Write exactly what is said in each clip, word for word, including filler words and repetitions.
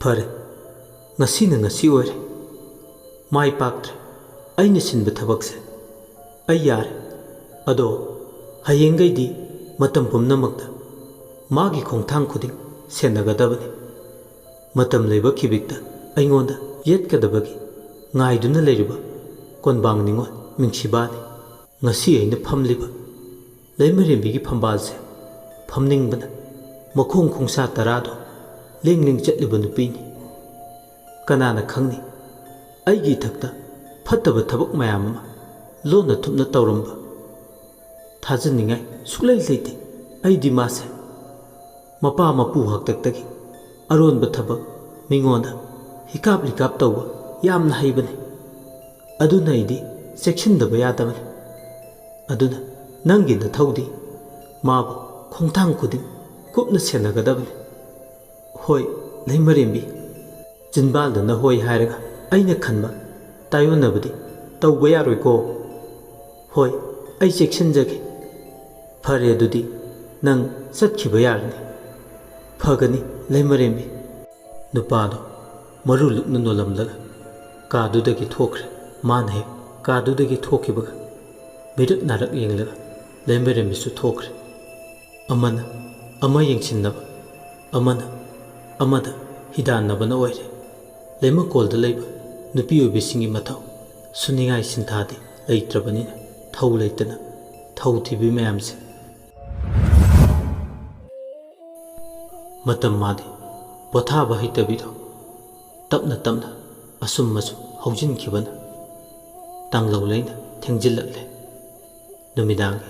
"ꯐꯔꯦ, ꯉꯁꯤꯅ ꯉꯁꯤ ꯑꯣꯏꯔꯦ꯫ ꯃꯥꯏ ꯄꯥꯛꯇ꯭ꯔꯦ꯫ ꯑꯩꯅ ꯁꯤꯟꯕ ꯊꯕꯛꯁꯦ ꯑꯩ ꯌꯥꯔꯦ꯫ ꯑꯗꯣ ꯍꯌꯦꯡꯈꯩꯗꯤ ꯃꯇꯝ ꯄꯨꯝꯅꯃꯛꯇ ꯃꯥꯒꯤ ꯈꯣꯡꯊꯥꯡ ꯈꯨꯗꯤꯡ ꯁꯦꯟꯅꯒꯗꯕꯅꯤ꯫ ꯃꯇꯝ ꯂꯩꯕ ꯈꯤꯕꯤꯛꯇ ꯑꯩꯉꯣꯟꯗ ꯌꯦꯠꯀꯗꯕꯒꯤ ꯉꯥꯏꯗꯨꯅ ꯂꯩꯔꯤꯕ ꯀꯣꯟꯕꯥꯡ ꯅꯤꯉꯣꯜ ꯃꯤꯡꯁꯤꯕꯥꯅꯤ꯫ ꯉꯁꯤ ꯑꯩꯅ ꯐꯝꯂꯤꯕ ꯂꯩꯃꯔꯦꯝꯕꯤꯒꯤ ꯐꯝꯕꯥꯜꯁꯦ ꯐꯝꯅꯤꯡꯕꯅ ꯃꯈꯣꯡ ꯈꯣꯡꯁꯥ ꯇꯔꯥꯗꯣ ꯂꯦꯡ ꯂꯦꯡ ꯆꯠꯂꯤꯕ ꯅꯨꯄꯤꯅꯤ꯫ ꯀꯅꯥꯅ ꯈꯪꯅꯤ, ꯑꯩꯒꯤ ꯏꯊꯛꯇ ꯐꯠꯇꯕ ꯊꯕꯛ ꯃꯌꯥꯝ ꯑꯃ ꯂꯣꯟꯅ ꯊꯨꯞꯅ ꯇꯧꯔꯝꯕ꯫ ꯊꯥꯖꯅꯤꯡꯉꯥꯏ ꯁꯨꯛꯂꯩ ꯂꯩꯇꯦ꯫ ꯑꯩꯗꯤ ꯃꯥꯁꯦ ꯃꯄꯥ ꯃꯄꯨ ꯍꯥꯛꯇꯛꯇꯒꯤ ꯑꯔꯣꯟꯕ ꯊꯕꯛ ꯃꯤꯉꯣꯟꯗ ꯍꯤꯀꯥꯞ ꯂꯤꯀꯥꯞ ꯇꯧꯕ ꯌꯥꯝꯅ ꯍꯩꯕꯅꯤ꯫ ꯑꯗꯨꯅ ꯑꯩꯗꯤ ꯆꯦꯛꯁꯤꯟꯗꯕ ꯌꯥꯗꯕꯅꯤ꯫ ꯑꯗꯨꯅ ꯅꯪꯒꯤ ꯅꯊꯧꯗꯤ ꯃꯥꯕꯨ ꯈꯣꯡꯊꯥꯡ ꯈꯨꯗꯤꯡ ꯀꯨꯞꯅ ꯁꯦꯟꯅꯒꯗꯕꯅꯤ꯫ ꯍꯣꯏ, ꯂꯩꯃꯔꯦꯝꯕꯤ, ꯆꯤꯟꯕꯥꯜꯗꯅ ꯍꯣꯏ ꯍꯥꯏꯔꯒ ꯑꯩꯅ ꯈꯟꯕ ꯇꯥꯏꯌꯣꯟꯅꯕꯗꯤ ꯇꯧꯕ ꯌꯥꯔꯣꯏꯀꯣ꯫ ꯍꯣꯏ, ꯑꯩ ꯆꯦꯛꯁꯤꯟꯖꯒꯦ꯫ ꯐꯔꯦ, ꯑꯗꯨꯗꯤ ꯅꯪ ꯆꯠꯈꯤꯕ ꯌꯥꯔꯅꯤ꯫ ꯐꯒꯅꯤ, ꯂꯩꯃꯔꯦꯝꯕꯤ꯫ ꯅꯨꯄꯥꯗꯣ ꯃꯔꯨ ꯂꯨꯛꯅ ꯅꯣꯜꯂꯝꯂꯒ ꯀꯥꯗꯨꯗꯒꯤ ꯊꯣꯛꯈ꯭ꯔꯦ꯫ ꯃꯥꯅ ꯍꯦꯛ ꯀꯥꯗꯨꯗꯒꯤ ꯊꯣꯛꯈꯤꯕꯒ ꯃꯤꯔꯛ ꯅꯥꯔꯛ ꯌꯦꯡꯂꯒ ꯂꯩꯃꯔꯦꯝꯕꯤꯁꯨ ꯊꯣꯛꯈ꯭ꯔꯦ꯫ ꯑꯃꯅ ꯑꯃ ꯌꯦꯡꯁꯤꯟꯅꯕ, ꯑꯃꯅ ꯑꯃꯗ ꯍꯤꯗꯥꯟꯅꯕꯅ ꯑꯣꯏꯔꯦ꯫ ꯂꯩꯃꯀꯣꯜꯗ ꯂꯩꯕ ꯅꯨꯄꯤ ꯑꯣꯏꯕꯤꯁꯤꯡꯒꯤ ꯃꯊꯧ ꯁꯨꯅꯤꯡꯉꯥꯏ ꯁꯤꯟꯊꯥꯗꯤ ꯂꯩꯇ꯭ꯔꯕꯅꯤꯅ ꯊꯧ ꯂꯩꯇꯅ ꯊꯧ ꯊꯤꯕꯤ ꯃꯌꯥꯝꯁꯦ꯫ ꯃꯇꯝ ꯃꯥꯗꯤ ꯄꯣꯊꯥꯕ ꯍꯩꯇꯕꯤꯗꯣ ꯇꯞꯅ ꯇꯞꯅ ꯑꯁꯨꯝ ꯑꯁꯨꯝ ꯍꯧꯖꯤꯟꯈꯤꯕꯅ ꯇꯥꯡꯂꯧ ꯂꯩꯅ ꯊꯦꯡꯖꯤꯜꯂꯛꯂꯦ꯫ ꯅꯨꯃꯤꯗꯥꯡꯒꯤ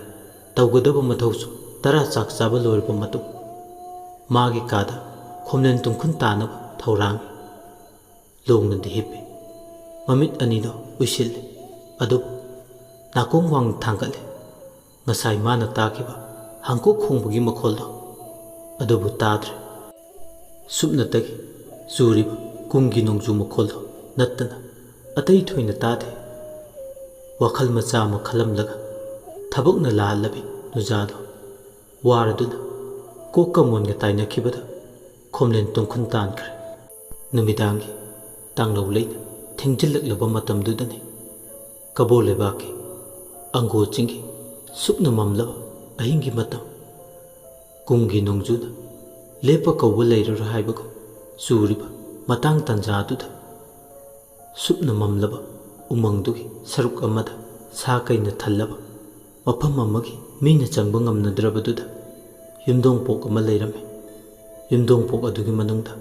ꯇꯧꯒꯗꯕ ꯃꯊꯧꯁꯨ ꯇꯔꯥ ꯆꯥꯛ ꯆꯥꯕ ꯂꯣꯏꯔꯕ ꯃꯇꯨꯡ ꯃꯥꯒꯤ ꯀꯥꯗ ꯈꯣꯝꯂꯦꯟ ꯇꯨꯡꯈꯨꯟ ꯇꯥꯅꯕ ꯊꯧꯔꯥꯡꯉꯤ꯫ ꯂꯣꯡꯅꯗꯤ ꯍꯤꯞꯄꯤ꯫ ꯃꯃꯤꯠ ꯑꯅꯤꯗꯣ ꯎꯏꯁꯤꯜꯂꯤ꯫ ꯑꯗꯨꯕꯨ ꯅꯥꯀꯣꯡ ꯋꯥꯡꯅ ꯊꯥꯡꯒꯠꯂꯤ꯫ ꯉꯁꯥꯏ ꯃꯥꯅ ꯇꯥꯈꯤꯕ ꯍꯥꯡꯀꯣꯛ ꯈꯣꯡꯕꯒꯤ ꯃꯈꯣꯜꯗꯣ ꯑꯗꯨꯕꯨ ꯇꯥꯗ꯭ꯔꯦ꯫ ꯁꯨꯞꯅꯇꯒꯤ ꯆꯨꯔꯤꯕ ꯀꯨꯝꯒꯤ ꯅꯣꯡꯖꯨ ꯃꯈꯣꯜꯗꯣ ꯅꯠꯇꯅ ꯑꯇꯩ ꯊꯣꯏꯅ ꯇꯥꯗꯦ꯫ ꯋꯥꯈꯜ ꯃꯆꯥ ꯑꯃ ꯈꯜꯂꯝꯂꯒ ꯊꯕꯛꯅ ꯂꯥꯍꯜꯂꯕꯤ ꯅꯨꯖꯥꯗꯣ ꯋꯥꯔꯗꯨꯅ ꯀꯣꯛꯀ ꯃꯣꯟꯒ ꯇꯥꯏꯅꯈꯤꯕꯗ ꯈꯣꯝꯂꯦꯟ ꯇꯨꯡꯈꯨꯟ ꯇꯥꯟꯈ꯭ꯔꯦ꯫ ꯅꯨꯃꯤꯗꯥꯡꯒꯤ ꯇꯥꯡꯂꯧ ꯂꯩꯅ ꯊꯦꯡꯖꯤꯜꯂꯛꯂꯕ ꯃꯇꯝꯗꯨꯗꯅꯤ꯫ ꯀꯕꯣ ꯂꯩꯕꯥꯛꯀꯤ ꯑꯪꯒꯣ ꯆꯤꯡꯒꯤ ꯁꯨꯞꯅ ꯃꯝꯂꯕ ꯑꯍꯤꯡꯒꯤ ꯃꯇꯝ꯫ ꯀꯨꯝꯒꯤ ꯅꯣꯡꯖꯨꯅ ꯂꯦꯞꯄ ꯀꯧꯕ ꯂꯩꯔꯔꯣꯏ ꯍꯥꯏꯕꯒꯨꯝ ꯆꯨꯔꯤꯕ ꯃꯇꯥꯡ ꯇꯥꯟꯖꯥꯗꯨꯗ, ꯁꯨꯞꯅ ꯃꯝꯂꯕ ꯎꯃꯪꯗꯨꯒꯤ ꯁꯔꯨꯛ ꯑꯃꯗ ꯁꯥ ꯀꯩꯅ ꯊꯜꯂꯕ ꯃꯐꯝ ꯑꯃꯒꯤ ꯃꯤꯅ ꯆꯪꯕ ꯉꯝꯅꯗ꯭ꯔꯕꯗꯨꯗ ꯌꯨꯝꯗꯣꯡꯄꯣꯛ ꯑꯃ ꯂꯩꯔꯝꯃꯤ꯫ ꯌꯨꯝꯗꯣꯡꯄꯣꯛ ꯑꯗꯨꯒꯤ ꯃꯅꯨꯡꯗ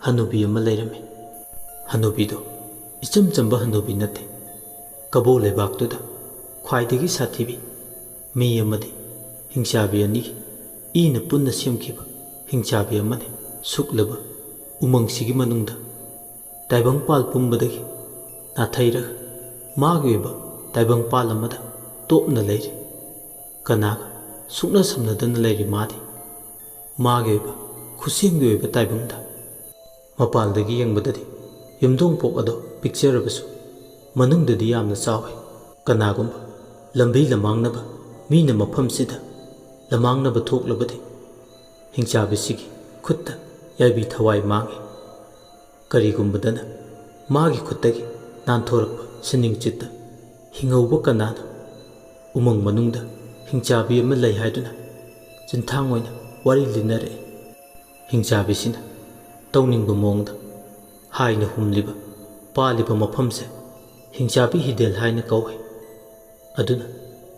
ꯍꯅꯨꯕꯤ ꯑꯃ ꯂꯩꯔꯝꯃꯤ꯫ ꯍꯅꯨꯕꯤꯗꯣ ꯏꯆꯝ ꯆꯝꯕ ꯍꯅꯨꯕꯤ ꯅꯠꯇꯦ꯫ ꯀꯕꯣ ꯂꯩꯕꯥꯛꯇꯨꯗ ꯈ꯭ꯋꯥꯏꯗꯒꯤ ꯁꯥꯊꯤꯕꯤ ꯃꯤ ꯑꯃꯗꯤ ꯍꯤꯡꯆꯥꯕꯤ ꯑꯅꯤꯒꯤ ꯏꯅ ꯄꯨꯟꯅ ꯁꯦꯝꯈꯤꯕ ꯍꯤꯡꯆꯥꯕꯤ ꯑꯃꯅꯤ꯫ ꯁꯨꯛꯂꯕ ꯎꯃꯪꯁꯤꯒꯤ ꯃꯅꯨꯡꯗ ꯇꯥꯏꯕꯪꯄꯥꯜ ꯄꯨꯝꯕꯗꯒꯤ ꯅꯥꯊꯩꯔꯒ ꯃꯥꯒꯤ ꯑꯣꯏꯕ ꯇꯥꯏꯕꯪꯄꯥꯜ ꯑꯃꯗ ꯇꯣꯞꯅ ꯂꯩꯔꯤ꯫ ꯀꯅꯥꯒ ꯁꯨꯛꯅ ꯁꯝꯅꯗꯅ ꯂꯩꯔꯤ ꯃꯥꯗꯤ꯫ ꯃꯥꯒꯤ ꯑꯣꯏꯕ ꯈꯨꯠꯁꯦꯝꯒꯤ ꯑꯣꯏꯕ ꯇꯥꯏꯕꯪꯗ꯫ ꯃꯄꯥꯜꯗꯒꯤ ꯌꯦꯡꯕꯗꯗꯤ ꯌꯨꯝꯗꯣꯡꯄꯣꯛ ꯑꯗꯣ ꯄꯤꯛꯆꯔꯕꯁꯨ ꯃꯅꯨꯡꯗꯗꯤ ꯌꯥꯝꯅ ꯆꯥꯎꯏ꯫ ꯀꯅꯥꯒꯨꯝꯕ ꯂꯝꯕꯤ ꯂꯃꯥꯡꯅꯕ ꯃꯤꯅ ꯃꯐꯝꯁꯤꯗ ꯂꯃꯥꯡꯅꯕ ꯊꯣꯛꯂꯕꯗꯤ ꯍꯤꯡꯆꯥꯕꯤꯁꯤꯒꯤ ꯈꯨꯠꯇ ꯌꯥꯏꯕꯤ ꯊꯋꯥꯏ ꯃꯥꯡꯏ꯫ ꯀꯔꯤꯒꯨꯝꯕꯗꯅ ꯃꯥꯒꯤ ꯈꯨꯠꯇꯒꯤ ꯅꯥꯟꯊꯣꯔꯛꯄ ꯁꯤꯅꯤꯡꯆꯤꯠꯇ ꯍꯤꯡꯍꯧꯕ ꯀꯅꯥꯅꯣ ꯎꯃꯪ ꯃꯅꯨꯡꯗ ꯍꯤꯡꯆꯥꯕꯤ ꯑꯃ ꯂꯩ ꯍꯥꯏꯗꯨꯅ ꯆꯤꯟꯊꯥꯡ ꯑꯣꯏꯅ ꯋꯥꯔꯤ ꯂꯤꯅꯔꯛꯏ꯫ ꯍꯤꯡꯆꯥꯕꯤꯁꯤꯅ ꯇꯧꯅꯤꯡꯕ ꯃꯑꯣꯡꯗ ꯍꯥꯏꯅ ꯍꯨꯝꯂꯤꯕ, ꯄꯥꯜꯂꯤꯕ ꯃꯐꯝꯁꯦ ꯍꯤꯡꯆꯥꯕꯤ ꯍꯤꯗꯦꯜ ꯍꯥꯏꯅ ꯀꯧꯏ꯫ ꯑꯗꯨꯅ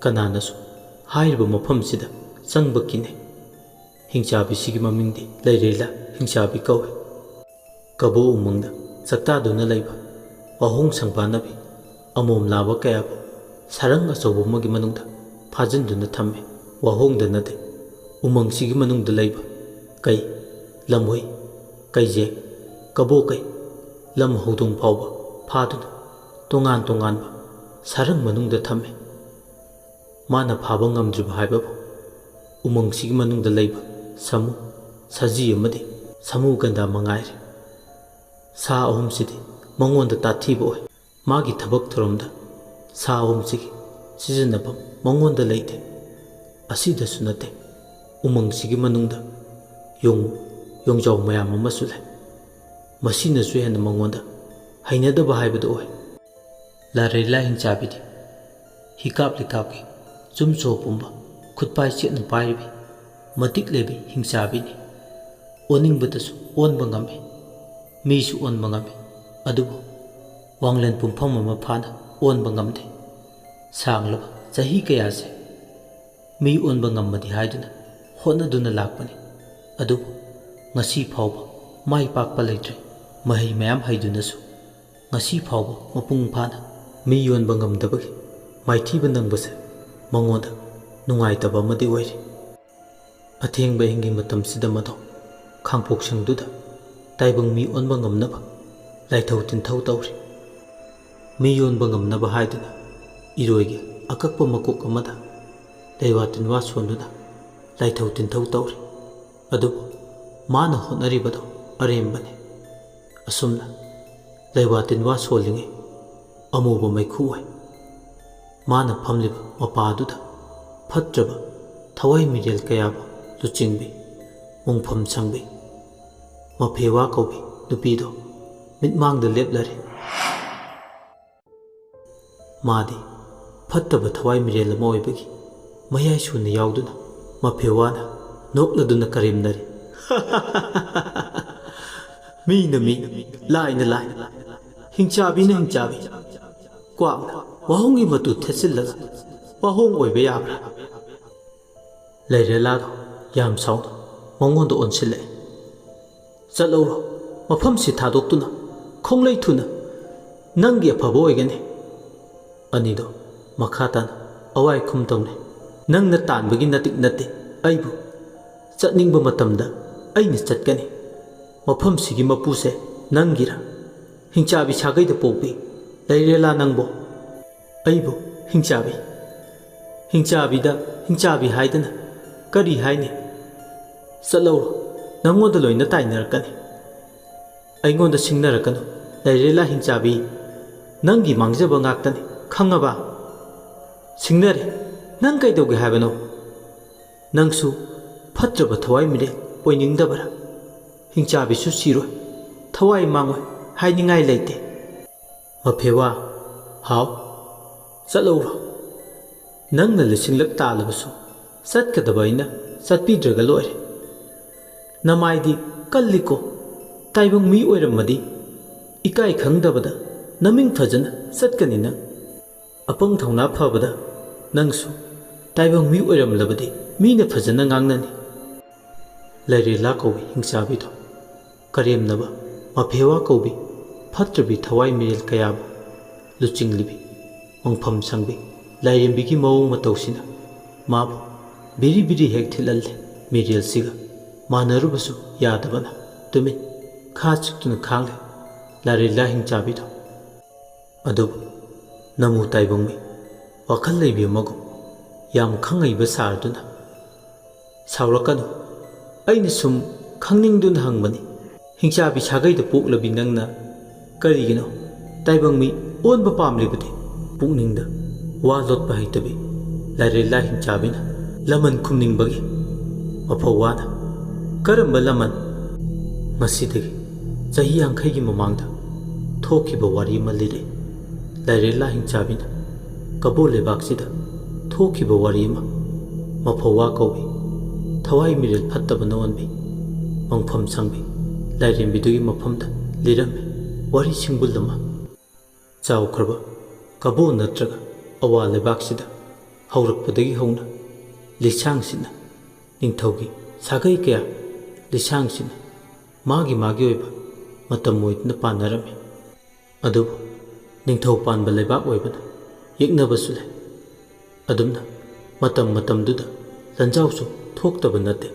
ꯀꯅꯥꯅꯁꯨ ꯍꯥꯏꯔꯤꯕ ꯃꯐꯝꯁꯤꯗ ꯆꯪꯕ ꯀꯤꯅꯩ꯫ ꯍꯤꯡꯆꯥꯕꯤꯁꯤꯒꯤ ꯃꯃꯤꯡꯗꯤ ꯂꯩꯔꯩꯂꯥ ꯍꯤꯡꯆꯥꯕꯤ ꯀꯧꯏ꯫ ꯀꯕꯣ ꯎꯃꯪꯗ ꯆꯥꯛꯇꯥꯗꯨꯅ ꯂꯩꯕ ꯋꯥꯍꯣꯡ ꯁꯪꯕꯥꯅꯕꯤ ꯑꯃꯣꯝ ꯂꯥꯕ ꯀꯌꯥꯕꯨ ꯁꯔꯪ ꯑꯆꯧꯕ ꯑꯃꯒꯤ ꯃꯅꯨꯡꯗ ꯐꯥꯖꯤꯟꯗꯨꯅ ꯊꯝꯃꯤ꯫ ꯋꯥꯍꯣꯡꯗ ꯅꯠꯇꯦ, ꯎꯃꯪꯁꯤꯒꯤ ꯃꯅꯨꯡꯗ ꯂꯩꯕ ꯀꯩ, ꯂꯝꯍꯨꯏ, ꯀꯩꯖꯦꯛ, ꯀꯕꯣ ꯀꯩ, ꯂꯝ ꯍꯧꯗꯣꯡ ꯐꯥꯎꯕ ꯐꯥꯗꯨꯅ ꯇꯣꯉꯥꯟ ꯇꯣꯉꯥꯟꯕ ꯁꯔꯪ ꯃꯅꯨꯡꯗ ꯊꯝꯃꯤ꯫ ꯃꯥꯅ ꯐꯥꯕ ꯉꯝꯗ꯭ꯔꯤꯕ ꯍꯥꯏꯕꯕꯨ ꯎꯃꯪꯁꯤꯒꯤ ꯃꯅꯨꯡꯗ ꯂꯩꯕ ꯁꯥꯃꯨ, ꯁꯖꯤ ꯑꯃꯗꯤ ꯁꯥꯃꯨ ꯒꯟꯗꯥ ꯃꯉꯥꯏꯔꯦ꯫ ꯁꯥ ꯑꯍꯨꯝꯁꯤꯗꯤ ꯃꯉꯣꯟꯗ ꯇꯥꯊꯤꯕ ꯑꯣꯏ꯫ ꯃꯥꯒꯤ ꯊꯕꯛ ꯊꯧꯔꯝꯗ ꯁꯥ ꯑꯍꯨꯝꯁꯤꯒꯤ ꯁꯤꯖꯤꯟꯅꯐꯝ ꯃꯉꯣꯟꯗ ꯂꯩꯇꯦ꯫ ꯑꯁꯤꯗꯁꯨ ꯅꯠꯇꯦ, ꯎꯃꯪꯁꯤꯒꯤ ꯃꯅꯨꯡꯗ ꯌꯣꯡ, ꯌꯣꯡꯖꯥꯎ ꯃꯌꯥꯝ ꯑꯃꯁꯨ ꯂꯩ꯫ ꯃꯁꯤꯅꯁꯨ ꯍꯦꯟꯅ ꯃꯉꯣꯟꯗ ꯍꯩꯅꯗꯕ ꯍꯥꯏꯕꯗꯨ ꯑꯣꯏ꯫ ꯂꯥꯏꯔꯦꯂꯥ ꯍꯤꯡꯆꯥꯕꯤꯗꯤ ꯍꯤꯀꯥꯞ ꯂꯤꯀꯥꯞꯀꯤ ꯆꯨꯝꯆꯣ ꯄꯨꯝꯕ ꯈꯨꯠꯄꯥꯏ ꯆꯦꯠꯅ ꯄꯥꯏꯔꯤꯕꯤ ꯃꯇꯤꯛ ꯂꯩꯕꯤ ꯍꯤꯡꯆꯥꯕꯤꯅꯤ꯫ ꯑꯣꯟꯅꯤꯡꯕꯗꯁꯨ ꯑꯣꯟꯕ ꯉꯝꯃꯤ, ꯃꯤꯁꯨ ꯑꯣꯟꯕ ꯉꯝꯃꯤ, ꯑꯗꯨꯕꯨ ꯋꯥꯡꯂꯦꯟ ꯄꯨꯡꯐꯝ ꯑꯃ ꯐꯥꯅ ꯑꯣꯟꯕ ꯉꯝꯗꯦ꯫ ꯁꯥꯡꯂꯕ ꯆꯍꯤ ꯀꯌꯥꯁꯦ ꯃꯤ ꯑꯣꯟꯕ ꯉꯝꯃꯗꯤ ꯍꯥꯏꯗꯨꯅ ꯍꯣꯠꯅꯗꯨꯅ ꯂꯥꯛꯄꯅꯤ꯫ ꯑꯗꯨꯕꯨ ꯉꯁꯤ ꯐꯥꯎꯕ ꯃꯥꯏ ꯄꯥꯛꯄ ꯂꯩꯇ꯭ꯔꯤ꯫ ꯃꯍꯩ ꯃꯌꯥꯝ ꯍꯩꯗꯨꯅꯁꯨ ꯉꯁꯤ ꯐꯥꯎꯕ ꯃꯄꯨꯡ ꯐꯥꯅ ꯃꯤ ꯌꯣꯟꯕ ꯉꯝꯗꯕꯒꯤ ꯃꯥꯏꯊꯤꯕ ꯅꯪꯕꯁꯦ ꯃꯉꯣꯟꯗ ꯅꯨꯡꯉꯥꯏꯇꯕ ꯑꯃꯗꯤ ꯑꯣꯏꯔꯤ꯫ ꯑꯊꯦꯡꯕ ꯑꯍꯤꯡꯒꯤ ꯃꯇꯝꯁꯤꯗ ꯃꯗꯣ ꯈꯥꯡꯄꯣꯛꯁꯪꯗꯨꯗ ꯇꯥꯏꯕꯪ ꯃꯤ ꯑꯣꯟꯕ ꯉꯝꯅꯕ ꯂꯥꯏꯊꯧ ꯇꯤꯟꯊꯧ ꯇꯧꯔꯤ꯫ ꯃꯤ ꯌꯣꯟꯕ ꯉꯝꯅꯕ ꯍꯥꯏꯗꯨꯅ ꯏꯔꯣꯏꯒꯤ ꯑꯀꯛꯄ ꯃꯀꯣꯛ ꯑꯃꯗ ꯂꯩꯋꯥ ꯇꯤꯟꯋꯥ ꯁꯣꯟꯗꯨꯅ ꯂꯥꯏꯊꯧ ꯇꯤꯟꯊꯧ ꯇꯧꯔꯤ꯫ ꯑꯗꯨꯕꯨ ꯃꯥꯅ ꯍꯣꯠꯅꯔꯤꯕꯗꯣ ꯑꯔꯦꯝꯕꯅꯤ꯫ ꯑꯁꯨꯝꯅ ꯂꯩꯋꯥ ꯇꯤꯟꯋꯥ ꯁꯣꯜꯂꯤꯉꯩ ꯑꯃꯨꯕ ꯃꯩꯈꯨ ꯑꯣꯏ꯫ ꯃꯥꯅ ꯐꯝꯂꯤꯕ ꯃꯄꯥꯗꯨꯗ ꯐꯠꯇ꯭ꯔꯕ ꯊꯋꯥꯏ ꯃꯤꯔꯦꯜ ꯀꯌꯥꯕꯨ ꯂꯨꯆꯤꯡꯕꯤ, ꯃꯣꯡꯐꯝ ꯁꯪꯕꯤ, ꯃꯐꯦꯋꯥ ꯀꯧꯕꯤ ꯅꯨꯄꯤꯗꯣ ꯃꯤꯠꯃꯥꯡꯗ ꯂꯦꯞꯂꯔꯦ꯫ ꯃꯥꯗꯤ ꯐꯠꯇꯕ ꯊꯋꯥꯏ ꯃꯤꯔꯦꯜ ꯑꯃ ꯑꯣꯏꯕꯒꯤ ꯃꯌꯥꯏ ꯁꯨꯅ ꯌꯥꯎꯗꯨꯅ ꯃꯐꯦꯋꯥꯅ ꯅꯣꯛꯂꯗꯨꯅ ꯀꯔꯦꯝꯅꯔꯤ꯫ ꯃꯤꯅ ꯃꯤ, ꯂꯥꯏꯅ ꯂꯥꯏ, ꯍꯤꯡꯆꯥꯕꯤꯅ ꯍꯤꯡꯆꯥꯕꯤ, ꯀ꯭ꯋꯥꯛꯅ ꯋꯥꯍꯣꯡꯒꯤ ꯃꯇꯨ ꯊꯦꯠꯆꯤꯜꯂꯒ ꯋꯥꯍꯣꯡ ꯑꯣꯏꯕ ꯌꯥꯕ꯭ꯔꯥ? ꯂꯩꯔꯦꯂꯥꯗꯣ ꯌꯥꯝ ꯁꯥꯎꯅ ꯃꯉꯣꯟꯗ ꯑꯣꯟꯁꯤꯜꯂꯛꯑꯦ꯫ "ꯆꯠꯍꯧꯔꯣ, ꯃꯐꯝꯁꯤ ꯊꯥꯗꯣꯛꯇꯨꯅ ꯈꯣꯡꯂꯩ ꯊꯨꯅ, ꯅꯪꯒꯤ ꯑꯐꯕ ꯑꯣꯏꯒꯅꯤ꯫" ꯑꯅꯤꯗꯣ ꯃꯈꯥ ꯇꯥꯅ ꯑꯋꯥꯏ ꯈꯨꯝ ꯇꯧꯅꯩ꯫ "ꯅꯪꯅ ꯇꯥꯟꯕꯒꯤ ꯅꯇꯤꯛ ꯅꯠꯇꯦ ꯑꯩꯕꯨ꯫ ꯆꯠꯅꯤꯡꯕ ꯃꯇꯝꯗ ꯑꯩꯅ ꯆꯠꯀꯅꯤ꯫ ꯃꯐꯝꯁꯤꯒꯤ ꯃꯄꯨꯁꯦ ꯅꯪꯒꯤꯔꯥ? ꯍꯤꯡꯆꯥꯕꯤ ꯁꯥꯒꯩꯗ ꯄꯣꯛꯄꯤ ꯂꯩꯔꯦꯂꯥ ꯅꯪꯕꯣ?" "ꯑꯩꯕꯨ ꯍꯤꯡꯆꯥꯕꯤ? ꯍꯤꯡꯆꯥꯕꯤꯗ ꯍꯤꯡꯆꯥꯕꯤ ꯍꯥꯏꯗꯅ ꯀꯔꯤ ꯍꯥꯏꯅꯤ? ꯆꯠꯂꯧꯔꯣ, ꯅꯪꯉꯣꯟꯗ ꯂꯣꯏꯅ ꯇꯥꯏꯅꯔꯛꯀꯅꯤ꯫ ꯑꯩꯉꯣꯟꯗ ꯁꯤꯡꯅꯔꯛꯀꯅꯨ, ꯂꯩꯔꯦꯂꯥ ꯍꯤꯡꯆꯥꯕꯤ꯫ ꯅꯪꯒꯤ ꯃꯥꯡꯖꯕ ꯉꯥꯛꯇꯅꯤ, ꯈꯪꯉꯕ? ꯁꯤꯡꯅꯔꯦ, ꯅꯪ ꯀꯩꯗꯧꯒꯦ ꯍꯥꯏꯕꯅꯣ? ꯅꯪꯁꯨ ꯐꯠꯇ꯭ꯔꯕ ꯊꯋꯥꯏ ꯃꯤꯔꯦꯜ ꯑꯣꯏꯅꯤꯡꯗꯕꯔꯥ? ꯍꯤꯡꯆꯥꯕꯤꯁꯨ ꯁꯤꯔꯣꯏ, ꯊꯋꯥꯏ ꯃꯥꯡꯉꯣꯏ, ꯍꯥꯏꯅꯤꯡꯉꯥꯏ ꯂꯩꯇꯦ꯫ ꯃꯐꯦꯋꯥ, ꯍꯥꯎ, ꯆꯠꯍꯧꯔꯣ꯫ ꯅꯪꯅ ꯂꯤꯁꯤꯡꯂꯛ ꯇꯥꯜꯂꯕꯁꯨ ꯆꯠꯀꯗꯕ ꯑꯩꯅ ꯆꯠꯄꯤꯗ꯭ꯔꯒ ꯂꯣꯏꯔꯦ꯫ ꯅꯃꯥꯏꯗꯤ ꯀꯜꯂꯤꯀꯣ꯫ ꯇꯥꯏꯕꯪ ꯃꯤ ꯑꯣꯏꯔꯝꯃꯗꯤ ꯏꯀꯥꯏ ꯈꯪꯗꯕꯗ ꯅꯃꯤꯡ ꯐꯖꯅ ꯆꯠꯀꯅꯤ ꯅꯪ꯫ ꯑꯄꯪ ꯊꯧꯅꯥ ꯐꯕꯗ ꯅꯪꯁꯨ ꯇꯥꯏꯕꯪ ꯃꯤ ꯑꯣꯏꯔꯝꯂꯕꯗꯤ ꯃꯤꯅ ꯐꯖꯅ ꯉꯥꯡꯅꯅꯤ꯫ ꯂꯥꯏꯔꯦꯂꯥ ꯀꯧꯕꯤ ꯍꯤꯡꯆꯥꯕꯤꯗꯣ ꯀꯔꯦꯝꯅꯕ, ꯃꯐꯦꯋꯥ ꯀꯧꯕꯤ ꯐꯠꯇ꯭ꯔꯕꯤ ꯊꯋꯥꯏ ꯃꯤꯔꯦꯜ ꯀꯌꯥꯕꯨ ꯂꯨꯆꯤꯡꯂꯤꯕꯤ ꯃꯪꯐꯝ ꯁꯪꯕꯤ ꯂꯥꯏꯔꯦꯝꯕꯤꯒꯤ ꯃꯑꯣꯡ ꯃꯇꯧꯁꯤꯅ ꯃꯥꯕꯨ ꯕꯤꯔꯤ ꯕꯤꯔꯤ ꯍꯦꯛ ꯊꯤꯜꯍꯜꯂꯦ꯫ ꯃꯤꯔꯦꯜꯁꯤꯒ ꯃꯥꯟꯅꯔꯨꯕꯁꯨ ꯌꯥꯗꯕꯅ ꯇꯨꯃꯤꯟ ꯈꯥ ꯆꯤꯛꯇꯨꯅ ꯈꯥꯡꯂꯦ ꯂꯥꯏꯔꯦꯂꯥ ꯍꯤꯡꯆꯥꯕꯤꯗꯣ꯫ ꯑꯗꯨꯕꯨ ꯅꯃꯨ ꯇꯥꯏꯕꯪ ꯃꯤ ꯋꯥꯈꯜ ꯂꯩꯕꯤ ꯑꯃꯒꯨꯝ ꯌꯥꯝ ꯈꯪꯍꯩꯕ ꯁꯥꯔꯗꯨꯅ, "ꯁꯥꯎꯔꯛꯀꯅꯨ, ꯑꯩꯅ ꯁꯨꯝ ꯈꯪꯅꯤꯡꯗꯨꯅ ꯍꯪꯕꯅꯤ꯫ ꯍꯤꯡꯆꯥꯕꯤ ꯁꯥꯒꯩꯗ ꯄꯣꯛꯂꯕꯤ ꯅꯪꯅ ꯀꯔꯤꯒꯤꯅꯣ ꯇꯥꯏꯕꯪ ꯃꯤ ꯑꯣꯟꯕ ꯄꯥꯝꯂꯤꯕꯗꯤ?" ꯄꯨꯛꯅꯤꯡꯗ ꯋꯥ ꯂꯣꯠꯄ ꯍꯩꯇꯕꯤ ꯂꯥꯏꯔꯦꯂꯥ ꯍꯤꯡꯆꯥꯕꯤꯅ ꯂꯃꯟ ꯈꯨꯝꯅꯤꯡꯕꯒꯤ ꯃꯐꯧ ꯋꯥꯅ, "ꯀꯔꯝꯕ ꯂꯃꯟ?" ꯉꯁꯤꯗꯒꯤ ꯆꯍꯤ ꯌꯥꯡꯈꯩꯒꯤ ꯃꯃꯥꯡꯗ ꯊꯣꯛꯈꯤꯕ ꯋꯥꯔꯤ ꯑꯃ ꯂꯤꯔꯦ꯫ ꯂꯥꯏꯔꯦꯂꯥ ꯍꯤꯡꯆꯥꯕꯤꯅ ꯀꯕꯣ ꯂꯩꯕꯥꯛꯁꯤꯗ ꯊꯣꯛꯈꯤꯕ ꯋꯥꯔꯤ ꯑꯃ ꯃꯐꯧꯋꯥ ꯀꯧꯕꯤ, ꯊꯋꯥꯏ ꯃꯤꯔꯦꯜ ꯐꯠꯇꯕꯅ ꯑꯣꯟꯕꯤ, ꯃꯪꯐꯝ ꯁꯪꯕꯤ ꯂꯥꯏꯔꯦꯝꯕꯤꯗꯨꯒꯤ ꯃꯐꯝꯗ ꯂꯤꯔꯝꯃꯤ꯫ ꯋꯥꯔꯤ ꯁꯤꯡꯕꯨꯜ ꯑꯃ꯫ ꯆꯥꯎꯈ꯭ꯔꯕ ꯀꯕꯣ ꯅꯠꯇ꯭ꯔꯒ ꯑꯋꯥ ꯂꯩꯕꯥꯛꯁꯤꯗ ꯍꯧꯔꯛꯄꯗꯒꯤ ꯍꯧꯅ ꯂꯤꯁꯥꯡꯁꯤꯠꯅ ꯅꯤꯡꯊꯧꯒꯤ ꯁꯥꯒꯩ ꯀꯌꯥ ꯂꯤꯁꯥꯡꯁꯤꯠꯅ ꯃꯥꯒꯤ ꯃꯥꯒꯤ ꯑꯣꯏꯕ ꯃꯇꯝ ꯑꯣꯏꯗꯨꯅ ꯄꯥꯟꯅꯔꯝꯃꯤ꯫ ꯑꯗꯨꯕꯨ ꯅꯤꯡꯊꯧ ꯄꯥꯟꯕ ꯂꯩꯕꯥꯛ ꯑꯣꯏꯕꯅ ꯌꯦꯛꯅꯕꯁꯨ ꯂꯩ꯫ ꯑꯗꯨꯝꯅ ꯃꯇꯝ ꯃꯇꯝꯗꯨꯗ ꯂꯟꯖꯥꯎꯁꯨ ꯊꯣꯛꯇꯕ ꯅꯠꯇꯦ꯫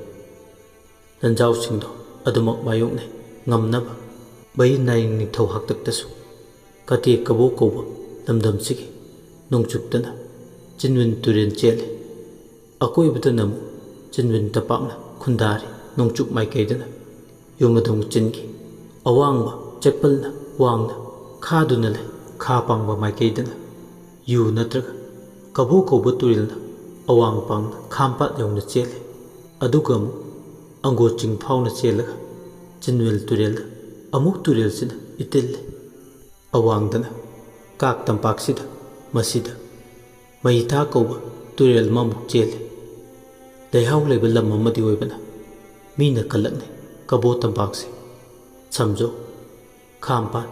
ꯂꯟꯖꯥꯎꯁꯤꯡꯗꯣ ꯑꯗꯨꯃꯛ ꯃꯥꯌꯣꯛꯅꯩ꯫ ꯉꯝꯅꯕ ꯕꯩ ꯅꯥꯏꯔꯤꯡ ꯅꯤꯡꯊꯧ ꯍꯥꯛꯇꯛꯇꯁꯨ ꯀꯇꯦꯛ ꯀꯕꯣ ꯀꯧꯕ ꯂꯝꯗꯝꯁꯤꯒꯤ ꯅꯣꯡꯆꯨꯞꯇꯅ ꯆꯤꯟꯋꯤꯟ ꯇꯨꯔꯦꯜ ꯆꯦꯜꯂꯤ꯫ ꯑꯀꯣꯏꯕꯗꯅ ꯑꯃꯨꯛ ꯆꯤꯟꯋꯤꯟ ꯇꯝꯄꯥꯛꯅ ꯈꯨꯟꯗꯥꯔꯤ꯫ ꯅꯣꯡꯆꯨꯞ ꯃꯥꯏꯀꯩꯗꯅ ꯌꯨꯃꯗꯣꯡ ꯆꯤꯡꯒꯤ ꯑꯋꯥꯡꯕ ꯆꯦꯛꯄꯜꯅ ꯋꯥꯡꯅ ꯈꯥꯗꯨꯅ ꯂꯩ꯫ ꯈꯥ ꯄꯥꯡꯕ ꯃꯥꯏꯀꯩꯗꯅ ꯌꯨ ꯅꯠꯇ꯭ꯔꯒ ꯀꯕꯣ ꯀꯧꯕ ꯇꯨꯔꯦꯜꯅ ꯑꯋꯥꯡ ꯄꯥꯡꯅ ꯈꯥꯝꯄꯥꯠ ꯌꯧꯅ ꯆꯦꯜꯂꯤ꯫ ꯑꯗꯨꯒ ꯑꯃꯨꯛ ꯑꯪꯒꯣ ꯆꯤꯡ ꯐꯥꯎꯅ ꯆꯦꯜꯂꯒ ꯆꯤꯟꯋꯦꯜ ꯇꯨꯔꯦꯜꯗ ꯑꯃꯨꯛ ꯇꯨꯔꯦꯜꯁꯤꯅ ꯏꯇꯤꯜꯂꯤ꯫ ꯑꯋꯥꯡꯗꯅ ꯀꯥꯛ ꯇꯝꯄꯥꯛꯁꯤꯗ, ꯃꯁꯤꯗ ꯃꯩꯊꯥ ꯀꯧꯕ ꯇꯨꯔꯦꯜ ꯑꯃꯃꯨꯛ ꯆꯦꯜꯂꯤ꯫ ꯂꯩꯍꯥꯎ ꯂꯩꯕ ꯂꯝ ꯑꯃꯗꯤ ꯑꯣꯏꯕꯅ ꯃꯤꯅ ꯀꯜꯂꯛꯅꯩ ꯀꯕꯣ ꯇꯝꯄꯥꯛꯁꯦ꯫ ꯁꯝꯖꯣ, ꯈꯥꯝꯄꯥꯟ,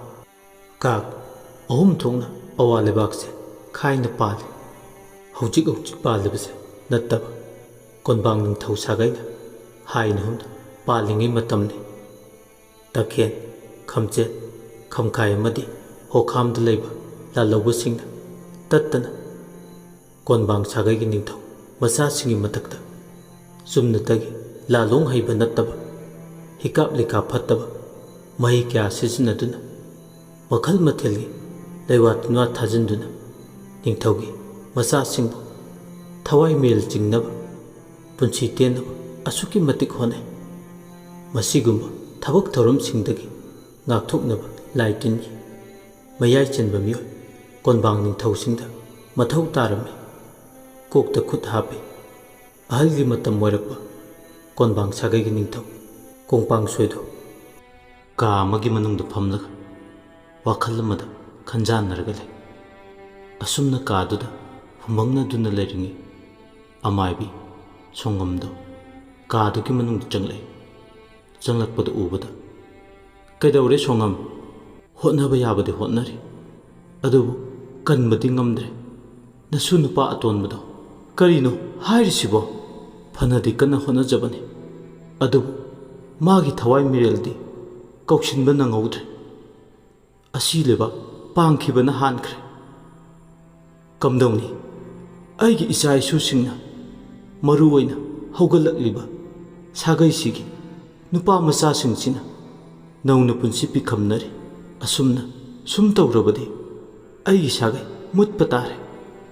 ꯀꯥꯛ ꯑꯍꯨꯝ ꯊꯣꯛꯅ ꯑꯋꯥ ꯂꯩꯕꯥꯛꯁꯦ ꯈꯥꯏꯅ ꯄꯥꯜꯂꯤ꯫ ꯍꯧꯖꯤꯛ ꯍꯧꯖꯤꯛ ꯄꯥꯜꯂꯤꯕꯁꯦ ꯅꯠꯇꯕ, ꯀꯣꯟꯕꯥꯡ ꯅꯤꯡꯊꯧ ꯁꯥꯒꯩꯅ ꯍꯥꯏꯅ ꯍꯨꯝꯅ ꯄꯥꯜꯂꯤꯉꯩ ꯃꯇꯝꯅꯤ꯫ ꯇꯈꯦꯟ, ꯈꯝꯆꯦꯠ, ꯈꯝꯈꯥꯏ ꯑꯃꯗꯤ ꯍꯣꯈꯥꯝꯗ ꯂꯩꯕ ꯂꯥꯜꯍꯧꯕꯁꯤꯡꯅ ꯇꯠꯇꯅ ꯀꯣꯟꯕꯥꯡ ꯁꯥꯒꯩꯒꯤ ꯅꯤꯡꯊꯧ ꯃꯆꯥꯁꯤꯡꯒꯤ ꯃꯊꯛꯇ ꯆꯨꯝꯅꯇꯒꯤ ꯂꯥꯂꯣꯡ ꯍꯩꯕ ꯅꯠꯇꯕ, ꯍꯤꯀꯥꯞ ꯂꯤꯀꯥꯞ ꯐꯠꯇꯕ ꯃꯍꯩ ꯀꯌꯥ ꯁꯤꯖꯤꯟꯅꯗꯨꯅ, ꯃꯈꯜ ꯃꯊꯦꯜꯒꯤ ꯂꯩꯋꯥ ꯇꯤꯟꯋꯥ ꯊꯥꯖꯤꯟꯗꯨꯅ ꯅꯤꯡꯊꯧꯒꯤ ꯃꯆꯥꯁꯤꯡꯕꯨ ꯊꯋꯥꯏ ꯃꯦꯜ ꯆꯤꯡꯅꯕ, ꯄꯨꯟꯁꯤ ꯇꯦꯟꯅꯕ ꯑꯁꯨꯛꯀꯤ ꯃꯇꯤꯛ ꯍꯣꯠꯅꯩ꯫ ꯃꯁꯤꯒꯨꯝꯕ ꯊꯕꯛ ꯊꯧꯔꯝꯁꯤꯡꯗꯒꯤ ꯉꯥꯛꯊꯣꯛꯅꯕ ꯂꯥꯏ ꯇꯤꯟꯒꯤ ꯃꯌꯥꯏ ꯆꯟꯕ ꯃꯤꯑꯣꯏ ꯀꯣꯟꯕꯥꯡ ꯅꯤꯡꯊꯧꯁꯤꯡꯗ ꯃꯊꯧ ꯇꯥꯔꯝꯃꯤ꯫ ꯀꯣꯛꯇ ꯈꯨꯠ ꯍꯥꯞꯄꯤ꯫ ꯑꯍꯜꯒꯤ ꯃꯇꯝ ꯑꯣꯏꯔꯛꯄ ꯀꯣꯟꯕꯥꯡ ꯁꯥꯒꯩꯒꯤ ꯅꯤꯡꯊꯧ ꯀꯣꯡꯄꯥꯡ ꯁꯣꯏꯗꯣ ꯀꯥ ꯑꯃꯒꯤ ꯃꯅꯨꯡꯗ ꯐꯝꯂꯒ ꯋꯥꯈꯜ ꯑꯃꯗ ꯈꯟꯖꯥꯟꯅꯔꯒ ꯂꯩ꯫ ꯑꯁꯨꯝꯅ ꯀꯥꯗꯨꯗ ꯐꯨꯝꯕꯪꯅꯗꯨꯅ ꯂꯩꯔꯤꯉꯩ ꯑꯃꯥꯏꯕꯤ ꯁꯣꯡꯉꯝꯗꯣ ꯀꯥꯗꯨꯒꯤ ꯃꯅꯨꯡꯗ ꯆꯪꯂꯛꯏ꯫ ꯆꯪꯂꯛꯄꯗ ꯎꯕꯗ, "ꯀꯩꯗꯧꯔꯦ ꯁꯣꯡꯉꯝ?" "ꯍꯣꯠꯅꯕ ꯌꯥꯕꯗꯤ ꯍꯣꯠꯅꯔꯤ, ꯑꯗꯨꯕꯨ ꯀꯟꯕꯗꯤ ꯉꯝꯗ꯭ꯔꯦ꯫ ꯅꯁꯨ ꯅꯨꯄꯥ ꯑꯇꯣꯟꯕꯗꯣ ꯀꯔꯤꯅꯣ ꯍꯥꯏꯔꯤꯁꯤꯕꯣ? ꯐꯅꯗꯤ ꯀꯟꯅ ꯍꯣꯠꯅꯖꯕꯅꯤ, ꯑꯗꯨꯕꯨ ꯃꯥꯒꯤ ꯊꯋꯥꯏ ꯃꯤꯔꯦꯜꯗꯤ ꯀꯧꯁꯤꯟꯕ ꯅꯪꯍꯧꯗ꯭ꯔꯦ꯫ ꯑꯁꯤ ꯂꯩꯕꯥꯛ ꯄꯥꯡꯈꯤꯕꯅ ꯍꯥꯟꯈ꯭ꯔꯦ꯫ ꯀꯝꯗꯧꯅꯤ? ꯑꯩꯒꯤ ꯏꯆꯥ ꯏꯁꯨꯁꯤꯡꯅ, ꯃꯔꯨ ꯑꯣꯏꯅ ꯍꯧꯒꯠꯂꯛꯂꯤꯕ ꯁꯥꯒꯩꯁꯤꯒꯤ ꯅꯨꯄꯥ ꯃꯆꯥꯁꯤꯡꯁꯤꯅ ꯅꯧꯅ ꯄꯨꯟꯁꯤ ꯄꯤꯈꯝꯅꯔꯤ꯫ ꯑꯁꯨꯝꯅ ꯁꯨꯝ ꯇꯧꯔꯕꯗꯤ ꯑꯩꯒꯤ ꯁꯥꯒꯩ ꯃꯨꯠꯄ ꯇꯥꯔꯦ꯫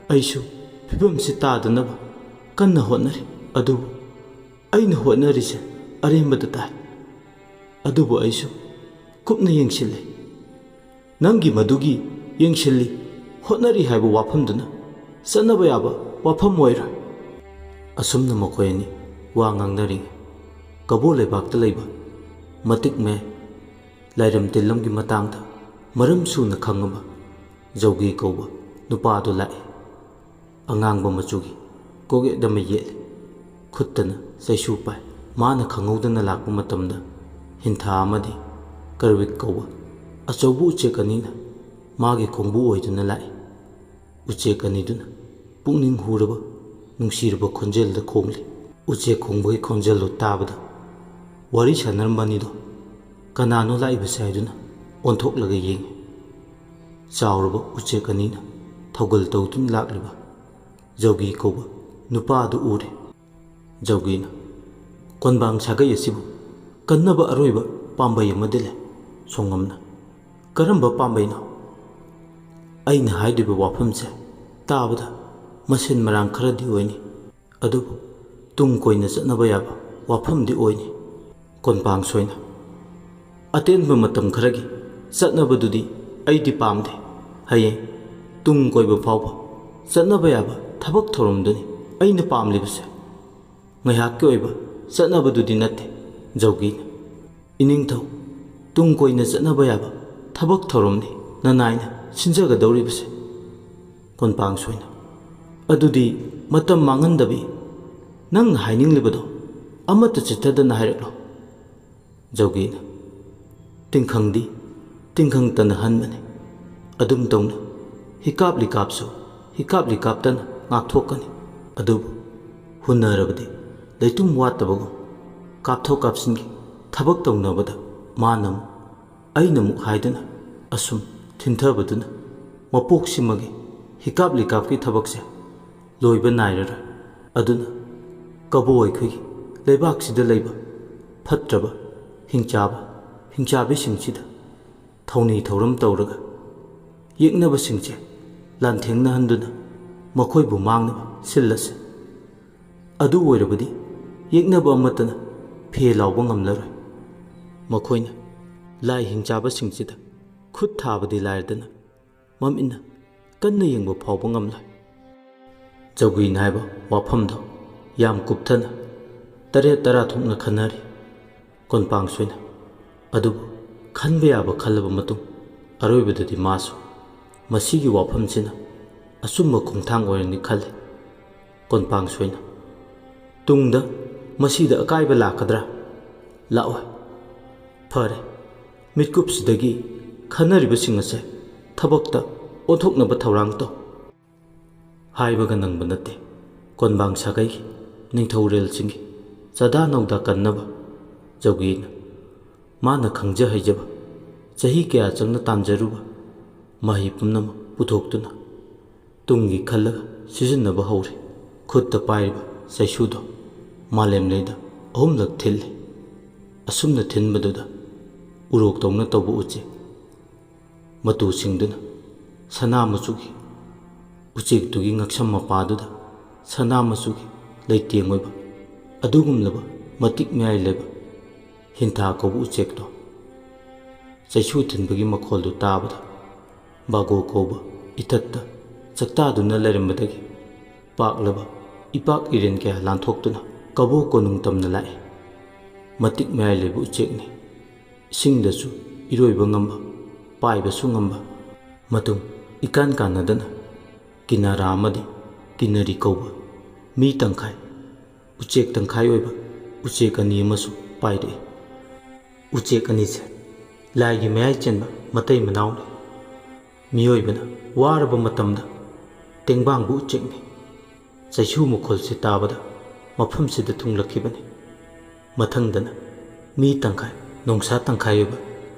ꯑꯩꯁꯨ ꯐꯤꯕꯝꯁꯤ ꯇꯥꯗꯅꯕ ꯀꯟꯅ ꯍꯣꯠꯅꯔꯤ, ꯑꯗꯨꯕꯨ ꯑꯩꯅ ꯍꯣꯠꯅꯔꯤꯁꯦ ꯑꯔꯦꯝꯕꯗ ꯇꯥꯏ꯫ ꯑꯗꯨꯕꯨ ꯑꯩꯁꯨ ꯀꯨꯞꯅ ꯌꯦꯡꯁꯤꯜꯂꯤ꯫ ꯅꯪꯒꯤ ꯃꯗꯨꯒꯤ ꯌꯦꯡꯁꯤꯜꯂꯤ, ꯍꯣꯠꯅꯔꯤ ꯍꯥꯏꯕ ꯋꯥꯐꯝꯗꯨꯅ ꯆꯠꯅꯕ ꯌꯥꯕ ꯋꯥꯐꯝ ꯑꯣꯏꯔꯣꯏ꯫" ꯑꯁꯨꯝꯅ ꯃꯈꯣꯏ ꯑꯅꯤ ꯋꯥ ꯉꯥꯡꯅꯔꯤꯉꯩ ꯀꯕꯣ ꯂꯩꯕꯥꯛꯇ ꯂꯩꯕ ꯃꯇꯤꯛ ꯃꯌꯥꯏ ꯂꯥꯏꯔꯝ ꯇꯤꯜꯂꯝꯒꯤ ꯃꯇꯥꯡꯗ ꯃꯔꯝ ꯁꯨꯅ ꯈꯪꯉꯕ ꯖꯧꯒꯤ ꯀꯧꯕ ꯅꯨꯄꯥꯗꯨ ꯂꯥꯛꯏ꯫ ꯑꯉꯥꯡꯕ ꯃꯆꯨꯒꯤ ꯀꯣꯛꯌꯦꯠ ꯑꯃ ꯌꯦꯠꯂꯤ꯫ ꯈꯨꯠꯇꯅ ꯆꯩꯁꯨ ꯄꯥꯏ꯫ ꯃꯥꯅ ꯈꯪꯍꯧꯗꯅ ꯂꯥꯛꯄ ꯃꯇꯝꯗ ꯍꯤꯟꯊꯥ ꯑꯃꯗꯤ ꯀꯔꯋꯤꯛ ꯀꯧꯕ ꯑꯆꯧꯕ ꯎꯆꯦꯛ ꯑꯅꯤꯅ ꯃꯥꯒꯤ ꯈꯣꯡꯕꯨ ꯑꯣꯏꯗꯨꯅ ꯂꯥꯛꯏ꯫ ꯎꯆꯦꯛ ꯑꯅꯤꯗꯨꯅ ꯄꯨꯛꯅꯤꯡ ꯍꯨꯔꯕ, ꯅꯨꯡꯁꯤꯔꯕ ꯈꯣꯟꯖꯦꯜꯗ ꯈꯣꯡꯂꯤ꯫ ꯎꯆꯦꯛ ꯈꯣꯡꯕꯒꯤ ꯈꯣꯟꯖꯦꯜꯗꯨ ꯇꯥꯕꯗ ꯋꯥꯔꯤ ꯁꯥꯟꯅꯔꯝꯕ ꯑꯅꯤꯗꯣ ꯀꯅꯥꯅꯣ ꯂꯥꯛꯏꯕꯁꯦ ꯍꯥꯏꯗꯨꯅ ꯑꯣꯟꯊꯣꯛꯂꯒ ꯌꯦꯡꯉꯤ꯫ ꯆꯥꯎꯔꯕ ꯎꯆꯦꯛ ꯑꯅꯤꯅ ꯊꯧꯒꯜ ꯇꯧꯗꯨꯅ ꯂꯥꯛꯂꯤꯕ ꯖꯧꯒꯤ ꯀꯧꯕ ꯅꯨꯄꯥ ꯑꯗꯨ ꯎꯔꯦ꯫ ꯖꯧꯒꯤꯅ, "ꯀꯣꯟꯕꯥꯡ ꯁꯥꯒꯩ ꯑꯁꯤꯕꯨ ꯀꯟꯅꯕ ꯑꯔꯣꯏꯕ ꯄꯥꯝꯕꯩ ꯑꯃꯗꯤ ꯂꯩ, ꯁꯣꯡꯉꯝꯅ꯫ ꯀꯔꯝꯕ ꯄꯥꯝꯕꯩꯅꯣ?" "ꯑꯩꯅ ꯍꯥꯏꯗꯣꯏꯕ ꯋꯥꯐꯝꯁꯦ ꯇꯥꯕꯗ ꯃꯁꯦꯟ ꯃꯔꯥꯡ ꯈꯔꯗꯤ ꯑꯣꯏꯅꯤ, ꯑꯗꯨꯕꯨ ꯇꯨꯡ ꯀꯣꯏꯅ ꯆꯠꯅꯕ ꯌꯥꯕ ꯋꯥꯐꯝꯗꯤ ꯑꯣꯏꯅꯤ꯫" ꯀꯣꯟꯄꯥꯡ ꯁꯣꯏꯅ, "ꯑꯇꯦꯟꯕ ꯃꯇꯝ ꯈꯔꯒꯤ ꯆꯠꯅꯕꯗꯨꯗꯤ ꯑꯩꯗꯤ ꯄꯥꯝꯗꯦ꯫ ꯍꯌꯦꯡ ꯇꯨꯡ ꯀꯣꯏꯕ ꯐꯥꯎꯕ ꯆꯠꯅꯕ ꯌꯥꯕ ꯊꯕꯛ ꯊꯧꯔꯝꯗꯨꯅꯤ ꯑꯩꯅ ꯄꯥꯝꯂꯤꯕꯁꯦ꯫ ꯉꯥꯏꯍꯥꯛꯀꯤ ꯑꯣꯏꯕ ꯆꯠꯅꯕꯗꯨꯗꯤ ꯅꯠꯇꯦ꯫" ꯖꯧꯒꯤꯅ, "ꯏꯅꯤꯡꯊꯧ, ꯇꯨꯡ ꯀꯣꯏꯅ ꯆꯠꯅꯕ ꯌꯥꯕ ꯊꯕꯛ ꯊꯧꯔꯝꯅꯤ ꯅꯅꯥꯏꯅ ꯁꯤꯟꯖꯒꯗꯧꯔꯤꯕꯁꯦ꯫" ꯀꯣꯟꯄꯥꯡ ꯁꯣꯏꯅ, "ꯑꯗꯨꯗꯤ ꯃꯇꯝ ꯃꯥꯡꯍꯟꯗꯕꯤ ꯅꯪꯅ ꯍꯥꯏꯅꯤꯡꯂꯤꯕꯗꯣ ꯑꯃꯠꯇ ꯆꯤꯠꯊꯗꯅ ꯍꯥꯏꯔꯛꯂꯣ꯫" ꯖꯧꯒꯤꯅ, "ꯇꯤꯡꯈꯪꯗꯤ ꯇꯤꯡꯈꯪ ꯇꯅ ꯍꯟꯕꯅꯤ꯫ ꯑꯗꯨꯝ ꯇꯧꯅ ꯍꯤꯀꯥꯞ ꯂꯤꯀꯥꯞꯁꯨ ꯍꯤꯀꯥꯞ ꯂꯤꯀꯥꯞꯇꯅ ꯉꯥꯛꯊꯣꯛꯀꯅꯤ꯫ ꯑꯗꯨꯕꯨ ꯍꯨꯟꯅꯔꯕꯗꯤ ꯂꯩꯇꯨꯝ ꯋꯥꯠꯇꯕꯒꯨꯝ ꯀꯥꯞꯊꯣꯛ ꯀꯥꯞꯁꯤꯟꯒꯤ ꯊꯕꯛ ꯇꯧꯅꯕꯗ ꯃꯥꯅ ꯑꯃꯨꯛ ꯑꯩꯅ ꯑꯃꯨꯛ ꯍꯥꯏꯗꯨꯅ ꯑꯁꯨꯝ ꯊꯤꯟꯊꯕꯗꯨꯅ ꯃꯄꯣꯛꯁꯤꯃꯒꯤ ꯍꯤꯀꯥꯞ ꯂꯤꯀꯥꯞꯀꯤ ꯊꯕꯛꯁꯦ ꯂꯣꯏꯕ ꯅꯥꯏꯔꯔꯣꯏ꯫ ꯑꯗꯨꯅ ꯀꯕꯣ ꯑꯩꯈꯣꯏꯒꯤ ꯂꯩꯕꯥꯛꯁꯤꯗ ꯂꯩꯕ ꯐꯠꯇ꯭ꯔꯕ ꯍꯤꯡꯆꯥꯕ ꯍꯤꯡꯆꯥꯕꯤꯁꯤꯡꯁꯤꯗ ꯊꯧꯅꯤ ꯊꯧꯔꯝ ꯇꯧꯔꯒ ꯌꯦꯛꯅꯕꯁꯤꯡꯁꯦ ꯂꯥꯟꯊꯦꯡꯅꯍꯟꯗꯨꯅ ꯃꯈꯣꯏꯕꯨ ꯃꯥꯡꯅꯕ ꯁꯤꯜꯂꯁꯤ꯫ ꯑꯗꯨ ꯑꯣꯏꯔꯕꯗꯤ ꯌꯦꯛꯅꯕ ꯑꯃꯠꯇꯅ ꯐꯦ ꯂꯥꯎꯕ ꯉꯝꯂꯔꯣꯏ꯫ ꯃꯈꯣꯏꯅ ꯂꯥꯏ ꯍꯤꯡꯆꯥꯕꯁꯤꯡꯁꯤꯗ ꯈꯨꯠ ꯊꯥꯕꯗꯤ ꯂꯥꯏꯔꯗꯅ ꯃꯃꯤꯠꯅ ꯀꯟꯅ ꯌꯦꯡꯕ ꯐꯥꯎꯕ ꯉꯝꯂꯣꯏ꯫" ꯖꯧꯒꯤꯅ ꯍꯥꯏꯕ ꯋꯥꯐꯝꯗꯣ ꯌꯥꯝ ꯀꯨꯞꯊꯅ ꯇꯔꯦꯠ ꯇꯔꯥ ꯊꯣꯛꯅ ꯈꯟꯅꯔꯤ꯫ ꯀꯣꯟꯄꯥꯡ ꯁꯣꯏꯅ, "ꯑꯗꯨꯕꯨ ꯈꯟꯕ ꯌꯥꯕ ꯈꯜꯂꯕ ꯃꯇꯨꯡ, ꯑꯔꯣꯏꯕꯗꯗꯤ ꯃꯥꯁꯨ ꯃꯁꯤꯒꯤ ꯋꯥꯐꯝꯁꯤꯅ ꯑꯆꯨꯝꯕ ꯈꯣꯡꯊꯥꯡ ꯑꯣꯏꯔꯅꯤ ꯈꯜꯂꯤ꯫ ꯀꯣꯟꯄꯥꯡ ꯁꯣꯏꯅ, "ꯇꯨꯡꯗ ꯃꯁꯤꯗ ꯑꯀꯥꯏꯕ ꯂꯥꯛꯀꯗ꯭ꯔꯥ?" "ꯂꯥꯛꯑꯣꯏ꯫ ꯐꯔꯦ, ꯃꯤꯠꯀꯨꯞꯁꯤꯗꯒꯤ ꯈꯟꯅꯔꯤꯕꯁꯤꯡ ꯑꯁꯦ ꯊꯕꯛꯇ ꯑꯣꯟꯊꯣꯛꯅꯕ ꯊꯧꯔꯥꯡ ꯇꯧ"꯫ ꯍꯥꯏꯕꯒ ꯅꯪꯕ ꯅꯠꯇꯦ ꯀꯣꯟꯕꯥꯡ ꯁꯥꯒꯩꯒꯤ ꯅꯤꯡꯊꯧꯔꯦꯜꯁꯤꯡꯒꯤ ꯆꯥꯗꯥ ꯅꯧꯗꯥ ꯀꯟꯅꯕ꯫ ꯖꯧꯒꯤꯅ ꯃꯥꯅ ꯈꯪꯖ ꯍꯩꯖꯕ, ꯆꯍꯤ ꯀꯌꯥ ꯆꯪꯅ ꯇꯥꯟꯖꯔꯨꯕ ꯃꯍꯩ ꯄꯨꯝꯅꯃꯛ ꯄꯨꯊꯣꯛꯇꯨꯅ ꯇꯨꯡꯒꯤ ꯈꯜꯂꯒ ꯁꯤꯖꯤꯟꯅꯕ ꯍꯧꯔꯦ꯫ ꯈꯨꯠꯇ ꯄꯥꯏꯔꯤꯕ ꯆꯩꯁꯨꯗꯣ ꯃꯥꯂꯦꯝꯂꯩꯗ ꯑꯍꯨꯝꯂꯛ ꯊꯤꯜꯂꯤ꯫ ꯑꯁꯨꯝꯅ ꯊꯤꯟꯕꯗꯨꯗ ꯎꯔꯣꯛꯇꯧꯅ ꯇꯧꯕ ꯎꯆꯦꯛ ꯃꯇꯨꯁꯤꯡꯗꯨꯅ ꯁꯅꯥ ꯃꯆꯨꯒꯤ ꯎꯆꯦꯛꯇꯨꯒꯤ ꯉꯛꯁꯝ ꯃꯄꯥꯗꯨꯗ ꯁꯅꯥ ꯃꯆꯨꯒꯤ ꯂꯩꯇꯦꯡ ꯑꯣꯏꯕ ꯑꯗꯨꯒꯨꯝꯂꯕ ꯃꯇꯤꯛ ꯃꯌꯥꯏ ꯂꯩꯕ ꯍꯤꯟꯊꯥ ꯀꯧꯕ ꯎꯆꯦꯛꯇꯣ ꯆꯩꯁꯨ ꯊꯤꯟꯕꯒꯤ ꯃꯈꯣꯜꯗꯨ ꯇꯥꯕꯗ ꯕꯥꯒꯣ ꯀꯧꯕ ꯏꯊꯠꯇ ꯆꯥꯛꯇꯥꯗꯨꯅ ꯂꯩꯔꯝꯕꯗꯒꯤ ꯄꯥꯛꯂꯕ ꯏꯄꯥꯛ ꯏꯔꯦꯟ ꯀꯌꯥ ꯂꯥꯟꯊꯣꯛꯇꯨꯅ ꯀꯕꯣ ꯀꯣꯅꯨꯡ ꯇꯝꯅ ꯂꯥꯛꯏ꯫ ꯃꯇꯤꯛ ꯃꯌꯥꯏ ꯂꯩꯕ ꯎꯆꯦꯛꯅꯤ꯫ ꯏꯁꯤꯡꯗꯁꯨ ꯏꯔꯣꯏꯕ ꯉꯝꯕ, ꯄꯥꯏꯕꯁꯨ ꯉꯝꯕ꯫ ꯃꯇꯨꯡ ꯏꯀꯥꯟ ꯀꯥꯟꯅꯗꯅ ꯀꯤꯅꯥꯔꯥ ꯑꯃꯗꯤ ꯀꯤꯅꯔꯤ ꯀꯧꯕ ꯃꯤ ꯇꯪꯈꯥꯏ, ꯎꯆꯦꯛ ꯇꯪꯈꯥꯏ ꯑꯣꯏꯕ ꯎꯆꯦꯛ ꯑꯅꯤ ꯑꯃꯁꯨ ꯄꯥꯏꯔꯛꯏ꯫ ꯎꯆꯦꯛ ꯑꯅꯤꯁꯦ ꯂꯥꯏꯒꯤ ꯃꯌꯥꯏ ꯆꯦꯟꯕ ꯃꯇꯩ ꯃꯅꯥꯎꯅꯤ꯫ ꯃꯤꯑꯣꯏꯕꯅ ꯋꯥꯔꯕ ꯃꯇꯝꯗ ꯇꯦꯡꯕꯥꯡꯕ ꯎꯆꯦꯛꯅꯤ꯫ ꯆꯩꯁꯨ ꯃꯈꯣꯜꯁꯤ ꯇꯥꯕꯗ ꯃꯐꯝꯁꯤꯗ ꯊꯨꯡꯂꯛꯈꯤꯕꯅꯤ꯫ ꯃꯊꯪꯗꯅ ꯃꯤ ꯇꯪꯈꯥꯏ, ꯅꯣꯡꯁꯥ ꯇꯪꯈꯥꯏ ꯑꯣꯏꯕ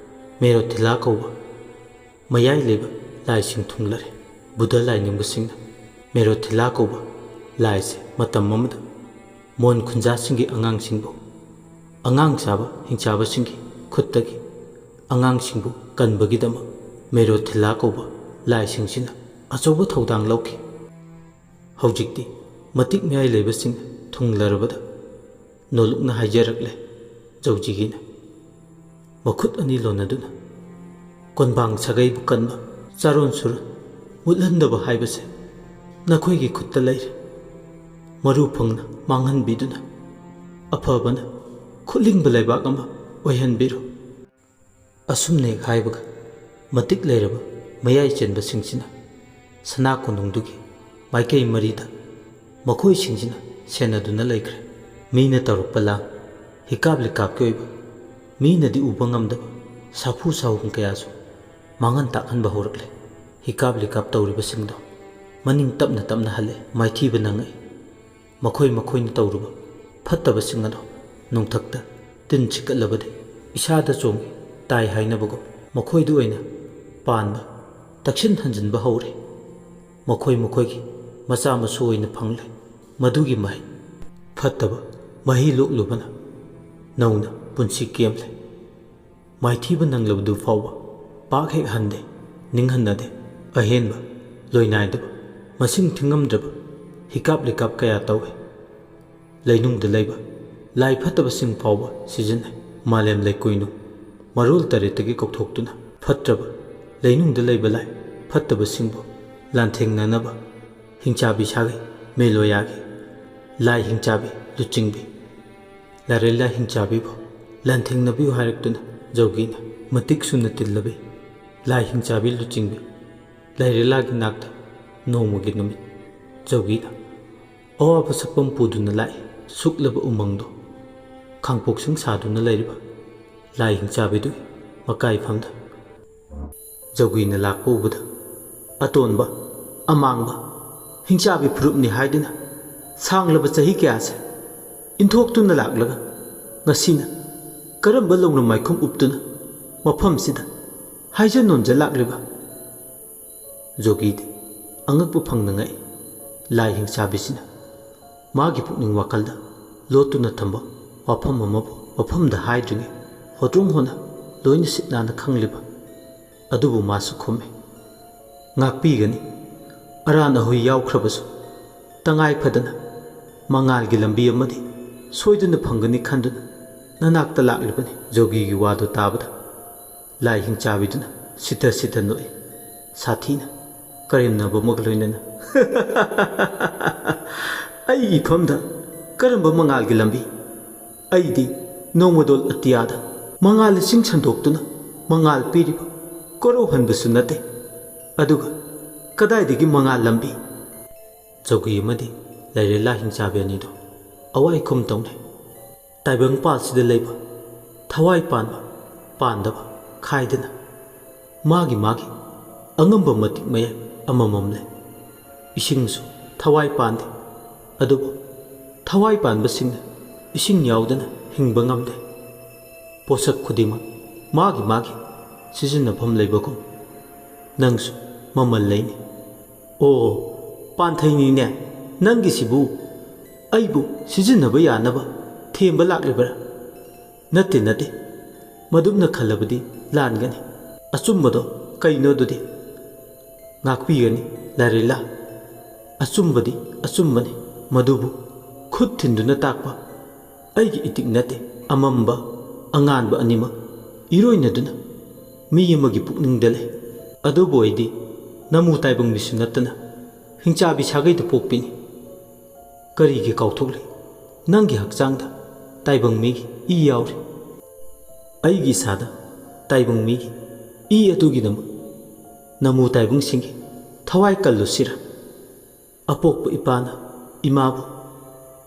ꯃꯦꯔꯣꯊꯤꯂꯥ ꯀꯧꯕ ꯃꯌꯥꯏ ꯂꯩꯕ ꯂꯥꯏꯁꯤꯡ ꯊꯨꯡꯂꯔꯦ꯫ ꯕꯨꯙ ꯂꯥꯏꯅꯤꯡꯕꯁꯤꯡꯅ ꯃꯦꯔꯣꯊꯤꯂꯥ ꯀꯧꯕ ꯂꯥꯏꯁꯦ ꯃꯇꯝ ꯑꯃꯗ ꯃꯣꯟ ꯈꯨꯟꯖꯥꯁꯤꯡꯒꯤ ꯑꯉꯥꯡꯁꯤꯡꯕꯨ ꯑꯉꯥꯡ ꯆꯥꯕ ꯍꯤꯡꯆꯥꯕꯁꯤꯡꯒꯤ ꯈꯨꯠꯇꯒꯤ ꯑꯉꯥꯡꯁꯤꯡꯕꯨ ꯀꯟꯕꯒꯤꯗꯃꯛ ꯃꯦꯔꯣꯊꯤꯂꯥ ꯀꯧꯕ ꯂꯥꯏꯁꯤꯡꯁꯤꯅ ꯑꯆꯧꯕ ꯊꯧꯗꯥꯡ ꯂꯧꯈꯤ꯫ ꯍꯧꯖꯤꯛꯇꯤ ꯃꯇꯤꯛ ꯃꯌꯥꯏ ꯂꯩꯕꯁꯤꯡ ꯊꯨꯡꯂꯔꯕꯗ ꯅꯣꯂꯨꯛꯅ ꯍꯥꯏꯖꯔꯛꯂꯦ ꯖꯧꯖꯤꯒꯤꯅ꯫ ꯃꯈꯨꯠ ꯑꯅꯤ ꯂꯣꯟꯅꯗꯨꯅ, "ꯀꯣꯟꯕꯥꯡ ꯁꯥꯒꯩꯕꯨ ꯀꯟꯕ, ꯆꯥꯔꯣꯟ ꯁꯨꯔꯣꯟ ꯃꯨꯠꯍꯟꯗꯕ ꯍꯥꯏꯕꯁꯦ ꯅꯈꯣꯏꯒꯤ ꯈꯨꯠꯇ ꯂꯩꯔꯦ꯫ ꯃꯔꯨ ꯐꯪꯅ ꯃꯥꯡꯍꯟꯕꯤꯗꯨꯅ ꯑꯐꯕꯅ ꯈꯨꯠꯂꯤꯡꯕ ꯂꯩꯕꯥꯛ ꯑꯃ ꯑꯣꯏꯍꯟꯕꯤꯔꯣ"꯫ ꯑꯁꯨꯝꯅ ꯍꯦꯛ ꯍꯥꯏꯕꯒ, ꯃꯇꯤꯛ ꯂꯩꯔꯕ ꯃꯌꯥꯏ ꯆꯦꯟꯕꯁꯤꯡꯁꯤꯅ ꯁꯅꯥ ꯀꯣꯅꯨꯡꯗꯨꯒꯤ ꯃꯥꯏꯀꯩ ꯃꯔꯤꯗ ꯃꯈꯣꯏꯁꯤꯡꯁꯤꯅ ꯁꯦꯟꯅꯗꯨꯅ ꯂꯩꯈ꯭ꯔꯦ꯫ ꯃꯤꯅ ꯇꯧꯔꯛꯄ ꯂꯥꯡ, ꯍꯤꯀꯥꯞ ꯂꯤꯀꯥꯞꯀꯤ ꯑꯣꯏꯕ, ꯃꯤꯅꯗꯤ ꯎꯕ ꯉꯝꯗꯕ ꯁꯥꯐꯨ ꯁꯥꯍꯨꯝ ꯀꯌꯥꯁꯨ ꯃꯥꯡꯍꯟ ꯇꯥꯛꯍꯟꯕ ꯍꯧꯔꯛꯂꯦ꯫ ꯍꯤꯀꯥꯞ ꯂꯤꯀꯥꯞ ꯇꯧꯔꯤꯕꯁꯤꯡꯗꯣ ꯃꯅꯤꯡ ꯇꯞꯅ ꯇꯞꯅ ꯍꯜꯂꯦ꯫ ꯃꯥꯏꯊꯤꯕ ꯅꯪꯉꯛꯏ꯫ ꯃꯈꯣꯏ ꯃꯈꯣꯏꯅ ꯇꯧꯔꯨꯕ ꯐꯠꯇꯕꯁꯤꯡ ꯑꯗꯣ ꯅꯣꯡꯊꯛꯇ ꯇꯤꯟ ꯆꯤꯛꯀꯠꯂꯕꯗꯤ ꯏꯁꯥꯗ ꯆꯣꯡꯏ ꯇꯥꯏ ꯍꯥꯏꯅꯕꯒꯨꯝ ꯃꯈꯣꯏꯗ ꯑꯣꯏꯅ ꯄꯥꯟꯕ ꯇꯛꯁꯤꯟ ꯍꯟꯖꯤꯟꯕ ꯍꯧꯔꯦ꯫ ꯃꯈꯣꯏ ꯃꯈꯣꯏꯒꯤ ꯃꯆꯥ ꯃꯁꯨ ꯑꯣꯏꯅ ꯐꯪꯂꯦ꯫ ꯃꯗꯨꯒꯤ ꯃꯍꯩ ꯐꯠꯇꯕ ꯃꯍꯩ ꯂꯣꯛꯂꯨꯕꯅ ꯅꯧꯅ ꯄꯨꯟꯁꯤ ꯀꯦꯝꯂꯦ꯫ ꯃꯥꯏꯊꯤꯕ ꯅꯪꯂꯕꯗꯨ ꯐꯥꯎꯕ ꯄꯥꯛ ꯍꯦꯛ ꯍꯟꯗꯦ, ꯅꯤꯡꯍꯟꯅꯗꯦ꯫ ꯑꯍꯦꯟꯕ, ꯂꯣꯏꯅꯥꯏꯗꯕ, ꯃꯁꯤꯡ ꯊꯤꯉꯝꯗ꯭ꯔꯕ ꯍꯤꯀꯥꯞ ꯂꯤꯀꯥꯞ ꯀꯌꯥ ꯇꯧꯏ꯫ ꯂꯩꯅꯨꯡꯗ ꯂꯩꯕ ꯂꯥꯏ ꯐꯠꯇꯕꯁꯤꯡ ꯐꯥꯎꯕ ꯁꯤꯖꯤꯟꯅꯩ꯫ ꯃꯥꯂꯦꯝ ꯂꯩꯀꯣꯏꯅꯨꯡ ꯃꯔꯣꯜ ꯇꯔꯦꯠꯇꯒꯤ ꯀꯧꯊꯣꯛꯇꯨꯅ ꯐꯠꯇ꯭ꯔꯕ ꯂꯩꯅꯨꯡꯗ ꯂꯩꯕ ꯂꯥꯏ ꯐꯠꯇꯕꯁꯤꯡꯕꯨ ꯂꯥꯟꯊꯦꯡꯅꯅꯕ ꯍꯤꯡꯆꯥꯕꯤ ꯁꯥꯒꯩ ꯃꯦꯂꯣꯌꯥꯒꯤ ꯂꯥꯏ ꯍꯤꯡꯆꯥꯕꯤ ꯂꯨꯆꯤꯡꯕꯤ ꯂꯥꯏꯔꯦꯜꯂꯥ ꯍꯤꯡꯆꯥꯕꯤꯕꯨ ꯂꯥꯟꯊꯦꯡꯅꯕꯤꯌꯨ ꯍꯥꯏꯔꯛꯇꯨꯅ ꯖꯧꯒꯤꯅ ꯃꯇꯤꯛ ꯁꯨꯅ ꯇꯤꯜꯂꯕꯤ꯫ ꯂꯥꯏ ꯍꯤꯡꯆꯥꯕꯤ ꯂꯨꯆꯤꯡꯕꯤ ꯂꯥꯏꯔꯦꯜꯂꯥꯒꯤ ꯅꯥꯛꯇ ꯅꯣꯡꯃꯒꯤ ꯅꯨꯃꯤꯠ ꯖꯧꯒꯤꯅ ꯑꯋꯥꯕ ꯁꯛꯐꯝ ꯄꯨꯗꯨꯅ ꯂꯥꯛꯏ꯫ ꯁꯨꯛꯂꯕ ꯎꯃꯪꯗꯣ ꯈꯥꯡꯄꯣꯛꯁꯤꯡ ꯁꯥꯗꯨꯅ ꯂꯩꯔꯤꯕ ꯂꯥꯏ ꯍꯤꯡꯆꯥꯕꯤꯗꯨꯒꯤ ꯃꯀꯥꯏꯐꯝꯗ ꯖꯧꯒꯤꯅ ꯂꯥꯛꯄ ꯎꯕꯗ, ꯑꯇꯣꯟꯕ, ꯑꯃꯥꯡꯕ, ꯍꯤꯡꯆꯥꯕꯤ ꯐꯨꯔꯨꯞꯅꯤ ꯍꯥꯏꯗꯨꯅ ꯁꯥꯡꯂꯕ ꯆꯍꯤ ꯀꯌꯥꯁꯦ ꯏꯟꯊꯣꯛꯇꯨꯅ ꯂꯥꯛꯂꯒ ꯉꯁꯤꯅ ꯀꯔꯝꯕ ꯂꯧꯅ ꯃꯥꯏꯈꯨꯝ ꯎꯞꯇꯨꯅ ꯃꯐꯝꯁꯤꯗ ꯍꯥꯏꯖ ꯅꯣꯟꯖ ꯂꯥꯛꯂꯤꯕ? ꯖꯣꯒꯤꯗꯤ ꯑꯉꯛꯄ ꯐꯪꯅ ꯉꯛꯏ꯫ ꯂꯥꯏ ꯍꯤꯡꯆꯥꯕꯤꯁꯤꯅ ꯃꯥꯒꯤ ꯄꯨꯛꯅꯤꯡ ꯋꯥꯈꯜꯗ ꯂꯣꯠꯇꯨꯅ ꯊꯝꯕ ꯋꯥꯐꯝ ꯑꯃꯕꯨ ꯃꯐꯝꯗ ꯍꯥꯏꯗ꯭ꯔꯤꯉꯩ ꯍꯣꯇ꯭ꯔꯣꯡ ꯍꯣꯅ ꯂꯣꯏꯅ ꯁꯤꯠ ꯅꯥꯟꯅ ꯈꯪꯂꯤꯕ ꯑꯗꯨꯕꯨ ꯃꯥꯁꯨ ꯈꯨꯝꯃꯤ, "ꯉꯥꯛꯄꯤꯒꯅꯤ꯫ ꯑꯔꯥꯟ ꯑꯍꯣꯏ ꯌꯥꯎꯈ꯭ꯔꯕꯁꯨ ꯇꯉꯥꯏ ꯐꯗꯅ ꯃꯉꯥꯜꯒꯤ ꯂꯝꯕꯤ ꯑꯃꯗꯤ ꯁꯣꯏꯗꯅ ꯐꯪꯒꯅꯤ ꯈꯟꯗꯨꯅ ꯅꯅꯥꯛꯇ ꯂꯥꯛꯂꯤꯕꯅꯤ꯫" ꯖꯣꯒꯤꯒꯤ ꯋꯥꯗꯨ ꯇꯥꯕꯗ ꯂꯥꯏ ꯍꯤꯡꯆꯥꯕꯤꯗꯨꯅ ꯁꯤꯊ ꯁꯤꯊ ꯅꯣꯛꯏ꯫ ꯁꯥꯊꯤꯅ ꯀꯔꯦꯝꯅꯕ ꯑꯃꯒ ꯂꯣꯏꯅꯅ, "ꯑꯩꯒꯤ ꯏꯐꯝꯗ ꯀꯔꯝꯕ ꯃꯉꯥꯜꯒꯤ ꯂꯝꯕꯤ? ꯑꯩꯗꯤ ꯅꯣꯡꯃꯗꯣꯜ ꯑꯇꯤꯌꯥꯗ ꯃꯉꯥꯜ ꯂꯤꯁꯤꯡ ꯁꯟꯗꯣꯛꯇꯨꯅ ꯃꯉꯥꯜ ꯄꯤꯔꯤꯕ ꯀꯣꯔꯧꯍꯟꯕꯁꯨ ꯅꯠꯇꯦ꯫ ꯑꯗꯨꯒ ꯀꯗꯥꯏꯗꯒꯤ ꯃꯉꯥꯜ ꯂꯝꯕꯤ? ꯆꯧꯒꯤ ꯑꯃꯗꯤ ꯂꯥꯏꯔꯦꯜꯂꯥ ꯍꯤꯡꯆꯥꯕꯤ ꯑꯅꯤꯗꯣ ꯑꯋꯥꯏꯈꯨꯝ ꯇꯧꯅꯩ꯫ ꯇꯥꯏꯕꯪ ꯄꯥꯜꯁꯤꯗ ꯂꯩꯕ ꯊꯋꯥꯏ ꯄꯥꯟꯕ ꯄꯥꯟꯗꯕ ꯈꯥꯏꯗꯅ ꯃꯥꯒꯤ ꯃꯥꯒꯤ ꯑꯉꯝꯕ ꯃꯇꯤꯛ ꯃꯌꯥꯏ ꯑꯃꯃꯝ ꯂꯩ꯫ ꯏꯁꯤꯡꯁꯨ ꯊꯋꯥꯏ ꯄꯥꯟꯗꯦ꯫ ꯑꯗꯨꯕꯨ ꯊꯋꯥꯏ ꯄꯥꯟꯕꯁꯤꯡꯅ ꯏꯁꯤꯡ ꯌꯥꯎꯗꯅ ꯍꯤꯡꯕ ꯉꯝꯗꯦ꯫ ꯄꯣꯠꯁꯛ ꯈꯨꯗꯤꯡꯃꯛ ꯃꯥꯒꯤ ꯃꯥꯒꯤ ꯁꯤꯖꯤꯟꯅꯐꯝ ꯂꯩꯕꯒꯨꯝ ꯅꯪꯁꯨ ꯃꯃꯜ ꯂꯩꯅꯤ꯫ ꯑꯣ, ꯄꯥꯟꯊꯩꯅꯤꯅꯦ ꯅꯪꯒꯤꯁꯤꯕꯨ꯫ ꯑꯩꯕꯨ ꯁꯤꯖꯤꯟꯅꯕ ꯌꯥꯅꯕ ꯊꯦꯝꯕ ꯂꯥꯛꯂꯤꯕ꯭ꯔꯥ? ꯅꯠꯇꯦ, ꯅꯠꯇꯦ꯫ ꯃꯗꯨꯝꯅ ꯈꯜꯂꯕꯗꯤ ꯂꯥꯟꯒꯅꯤ꯫ ꯑꯆꯨꯝꯕꯗꯣ ꯀꯩꯅꯣ ꯑꯗꯨꯗꯤ? ꯉꯥꯛꯄꯤꯒꯅꯤ ꯂꯥꯏꯔꯦꯜꯂꯥ꯫ ꯑꯆꯨꯝꯕꯗꯤ ꯑꯆꯨꯝꯕꯅꯤ, ꯃꯗꯨꯕꯨ ꯈꯨꯠ ꯊꯤꯟꯗꯨꯅ ꯇꯥꯛꯄ ꯑꯩꯒꯤ ꯏꯇꯤꯛ ꯅꯠꯇꯦ꯫ ꯑꯃꯝꯕ ꯑꯉꯥꯟꯕ ꯑꯅꯤꯃꯛ ꯏꯔꯣꯏꯅꯗꯨꯅ ꯃꯤ ꯑꯃꯒꯤ ꯄꯨꯛꯅꯤꯡꯗ ꯂꯩ꯫ ꯑꯗꯨꯕꯨ ꯑꯩꯗꯤ ꯅꯃꯨ ꯇꯥꯏꯕꯪ ꯃꯤꯁꯨ ꯅꯠꯇꯅ ꯍꯤꯡꯆꯥꯕꯤ ꯁꯥꯒꯩꯗ ꯄꯣꯛꯄꯤꯅꯤ꯫ ꯀꯔꯤꯒꯤ ꯀꯥꯎꯊꯣꯛꯂꯤ? ꯅꯪꯒꯤ ꯍꯛꯆꯥꯡꯗ ꯇꯥꯏꯕꯪ ꯃꯤꯒꯤ ꯏ ꯌꯥꯎꯔꯤ꯫ ꯑꯩꯒꯤ ꯏꯁꯥꯗ ꯇꯥꯏꯕꯪ ꯃꯤꯒꯤ ꯏ ꯑꯗꯨꯒꯤꯗꯃꯛ ꯅꯃꯨ ꯇꯥꯏꯕꯪꯁꯤꯡꯒꯤ ꯊꯋꯥꯏ ꯀꯜꯂꯨꯁꯤꯔ? ꯑꯄꯣꯛꯄ ꯏꯄꯥꯅ ꯏꯃꯥꯕꯨ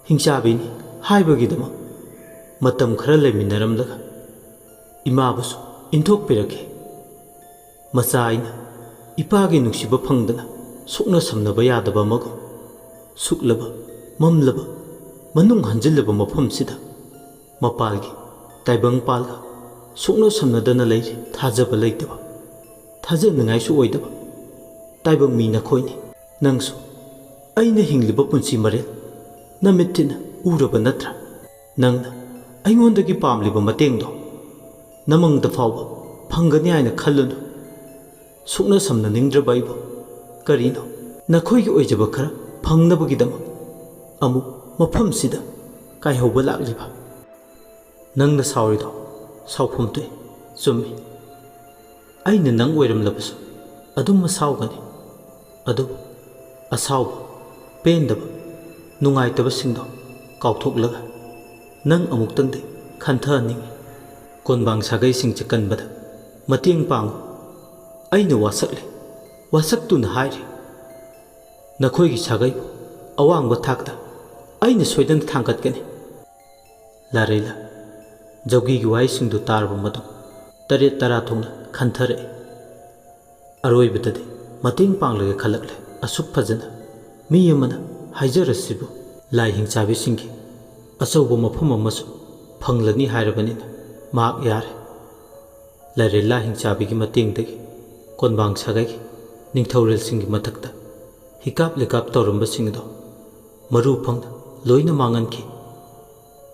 ꯍꯤꯡꯆꯥꯕꯤꯅꯤ ꯍꯥꯏꯕꯒꯤꯗꯃꯛ ꯃꯇꯝ ꯈꯔ ꯂꯩꯃꯤꯟꯅꯔꯝꯂꯒ ꯏꯃꯥꯕꯨꯁꯨ ꯏꯟꯊꯣꯛꯄꯤꯔꯛꯈꯤ꯫ ꯃꯆꯥ ꯑꯩꯅ ꯏꯄꯥꯒꯤ ꯅꯨꯡꯁꯤꯕ ꯐꯪꯗꯅ ꯁꯨꯛꯅ ꯁꯝꯅꯕ ꯌꯥꯗꯕ ꯑꯃꯒꯨꯝ, ꯁꯨꯛꯂꯕ, ꯃꯝꯂꯕ, ꯃꯅꯨꯡ ꯍꯟꯖꯤꯜꯂꯕ ꯃꯐꯝꯁꯤꯗ ꯃꯄꯥꯜꯒꯤ ꯇꯥꯏꯕꯪ ꯄꯥꯜꯒ ꯁꯨꯛꯅ ꯁꯝꯅꯗꯅ ꯂꯩꯔꯤ꯫ ꯊꯥꯖꯕ ꯂꯩꯇꯕ, ꯊꯥꯖꯅꯤꯡꯉꯥꯏꯁꯨ ꯑꯣꯏꯗꯕ ꯇꯥꯏꯕꯪ ꯃꯤ ꯅꯈꯣꯏꯅꯤ꯫ ꯅꯪꯁꯨ ꯑꯩꯅ ꯍꯤꯡꯂꯤꯕ ꯄꯨꯟꯁꯤ ꯃꯔꯦꯜ ꯅꯃꯤꯠ ꯊꯤꯟꯅ ꯎꯔꯕ ꯅꯠꯇ꯭ꯔꯥ? ꯅꯪꯅ ꯑꯩꯉꯣꯟꯗꯒꯤ ꯄꯥꯝꯂꯤꯕ ꯃꯇꯦꯡꯗꯣ ꯅꯃꯪꯗ ꯐꯥꯎꯕ ꯐꯪꯒꯅꯤ ꯍꯥꯏꯅ ꯈꯜꯂꯨꯅꯨ꯫ ꯁꯨꯛꯅ ꯁꯝꯅꯅꯤꯡꯗ꯭ꯔꯕ ꯑꯩꯕꯨ ꯀꯔꯤꯅꯣ ꯅꯈꯣꯏꯒꯤ ꯑꯣꯏꯖꯕ ꯈꯔ ꯐꯪꯅꯕꯒꯤꯗꯃꯛ ꯑꯃꯨꯛ ꯃꯐꯝꯁꯤꯗ ꯀꯥꯏꯍꯧꯕ ꯂꯥꯛꯂꯤꯕ? ꯅꯪꯅ ꯁꯥꯎꯔꯤꯗꯣ ꯁꯥꯎꯐꯝ ꯊꯣꯛꯏ, ꯆꯨꯝꯃꯤ꯫ ꯑꯩꯅ ꯅꯪ ꯑꯣꯏꯔꯝꯂꯕꯁꯨ ꯑꯗꯨꯝ ꯑꯁꯥꯎꯒꯅꯤ꯫ ꯑꯗꯨꯕꯨ ꯑꯁꯥꯎꯕ, ꯄꯦꯟꯗꯕ, ꯅꯨꯡꯉꯥꯏꯇꯕꯁꯤꯡꯗꯣ ꯀꯥꯎꯊꯣꯛꯂꯒ ꯅꯪ ꯑꯃꯨꯛꯇꯪꯗꯤ ꯈꯟꯊꯍꯟꯅꯤꯡꯏ꯫ ꯀꯣꯟꯕꯥꯡ ꯁꯥꯒꯩꯁꯤꯡ ꯆꯤꯛꯀꯟꯕꯗ "ꯃꯇꯦꯡ ꯄꯥꯡꯉꯨ꯫ ꯑꯩꯅ ꯋꯥꯁꯛꯂꯦ, ꯋꯥꯁꯛꯇꯨꯅ ꯍꯥꯏꯔꯤ꯫ ꯅꯈꯣꯏꯒꯤ ꯁꯥꯒꯩꯕꯨ ꯑꯋꯥꯡꯕ ꯊꯥꯛꯇ ꯑꯩꯅ ꯁꯣꯏꯗꯅ ꯊꯥꯡꯒꯠꯀꯅꯤ꯫" ꯂꯥꯔꯦꯂꯥ ꯖꯧꯒꯤꯒꯤ ꯋꯥꯍꯩꯁꯤꯡꯗꯨ ꯇꯥꯔꯕ ꯃꯇꯨꯡ ꯇꯔꯦꯠ ꯇꯔꯥ ꯊꯣꯛꯅ ꯈꯟꯊꯔꯛꯏ꯫ ꯑꯔꯣꯏꯕꯗꯗꯤ ꯃꯇꯦꯡ ꯄꯥꯡꯂꯒꯦ ꯈꯜꯂꯛꯂꯦ꯫ ꯑꯁꯨꯛ ꯐꯖꯅ ꯃꯤ ꯑꯃꯅ ꯍꯥꯏꯖꯔꯁꯤꯕꯨ, ꯂꯥꯏ ꯍꯤꯡꯆꯥꯕꯤꯁꯤꯡꯒꯤ ꯑꯆꯧꯕ ꯃꯐꯝ ꯑꯃꯁꯨ ꯐꯪꯂꯅꯤ ꯍꯥꯏꯔꯕꯅꯤꯅ ꯃꯍꯥꯛ ꯌꯥꯔꯦ꯫ ꯂꯥꯏꯔꯦꯜꯂꯥ ꯍꯤꯡꯆꯥꯕꯤꯒꯤ ꯃꯇꯦꯡꯗꯒꯤ ꯀꯣꯟꯕꯥꯡ ꯁꯥꯒꯩꯒꯤ ꯅꯤꯡꯊꯧꯔꯦꯜꯁꯤꯡꯒꯤ ꯃꯊꯛꯇ ꯍꯤꯀꯥꯞ ꯂꯤꯀꯥꯞ ꯇꯧꯔꯝꯕꯁꯤꯡ ꯑꯗꯣ ꯃꯔꯨ ꯐꯪꯅ ꯂꯣꯏꯅ ꯃꯥꯡꯍꯟꯈꯤ꯫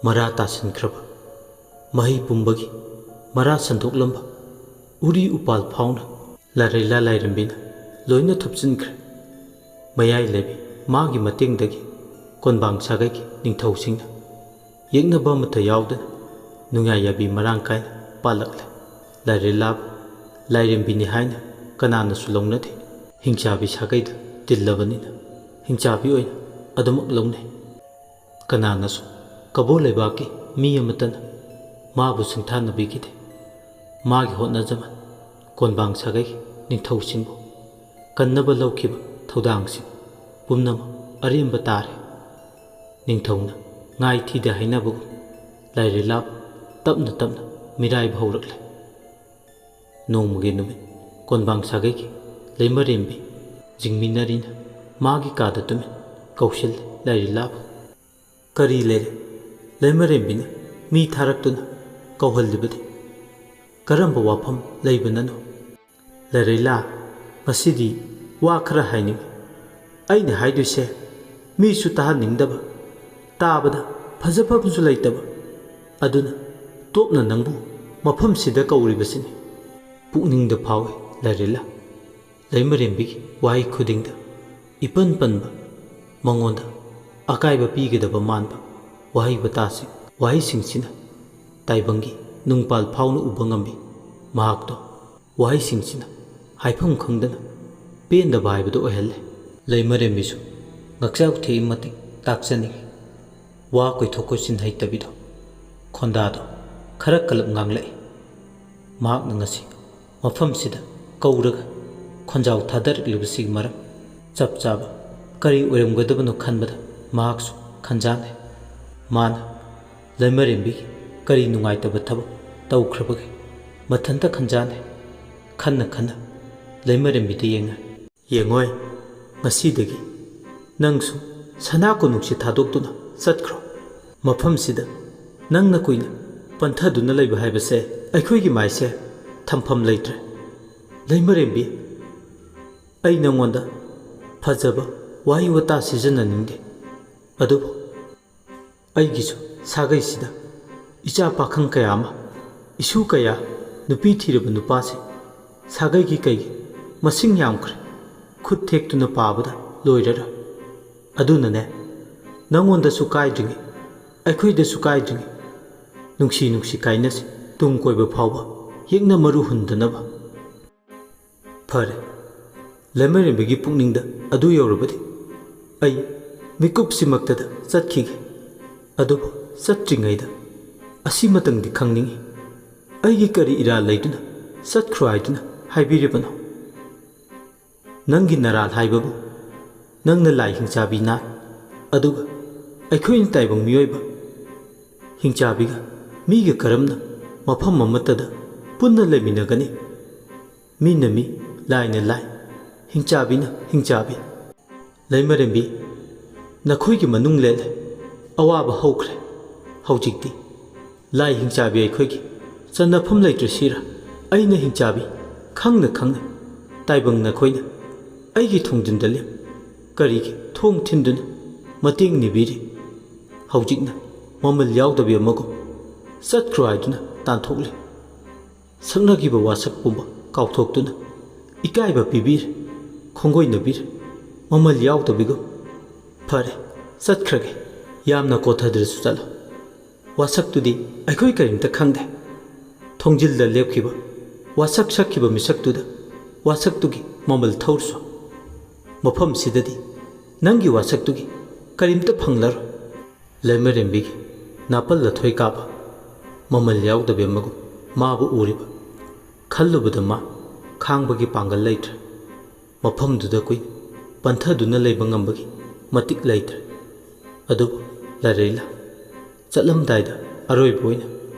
ꯃꯔꯥ ꯇꯥꯁꯤꯟꯈ꯭ꯔꯕ, ꯃꯍꯩ ꯄꯨꯝꯕꯒꯤ ꯃꯔꯥ ꯁꯟꯗꯣꯛꯂꯝꯕ ꯎꯔꯤ ꯎꯄꯥꯜ ꯐꯥꯎꯅ ꯂꯥꯔꯦꯂꯥ ꯂꯥꯏꯔꯦꯝꯕꯤꯅ ꯂꯣꯏꯅ ꯊꯨꯞꯆꯤꯟꯈ꯭ꯔꯦ꯫ ꯃꯌꯥꯏ ꯂꯩꯕꯤ ꯃꯥꯒꯤ ꯃꯇꯦꯡꯗꯒꯤ ꯀꯣꯟꯕꯥꯡ ꯁꯥꯒꯩꯒꯤ ꯅꯤꯡꯊꯧꯁꯤꯡꯅ ꯌꯦꯛꯅꯕ ꯑꯃꯠꯇ ꯌꯥꯎꯗꯅ ꯅꯨꯡꯌꯥꯏ ꯌꯥꯕꯤ ꯃꯔꯥꯡ ꯀꯥꯏꯅ ꯄꯥꯜꯂꯛꯂꯦ꯫ ꯂꯥꯏꯔꯦꯂꯥꯕꯨ ꯂꯥꯏꯔꯦꯝꯕꯤꯅꯤ ꯍꯥꯏꯅ ꯀꯅꯥꯅꯁꯨ ꯂꯧꯅꯗꯦ꯫ ꯍꯤꯡꯆꯥꯕꯤ ꯁꯥꯒꯩꯗ ꯇꯤꯜꯂꯕꯅꯤꯅ ꯍꯤꯡꯆꯥꯕꯤ ꯑꯣꯏꯅ ꯑꯗꯨꯃꯛ ꯂꯧꯅꯩ꯫ ꯀꯅꯥꯅꯁꯨ ꯀꯕꯣ ꯂꯩꯕꯥꯛꯀꯤ ꯃꯤ ꯑꯃꯠꯇꯅ ꯃꯥꯕꯨ ꯁꯤꯡꯊꯥꯅꯕꯤꯈꯤꯗꯦ꯫ ꯃꯥꯒꯤ ꯍꯣꯠꯅꯖꯃꯟ, ꯀꯣꯟꯕꯥꯡ ꯁꯥꯒꯩ ꯅꯤꯡꯊꯧꯁꯤꯡꯕꯨ ꯀꯟꯅꯕ ꯂꯧꯈꯤꯕ ꯊꯧꯗꯥꯡꯁꯤꯡ ꯄꯨꯝꯅꯃꯛ ꯑꯔꯦꯝꯕ ꯇꯥꯔꯦ꯫ ꯅꯤꯡꯊꯧꯅ ꯉꯥꯏ ꯊꯤꯗꯦ ꯍꯥꯏꯅꯕꯒꯨꯝ ꯂꯥꯏꯔꯦꯂꯥꯕꯨ ꯇꯞꯅ ꯇꯞꯅ ꯃꯤꯔꯥꯏꯕ ꯍꯧꯔꯛꯂꯦ꯫ ꯅꯣꯡꯃꯒꯤ ꯅꯨꯃꯤꯠ ꯀꯣꯟꯕꯥꯡ ꯁꯥꯒꯩꯒꯤ ꯂꯩꯃꯔꯦꯝꯕꯤ ꯖꯤꯡꯃꯤꯅꯔꯤꯅ ꯃꯥꯒꯤ ꯀꯥꯗ ꯇꯨꯃꯤꯟ ꯀꯧꯁꯤꯜꯂꯦ ꯂꯥꯏꯔꯦꯂꯥꯕꯨ꯫ "ꯀꯔꯤ ꯂꯩꯔꯦ? ꯂꯩꯃꯔꯦꯝꯕꯤꯅ ꯃꯤ ꯊꯥꯔꯛꯇꯨꯅ ꯀꯧꯍꯜꯂꯤꯕꯗꯤ ꯀꯔꯝꯕ ꯋꯥꯐꯝ ꯂꯩꯕꯅꯅꯣ?" "ꯂꯥꯏꯔꯦꯂꯥ, ꯉꯁꯤꯗꯤ ꯋꯥ ꯈꯔ ꯍꯥꯏꯅꯤꯡꯏ꯫ ꯑꯩꯅ ꯍꯥꯏꯗꯣꯏꯁꯦ ꯃꯤꯁꯨ ꯇꯥꯍꯟꯅꯤꯡꯗꯕ, ꯇꯥꯕꯗ ꯐꯖꯐꯝꯁꯨ ꯂꯩꯇꯕ꯫ ꯑꯗꯨꯅ ꯇꯣꯞꯅ ꯅꯪꯕꯨ ꯃꯐꯝꯁꯤꯗ ꯀꯧꯔꯤꯕꯁꯤꯅꯤ꯫" ꯄꯨꯛꯅꯤꯡꯗ ꯐꯥꯎꯏ ꯂꯥꯏꯔꯦꯂꯥ꯫ ꯂꯩꯃꯔꯦꯝꯕꯤꯒꯤ ꯋꯥꯍꯩ ꯈꯨꯗꯤꯡꯗ ꯏꯄꯟ ꯄꯟꯕ, ꯃꯉꯣꯟꯗ ꯑꯀꯥꯏꯕ ꯄꯤꯒꯗꯕ ꯃꯥꯟꯕ ꯋꯥꯍꯩ ꯋꯥꯇꯥꯁꯤꯡ, ꯋꯥꯍꯩꯁꯤꯡꯁꯤꯅ ꯇꯥꯏꯕꯪꯒꯤ ꯅꯨꯡꯄꯥꯜ ꯐꯥꯎꯅ ꯎꯕ ꯉꯝꯃꯤ꯫ ꯃꯍꯥꯛꯇꯣ ꯋꯥꯍꯩꯁꯤꯡꯁꯤꯅ ꯍꯥꯏꯐꯝ ꯈꯪꯗꯅ ꯄꯦꯟꯗꯕ ꯍꯥꯏꯕꯗꯨ ꯑꯣꯏꯍꯜꯂꯦ꯫ ꯂꯩꯃꯔꯦꯝꯕꯤꯁꯨ ꯉꯛꯆꯥꯎ ꯊꯦꯛꯏ ꯃꯇꯤꯛ ꯇꯥꯛꯆꯅꯤꯡꯏ꯫ ꯋꯥ ꯀꯣꯏꯊꯣꯛ ꯀꯣꯏꯁꯤꯟ ꯍꯩꯇꯕꯤꯗꯣ, ꯈꯣꯟꯗꯥꯗꯣ ꯈꯔ ꯀꯜꯂꯞ ꯉꯥꯡꯂꯛꯏ꯫ ꯃꯍꯥꯛꯅ ꯉꯁꯤ ꯃꯐꯝꯁꯤꯗ ꯀꯧꯔꯒ ꯈꯣꯟꯖꯥꯎ ꯊꯥꯗꯔꯛꯂꯤꯕꯁꯤꯒꯤ ꯃꯔꯝ ꯆꯞ ꯆꯥꯕ ꯀꯔꯤ ꯑꯣꯏꯔꯝꯒꯗꯕꯅꯣ ꯈꯟꯕꯗ ꯃꯍꯥꯛꯁꯨ ꯈꯟꯖꯥꯟꯅꯩ꯫ ꯃꯥꯅ ꯂꯩꯃꯔꯦꯝꯕꯤꯒꯤ ꯀꯔꯤ ꯅꯨꯡꯉꯥꯏꯇꯕ ꯊꯕꯛ ꯇꯧꯈ꯭ꯔꯕꯒꯦ? ꯃꯊꯟꯇ ꯈꯟꯖꯥꯟꯅꯩ꯫ ꯈꯟꯅ ꯈꯟꯅ ꯂꯩꯃꯔꯦꯝꯕꯤꯗ ꯌꯦꯡꯅ, "ꯌꯦꯡꯉꯣꯏ, ꯉꯁꯤꯗꯒꯤ ꯅꯪꯁꯨ ꯁꯅꯥ ꯀꯣꯅꯨꯡꯁꯤ ꯊꯥꯗꯣꯛꯇꯨꯅ ꯆꯠꯈ꯭ꯔꯣ꯫ ꯃꯐꯝꯁꯤꯗ ꯅꯪꯅ ꯀꯨꯏꯅ ꯄꯟꯊꯗꯨꯅ ꯂꯩꯕ ꯍꯥꯏꯕꯁꯦ ꯑꯩꯈꯣꯏꯒꯤ ꯃꯥꯏꯁꯦ ꯊꯝꯐꯝ ꯂꯩꯇ꯭ꯔꯦ꯫ ꯂꯩꯃꯔꯦꯝꯕꯤ, ꯑꯩ ꯅꯪꯉꯣꯟꯗ ꯐꯖꯕ ꯋꯥꯍꯩ ꯋꯥꯇꯥ ꯁꯤꯖꯤꯟꯅꯅꯤꯡꯗꯦ, ꯑꯗꯨꯕꯨ ꯑꯩꯒꯤꯁꯨ ꯁꯥꯒꯩꯁꯤꯗ ꯏꯆꯥ ꯄꯥꯈꯪ ꯀꯌꯥ ꯑꯃ, ꯏꯁꯨ ꯀꯌꯥ, ꯅꯨꯄꯤ ꯊꯤꯔꯕ ꯅꯨꯄꯥꯁꯤꯡ, ꯁꯥꯒꯩꯒꯤ ꯀꯩꯒꯤ ꯃꯁꯤꯡ ꯌꯥꯝꯈ꯭ꯔꯦ꯫ ꯈꯨꯠ ꯊꯦꯛꯇꯨꯅ ꯄꯥꯕꯗ ꯂꯣꯏꯔꯔꯣꯏ꯫ ꯑꯗꯨꯅꯅꯦ, ꯅꯪꯉꯣꯟꯗꯁꯨ ꯀꯥꯏꯗ꯭ꯔꯤꯉꯩ, ꯑꯩꯈꯣꯏꯗꯁꯨ ꯀꯥꯏꯗ꯭ꯔꯤꯉꯩ, ꯅꯨꯡꯁꯤ ꯅꯨꯡꯁꯤ ꯀꯥꯏꯅꯁꯤ, ꯇꯨꯡ ꯀꯣꯏꯕ ꯐꯥꯎꯕ ꯌꯦꯛꯅ ꯃꯔꯨ ꯍꯨꯟꯗꯅꯕ"꯫ ꯐꯔꯦ, ꯂꯩꯃꯔꯦꯝꯕꯤꯒꯤ ꯄꯨꯛꯅꯤꯡꯗ ꯑꯗꯨ ꯌꯧꯔꯕꯗꯤ ꯑꯩ ꯃꯤꯀꯨꯞꯁꯤꯃꯛꯇꯗ ꯆꯠꯈꯤꯒꯦ꯫ ꯑꯗꯨꯕꯨ ꯆꯠꯇ꯭ꯔꯤꯉꯩꯗ ꯑꯁꯤꯃꯇꯪꯗꯤ ꯈꯪꯅꯤꯡꯏ, ꯑꯩꯒꯤ ꯀꯔꯤ ꯏꯔꯥꯜ ꯂꯩꯗꯨꯅ ꯆꯠꯈ꯭ꯔꯣ ꯍꯥꯏꯗꯨꯅ ꯍꯥꯏꯕꯤꯔꯤꯕꯅꯣ? ꯅꯪꯒꯤ ꯅꯔꯥꯜ ꯍꯥꯏꯕꯕꯨ ꯅꯪꯅ ꯂꯥꯏ ꯍꯤꯡꯆꯥꯕꯤ ꯅꯥꯠ, ꯑꯗꯨꯒ ꯑꯩꯈꯣꯏꯅ ꯇꯥꯏꯕꯪ ꯃꯤꯑꯣꯏꯕ ꯍꯤꯡꯆꯥꯕꯤꯒ ꯃꯤꯒ ꯀꯔꯝꯅ ꯃꯐꯝ ꯑꯃꯠꯇꯗ ꯄꯨꯟꯅ ꯂꯩꯃꯤꯟꯅꯒꯅꯤ? ꯃꯤꯅ ꯃꯤ, ꯂꯥꯏꯅ ꯂꯥꯏ, ꯍꯤꯡꯆꯥꯕꯤꯅ ꯍꯤꯡꯆꯥꯕꯤ꯫ ꯂꯩꯃꯔꯦꯝꯕꯤ, ꯅꯈꯣꯏꯒꯤ ꯃꯅꯨꯡ ꯂꯦꯜꯂꯦ, ꯑꯋꯥꯕ ꯍꯧꯈ꯭ꯔꯦ꯫ ꯍꯧꯖꯤꯛꯇꯤ ꯂꯥꯏ ꯍꯤꯡꯆꯥꯕꯤ ꯑꯩꯈꯣꯏꯒꯤ ꯆꯟꯅꯐꯝ ꯂꯩꯇ꯭ꯔꯦ ꯁꯤꯔꯥ? ꯑꯩꯅ ꯍꯤꯡꯆꯥꯕꯤ ꯈꯪꯅ ꯈꯪꯅ ꯇꯥꯏꯕꯪ ꯅꯈꯣꯏꯅ ꯑꯩꯒꯤ ꯊꯣꯡꯖꯤꯟꯗ ꯂꯦꯞ ꯀꯔꯤꯒꯤ ꯊꯣꯡ ꯊꯤꯟꯗꯨꯅ ꯃꯇꯦꯡ ꯅꯤꯕꯤꯔꯤ? ꯍꯧꯖꯤꯛꯅ ꯃꯃꯜ ꯌꯥꯎꯗꯕꯤ ꯑꯃꯒꯨꯝ ꯆꯠꯈ꯭ꯔꯣ ꯍꯥꯏꯗꯨꯅ ꯇꯥꯟꯊꯣꯛꯂꯤ꯫ ꯁꯛꯅꯈꯤꯕ ꯋꯥꯁꯛ ꯄꯨꯝꯕ ꯀꯥꯎꯊꯣꯛꯇꯨꯅ ꯏꯀꯥꯏꯕ ꯄꯤꯕꯤꯔꯦ, ꯈꯣꯡꯒꯣꯏꯅꯕꯤꯔꯦ, ꯃꯃꯜ ꯌꯥꯎꯗꯕꯤꯒꯨꯝ꯫ ꯐꯔꯦ, ꯆꯠꯈ꯭ꯔꯒꯦ꯫ ꯌꯥꯝꯅ ꯀꯣꯊꯗ꯭ꯔꯁꯨ ꯆꯠꯂꯣ꯫ ꯋꯥꯁꯛꯇꯨꯗꯤ ꯑꯩꯈꯣꯏ ꯀꯔꯤꯝꯇ ꯈꯪꯗꯦ꯫ ꯊꯣꯡꯖꯤꯜꯗ ꯂꯦꯞꯈꯤꯕ ꯋꯥꯁꯛ ꯁꯛꯈꯤꯕ ꯃꯤꯁꯛꯇꯨꯗ ꯋꯥꯁꯛꯇꯨꯒꯤ ꯃꯃꯜ ꯊꯧꯔꯁꯨ꯫ ꯃꯐꯝꯁꯤꯗꯗꯤ ꯅꯪꯒꯤ ꯋꯥꯁꯛꯇꯨꯒꯤ ꯀꯔꯤꯝꯇ ꯐꯪꯂꯔꯣꯏ꯫ ꯂꯩꯃꯔꯦꯝꯕꯤꯒꯤ ꯅꯥꯄꯜ ꯂꯊꯣꯏ ꯀꯥꯕ ꯃꯃꯜ ꯌꯥꯎꯗꯕꯤ ꯑꯃꯒꯨꯝ ꯃꯥꯕꯨ ꯎꯔꯤꯕ ꯈꯜꯂꯨꯕꯗ ꯃꯥ ꯈꯥꯡꯕꯒꯤ ꯄꯥꯡꯒꯜ ꯂꯩꯇ꯭ꯔꯦ꯫ ꯃꯐꯝꯗꯨꯗ ꯀꯨꯏꯅ ꯄꯟꯊꯗꯨꯅ ꯂꯩꯕ ꯉꯝꯕꯒꯤ ꯃꯇꯤꯛ ꯂꯩꯇ꯭ꯔꯦ꯫ ꯑꯗꯨꯕꯨ ꯂꯥꯏꯔꯩꯂꯥ ꯆꯠꯂꯝꯗꯥꯏꯗ ꯑꯔꯣꯏꯕ ꯑꯣꯏꯅ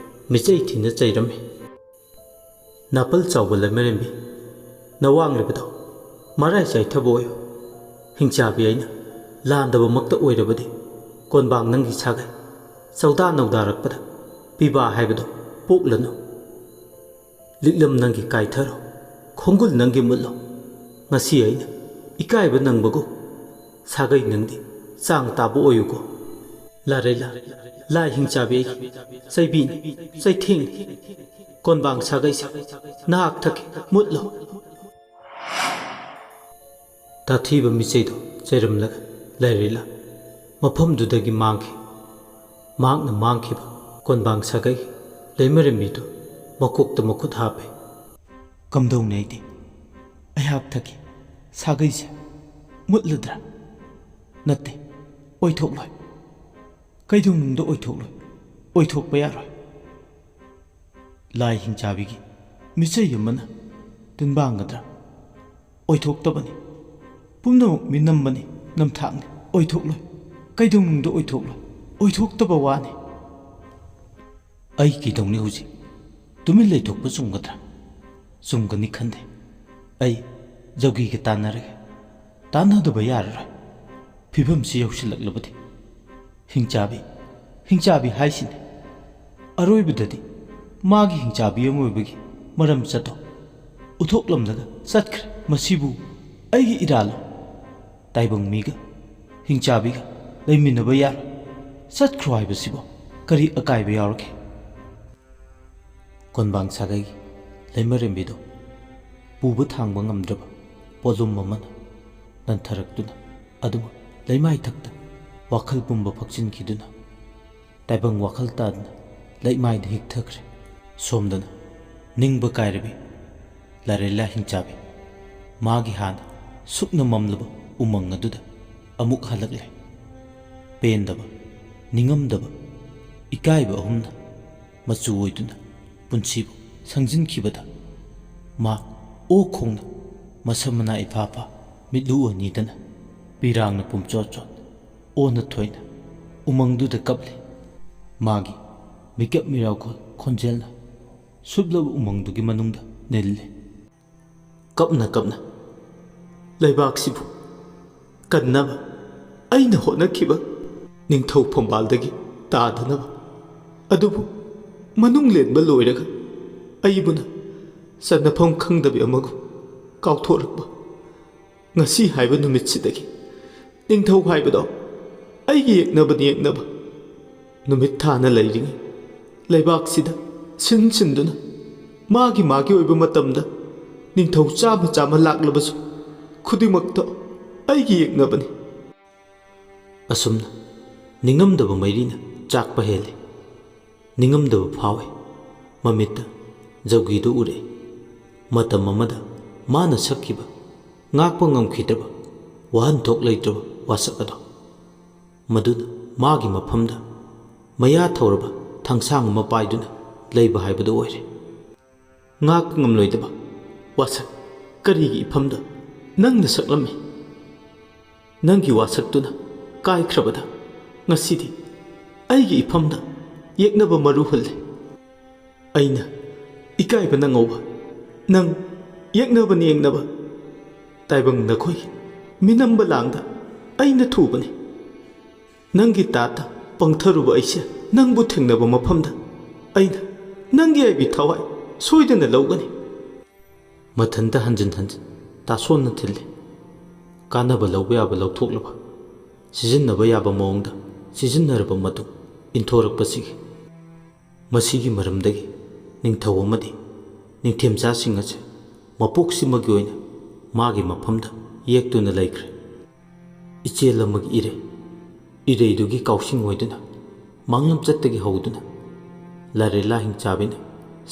ꯃꯤꯆꯩ ꯊꯤꯅ ꯆꯩꯔꯝꯃꯤ꯫ "ꯅꯥꯄꯜ ꯆꯥꯎꯕ ꯂꯩꯃꯔꯦꯝꯕꯤ, ꯅꯋꯥꯡꯂꯤꯕꯗꯣ ꯃꯔꯥꯏ ꯆꯥꯏꯊꯕ ꯑꯣꯏꯌꯨ꯫ ꯍꯤꯡꯆꯥꯕꯤ ꯑꯩꯅ ꯂꯥꯟꯗꯕꯃꯛꯇ ꯑꯣꯏꯔꯕꯗꯤ ꯀꯣꯟꯕꯥꯡ ꯅꯪꯒꯤ ꯁꯥꯒꯩ ꯆꯧꯗꯥ ꯅꯧꯗꯥꯔꯛꯄꯗ ꯄꯤꯕꯥ ꯍꯥꯏꯕꯗꯣ ꯄꯣꯛꯂꯅꯨ꯫ ꯂꯤꯛꯂꯝ ꯅꯪꯒꯤ ꯀꯥꯏꯊꯔꯣ, ꯈꯣꯡꯒꯨꯜ ꯅꯪꯒꯤ ꯃꯨꯠꯂꯣ꯫ ꯉꯁꯤ ꯑꯩꯅ ꯏꯀꯥꯏꯕ ꯅꯪꯕꯒꯨꯝ ꯁꯥꯒꯩ ꯅꯪꯗꯤ ꯆꯥꯡ ꯇꯥꯕ ꯑꯣꯏꯌꯨꯀꯣ꯫ ꯂꯥꯔꯩꯂꯥ, ꯂꯥꯏ ꯍꯤꯡꯆꯥꯕꯤ ꯑꯩꯒꯤ ꯆꯩꯕꯤꯅꯤ, ꯆꯩꯊꯦꯡꯅꯤ꯫ ꯀꯣꯟꯕꯥꯡ ꯁꯥꯒꯩꯁꯦ ꯅꯍꯥꯛ ꯊꯛꯀꯤ ꯃꯨꯠꯂꯣ꯫" ꯇꯥꯊꯤꯕ ꯃꯤꯆꯩꯗꯨ ꯆꯩꯔꯝꯂꯒ ꯂꯥꯏꯔꯩꯂꯥ ꯃꯐꯝꯗꯨꯗꯒꯤ ꯃꯥꯡꯈꯤ꯫ ꯃꯍꯥꯛꯅ ꯃꯥꯡꯈꯤꯕ ꯀꯣꯟꯕꯥꯡ ꯁꯥꯒꯩ ꯂꯩꯃꯔꯦꯝꯕꯤꯗꯨ ꯃꯀꯣꯛꯇ ꯃꯈꯨꯠ ꯍꯥꯞꯄꯦ꯫ "ꯀꯝꯗꯧꯅꯤ ꯑꯩꯗꯤ? ꯑꯩꯍꯥꯛ ꯊꯛꯀꯤ ꯁꯥꯒꯩꯁꯦ ꯃꯨꯠꯂꯗ꯭ꯔꯥ? ꯅꯠꯇꯦ, ꯑꯣꯏꯊꯣꯛꯂꯣꯏ꯫ ꯀꯩꯗꯧꯅꯨꯡꯗ ꯑꯣꯏꯊꯣꯛꯂꯣꯏ꯫ ꯑꯣꯏꯊꯣꯛꯄ ꯌꯥꯔꯣꯏ꯫ ꯂꯥꯏ ꯍꯤꯡꯆꯥꯕꯤꯒꯤ ꯃꯤꯆꯩ ꯑꯃꯅ ꯇꯤꯟꯕꯥꯡꯒꯗ꯭ꯔꯥ? ꯑꯣꯏꯊꯣꯛꯇꯕꯅꯤ꯫ ꯄꯨꯝꯅꯃꯛ ꯃꯤꯅꯝꯕꯅꯤ, ꯅꯝꯊꯥꯛꯅꯤ꯫ ꯑꯣꯏꯊꯣꯛꯂꯣꯏ꯫ ꯀꯩꯗꯧꯅꯨꯡꯗ ꯑꯣꯏꯊꯣꯛꯂꯣꯏ꯫ ꯑꯣꯏꯊꯣꯛꯇꯕ ꯋꯥꯅꯤ꯫" "ꯑꯩ ꯀꯩꯗꯧꯅꯤ ꯍꯧꯖꯤꯛ? ꯇꯨꯃꯤꯟ ꯂꯩꯊꯣꯛꯄ ꯆꯨꯝꯒꯗ꯭ꯔꯥ? ꯆꯨꯝꯒꯅꯤ ꯈꯟꯗꯦ꯫ ꯑꯩ ꯖꯧꯒꯤꯒ ꯇꯥꯟꯅꯔꯒꯦ꯫ ꯇꯥꯟꯅꯗꯕ ꯌꯥꯔꯔꯣꯏ꯫ ꯐꯤꯕꯝꯁꯤ ꯌꯧꯁꯤꯜꯂꯛꯂꯕꯗꯤ ꯍꯤꯡꯆꯥꯕꯤ, ꯍꯤꯡꯆꯥꯕꯤ ꯍꯥꯏꯁꯤꯅꯤ꯫ ꯑꯔꯣꯏꯕꯗꯗꯤ ꯃꯥꯒꯤ ꯍꯤꯡꯆꯥꯕꯤ ꯑꯃ ꯑꯣꯏꯕꯒꯤ ꯃꯔꯝ ꯆꯠꯇꯣ ꯎꯠꯊꯣꯛꯂꯝꯂꯒ ꯆꯠꯈ꯭ꯔꯦ꯫ ꯃꯁꯤꯕꯨ ꯑꯩꯒꯤ ꯏꯔꯥꯜꯂꯣ? ꯇꯥꯏꯕꯪ ꯃꯤꯒ ꯍꯤꯡꯆꯥꯕꯤꯒ ꯂꯩꯃꯤꯟꯅꯕ ꯌꯥꯔꯣꯏ꯫ ꯆꯠꯈ꯭ꯔꯣ ꯍꯥꯏꯕꯁꯤꯕꯨ ꯀꯔꯤ ꯑꯀꯥꯏꯕ ꯌꯥꯎꯔꯒꯦ?" ꯀꯣꯟꯕꯥꯡ ꯁꯥꯒꯩꯒꯤ ꯂꯩꯃꯔꯦꯝꯕꯤꯗꯨ ꯄꯨꯕ ꯊꯥꯡꯕ ꯉꯝꯗ꯭ꯔꯕ ꯄꯣꯠꯂꯨꯝ ꯑꯃꯅ ꯅꯟꯊꯔꯛꯇꯨꯅ ꯑꯗꯨꯃꯛ ꯂꯩꯃꯥꯏꯊꯛꯇ ꯋꯥꯈꯜ ꯄꯨꯝꯕ ꯐꯛꯆꯤꯟꯈꯤꯗꯨꯅ ꯇꯥꯏꯕꯪ ꯋꯥꯈꯜ ꯇꯥꯗꯅ ꯂꯩꯃꯥꯏꯗ ꯍꯤꯛꯊꯈ꯭ꯔꯦ꯫ ꯁꯣꯝꯗꯅ ꯅꯤꯡꯕ ꯀꯥꯏꯔꯕꯤ ꯂꯥꯔꯦꯂꯥ ꯍꯤꯡꯆꯥꯕꯤ ꯃꯥꯒꯤ ꯍꯥꯟꯅ ꯁꯨꯞꯅ ꯃꯝꯂꯕ ꯎꯃꯪ ꯑꯗꯨꯗ ꯑꯃꯨꯛ ꯍꯜꯂꯛꯂꯦ꯫ ꯄꯦꯟꯗꯕ, ꯅꯤꯡꯉꯝꯗꯕ, ꯏꯀꯥꯏꯕ ꯑꯍꯨꯝꯅ ꯃꯆꯨ ꯑꯣꯏꯗꯨꯅ ꯄꯨꯟꯁꯤꯕꯨ ꯁꯪꯖꯤꯟꯈꯤꯕꯗ ꯃꯍꯥꯛ ꯑꯣꯛ ꯈꯣꯡꯅ ꯃꯁꯝ ꯃꯅꯥ ꯏꯐꯥ ꯐꯥ, ꯃꯤꯠꯂꯨ ꯑꯅꯤꯗꯅ ꯄꯤꯔꯥꯡꯅ ꯄꯨꯝꯆꯣꯠ ꯆꯣꯠ, ꯑꯣꯟꯅ ꯊꯣꯏꯅ ꯎꯃꯪꯗꯨꯗ ꯀꯞꯂꯤ꯫ ꯃꯥꯒꯤ ꯃꯤꯀꯞ ꯃꯤꯔꯥꯎꯈꯣꯜ ꯈꯣꯟꯖꯦꯜꯅ ꯁꯨꯞꯂꯕ ꯎꯃꯪꯗꯨꯒꯤ ꯃꯅꯨꯡꯗ ꯅꯤꯜꯂꯤ꯫ ꯀꯞꯅ ꯀꯞꯅ, "ꯂꯩꯕꯥꯛꯁꯤꯕꯨ ꯀꯟꯅꯕ ꯑꯩꯅ ꯍꯣꯠꯅꯈꯤꯕ ꯅꯤꯡꯊꯧ ꯐꯝꯕꯥꯜꯗꯒꯤ ꯇꯥꯗꯅꯕ, ꯑꯗꯨꯕꯨ ꯃꯅꯨꯡ ꯂꯦꯟꯕ ꯂꯣꯏꯔꯒ ꯑꯩꯕꯨꯅ ꯆꯟꯅꯐꯝ ꯈꯪꯗꯕꯤ ꯑꯃꯒꯨꯝ ꯀꯥꯎꯊꯣꯔꯛꯄ ꯉꯁꯤ ꯍꯥꯏꯕ ꯅꯨꯃꯤꯠꯁꯤꯗꯒꯤ ꯅꯤꯡꯊꯧ ꯍꯥꯏꯕꯗꯣ ꯑꯩꯒꯤ ꯌꯦꯛꯅꯕꯅꯤ, ꯌꯦꯛꯅꯕ꯫ ꯅꯨꯃꯤꯠ ꯊꯥꯅ ꯂꯩꯔꯤꯉꯩ ꯂꯩꯕꯥꯛꯁꯤꯗ ꯁꯤꯟ ꯁꯤꯟꯗꯨꯅ ꯃꯥꯒꯤ ꯃꯥꯒꯤ ꯑꯣꯏꯕ ꯃꯇꯝꯗ ꯅꯤꯡꯊꯧ ꯆꯥꯝꯃ ꯆꯥꯝꯃ ꯂꯥꯛꯂꯕꯁꯨ ꯈꯨꯗꯤꯡꯃꯛꯇꯣ ꯑꯩꯒꯤ ꯌꯦꯛꯅꯕꯅꯤ"꯫ ꯑꯁꯨꯝꯅ ꯅꯤꯡꯉꯝꯗꯕ ꯃꯩꯔꯤꯅ ꯆꯥꯛꯄ ꯍꯦꯜꯂꯤ꯫ ꯅꯤꯡꯉꯝꯗꯕ ꯐꯥꯎꯏ꯫ ꯃꯃꯤꯠꯇ ꯖꯧꯒꯤꯗꯨ ꯎꯔꯛꯏ꯫ ꯃꯇꯝ ꯑꯃꯗ ꯃꯥꯅ ꯁꯛꯈꯤꯕ ꯉꯥꯛꯄ ꯉꯝꯈꯤꯗ꯭ꯔꯕ, ꯋꯥꯍꯟꯊꯣꯛ ꯂꯩꯇ꯭ꯔꯕ ꯋꯥꯁꯛ ꯑꯗꯣ꯫ ꯃꯗꯨꯅ ꯃꯥꯒꯤ ꯃꯐꯝꯗ ꯃꯌꯥ ꯊꯧꯔꯕ ꯊꯥꯡꯁꯥꯡ ꯑꯃ ꯄꯥꯏꯗꯨꯅ ꯂꯩꯕ ꯍꯥꯏꯕꯗꯨ ꯑꯣꯏꯔꯦ꯫ ꯉꯥꯛꯄ ꯉꯝꯂꯣꯏꯗꯕ ꯋꯥꯁꯛ, ꯀꯔꯤꯒꯤ ꯏꯐꯝꯗ ꯅꯪꯅ ꯁꯛꯂꯝꯃꯤ? ꯅꯪꯒꯤ ꯋꯥꯁꯛꯇꯨꯅ ꯀꯥꯏꯈ꯭ꯔꯕꯗ ꯉꯁꯤꯗꯤ ꯑꯩꯒꯤ ꯏꯐꯝꯗ ꯌꯦꯛꯅꯕ ꯃꯔꯨ ꯍꯨꯜꯂꯦ꯫ ꯑꯩꯅ ꯏꯀꯥꯏꯕꯅ ꯉꯧꯕ ꯅꯪ ꯌꯦꯛꯅꯕꯅꯤ, ꯌꯦꯛꯅꯕ꯫ ꯇꯥꯏꯕꯪ ꯅꯈꯣꯏꯒꯤ ꯃꯤꯅꯝꯕ ꯂꯥꯡꯗ ꯑꯩꯅ ꯊꯨꯕꯅꯤ꯫ ꯅꯪꯒꯤ ꯇꯥꯠꯇ ꯄꯪꯊꯔꯨꯕ ꯑꯩꯁꯦ ꯅꯪꯕꯨ ꯊꯦꯡꯅꯕ ꯃꯐꯝꯗ ꯑꯩꯅ ꯅꯪꯒꯤ ꯑꯩꯒꯤ ꯊꯋꯥꯏ ꯁꯣꯏꯗꯅ ꯂꯧꯒꯅꯤ꯫ ꯃꯊꯟꯇ ꯍꯟꯖꯤꯟ ꯍꯟꯖꯤꯟ ꯇꯥꯁꯣꯟꯅ ꯊꯤꯜꯂꯤ꯫ ꯀꯥꯟꯅꯕ ꯂꯧꯕ ꯌꯥꯕ ꯂꯧꯊꯣꯛꯂꯕ, ꯁꯤꯖꯤꯟꯅꯕ ꯌꯥꯕ ꯃꯑꯣꯡꯗ ꯁꯤꯖꯤꯟꯅꯔꯕ ꯃꯇꯨꯡ ꯏꯟꯊꯣꯔꯛꯄꯁꯤꯒꯤ꯫ ꯃꯁꯤꯒꯤ ꯃꯔꯝꯗꯒꯤ ꯅꯤꯡꯊꯧ ꯑꯃꯗꯤ ꯅꯤꯡꯊꯦꯝꯆꯥꯁꯤꯡ ꯑꯁꯦ ꯃꯄꯣꯛꯁꯤꯃꯒꯤ ꯑꯣꯏꯅ ꯃꯥꯒꯤ ꯃꯐꯝꯗ ꯌꯦꯛꯇꯨꯅ ꯂꯩꯈ꯭ꯔꯦ꯫ ꯏꯆꯦꯜ ꯑꯃꯒꯤ ꯏꯔꯩ, ꯏꯔꯩꯗꯨꯒꯤ ꯀꯥꯎꯁꯤꯡ ꯑꯣꯏꯗꯨꯅ, ꯃꯥꯡꯂꯝꯆꯠꯇꯒꯤ ꯍꯧꯗꯨꯅ, ꯂꯥꯏꯔꯩ ꯂꯥꯍꯤꯡ ꯆꯥꯕꯤꯅ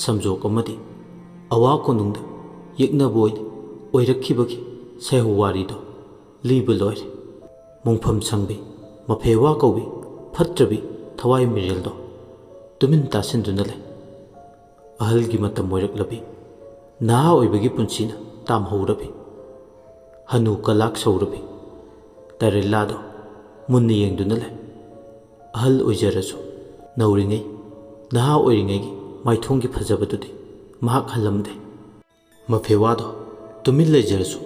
ꯁꯝꯖꯣꯛ ꯑꯃꯗꯤ ꯑꯋꯥ ꯀꯣꯅꯨꯡꯗ ꯌꯦꯛꯅꯕ ꯑꯣꯏꯅ ꯑꯣꯏꯔꯛꯈꯤꯕꯒꯤ ꯁꯩꯍꯧ ꯋꯥꯔꯤꯗꯣ ꯂꯤꯕ ꯂꯣꯏꯔꯦ꯫ ꯃꯣꯡꯐꯝ ꯁꯪꯕꯤ, ꯃꯐꯦꯋꯥ ꯀꯧꯕꯤ, ꯐꯠꯇ꯭ꯔꯕꯤ ꯊꯋꯥꯏ ꯃꯤꯔꯦꯜꯗꯣ ꯇꯨꯃꯤꯟ ꯇꯥꯁꯤꯟꯗꯨꯅ ꯂꯩ꯫ ꯑꯍꯜꯒꯤ ꯃꯇꯝ ꯑꯣꯏꯔꯛꯂꯕꯤ꯫ ꯅꯍꯥ ꯑꯣꯏꯕꯒꯤ ꯄꯨꯟꯁꯤꯅ ꯇꯥꯝꯍꯧꯔꯕꯤ꯫ ꯍꯅꯨ ꯀꯂꯥꯛ ꯁꯧꯔꯕꯤ꯫ ꯂꯥꯏꯔꯦꯂꯥꯗꯣ ꯃꯨꯟꯅ ꯌꯦꯡꯗꯨꯅ ꯂꯩ꯫ ꯑꯍꯜ ꯑꯣꯏꯖꯔꯁꯨ ꯅꯧꯔꯤꯉꯩ, ꯅꯍꯥ ꯑꯣꯏꯔꯤꯉꯩꯒꯤ ꯃꯥꯏꯊꯣꯡꯒꯤ ꯐꯖꯕꯗꯨꯗꯤ ꯃꯍꯥꯛ ꯍꯜꯂꯝꯗꯦ꯫ ꯃꯐꯦꯋꯥꯗꯣ ꯇꯨꯃꯤꯟ ꯂꯩꯖꯔꯁꯨ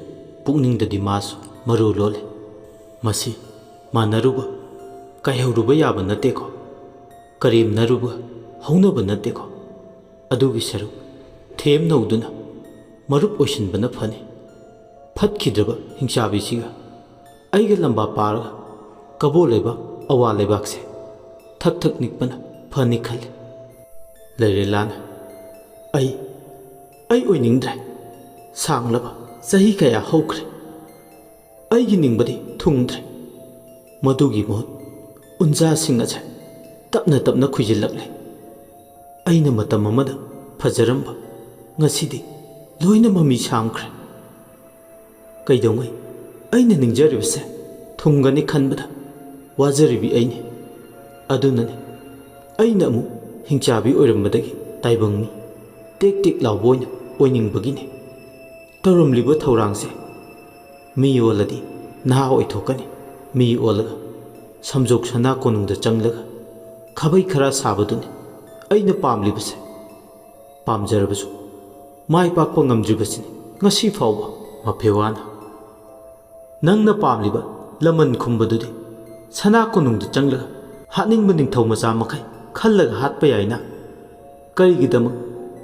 ꯄꯨꯛꯅꯤꯡꯗꯗꯤ ꯃꯥꯁꯨ ꯃꯔꯨ ꯂꯣꯜꯂꯤ꯫ ꯃꯁꯤ ꯃꯥꯟꯅꯔꯨꯕ, ꯀꯥꯏꯍꯧꯔꯨꯕ ꯌꯥꯕ ꯅꯠꯇꯦꯀꯣ꯫ ꯀꯔꯦꯝꯅꯔꯨꯕ ꯍꯧꯅꯕ ꯅꯠꯇꯦꯀꯣ꯫ ꯑꯗꯨꯒꯤ ꯁꯔꯨꯛ ꯊꯦꯝ ꯅꯧꯗꯨꯅ ꯃꯔꯨꯞ ꯑꯣꯏꯁꯤꯟꯕꯅ ꯐꯅꯤ꯫ ꯐꯠꯈꯤꯗ꯭ꯔꯕ ꯍꯤꯡꯆꯥꯕꯤꯁꯤꯒ ꯑꯩꯒ ꯂꯝꯕꯥ ꯄꯥꯔꯒ ꯀꯕꯣ ꯂꯩꯕꯥꯛ, ꯑꯋꯥ ꯂꯩꯕꯥꯛꯁꯦ ꯊꯛ ꯊꯛ ꯅꯤꯛꯄꯅ ꯐꯅꯤ ꯈꯜꯂꯤ꯫ ꯂꯩꯔꯦꯂꯥꯅ, "ꯑꯩ, ꯑꯩ ꯑꯣꯏꯅꯤꯡꯗ꯭ꯔꯦ꯫ ꯁꯥꯡꯂꯕ ꯆꯍꯤ ꯀꯌꯥ ꯍꯧꯈ꯭ꯔꯦ꯫ ꯑꯩꯒꯤ ꯅꯤꯡꯕꯗꯤ ꯊꯨꯡꯗ꯭ꯔꯦ꯫ ꯃꯗꯨꯒꯤ ꯃꯍꯨꯠ ꯎꯟꯖꯥꯁꯤꯡ ꯑꯁꯦ ꯇꯞꯅ ꯇꯞꯅ ꯈꯨꯏꯖꯤꯜꯂꯛꯂꯦ꯫ ꯑꯩꯅ ꯃꯇꯝ ꯑꯃꯗ ꯐꯖꯔꯝꯕ ꯉꯁꯤꯗꯤ ꯂꯣꯏꯅ ꯃꯃꯤ ꯁꯥꯝꯈ꯭ꯔꯦ꯫ ꯀꯩꯗꯧꯉꯩ ꯑꯩꯅ ꯅꯤꯡꯖꯔꯤꯕꯁꯦ ꯊꯨꯡꯒꯅꯤ ꯈꯟꯕꯗ ꯋꯥꯖꯔꯤꯕꯤ ꯑꯩꯅꯤ꯫ ꯑꯗꯨꯅꯅꯤ ꯑꯩꯅ ꯑꯃꯨꯛ ꯍꯤꯡꯆꯥꯕꯤ ꯑꯣꯏꯔꯝꯕꯗꯒꯤ ꯇꯥꯏꯕꯪ ꯃꯤ ꯇꯦꯛ ꯇꯦꯛ ꯂꯥꯎꯕ ꯑꯣꯏꯅ ꯑꯣꯏꯅꯤꯡꯕꯒꯤꯅꯤ꯫ ꯇꯧꯔꯝꯂꯤꯕ ꯊꯧꯔꯥꯡꯁꯦ ꯃꯤ ꯑꯣꯜꯂꯗꯤ ꯅꯍꯥ ꯑꯣꯏꯊꯣꯛꯀꯅꯤ꯫ ꯃꯤ ꯑꯣꯜꯂꯒ ꯁꯝꯖꯣꯛ ꯁꯅꯥ ꯀꯣꯅꯨꯡꯗ ꯆꯪꯂꯒ ꯈꯥꯕꯩ ꯈꯔ ꯁꯥꯕꯗꯨꯅꯤ ꯑꯩꯅ ꯄꯥꯝꯂꯤꯕꯁꯦ꯫ ꯄꯥꯝꯖꯔꯕꯁꯨ ꯃꯥꯏ ꯄꯥꯛꯄ ꯉꯝꯗ꯭ꯔꯤꯕꯁꯤꯅꯤ ꯉꯁꯤ ꯐꯥꯎꯕ꯫ ꯃꯐꯦꯋꯥꯅ, "ꯅꯪꯅ ꯄꯥꯝꯂꯤꯕ ꯂꯃꯟ ꯈꯨꯝꯕꯗꯨꯗꯤ ꯁꯅꯥ ꯀꯣꯅꯨꯡꯗ ꯆꯪꯂꯒ ꯍꯥꯠꯅꯤꯡꯕ ꯅꯤꯡꯊꯧ ꯃꯆꯥ ꯃꯈꯩ ꯈꯜꯂꯒ ꯍꯥꯠꯄ ꯌꯥꯏꯅ꯫ ꯀꯔꯤꯒꯤꯗꯃꯛ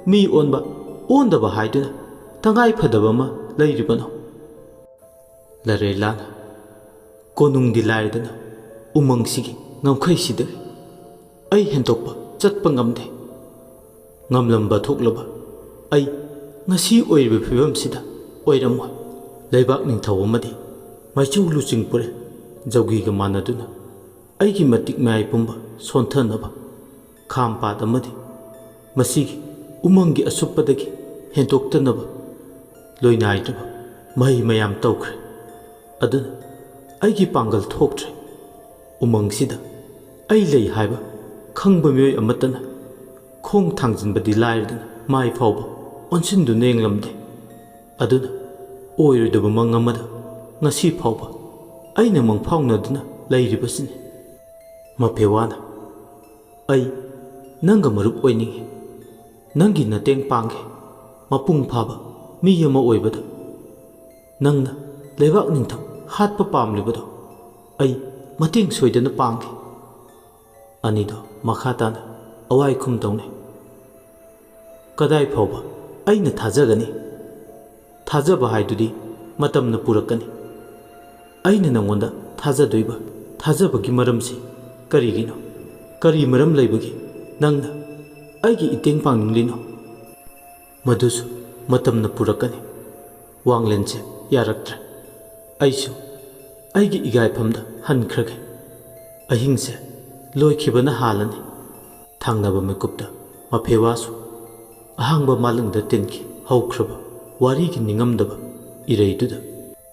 ꯃꯤ ꯑꯣꯟꯕ, ꯑꯣꯟꯗꯕ ꯍꯥꯏꯗꯨꯅ ꯇꯉꯥꯏ ꯐꯗꯕ ꯑꯃ ꯂꯩꯔꯤꯕꯅꯣ?" ꯂꯔꯦꯂꯥꯅ, "ꯀꯣꯅꯨꯡꯗꯤ ꯂꯥꯏꯔꯗꯅ ꯎꯃꯪꯁꯤꯒꯤ ꯉꯝꯈꯩꯁꯤꯗꯒꯤ ꯑꯩ ꯍꯦꯟꯗꯣꯛꯄ ꯆꯠꯄ ꯉꯝꯗꯦ꯫ ꯉꯝꯂꯝꯕ ꯊꯣꯛꯂꯕ ꯑꯩ ꯉꯁꯤ ꯑꯣꯏꯔꯤꯕ ꯐꯤꯕꯝꯁꯤꯗ ꯑꯣꯏꯔꯝꯃꯣꯏ꯫ ꯂꯩꯕꯥꯛ ꯅꯤꯡꯊꯧ ꯑꯃꯗꯤ ꯃꯥꯏꯆꯧ ꯂꯨꯆꯤꯡ ꯄꯨꯔꯦꯜ ꯖꯧꯒꯤꯒ ꯃꯥꯟꯅꯗꯨꯅ ꯑꯩꯒꯤ ꯃꯇꯤꯛ ꯃꯌꯥꯏ ꯄꯨꯝꯕ ꯁꯣꯟꯊꯅꯕ ꯈꯥꯝꯄꯥꯠ ꯑꯃꯗꯤ ꯃꯁꯤꯒꯤ ꯎꯃꯪꯒꯤ ꯑꯁꯨꯞꯄꯗꯒꯤ ꯍꯦꯟꯗꯣꯛꯇꯅꯕ ꯂꯣꯏꯅꯥꯏꯗ꯭ꯔꯕ ꯃꯍꯩ ꯃꯌꯥꯝ ꯇꯧꯈ꯭ꯔꯦ꯫ ꯑꯗꯨꯅ ꯑꯩꯒꯤ ꯄꯥꯡꯒꯜ ꯊꯣꯛꯇ꯭ꯔꯦ꯫ ꯎꯃꯪꯁꯤꯗ ꯑꯩ ꯂꯩ ꯍꯥꯏꯕ ꯈꯪꯕ ꯃꯤꯑꯣꯏ ꯑꯃꯠꯇꯅ ꯈꯣꯡ ꯊꯥꯡꯖꯤꯟꯕꯗꯤ ꯂꯥꯏꯔꯗꯅ ꯃꯥꯏ ꯐꯥꯎꯕ ꯑꯣꯟꯁꯤꯟꯗꯨꯅ ꯌꯦꯡꯂꯝꯗꯦ꯫ ꯑꯗꯨꯅ ꯑꯣꯏꯔꯣꯏꯗꯕ ꯃꯪ ꯑꯃꯗ ꯉꯁꯤ ꯐꯥꯎꯕ ꯑꯩꯅ ꯃꯪꯐꯥꯎꯅꯗꯨꯅ ꯂꯩꯔꯤꯕꯁꯤꯅꯤ꯫ ꯃꯐꯦꯋꯥꯅ, "ꯑꯩ ꯅꯪꯒ ꯃꯔꯨꯞ ꯑꯣꯏꯅꯤꯡꯏ꯫ ꯅꯪꯒꯤ ꯃꯇꯦꯡ ꯄꯥꯡꯒꯦ꯫ ꯃꯄꯨꯡ ꯐꯥꯕ ꯃꯤ ꯑꯃ ꯑꯣꯏꯕꯗ ꯅꯪꯅ ꯂꯩꯕꯥꯛ ꯅꯤꯡꯊꯧ ꯍꯥꯠꯄ ꯄꯥꯝꯂꯤꯕꯗꯣ ꯑꯩ ꯃꯇꯦꯡ ꯁꯣꯏꯗꯅ ꯄꯥꯡꯒꯦ"꯫ ꯑꯅꯤꯗꯣ ꯃꯈꯥ ꯇꯥꯅ ꯑꯋꯥꯏ ꯈꯨꯝ ꯇꯧꯅꯩ꯫ "ꯀꯗꯥꯏ ꯐꯥꯎꯕ ꯑꯩꯅ ꯊꯥꯖꯒꯅꯤ? ꯊꯥꯖꯕ ꯍꯥꯏꯗꯨꯗꯤ ꯃꯇꯝꯅ ꯄꯨꯔꯛꯀꯅꯤ꯫ ꯑꯩꯅ ꯅꯪꯉꯣꯟꯗ ꯊꯥꯖꯗꯣꯏꯕ ꯊꯥꯖꯕꯒꯤ ꯃꯔꯝꯁꯤ ꯀꯔꯤꯒꯤꯅꯣ? ꯀꯔꯤ ꯃꯔꯝ ꯂꯩꯕꯒꯤ ꯅꯪꯅ ꯑꯩꯒꯤ ꯃꯇꯦꯡ ꯄꯥꯡꯅꯤꯡꯂꯤꯅꯣ?" "ꯃꯗꯨꯁꯨ ꯃꯇꯝꯅ ꯄꯨꯔꯛꯀꯅꯤ"꯫ ꯋꯥꯡꯂꯦꯟꯁꯦ ꯌꯥꯔꯛꯇ꯭ꯔꯦ꯫ ꯑꯩꯁꯨ ꯑꯩꯒꯤ ꯏꯒꯥꯏꯐꯝꯗ ꯍꯟꯈ꯭ꯔꯒꯦ꯫ ꯑꯍꯤꯡꯁꯦ ꯂꯣꯏꯈꯤꯕꯅ ꯍꯥꯜꯂꯅꯤ꯫ ꯊꯪꯅꯕ ꯃꯤꯀꯨꯞꯇ ꯃꯐꯦꯋꯥꯁꯨ ꯑꯍꯥꯡꯕ ꯃꯥꯂꯪꯗ ꯇꯤꯟꯈꯤ꯫ ꯍꯧꯈ꯭ꯔꯕ ꯋꯥꯔꯤꯒꯤ ꯅꯤꯡꯉꯝꯗꯕ ꯏꯔꯩꯗꯨꯗ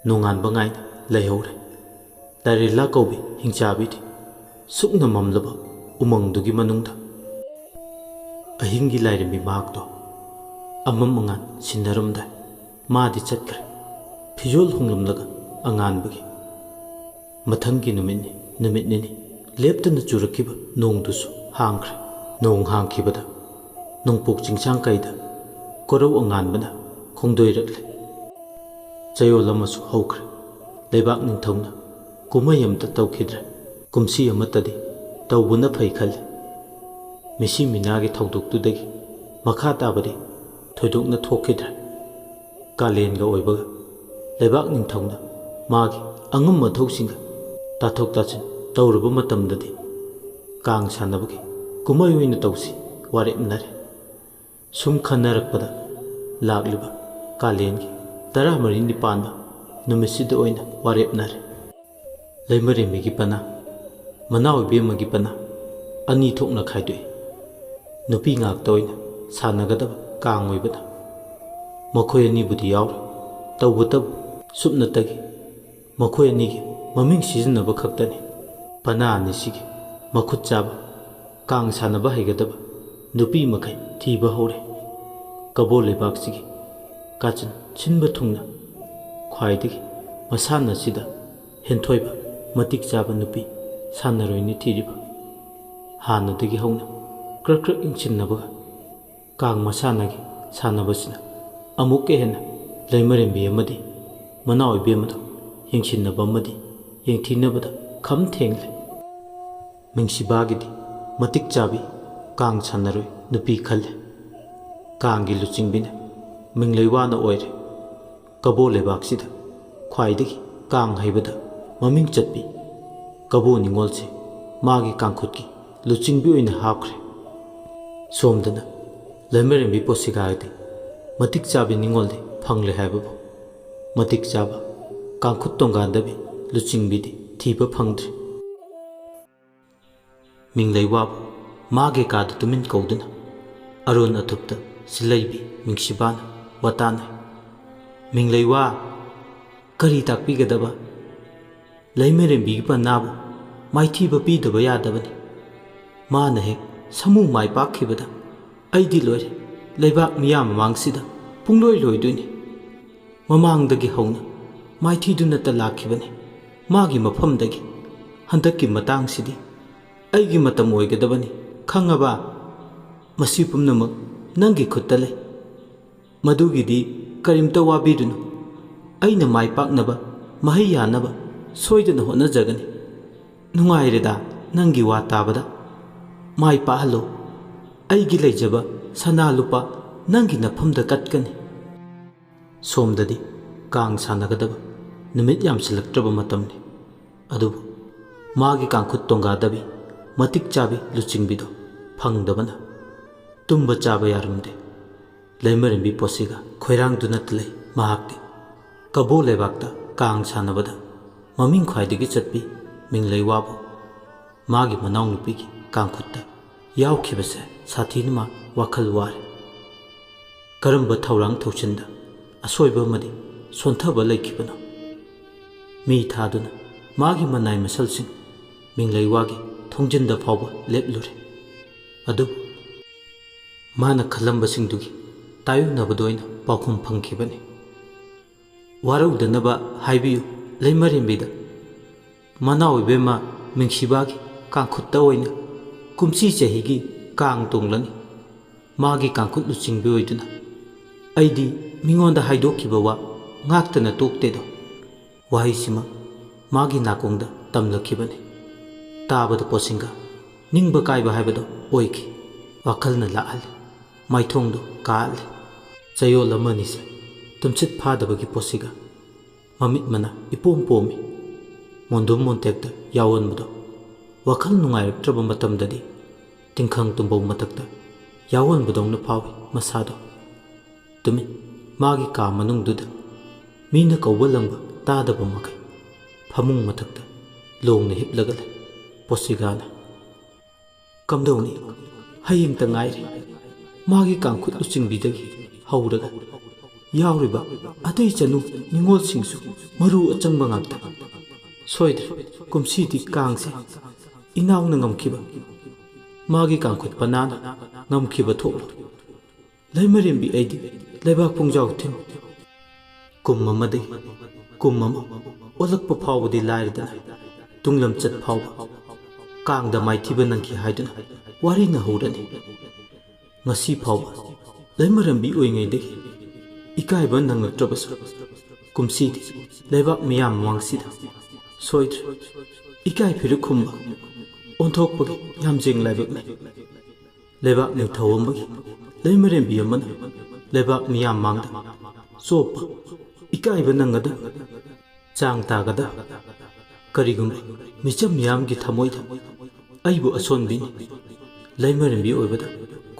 ꯅꯣꯡꯉꯥꯟꯕ ꯉꯥꯏꯅ ꯂꯩꯍꯧꯔꯦ꯫ ꯂꯥꯏꯔꯦꯂꯥ ꯀꯧꯕꯤ ꯍꯤꯡꯆꯥꯕꯤꯗꯤ ꯁꯨꯛꯅ ꯃꯝꯂꯕ ꯎꯃꯪꯗꯨꯒꯤ ꯃꯅꯨꯡꯗ ꯑꯍꯤꯡꯒꯤ ꯂꯥꯏꯔꯦꯝꯕꯤ ꯃꯍꯥꯛꯇꯣ ꯑꯃꯝ ꯑꯉꯥꯟ ꯁꯤꯟꯅꯔꯝꯗꯥꯏ ꯃꯥꯗꯤ ꯆꯠꯈ꯭ꯔꯦ꯫ ꯐꯤꯖꯣꯜ ꯍꯣꯡꯂꯝꯂꯒ ꯑꯉꯥꯟꯕꯒꯤ ꯃꯊꯪꯒꯤ ꯅꯨꯃꯤꯠꯅꯤ꯫ ꯅꯨꯃꯤꯠ ꯅꯤꯅꯤ ꯂꯦꯞꯇꯅ ꯆꯨꯔꯛꯈꯤꯕ ꯅꯣꯡꯗꯨꯁꯨ ꯍꯥꯡꯈ꯭ꯔꯦ꯫ ꯅꯣꯡ ꯍꯥꯡꯈꯤꯕꯗ ꯅꯣꯡꯄꯣꯛ ꯆꯤꯡꯁꯥꯡ ꯀꯩꯗ ꯀꯣꯔꯧ ꯑꯉꯥꯟꯕꯅ ꯈꯣꯡꯗꯣꯏꯔꯛꯂꯦ꯫ ꯆꯌꯣꯜ ꯑꯃꯁꯨ ꯍꯧꯈ꯭ꯔꯦ꯫ ꯂꯩꯕꯥꯛ ꯅꯤꯡꯊꯧꯅ ꯀꯨꯝꯍꯩ ꯑꯃꯇ ꯇꯧꯈꯤꯗ꯭ꯔꯦ꯫ ꯀꯨꯝꯁꯤ ꯑꯃꯠꯇꯗꯤ ꯇꯧꯕꯅ ꯐꯩ ꯈꯜꯂꯤ꯫ ꯃꯤꯁꯤ ꯃꯤꯅꯥꯒꯤ ꯊꯧꯗꯣꯛꯇꯨꯗꯒꯤ ꯃꯈꯥ ꯇꯥꯕꯗꯤ ꯊꯣꯏꯗꯣꯛꯅ ꯊꯣꯛꯈꯤꯗ꯭ꯔꯦ꯫ ꯀꯥꯂꯦꯟꯒ ꯑꯣꯏꯕꯒ ꯂꯩꯕꯥꯛ ꯅꯤꯡꯊꯧꯅ ꯃꯥꯒꯤ ꯑꯉꯝ ꯑꯊꯧꯁꯤꯡꯒ ꯇꯥꯊꯣꯛ ꯇꯥꯁꯤꯟ ꯇꯧꯔꯨꯕ ꯃꯇꯝꯗꯗꯤ ꯀꯥꯡ ꯁꯥꯟꯅꯕꯒꯤ ꯀꯨꯝꯍꯩ ꯑꯣꯏꯅ ꯇꯧꯁꯤ ꯋꯥꯔꯦꯞꯅꯔꯦ꯫ ꯁꯨꯝ ꯈꯟꯅꯔꯛꯄꯗ ꯂꯥꯛꯂꯤꯕ ꯀꯥꯂꯦꯟꯒꯤ ꯇꯔꯥꯃꯔꯤꯅꯤ ꯄꯥꯟꯕ ꯅꯨꯃꯤꯠꯁꯤꯗ ꯑꯣꯏꯅ ꯋꯥꯔꯦꯞꯅꯔꯦ꯫ ꯂꯩꯃꯔꯦꯝꯕꯤꯒꯤ ꯄꯅꯥ, ꯃꯅꯥꯎ ꯏꯕꯦꯝꯃꯒꯤ ꯄꯅꯥ ꯑꯅꯤ ꯊꯣꯛꯅ ꯈꯥꯏꯗꯣꯛꯏ꯫ ꯅꯨꯄꯤ ꯉꯥꯛꯇ ꯑꯣꯏꯅ ꯁꯥꯟꯅꯒꯗꯕ ꯀꯥꯡ ꯑꯣꯏꯕꯅ ꯃꯈꯣꯏ ꯑꯅꯤꯕꯨꯗꯤ ꯌꯥꯎꯔꯣꯏ꯫ ꯇꯧꯕꯇꯕꯨ ꯁꯨꯞꯅꯇꯒꯤ ꯃꯈꯣꯏ ꯑꯅꯤꯒꯤ ꯃꯃꯤꯡ ꯁꯤꯖꯤꯟꯅꯕ ꯈꯛꯇꯅꯤ꯫ ꯄꯅꯥ ꯑꯅꯤꯁꯤꯒꯤ ꯃꯈꯨꯠ ꯆꯥꯕ, ꯀꯥꯡ ꯁꯥꯟꯅꯕ ꯍꯩꯒꯗꯕ ꯅꯨꯄꯤ ꯃꯈꯩ ꯊꯤꯕ ꯍꯧꯔꯦ꯫ ꯀꯕꯣ ꯂꯩꯕꯥꯛꯁꯤꯒꯤ ꯀꯥꯆꯤꯟ ꯁꯤꯟꯕ ꯊꯨꯡꯅ ꯈ꯭ꯋꯥꯏꯗꯒꯤ ꯃꯁꯥꯟꯅ ꯑꯁꯤꯗ ꯍꯦꯟꯊꯣꯏꯕ ꯃꯇꯤꯛ ꯆꯥꯕ ꯅꯨꯄꯤ ꯁꯥꯟꯅꯔꯣꯏꯅꯤ ꯊꯤꯔꯤꯕ꯫ ꯍꯥꯟꯅꯗꯒꯤ ꯍꯧꯅ ꯀ꯭ꯔꯛ ꯀ꯭ꯔꯛ ꯏꯟꯁꯤꯟꯅꯕꯒ ꯀꯥꯡ ꯃꯁꯥꯟꯅꯒꯤ ꯁꯥꯟꯅꯕꯁꯤꯅ ꯑꯃꯨꯛꯀ ꯍꯦꯟꯅ ꯂꯩꯃꯔꯦꯝꯕꯤ ꯑꯃꯗꯤ ꯃꯅꯥꯎ ꯏꯕꯦꯝꯃꯗ ꯌꯦꯡꯁꯤꯟꯅꯕ ꯑꯃꯗꯤ ꯌꯦꯡꯊꯤꯅꯕꯗ ꯈꯝ ꯊꯦꯡꯂꯦ꯫ ꯃꯤꯡꯁꯤꯕꯥꯒꯤꯗꯤ ꯃꯇꯤꯛ ꯆꯥꯕꯤ ꯀꯥꯡ ꯁꯥꯟꯅꯔꯣꯏ ꯅꯨꯄꯤ ꯈꯜꯂꯦ꯫ ꯀꯥꯡꯒꯤ ꯂꯨꯆꯤꯡꯕꯤꯅ ꯃꯤꯡꯂꯩ ꯋꯥꯅ ꯑꯣꯏꯔꯦ꯫ ꯀꯕꯣ ꯂꯩꯕꯥꯛꯁꯤꯗ ꯈ꯭ꯋꯥꯏꯗꯒꯤ ꯀꯥꯡ ꯍꯩꯕꯗ ꯃꯃꯤꯡ ꯆꯠꯄꯤ ꯀꯕꯣ ꯅꯤꯉꯣꯜꯁꯦ ꯃꯥꯒꯤ ꯀꯥꯡꯈꯨꯠꯀꯤ ꯂꯨꯆꯤꯡꯕꯤ ꯑꯣꯏꯅ ꯍꯥꯞꯈ꯭ꯔꯦ꯫ ꯁꯣꯝꯗꯅ ꯂꯩꯃꯔꯦꯝꯕꯤ ꯄꯣꯁꯤꯒꯥꯒꯤꯗꯤ ꯃꯇꯤꯛ ꯆꯥꯕꯤ ꯅꯤꯉꯣꯜꯗꯤ ꯐꯪꯂꯦ ꯍꯥꯏꯕꯕꯨ ꯃꯇꯤꯛ ꯆꯥꯕ ꯀꯥꯡꯈꯨꯠ ꯇꯣꯡꯒꯥꯟꯗꯕꯤ ꯂꯨꯆꯤꯡꯕꯤꯗꯤ ꯊꯤꯕ ꯐꯪꯗ꯭ꯔꯤ꯫ ꯃꯤꯡꯂꯩ ꯋꯥꯕꯨ ꯃꯥꯒꯤ ꯀꯥꯗ ꯇꯨꯃꯤꯟ ꯀꯧꯗꯨꯅ ꯑꯔꯣꯟ ꯑꯊꯨꯞꯇ ꯁꯤꯜꯂꯩꯕꯤ ꯃꯤꯡꯁꯤꯕꯥꯅ ꯋꯥꯇꯥꯅꯩ꯫ ꯃꯤꯡꯂꯩ ꯋꯥ, ꯀꯔꯤ ꯇꯥꯛꯄꯤꯒꯗꯕ? ꯂꯩꯃꯔꯦꯝꯕꯤꯒꯤ ꯄꯅꯥꯕꯨ ꯃꯥꯏꯊꯤꯕ ꯄꯤꯗꯕ ꯌꯥꯗꯕꯅꯤ꯫ ꯃꯥꯅ ꯍꯦꯛ ꯁꯃꯨ ꯃꯥꯏ ꯄꯥꯛꯈꯤꯕꯗ ꯑꯩꯗꯤ ꯂꯣꯏꯔꯦ꯫ ꯂꯩꯕꯥꯛ ꯃꯤꯌꯥꯝ ꯃꯃꯥꯡꯁꯤꯗ ꯄꯨꯡꯂꯣꯏ ꯂꯣꯏꯗꯣꯏꯅꯤ꯫ ꯃꯃꯥꯡꯗꯒꯤ ꯍꯧꯅ ꯃꯥꯏꯊꯤꯗꯨꯅꯇ ꯂꯥꯛꯈꯤꯕꯅꯤ꯫ ꯃꯥꯒꯤ ꯃꯐꯝꯗꯒꯤ ꯍꯟꯗꯛꯀꯤ ꯃꯇꯥꯡꯁꯤꯗꯤ ꯑꯩꯒꯤ ꯃꯇꯝ ꯑꯣꯏꯒꯗꯕꯅꯤ, ꯈꯪꯉꯕ? ꯃꯁꯤ ꯄꯨꯝꯅꯃꯛ ꯅꯪꯒꯤ ꯈꯨꯠꯇ ꯂꯩ꯫ ꯃꯗꯨꯒꯤꯗꯤ ꯀꯔꯤꯝꯇ ꯋꯥꯕꯤꯔꯨꯅꯨ꯫ ꯑꯩꯅ ꯃꯥꯏ ꯄꯥꯛꯅꯕ, ꯃꯍꯩ ꯌꯥꯅꯕ ꯁꯣꯏꯗꯅ ꯍꯣꯠꯅꯖꯒꯅꯤ꯫ ꯅꯨꯡꯉꯥꯏꯔꯦꯗ ꯅꯪꯒꯤ ꯋꯥ ꯇꯥꯕꯗ꯫ ꯃꯥꯏ ꯄꯥꯛꯍꯜꯂꯣ꯫ ꯑꯩꯒꯤ ꯂꯩꯖꯕ ꯁꯅꯥ ꯂꯨꯄꯥ ꯅꯪꯒꯤ ꯅꯐꯝꯗ ꯀꯠꯀꯅꯤ꯫ ꯁꯣꯝꯗꯗꯤ ꯀꯥꯡ ꯁꯥꯟꯅꯒꯗꯕ ꯅꯨꯃꯤꯠ ꯌꯥꯝꯁꯤꯜꯂꯛꯇ꯭ꯔꯕ ꯃꯇꯝꯅꯤ꯫ ꯑꯗꯨꯕꯨ ꯃꯥꯒꯤ ꯀꯥꯡꯈꯨꯠ ꯇꯣꯡꯒꯥꯗꯕꯤ ꯃꯇꯤꯛ ꯆꯥꯕꯤ ꯂꯨꯆꯤꯡꯕꯤꯗꯣ ꯐꯪꯗꯕꯅ ꯇꯨꯝꯕ ꯆꯥꯕ ꯌꯥꯔꯝꯗꯦ꯫ ꯂꯩꯃꯔꯦꯝꯕꯤ ꯄꯣꯠꯁꯤꯒ ꯈꯣꯏꯔꯥꯡꯗꯨꯅ ꯂꯩ ꯃꯍꯥꯛꯇꯤ꯫ ꯀꯕꯣ ꯂꯩꯕꯥꯛꯇ ꯀꯥꯡ ꯁꯥꯟꯅꯕꯗ ꯃꯃꯤꯡ ꯈ꯭ꯋꯥꯏꯗꯒꯤ ꯆꯠꯄꯤ ꯃꯤꯡꯂꯩ ꯋꯥꯕꯨ ꯃꯥꯒꯤ ꯃꯅꯥꯎꯅꯨꯄꯤꯒꯤ ꯀꯥꯡꯈꯨꯠꯇ ꯌꯥꯎꯈꯤꯕꯁꯦ ꯁꯥꯊꯤꯅ ꯃꯥ ꯋꯥꯈꯜ ꯋꯥꯔꯦ꯫ ꯀꯔꯝꯕ ꯊꯧꯔꯥꯡ ꯊꯧꯁꯤꯟꯗ ꯑꯁꯣꯏꯕ ꯑꯃꯗꯤ ꯁꯣꯟꯊꯕ ꯂꯩꯈꯤꯕꯅꯣ? ꯃꯤ ꯊꯥꯗꯨꯅ ꯃꯥꯒꯤ ꯃꯅꯥꯏ ꯃꯁꯜꯁꯤꯡ ꯃꯤꯡꯂꯩ ꯋꯥꯒꯤ ꯊꯣꯡꯖꯤꯟꯗ ꯐꯥꯎꯕ ꯂꯦꯞꯂꯨꯔꯦ꯫ ꯑꯗꯨꯕꯨ ꯃꯥꯅ ꯈꯜꯂꯝꯕꯁꯤꯡꯗꯨꯒꯤ ꯇꯥꯏꯌꯣꯟꯅꯕꯗ ꯑꯣꯏꯅ ꯄꯥꯎꯈꯨꯝ ꯐꯪꯈꯤꯕꯅꯤ꯫ "ꯋꯥꯔꯧꯗꯅꯕ ꯍꯥꯏꯕꯤꯌꯨ ꯂꯩꯃꯔꯦꯝꯕꯤꯗ꯫ ꯃꯅꯥꯎ ꯏꯕꯦꯝꯃ ꯃꯤꯡꯁꯤꯕꯥꯒꯤ ꯀꯥꯡꯈꯨꯠꯇ ꯑꯣꯏꯅ ꯀꯨꯝꯁꯤ ꯆꯍꯤꯒꯤ ꯀꯥꯡ ꯇꯣꯡꯂꯅꯤ꯫ ꯃꯥꯒꯤ ꯀꯥꯡꯈꯨꯠ ꯂꯨꯆꯤꯡꯕꯤ ꯑꯣꯏꯗꯨꯅ ꯑꯩꯗꯤ ꯃꯤꯉꯣꯟꯗ ꯍꯥꯏꯗꯣꯛꯈꯤꯕ ꯋꯥ ꯉꯥꯛꯇꯅ ꯇꯣꯛꯇꯦꯗꯣ"꯫ ꯋꯥꯍꯩꯁꯤꯃ ꯃꯥꯒꯤ ꯅꯥꯀꯣꯡꯗ ꯇꯝꯂꯛꯈꯤꯕꯅꯤ꯫ ꯇꯥꯕꯗ ꯄꯣꯠꯁꯤꯡꯒ ꯅꯤꯡꯕ ꯀꯥꯏꯕ ꯍꯥꯏꯕꯗꯣ ꯑꯣꯏꯈꯤ꯫ ꯋꯥꯈꯜꯅ ꯂꯥꯛꯍꯜꯂꯤ, ꯃꯥꯏꯊꯣꯡꯗꯨ ꯀꯥꯍꯜꯂꯤ꯫ ꯆꯌꯣꯜ ꯑꯃ ꯑꯅꯤꯁꯦ ꯇꯨꯝꯁꯤꯠ ꯐꯥꯗꯕꯒꯤ ꯄꯣꯠꯁꯤꯒ ꯃꯃꯤꯠ ꯃꯅꯥ ꯏꯄꯣꯝ ꯄꯣꯝꯃꯤ꯫ ꯃꯣꯟꯗꯨꯝ ꯃꯣꯟꯇꯦꯛꯇ ꯌꯥꯑꯣꯟꯕꯗꯣ ꯋꯥꯈꯜ ꯅꯨꯡꯉꯥꯏꯔꯛꯇ꯭ꯔꯕ ꯃꯇꯝꯗꯗꯤ ꯇꯤꯡꯈꯪ ꯇꯨꯝꯕꯧ ꯃꯊꯛꯇ ꯌꯥꯑꯣꯟꯕꯗꯧꯅ ꯐꯥꯎꯏ ꯃꯁꯥꯗꯣ꯫ ꯇꯨꯃꯤꯟ ꯃꯥꯒꯤ ꯀꯥ ꯃꯅꯨꯡꯗꯨꯗ ꯃꯤꯅ ꯀꯧꯕ ꯂꯪꯕ ꯇꯥꯗꯕ ꯃꯈꯩ ꯐꯃꯨꯡ ꯃꯊꯛꯇ ꯂꯣꯡꯅ ꯍꯤꯞꯂꯒ ꯂꯩ ꯄꯣꯁꯤꯒꯥꯅ꯫ ꯀꯝꯗꯧꯅꯤ? ꯍꯌꯦꯡꯇ ꯉꯥꯏꯔꯦ꯫ ꯃꯥꯒꯤ ꯀꯥꯡꯈꯨꯠ ꯂꯨꯆꯤꯡꯕꯤꯗꯒꯤ ꯍꯧꯔꯒ ꯌꯥꯎꯔꯤꯕ ꯑꯇꯩ ꯆꯅꯨ ꯅꯤꯉꯣꯜꯁꯤꯡꯁꯨ ꯃꯔꯨ ꯑꯆꯪꯕ ꯉꯥꯛꯇ꯫ ꯁꯣꯏꯗ꯭ꯔꯦ, ꯀꯨꯝꯁꯤꯗꯤ ꯀꯥꯡꯁꯦ ꯏꯅꯥꯎꯅ ꯉꯝꯈꯤꯕ, ꯃꯥꯒꯤ ꯀꯥꯡꯈꯨꯠ ꯄꯅꯥꯅ ꯉꯝꯈꯤꯕ ꯊꯣꯛꯂꯣꯏ꯫ ꯂꯩꯃꯔꯦꯝꯕꯤ ꯑꯩꯗꯤ ꯂꯩꯕꯥꯛ ꯄꯨꯡꯖꯥꯎ ꯊꯤꯟ꯫ ꯀꯨꯝ ꯑꯃꯗꯒꯤ ꯀꯨꯝ ꯑꯃ ꯑꯣꯜꯂꯛꯄ ꯐꯥꯎꯕꯗꯤ ꯂꯥꯏꯔꯗꯅ, ꯇꯨꯡꯂꯝꯆꯠ ꯐꯥꯎꯕ ꯀꯥꯡꯗ ꯃꯥꯏꯊꯤꯕ ꯅꯪꯈꯤ ꯍꯥꯏꯗꯨꯅ ꯋꯥꯔꯤꯅ ꯍꯧꯔꯅꯤ꯫ ꯉꯁꯤ ꯐꯥꯎꯕ ꯂꯩꯃꯔꯦꯝꯕꯤ ꯑꯣꯏꯉꯩꯗꯒꯤ ꯏꯀꯥꯏꯕ ꯅꯪꯂꯛꯇ꯭ꯔꯕꯁꯨ, ꯀꯨꯝꯁꯤꯗꯤ ꯂꯩꯕꯥꯛ ꯃꯤꯌꯥꯝ ꯃꯃꯥꯡꯁꯤꯗ ꯁꯣꯏꯗ꯭ꯔꯦ ꯏꯀꯥꯏ ꯐꯤꯔꯨꯛ ꯈꯨꯝꯕ ꯑꯣꯟꯊꯣꯛꯄꯒꯤ ꯌꯥꯝꯖꯦꯡ ꯂꯥꯏꯕꯛꯅꯤ꯫ ꯂꯩꯕꯥꯛ ꯅꯤꯡꯊꯧ ꯑꯃꯒꯤ ꯂꯩꯃꯔꯦꯝꯕꯤ ꯑꯃꯅ ꯂꯩꯕꯥꯛ ꯃꯤꯌꯥꯝ ꯃꯥꯡꯗ ꯆꯣꯞꯄ, ꯏꯀꯥꯏꯕ ꯅꯪꯒꯗꯕ ꯆꯥꯡ ꯇꯥꯒꯗꯕ꯫ ꯀꯔꯤꯒꯨꯝꯕ ꯃꯤꯆꯝ ꯃꯤꯌꯥꯝꯒꯤ ꯊꯃꯣꯏꯗ ꯑꯩꯕꯨ ꯑꯁꯣꯟꯕꯤꯅꯤ, ꯂꯩꯃꯔꯦꯝꯕꯤ ꯑꯣꯏꯕꯗ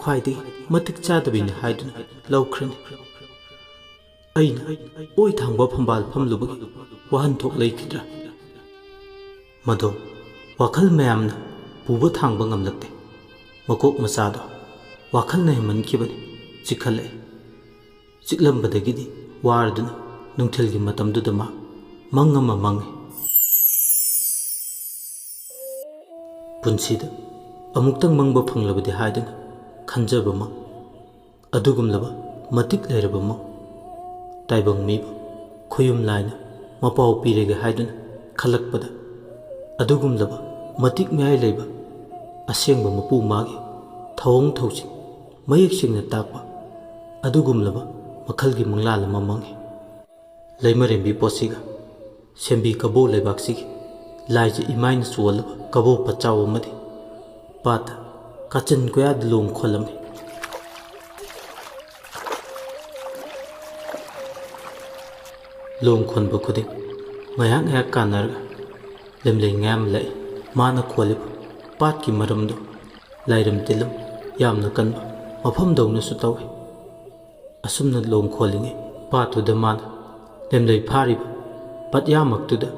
ꯈ꯭ꯋꯥꯏꯗꯒꯤ ꯃꯇꯤꯛ ꯆꯥꯗꯕꯤꯅꯤ ꯍꯥꯏꯗꯨꯅ ꯂꯧꯈ꯭ꯔꯅꯤ꯫ ꯑꯩꯅ ꯑꯣꯏ ꯊꯥꯡꯕ ꯐꯝꯕꯥꯜ ꯐꯝꯂꯨꯕꯒꯤ ꯋꯥꯍꯟꯊꯣꯛ ꯂꯩꯈꯤꯗ꯭ꯔꯥ? ꯃꯗꯣ ꯋꯥꯈꯜ ꯃꯌꯥꯝꯅ ꯄꯨꯕ ꯊꯥꯡꯕ ꯉꯝꯂꯛꯇꯦ꯫ ꯃꯀꯣꯛ ꯃꯆꯥꯗꯣ ꯋꯥꯈꯜꯅ ꯍꯦꯟꯃꯟꯈꯤꯕꯅꯤ꯫ ꯆꯤꯛꯈꯠꯂꯛꯑꯦ꯫ ꯆꯤꯛꯂꯝꯕꯗꯒꯤꯗꯤ ꯋꯥꯔꯗꯨꯅ ꯅꯨꯡꯊꯤꯜꯒꯤ ꯃꯇꯝꯗꯨꯗ ꯃꯥ ꯃꯪ ꯑꯃ ꯃꯪꯉꯤ꯫ ꯄꯨꯟꯁꯤꯗ ꯑꯃꯨꯛꯇꯪ ꯃꯪꯕ ꯐꯪꯂꯕꯗꯤ ꯍꯥꯏꯗꯨꯅ ꯈꯟꯖꯕ ꯃꯪ꯫ ꯑꯗꯨꯒꯨꯝꯂꯕ ꯃꯇꯤꯛ ꯂꯩꯔꯕ ꯃꯧ, ꯇꯥꯏꯕꯪ ꯃꯤꯕꯨ ꯈꯨꯌꯨꯝ ꯂꯥꯏꯅ ꯃꯄꯥꯎ ꯄꯤꯔꯒꯦ ꯍꯥꯏꯗꯨꯅ ꯈꯜꯂꯛꯄꯗ, ꯑꯗꯨꯒꯨꯝꯂꯕ ꯃꯇꯤꯛ ꯃꯌꯥꯏ ꯂꯩꯕ, ꯑꯁꯦꯡꯕ ꯃꯄꯨ ꯃꯥꯒꯤ ꯊꯧꯑꯣꯡ ꯊꯧꯁꯤꯡ ꯃꯌꯦꯛ ꯁꯦꯡꯅ ꯇꯥꯛꯄ ꯑꯗꯨꯒꯨꯝꯂꯕ ꯃꯈꯜꯒꯤ ꯃꯪꯂꯥꯟ ꯑꯃ ꯃꯪꯉꯤ꯫ ꯂꯩꯃꯔꯦꯝꯕꯤ ꯄꯣꯠꯁꯤꯒ ꯁꯦꯝꯕꯤ ꯀꯕꯣ ꯂꯩꯕꯥꯛꯁꯤꯒꯤ ꯂꯥꯏꯖ ꯏꯃꯥꯏꯅ ꯆꯣꯜꯂꯕ ꯀꯕꯣ ꯄꯆꯥꯎ ꯑꯃꯗꯤ ꯄꯥꯠꯇ ꯀꯥꯆꯤꯟ ꯀꯣꯌꯥꯗ ꯂꯣꯡ ꯈꯣꯜꯂꯝꯃꯤ꯫ ꯂꯣꯡ ꯈꯣꯟꯕ ꯈꯨꯗꯤꯡ ꯉꯥꯏꯍꯥꯛ ꯉꯥꯏꯍꯥꯛ ꯀꯥꯟꯅꯔꯒ ꯂꯦꯝꯂꯩ ꯉꯥ ꯑꯃ ꯂꯥꯛꯏ꯫ ꯃꯥꯅ ꯈꯣꯜꯂꯤꯕ ꯄꯥꯠꯀꯤ ꯃꯔꯝꯗꯣ ꯂꯥꯏꯔꯝ ꯇꯤꯜꯂꯝ ꯌꯥꯝꯅ ꯀꯟꯕ ꯃꯐꯝꯗꯧꯅꯁꯨ ꯇꯧꯏ꯫ ꯑꯁꯨꯝꯅ ꯂꯣꯡ ꯈꯣꯜꯂꯤꯉꯩ ꯄꯥꯠꯇꯨꯗ ꯃꯥꯅ ꯂꯦꯝꯂꯩ ꯐꯥꯔꯤꯕ ꯄꯥꯠꯌꯥꯃꯛꯇꯨꯗ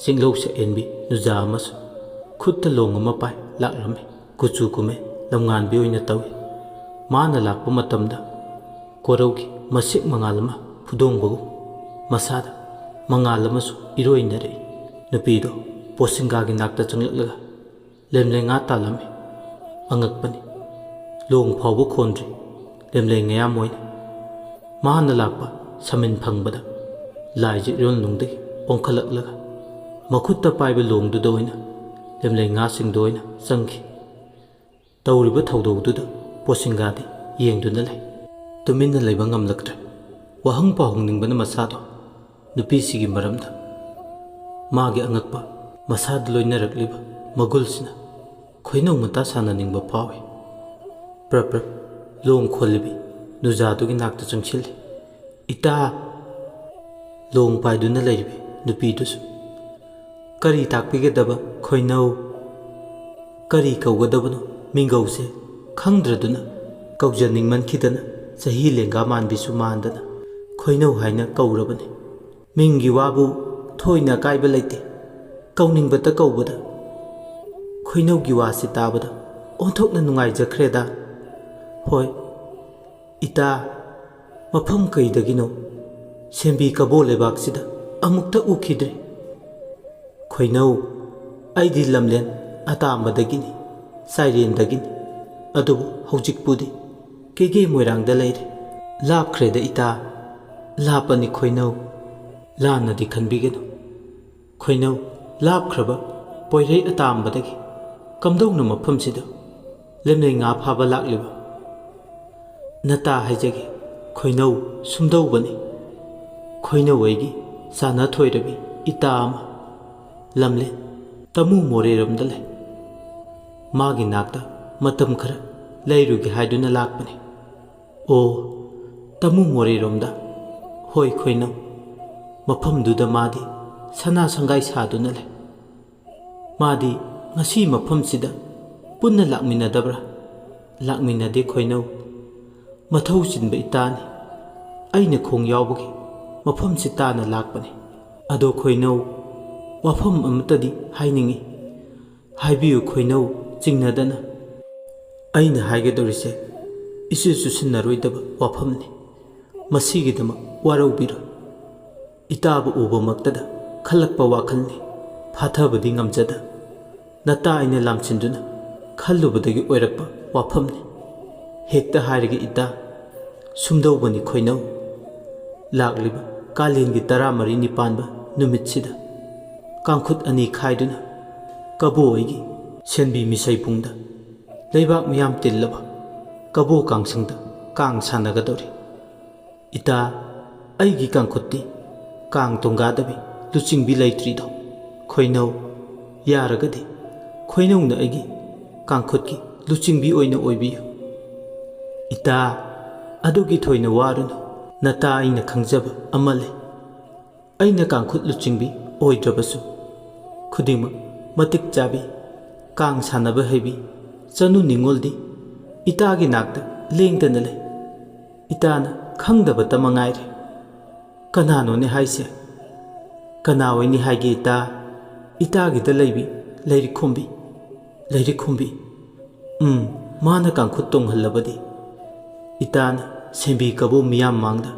ꯆꯤꯡꯂꯧ ꯁꯛꯍꯦꯟꯕꯤ ꯅꯨꯖꯥ ꯑꯃꯁꯨ ꯈꯨꯠꯇ ꯂꯣꯡ ꯑꯃ ꯄꯥꯏ ꯂꯥꯛꯂꯝꯃꯤ꯫ ꯀꯨꯆꯨ ꯀꯨꯃꯦꯟ ꯂꯝꯉꯥꯟꯕꯤ ꯑꯣꯏꯅ ꯇꯧꯏ꯫ ꯃꯥꯅ ꯂꯥꯛꯄ ꯃꯇꯝꯗ ꯀꯣꯔꯧꯒꯤ ꯃꯁꯦꯛ ꯃꯉꯥꯜ ꯑꯃ ꯐꯨꯗꯣꯡꯕꯒꯨꯝ ꯃꯁꯥꯗ ꯃꯉꯥꯜ ꯑꯃꯁꯨ ꯏꯔꯣꯏꯅꯔꯛꯏ꯫ ꯅꯨꯄꯤꯗꯣ ꯄꯣꯁꯤꯡꯒꯥꯒꯤ ꯅꯥꯛꯇ ꯆꯪꯂꯛꯂꯒ ꯂꯦꯝꯂꯩ ꯉꯥ ꯇꯥꯜꯂꯝꯃꯤ꯫ ꯑꯉꯛꯄꯅꯤ, ꯂꯣꯡ ꯐꯥꯎꯕ ꯈꯣꯟꯗ꯭ꯔꯤ ꯂꯦꯝꯂꯩ ꯉꯥꯌꯥꯝ ꯑꯣꯏꯅ꯫ ꯃꯥꯅ ꯂꯥꯛꯄ ꯁꯃꯤꯟ ꯐꯪꯕꯗ ꯂꯥꯏꯖ ꯏꯔꯣꯟꯅꯨꯡꯗꯒꯤ ꯑꯣꯟꯈꯠꯂꯛꯂꯒ ꯃꯈꯨꯠꯇ ꯄꯥꯏꯕ ꯂꯣꯡꯗꯨꯗ ꯑꯣꯏꯅ ꯂꯦꯝꯂꯩ ꯉꯥꯁꯤꯡꯗ ꯑꯣꯏꯅ ꯆꯪꯈꯤ꯫ ꯇꯧꯔꯤꯕ ꯊꯧꯗꯧꯗꯨꯗ ꯄꯣꯁꯤꯡꯒꯥꯗꯤ ꯌꯦꯡꯗꯨꯅ ꯂꯩ꯫ ꯇꯨꯃꯤꯟꯅ ꯂꯩꯕ ꯉꯝꯂꯛꯇ꯭ꯔꯦ꯫ ꯋꯥꯍꯪ ꯄꯥꯎꯍꯪꯅꯤꯡꯕꯅ ꯃꯁꯥꯗꯣ ꯅꯨꯄꯤꯁꯤꯒꯤ ꯃꯔꯝꯗ꯫ ꯃꯥꯒꯤ ꯑꯉꯛꯄ ꯃꯁꯥꯗ ꯂꯣꯏꯅꯔꯛꯂꯤꯕ ꯃꯒꯨꯜꯁꯤꯅ ꯈꯣꯏꯅꯧ ꯃꯇꯥ ꯁꯥꯟꯅꯅꯤꯡꯕ ꯐꯥꯎꯏ꯫ ꯄ꯭ꯔꯞ ꯄ꯭ꯔꯞ ꯂꯣꯡ ꯈꯣꯜꯂꯤꯕꯤ ꯅꯨꯖꯥꯗꯨꯒꯤ ꯅꯥꯛꯇ ꯆꯪꯁꯤꯜꯂꯤ꯫ "ꯏꯇꯥ!" ꯂꯣꯡ ꯄꯥꯏꯗꯨꯅ ꯂꯩꯔꯤꯕꯤ ꯅꯨꯄꯤꯗꯨꯁꯨ꯫ "ꯀꯔꯤ ꯇꯥꯛꯄꯤꯒꯗꯕ ꯈꯣꯏꯅꯧ? ꯀꯔꯤ ꯀꯧꯒꯗꯕꯅꯣ ꯃꯤꯡꯒꯧꯁꯦ ꯈꯪꯗ꯭ꯔꯗꯨꯅ, ꯀꯧꯖꯅꯤꯡꯃꯟꯈꯤꯗꯅ ꯆꯍꯤ ꯂꯦꯡꯒꯥ ꯃꯥꯟꯕꯤꯁꯨ ꯃꯥꯟꯗꯅ ꯈꯣꯏꯅꯧ ꯍꯥꯏꯅ ꯀꯧꯔꯕꯅꯤ꯫ ꯃꯤꯡꯒꯤ ꯋꯥꯕꯨ ꯊꯣꯏꯅ ꯑꯀꯥꯏꯕ ꯂꯩꯇꯦ꯫ ꯀꯧꯅꯤꯡꯕꯇ ꯀꯧꯕꯗ ꯈꯣꯏꯅꯧꯒꯤ ꯋꯥꯁꯤ ꯇꯥꯕꯗ ꯑꯣꯟꯊꯣꯛꯅ ꯅꯨꯡꯉꯥꯏꯖꯈ꯭ꯔꯦꯗ꯫ ꯍꯣꯏ, ꯏꯇꯥ, ꯃꯐꯝ ꯀꯩꯗꯒꯤꯅꯣ ꯁꯦꯝꯕꯤ ꯀꯕꯣ ꯂꯩꯕꯥꯛꯁꯤꯗ ꯑꯃꯨꯛꯇ ꯎꯈꯤꯗ꯭ꯔꯤ꯫ ꯈꯣꯏꯅꯧ, ꯑꯩꯗꯤ ꯂꯝꯂꯦꯟ ꯑꯇꯥꯝꯕꯗꯒꯤꯅꯤ, ꯆꯥꯏꯔꯦꯟꯗꯒꯤꯅꯤ꯫ ꯑꯗꯨꯕꯨ ꯍꯧꯖꯤꯛꯄꯨꯗꯤ ꯀꯦꯒꯦ ꯃꯣꯏꯔꯥꯡꯗ ꯂꯩꯔꯦ꯫ "ꯂꯥꯞꯈ꯭ꯔꯦꯗ ꯏꯇꯥ, ꯂꯥꯞꯄꯅꯤ ꯈꯣꯏꯅꯧ, ꯂꯥꯟꯅꯗꯤ ꯈꯟꯕꯤꯒꯅꯨ꯫ ꯈꯣꯏꯅꯧ, ꯂꯥꯞꯈ꯭ꯔꯕ ꯄꯣꯏꯔꯩ ꯑꯇꯥꯝꯕꯗꯒꯤ ꯀꯝꯗꯧꯅ ꯃꯐꯝꯁꯤꯗ ꯂꯦꯝꯅꯩ ꯉꯥ ꯐꯥꯕ ꯂꯥꯛꯂꯤꯕ? ꯅꯇꯥ ꯍꯥꯏꯖꯒꯦ, ꯈꯣꯏꯅꯧ ꯁꯨꯝꯗꯧꯕꯅꯤ꯫ ꯈꯣꯏꯅꯧ ꯑꯩꯒꯤ ꯆꯥꯅ ꯊꯣꯏꯔꯕꯤ ꯏꯇꯥ ꯑꯃ ꯂꯝꯂꯦꯟ ꯇꯃꯨ ꯃꯣꯔꯦꯔꯣꯝꯗ ꯂꯩ꯫ ꯃꯥꯒꯤ ꯅꯥꯛꯇ ꯃꯇꯝ ꯈꯔ ꯂꯩꯔꯨꯒꯦ ꯍꯥꯏꯗꯨꯅ ꯂꯥꯛꯄꯅꯤ"꯫ "ꯑꯣ, ꯇꯃꯨ ꯃꯣꯔꯦꯔꯣꯝꯗ?" "ꯍꯣꯏ ꯈꯣꯏꯅꯧ, ꯃꯐꯝꯗꯨꯗ ꯃꯥꯗꯤ ꯁꯅꯥ ꯁꯪꯒꯥꯏ ꯁꯥꯗꯨꯅ ꯂꯩ"꯫ "ꯃꯥꯗꯤ ꯉꯁꯤ ꯃꯐꯝꯁꯤꯗ ꯄꯨꯟꯅ ꯂꯥꯛꯃꯤꯟꯅꯗꯕ꯭ꯔꯥ?" "ꯂꯥꯛꯃꯤꯟꯅꯗꯦ ꯈꯣꯏꯅꯧ, ꯃꯊꯧ ꯆꯤꯟꯕ ꯏꯇꯥꯅꯤ꯫ ꯑꯩꯅ ꯈꯣꯡ ꯌꯥꯎꯕꯒꯤ ꯃꯐꯝꯁꯤ ꯇꯥꯅ ꯂꯥꯛꯄꯅꯤ꯫ ꯑꯗꯣ ꯈꯣꯏꯅꯧ, ꯋꯥꯐꯝ ꯑꯃꯠꯇꯗꯤ ꯍꯥꯏꯅꯤꯡꯏ"꯫ "ꯍꯥꯏꯕꯤꯌꯨ ꯈꯣꯏꯅꯧ, ꯆꯤꯡꯅꯗꯅ"꯫ "ꯑꯩꯅ ꯍꯥꯏꯒꯗꯧꯔꯤꯁꯦ ꯏꯆꯦ ꯆꯨꯁꯤꯟꯅꯔꯣꯏꯗꯕ ꯋꯥꯐꯝꯅꯤ꯫ ꯃꯁꯤꯒꯤꯗꯃꯛ ꯋꯥꯔꯧꯕꯤꯔꯣꯏ꯫ ꯏꯇꯥꯕꯨ ꯎꯕꯃꯛꯇꯗ ꯈꯜꯂꯛꯄ ꯋꯥꯈꯜꯅꯤ꯫ ꯐꯥꯊꯕꯗꯤ ꯉꯝꯖꯗ, ꯅꯇꯥ ꯑꯩꯅ ꯂꯥꯝꯁꯤꯟꯗꯨꯅ ꯈꯜꯂꯨꯕꯗꯒꯤ ꯑꯣꯏꯔꯛꯄ ꯋꯥꯐꯝꯅꯤ꯫ ꯍꯦꯛꯇ ꯍꯥꯏꯔꯒꯦ ꯏꯇꯥ, ꯁꯨꯝꯗꯧꯕꯅꯤ ꯈꯣꯏꯅꯧ꯫ ꯂꯥꯛꯂꯤꯕ ꯀꯥꯂꯦꯟꯒꯤ ꯇꯔꯥꯃꯔꯤꯅꯤ ꯄꯥꯟꯕ ꯅꯨꯃꯤꯠꯁꯤꯗ ꯀꯥꯡꯈꯨꯠ ꯑꯅꯤ ꯈꯥꯏꯗꯨꯅ ꯀꯕꯣ ꯑꯩꯒꯤ ꯁꯦꯟꯕꯤ ꯃꯤꯁꯩꯄꯨꯡꯗ ꯂꯩꯕꯥꯛ ꯃꯤꯌꯥꯝ ꯇꯤꯜꯂꯕ ꯀꯕꯣ ꯀꯥꯡꯁꯪꯗ ꯀꯥꯡ ꯁꯥꯟꯅꯒꯗꯧꯔꯤ꯫ ꯏꯇꯥ, ꯑꯩꯒꯤ ꯀꯥꯡꯈꯨꯠꯇꯤ ꯀꯥꯡ ꯇꯣꯡꯒꯥꯗꯕꯤ ꯂꯨꯆꯤꯡꯕꯤ ꯂꯩꯇ꯭ꯔꯤꯗꯣ꯫ ꯈꯣꯏꯅꯧ, ꯌꯥꯔꯒꯗꯤ ꯈꯣꯏꯅꯧꯅ ꯑꯩꯒꯤ ꯀꯥꯡꯈꯨꯠꯀꯤ ꯂꯨꯆꯤꯡꯕꯤ ꯑꯣꯏꯅ ꯑꯣꯏꯕꯤꯌꯨ"꯫ "ꯏꯇꯥ, ꯑꯗꯨꯒꯤ ꯊꯣꯏꯅ ꯋꯥꯔꯨꯅꯨ꯫ ꯅꯇꯥ ꯑꯩꯅ ꯈꯪꯖꯕ ꯑꯃ ꯂꯩ꯫ ꯑꯩꯅ ꯀꯥꯡꯈꯨꯠ ꯂꯨꯆꯤꯡꯕꯤ ꯑꯣꯏꯗ꯭ꯔꯕꯁꯨ ꯈꯨꯗꯤꯡꯃꯛ ꯃꯇꯤꯛ ꯆꯥꯕꯤ, ꯀꯥꯡ ꯁꯥꯟꯅꯕ ꯍꯩꯕꯤ, ꯆꯅꯨ ꯅꯤꯉꯣꯜꯗꯤ ꯏꯇꯥꯒꯤ ꯅꯥꯛꯇ ꯂꯦꯡꯗꯅ ꯂꯩ꯫ ꯏꯇꯥꯅ ꯈꯪꯗꯕꯇ ꯃꯉꯥꯏꯔꯦ"꯫ "ꯀꯅꯥꯅꯣꯅꯦ ꯍꯥꯏꯁꯦ?" "ꯀꯅꯥ ꯑꯣꯏꯅꯤ ꯍꯥꯏꯒꯦ ꯏꯇꯥ? ꯏꯇꯥꯒꯤꯗ ꯂꯩꯕꯤ ꯂꯥꯏꯔꯤꯛ ꯈꯨꯝꯕꯤ"꯫ "ꯂꯥꯏꯔꯤꯛ ꯈꯨꯝꯕꯤ"? "ꯎꯝ, ꯃꯥꯅ ꯀꯥꯡꯈꯨꯠ ꯇꯣꯡꯍꯜꯂꯕꯗꯤ ꯏꯇꯥꯅ ꯁꯦꯟꯕꯤ ꯀꯕꯣ ꯃꯤꯌꯥꯝ ꯃꯥꯡꯗ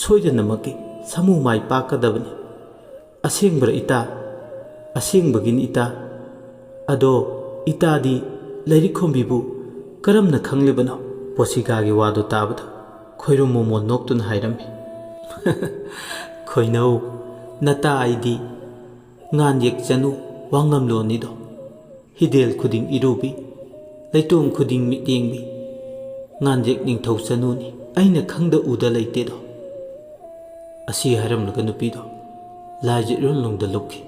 ꯁꯣꯏꯗꯅꯃꯛꯀꯤ ꯁꯥꯃꯨ ꯃꯥꯏ ꯄꯥꯛꯀꯗꯕꯅꯤ"꯫ "ꯑꯁꯦꯡꯕꯔ ꯏꯇꯥ?" "ꯑꯁꯦꯡꯕꯒꯤꯅꯤ ꯏꯇꯥ"꯫ "ꯑꯗꯣ ꯏꯇꯥꯗꯤ ꯂꯥꯏꯔꯤꯛ ꯈꯨꯝꯕꯤꯕꯨ ꯀꯔꯝꯅ ꯈꯪꯂꯤꯕꯅꯣ?" ꯄꯣꯁꯤꯀꯥꯒꯤ ꯋꯥꯗꯨ ꯇꯥꯕꯗ ꯈꯣꯏꯔꯨꯝ ꯃꯣꯃꯣꯟ ꯅꯣꯛꯇꯨꯅ ꯍꯥꯏꯔꯝꯃꯤ꯫ "ꯈꯣꯏꯅꯧ, ꯅꯇꯥ ꯑꯩꯗꯤ ꯉꯥꯟ ꯌꯦꯛ ꯆꯅꯨ ꯋꯥꯉꯝꯂꯣꯟꯅꯤꯗꯣ꯫ ꯍꯤꯗꯦꯜ ꯈꯨꯗꯤꯡ ꯏꯔꯨꯕꯤ, ꯂꯩꯇꯣꯡ ꯈꯨꯗꯤꯡ ꯃꯤꯠꯌꯦꯡꯕꯤ, ꯉꯥꯟ ꯌꯦꯛ ꯅꯤꯡꯊꯧ ꯆꯅꯨꯅꯤ, ꯑꯩꯅ ꯈꯪꯗ ꯎꯗ ꯂꯩꯇꯦꯗꯣ"꯫ ꯑꯁꯤ ꯍꯥꯏꯔꯝꯂꯒ ꯅꯨꯄꯤꯗꯣ ꯂꯥꯏꯖ ꯏꯔꯣꯟ ꯂꯣꯡꯗ ꯂꯨꯞꯈꯤ꯫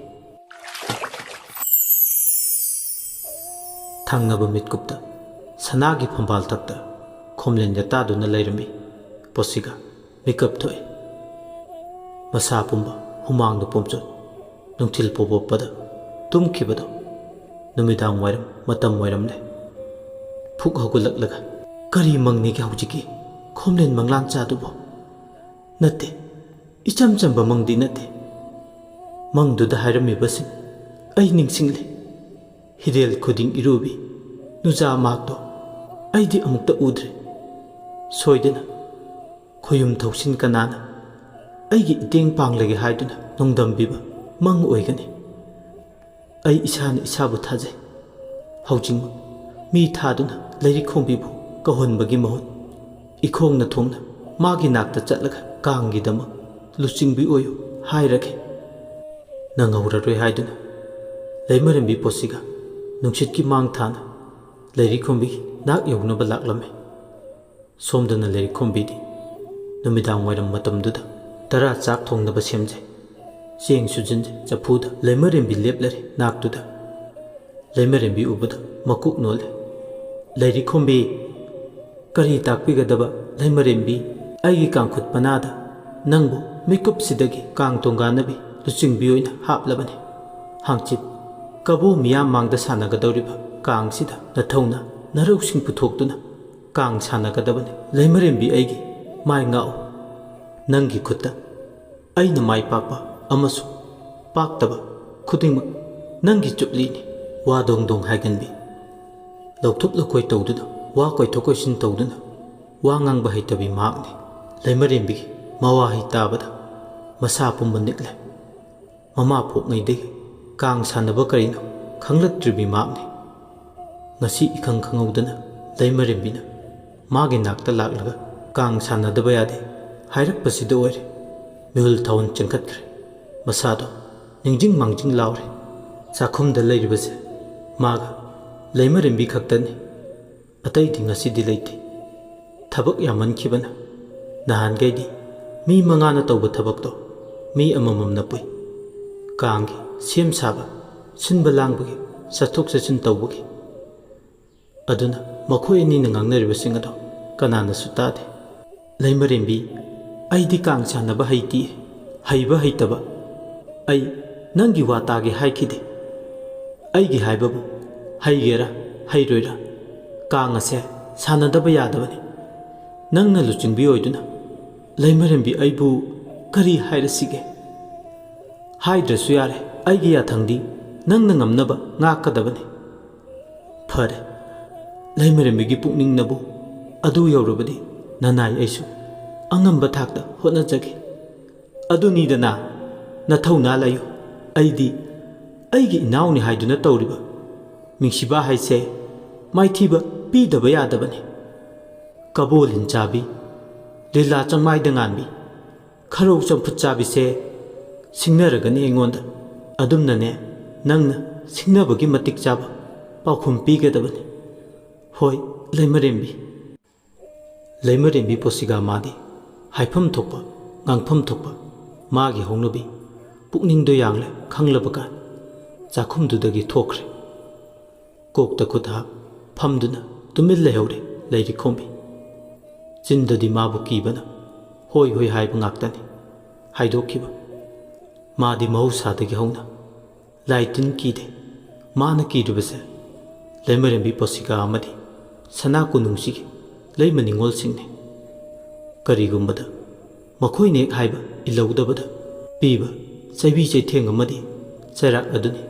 ꯊꯪꯅꯕ ꯃꯤꯠꯀꯨꯞꯇ ꯁꯅꯥꯒꯤ ꯐꯝꯕꯥꯜ ꯊꯛꯇ ꯈꯣꯝꯂꯦꯟ ꯌꯥꯇꯥꯗꯨꯅ ꯂꯩꯔꯝꯃꯤ꯫ ꯄꯣꯠꯁꯤꯒ ꯃꯤꯀꯞ ꯊꯣꯛꯏ꯫ ꯃꯁꯥ ꯄꯨꯝꯕ ꯍꯨꯃꯥꯡꯗ ꯄꯣꯝꯆꯣꯠ, ꯅꯨꯡꯊꯤꯜ ꯄꯣꯄꯛꯄꯗ ꯇꯨꯝꯈꯤꯕꯗꯣ ꯅꯨꯃꯤꯗꯥꯡ ꯋꯥꯏꯔꯝ ꯃꯇꯝ ꯑꯣꯏꯔꯝꯂꯦ꯫ ꯐꯨꯛ ꯍꯧꯒꯠꯂꯛꯂꯒ, "ꯀꯔꯤ ꯃꯪꯅꯤꯒꯦ ꯍꯧꯖꯤꯛꯀꯤ ꯈꯣꯝꯂꯦꯟ ꯃꯪꯂꯥꯟ ꯆꯥꯗꯨꯕꯣ? ꯅꯠꯇꯦ, ꯏꯆꯝ ꯆꯝꯕ ꯃꯪꯗꯤ ꯅꯠꯇꯦ꯫ ꯃꯪꯗꯨꯗ ꯍꯥꯏꯔꯝꯃꯤꯕꯁꯤꯡ ꯑꯩ ꯅꯤꯡꯁꯤꯡꯂꯦ꯫ ꯍꯤꯔꯦꯜ ꯈꯨꯗꯤꯡ ꯏꯔꯨꯕꯤ ꯅꯨꯖꯥ ꯃꯍꯥꯛꯇꯣ ꯑꯩꯗꯤ ꯑꯃꯨꯛꯇ ꯎꯗ꯭ꯔꯤ꯫ ꯁꯣꯏꯗꯅ ꯈꯣꯌꯨꯝ ꯊꯧꯁꯤꯟ ꯀꯅꯥꯅ ꯑꯩꯒꯤ ꯏꯇꯦꯡ ꯄꯥꯡꯂꯒꯦ ꯍꯥꯏꯗꯨꯅ ꯅꯣꯡꯗꯝꯕꯤꯕ ꯃꯪ ꯑꯣꯏꯒꯅꯤ꯫ ꯑꯩ ꯏꯁꯥꯅ ꯏꯁꯥꯕꯨ ꯊꯥꯖꯩ꯫ ꯍꯧꯖꯤꯛꯃꯛ ꯃꯤ ꯊꯥꯗꯨꯅ ꯂꯩꯔꯤꯛꯈꯣꯝꯕꯤꯕꯨ ꯀꯧꯍꯟꯕꯒꯤ ꯃꯍꯨꯠ, ꯏꯈꯣꯡꯅ ꯊꯣꯡꯅ ꯃꯥꯒꯤ ꯅꯥꯛꯇ ꯆꯠꯂꯒ ꯀꯥꯡꯒꯤꯗꯃꯛ ꯂꯨꯆꯤꯡꯕꯤ ꯑꯣꯏꯌꯨ ꯍꯥꯏꯔꯒꯦ꯫ ꯅꯪꯍꯧꯔꯔꯣꯏ ꯍꯥꯏꯗꯨꯅ ꯂꯩꯃꯔꯦꯝꯕꯤ ꯄꯣꯠꯁꯤꯒ ꯅꯨꯡꯁꯤꯠꯀꯤ ꯃꯥꯡ ꯊꯥꯅ ꯂꯩꯔꯤꯛꯈꯣꯝꯕꯤꯒꯤ ꯅꯥꯛ ꯌꯧꯅꯕ ꯂꯥꯛꯂꯝꯃꯤ꯫ ꯁꯣꯝꯗꯅ ꯂꯩꯔꯤꯛꯈꯣꯝꯕꯤꯗꯤ ꯅꯨꯃꯤꯗꯥꯡ ꯋꯥꯏꯔꯝ ꯃꯇꯝꯗꯨꯗ ꯇꯔꯥ ꯆꯥꯛ ꯊꯣꯡꯅꯕ ꯁꯦꯝꯖꯩ꯫ ꯆꯦꯡ ꯁꯨꯖꯤꯟꯖꯩ꯫ ꯆꯐꯨꯗ ꯂꯩꯃꯔꯦꯝꯕꯤ ꯂꯦꯞꯂꯔꯦ ꯅꯥꯛꯇꯨꯗ꯫ ꯂꯩꯃꯔꯦꯝꯕꯤ ꯎꯕꯗ ꯃꯀꯣꯛ ꯅꯣꯜꯂꯦ꯫ "ꯂꯩꯔꯤꯛꯈꯣꯝꯕꯤ!" "ꯀꯔꯤ ꯇꯥꯛꯄꯤꯒꯗꯕ ꯂꯩꯃꯔꯦꯝꯕꯤ? ꯑꯩꯒꯤ ꯀꯥꯡꯈꯨꯠ ꯃꯅꯥꯗ ꯅꯪꯕꯨ ꯃꯤꯀꯨꯞꯁꯤꯗꯒꯤ ꯀꯥꯡ ꯇꯣꯡꯒꯥꯟꯅꯕꯤ ꯂꯨꯆꯤꯡꯕꯤ ꯑꯣꯏꯅ ꯍꯥꯞꯂꯕꯅꯤ꯫ ꯍꯥꯡꯆꯤꯠ ꯀꯕꯣ ꯃꯤꯌꯥꯝ ꯃꯥꯡꯗ ꯁꯥꯟꯅꯒꯗꯧꯔꯤꯕ ꯀꯥꯡꯁꯤꯗ ꯅꯊꯧꯅ ꯅꯔꯧꯁꯤꯡ ꯄꯨꯊꯣꯛꯇꯨꯅ ꯀꯥꯡ ꯁꯥꯟꯅꯒꯗꯕꯅꯤ꯫ ꯂꯩꯃꯔꯦꯝꯕꯤ ꯑꯩꯒꯤ, ꯃꯥꯏ ꯉꯥꯛꯎ꯫ ꯅꯪꯒꯤ ꯈꯨꯠꯇ ꯑꯩꯅ ꯃꯥꯏ ꯄꯥꯛꯄ ꯑꯃꯁꯨꯡ ꯄꯥꯛꯇꯕ ꯈꯨꯗꯤꯡꯃꯛ ꯅꯪꯒꯤ ꯆꯨꯞꯂꯤꯅꯤ"꯫ ꯋꯥ ꯗꯣꯡ ꯗꯣꯡ ꯍꯥꯏꯒꯟꯕꯤ, ꯂꯧꯊꯣꯛ ꯂꯧꯈꯣꯏ ꯇꯧꯗꯨꯅ, ꯋꯥ ꯀꯣꯏꯊꯣꯛ ꯀꯣꯏꯁꯤꯟ ꯇꯧꯗꯨꯅ ꯋꯥ ꯉꯥꯡꯕ ꯍꯩꯇꯕꯤ ꯃꯍꯥꯛꯅꯤ꯫ ꯂꯩꯃꯔꯦꯝꯕꯤꯒꯤ ꯃꯋꯥꯍꯩ ꯇꯥꯕꯗ ꯃꯁꯥ ꯄꯨꯝꯕ ꯅꯤꯛꯂꯦ꯫ ꯃꯃꯥ ꯄꯣꯛꯉꯩꯗꯒꯤ ꯀꯥꯡ ꯁꯥꯟꯅꯕ ꯀꯔꯤꯅꯣ ꯈꯪꯂꯛꯇ꯭ꯔꯤꯕꯤ ꯃꯍꯥꯛꯅꯤ꯫ ꯉꯁꯤ ꯏꯈꯪ ꯈꯪꯍꯧꯗꯅ ꯂꯩꯃꯔꯦꯝꯕꯤꯅ ꯃꯥꯒꯤ ꯅꯥꯛꯇ ꯂꯥꯛꯂꯒ "ꯀꯥꯡ ꯁꯥꯟꯅꯗꯕ ꯌꯥꯗꯦ" ꯍꯥꯏꯔꯛꯄꯁꯤꯗ ꯑꯣꯏꯔꯦ ꯃꯤꯍꯨꯜ ꯊꯥꯍꯨꯟ ꯆꯦꯟꯈꯠꯈ꯭ꯔꯦ꯫ ꯃꯁꯥꯗꯣ ꯅꯤꯡꯖꯤꯡ ꯃꯥꯡꯖꯤꯡ ꯂꯥꯎꯔꯦ꯫ ꯆꯥꯛꯈꯨꯝꯗ ꯂꯩꯔꯤꯕꯁꯦ ꯃꯥꯒ ꯂꯩꯃꯔꯦꯝꯕꯤ ꯈꯛꯇꯅꯤ꯫ ꯑꯇꯩꯗꯤ ꯉꯁꯤꯗꯤ ꯂꯩꯇꯦ꯫ ꯊꯕꯛ ꯌꯥꯝꯃꯟꯈꯤꯕꯅ ꯅꯍꯥꯟꯈꯩꯗꯤ ꯃꯤ ꯃꯉꯥꯅ ꯇꯧꯕ ꯊꯕꯛꯇꯣ ꯃꯤ ꯑꯃꯃꯝꯅ ꯄꯨꯏ꯫ ꯀꯥꯡꯒꯤ ꯁꯦꯝ ꯁꯥꯕ, ꯁꯤꯟꯕ ꯂꯥꯡꯕꯒꯤ, ꯆꯠꯊꯣꯛ ꯆꯠꯁꯤꯟ ꯇꯧꯕꯒꯤ꯫ ꯑꯗꯨꯅ ꯃꯈꯣꯏ ꯑꯅꯤꯅ ꯉꯥꯡꯅꯔꯤꯕꯁꯤꯡ ꯑꯗꯣ ꯀꯅꯥꯅꯁꯨ ꯇꯥꯗꯦ꯫ "ꯂꯩꯃꯔꯦꯝꯕꯤ, ꯑꯩꯗꯤ ꯀꯥꯡ ꯁꯥꯟꯅꯕ ꯍꯩꯇꯦ꯫ ꯍꯩꯕ ꯍꯩꯇꯕ ꯑꯩ ꯅꯪꯒꯤ ꯋꯥ ꯇꯥꯒꯦ ꯍꯥꯏꯈꯤꯗꯦ꯫ ꯑꯩꯒꯤ ꯍꯥꯏꯕꯕꯨ ꯍꯩꯒꯦꯔꯥ ꯍꯩꯔꯣꯏꯔꯥ, ꯀꯥꯡ ꯑꯁꯦ ꯁꯥꯟꯅꯗꯕ ꯌꯥꯗꯕꯅꯤ꯫ ꯅꯪꯅ ꯂꯨꯆꯤꯡꯕꯤ ꯑꯣꯏꯗꯨꯅ ꯂꯩꯃꯔꯦꯝꯕꯤ ꯑꯩꯕꯨ ꯀꯔꯤ ꯍꯥꯏꯔꯁꯤꯒꯦ? ꯍꯥꯏꯗ꯭ꯔꯁꯨ ꯌꯥꯔꯦ, ꯑꯩꯒꯤ ꯌꯥꯊꯪꯗꯤ ꯅꯪꯅ ꯉꯝꯅꯕ ꯉꯥꯛꯀꯗꯕꯅꯤ"꯫ "ꯐꯔꯦ, ꯂꯩꯃꯔꯦꯝꯕꯤꯒꯤ ꯄꯨꯛꯅꯤꯡꯅꯕꯨ ꯑꯗꯨ ꯌꯧꯔꯕꯗꯤ ꯅꯅꯥꯏ ꯑꯩꯁꯨ ꯑꯉꯝꯕ ꯊꯥꯛꯇ ꯍꯣꯠꯅꯖꯒꯦ"꯫ "ꯑꯗꯨꯅꯤꯗꯅ, ꯅꯊꯧꯅꯥ ꯂꯩꯌꯨ꯫ ꯑꯩꯗꯤ ꯑꯩꯒꯤ ꯏꯅꯥꯎꯅꯤ ꯍꯥꯏꯗꯨꯅ ꯇꯧꯔꯤꯕ ꯃꯤꯡꯁꯤꯕꯥ ꯍꯥꯏꯁꯦ ꯃꯥꯏꯊꯤꯕ ꯄꯤꯗꯕ ꯌꯥꯗꯕꯅꯤ꯫ ꯀꯕꯣ ꯂꯤꯟ ꯆꯥꯕꯤ, ꯂꯤꯂꯥ ꯆꯪꯃꯥꯏꯗ ꯉꯥꯟꯕꯤ, ꯈꯔꯧ ꯆꯝꯐꯨꯠ ꯆꯥꯕꯤꯁꯦ ꯁꯤꯡꯅꯔꯒꯅꯤ ꯑꯩꯉꯣꯟꯗ꯫ ꯑꯗꯨꯝꯅꯅꯦ, ꯅꯪꯅ ꯁꯤꯡꯅꯕꯒꯤ ꯃꯇꯤꯛ ꯆꯥꯕ ꯄꯥꯎꯈꯨꯝ ꯄꯤꯒꯗꯕꯅꯤ꯫ ꯍꯣꯏ, ꯂꯩꯃꯔꯦꯝꯕꯤ"꯫ ꯂꯩꯃꯔꯦꯝꯕꯤ ꯄꯣꯁꯤꯒꯥ ꯃꯥꯗꯤ ꯍꯥꯏꯐꯝ ꯊꯣꯛꯄ, ꯉꯥꯡꯐꯝ ꯊꯣꯛꯄ ꯃꯥꯒꯤ ꯍꯧꯅꯕꯤ ꯄꯨꯛꯅꯤꯡꯗꯣ ꯌꯥꯡꯂꯦ ꯈꯪꯂꯕ ꯀꯥꯟ ꯆꯥꯛꯈꯨꯝꯗꯨꯗꯒꯤ ꯊꯣꯛꯈ꯭ꯔꯦ꯫ ꯀꯣꯛꯇ ꯈꯨꯠ ꯍꯥꯞ ꯐꯝꯗꯨꯅ ꯇꯨꯃꯤꯟ ꯂꯩꯍꯧꯔꯦ ꯂꯩꯔꯤꯈꯣꯝꯕꯤ꯫ ꯆꯤꯟꯗꯗꯤ ꯃꯥꯕꯨ ꯀꯤꯕꯅ ꯍꯣꯏ ꯍꯣꯏ ꯍꯥꯏꯕ ꯉꯥꯛꯇꯅꯤ ꯍꯥꯏꯗꯣꯛꯈꯤꯕ꯫ ꯃꯥꯗꯤ ꯃꯍꯧꯁꯥꯗꯒꯤ ꯍꯧꯅ ꯂꯥꯏ ꯇꯤꯟ ꯀꯤꯗꯦ꯫ ꯃꯥꯅ ꯀꯤꯔꯤꯕꯁꯦ ꯂꯩꯃꯔꯦꯝꯕꯤ ꯄꯣꯁꯤꯀꯥ ꯑꯃꯗꯤ ꯁꯅꯥ ꯀꯣꯅꯨꯡꯁꯤꯒꯤ ꯂꯩꯃ ꯅꯤꯉꯣꯜꯁꯤꯡꯅꯤ꯫ ꯀꯔꯤꯒꯨꯝꯕꯗ ꯃꯈꯣꯏꯅ ꯍꯦꯛ ꯍꯥꯏꯕ ꯏꯜꯍꯧꯗꯕꯗ ꯄꯤꯕ ꯆꯩꯕꯤ ꯆꯩꯊꯦꯡ ꯑꯃꯗꯤ ꯆꯩꯔꯥꯛ ꯑꯗꯨꯅꯤ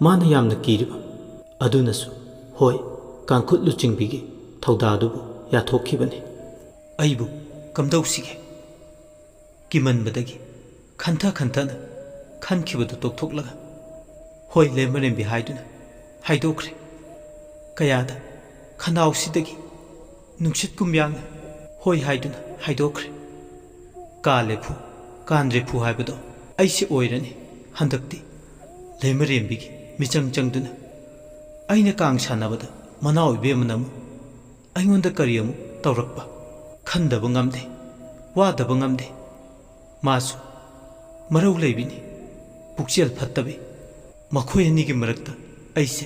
ꯃꯥꯅ ꯌꯥꯝꯅ ꯀꯤꯔꯤꯕ꯫ ꯑꯗꯨꯅꯁꯨ ꯍꯣꯏ, ꯀꯥꯡꯈꯨꯠ ꯂꯨꯆꯤꯡꯕꯤꯒꯤ ꯊꯧꯗꯥꯗꯨꯕꯨ ꯌꯥꯊꯣꯛꯈꯤꯕꯅꯤ꯫ ꯑꯩꯕꯨ ꯀꯝꯗꯧꯁꯤꯒꯦ? ꯀꯤꯃꯟꯕꯗꯒꯤ ꯈꯟꯊ ꯈꯟꯊꯅ ꯈꯟꯈꯤꯕꯗꯨ ꯇꯣꯛꯊꯣꯛꯂꯒ, "ꯍꯣꯏ, ꯂꯩꯃꯔꯦꯝꯕꯤ" ꯍꯥꯏꯗꯨꯅ ꯍꯥꯏꯗꯣꯛꯈ꯭ꯔꯦ꯫ ꯀꯌꯥꯗ ꯈꯅꯥꯎꯁꯤꯗꯒꯤ ꯅꯨꯡꯁꯤꯠ ꯀꯨꯝ ꯌꯥꯡꯅ ꯍꯣꯏ ꯍꯥꯏꯗꯨꯅ ꯍꯥꯏꯗꯣꯛꯈ꯭ꯔꯦ꯫ ꯀꯥꯂꯦ ꯐꯨ, ꯀꯥꯟꯗ꯭ꯔꯦ ꯐꯨ ꯍꯥꯏꯕꯗꯣ ꯑꯩꯁꯦ ꯑꯣꯏꯔꯅꯤ ꯍꯟꯗꯛꯇꯤ꯫ ꯂꯩꯃꯔꯦꯝꯕꯤꯒꯤ ꯃꯤꯆꯪ ꯆꯪꯗꯨꯅ ꯑꯩꯅ ꯀꯥꯡ ꯁꯥꯟꯅꯕꯗ ꯃꯅꯥꯎ ꯏꯕꯦꯝꯃꯅ ꯑꯃꯨꯛ ꯑꯩꯉꯣꯟꯗ ꯀꯔꯤ ꯑꯃꯨꯛ ꯇꯧꯔꯛꯄ? ꯈꯟꯗꯕ ꯉꯝꯗꯦ, ꯋꯥꯗꯕ ꯉꯝꯗꯦ꯫ ꯃꯥꯁꯨ ꯃꯔꯧ ꯂꯩꯕꯤꯅꯤ, ꯄꯨꯛꯆꯦꯜ ꯐꯠꯇꯕꯤ꯫ ꯃꯈꯣꯏ ꯑꯅꯤꯒꯤ ꯃꯔꯛꯇ ꯑꯩꯁꯦ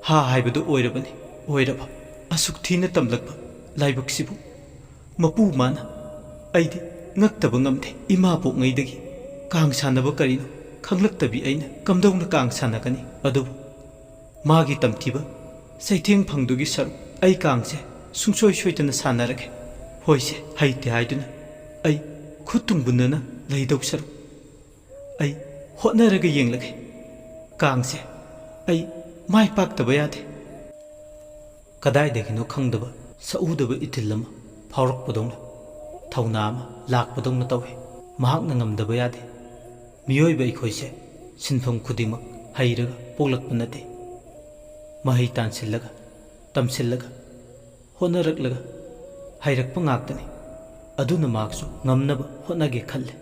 ꯍꯥ ꯍꯥꯏꯕꯗꯨ ꯑꯣꯏꯔꯕꯅꯤ꯫ ꯑꯣꯏꯔꯕ ꯑꯁꯨꯛ ꯊꯤꯅ ꯇꯝꯂꯛꯄ ꯂꯥꯏꯕꯛꯁꯤꯕꯨ ꯃꯄꯨ ꯃꯥꯅ ꯑꯩꯗꯤ ꯉꯛꯇꯕ ꯉꯝꯗꯦ꯫ ꯏꯃꯥ ꯄꯣꯛꯉꯩꯗꯒꯤ ꯀꯥꯡ ꯁꯥꯟꯅꯕ ꯀꯔꯤꯅꯣ ꯈꯪꯂꯛꯇꯕꯤ ꯑꯩꯅ ꯀꯝꯗꯧꯅ ꯀꯥꯡ ꯁꯥꯟꯅꯒꯅꯤ? ꯑꯗꯨꯕꯨ ꯃꯥꯒꯤ ꯇꯝꯊꯤꯕ ꯆꯩꯊꯦꯡ ꯐꯪꯗꯨꯒꯤ ꯁꯔꯨꯛ ꯑꯩ ꯀꯥꯡꯁꯦ ꯁꯨꯡꯁꯣꯏ ꯁꯣꯏꯗꯅ ꯁꯥꯟꯅꯔꯒꯦ꯫ ꯍꯣꯏꯁꯦ, ꯍꯩꯇꯦ ꯍꯥꯏꯗꯨꯅ ꯑꯩ ꯈꯨꯠ ꯇꯨꯡꯕꯨꯟꯅꯅ ꯂꯩꯗꯧ ꯁꯔꯨꯛ ꯑꯩ ꯍꯣꯠꯅꯔꯒ ꯌꯦꯡꯂꯒꯦ꯫ ꯀꯥꯡꯁꯦ ꯑꯩ ꯃꯥꯏ ꯄꯥꯛꯇꯕ ꯌꯥꯗꯦ꯫ ꯀꯗꯥꯏꯗꯒꯤꯅꯣ ꯈꯪꯗꯕ ꯁꯛꯎꯗꯕ ꯏꯊꯤꯜ ꯑꯃ ꯐꯥꯎꯔꯛꯄꯗꯧꯅ, ꯊꯧꯅꯥ ꯑꯃ ꯂꯥꯛꯄꯗꯧꯅ ꯇꯧꯏ꯫ ꯃꯍꯥꯛꯅ ꯉꯝꯗꯕ ꯌꯥꯗꯦ꯫ ꯃꯤꯑꯣꯏꯕ ꯑꯩꯈꯣꯏꯁꯦ ꯁꯤꯟꯐꯝ ꯈꯨꯗꯤꯡꯃꯛ ꯍꯩꯔꯒ ꯄꯣꯛꯂꯛꯄ ꯅꯠꯇꯦ꯫ ꯃꯍꯩ ꯇꯥꯟꯁꯤꯜꯂꯒ, ꯇꯝꯁꯤꯜꯂꯒ, ꯍꯣꯠꯅꯔꯛꯂꯒ ꯍꯩꯔꯛꯄ ꯉꯥꯛꯇꯅꯤ꯫ ꯑꯗꯨꯅ ꯃꯍꯥꯛꯁꯨ ꯉꯝꯅꯕ ꯍꯣꯠꯅꯒꯦ ꯈꯜꯂꯦ꯫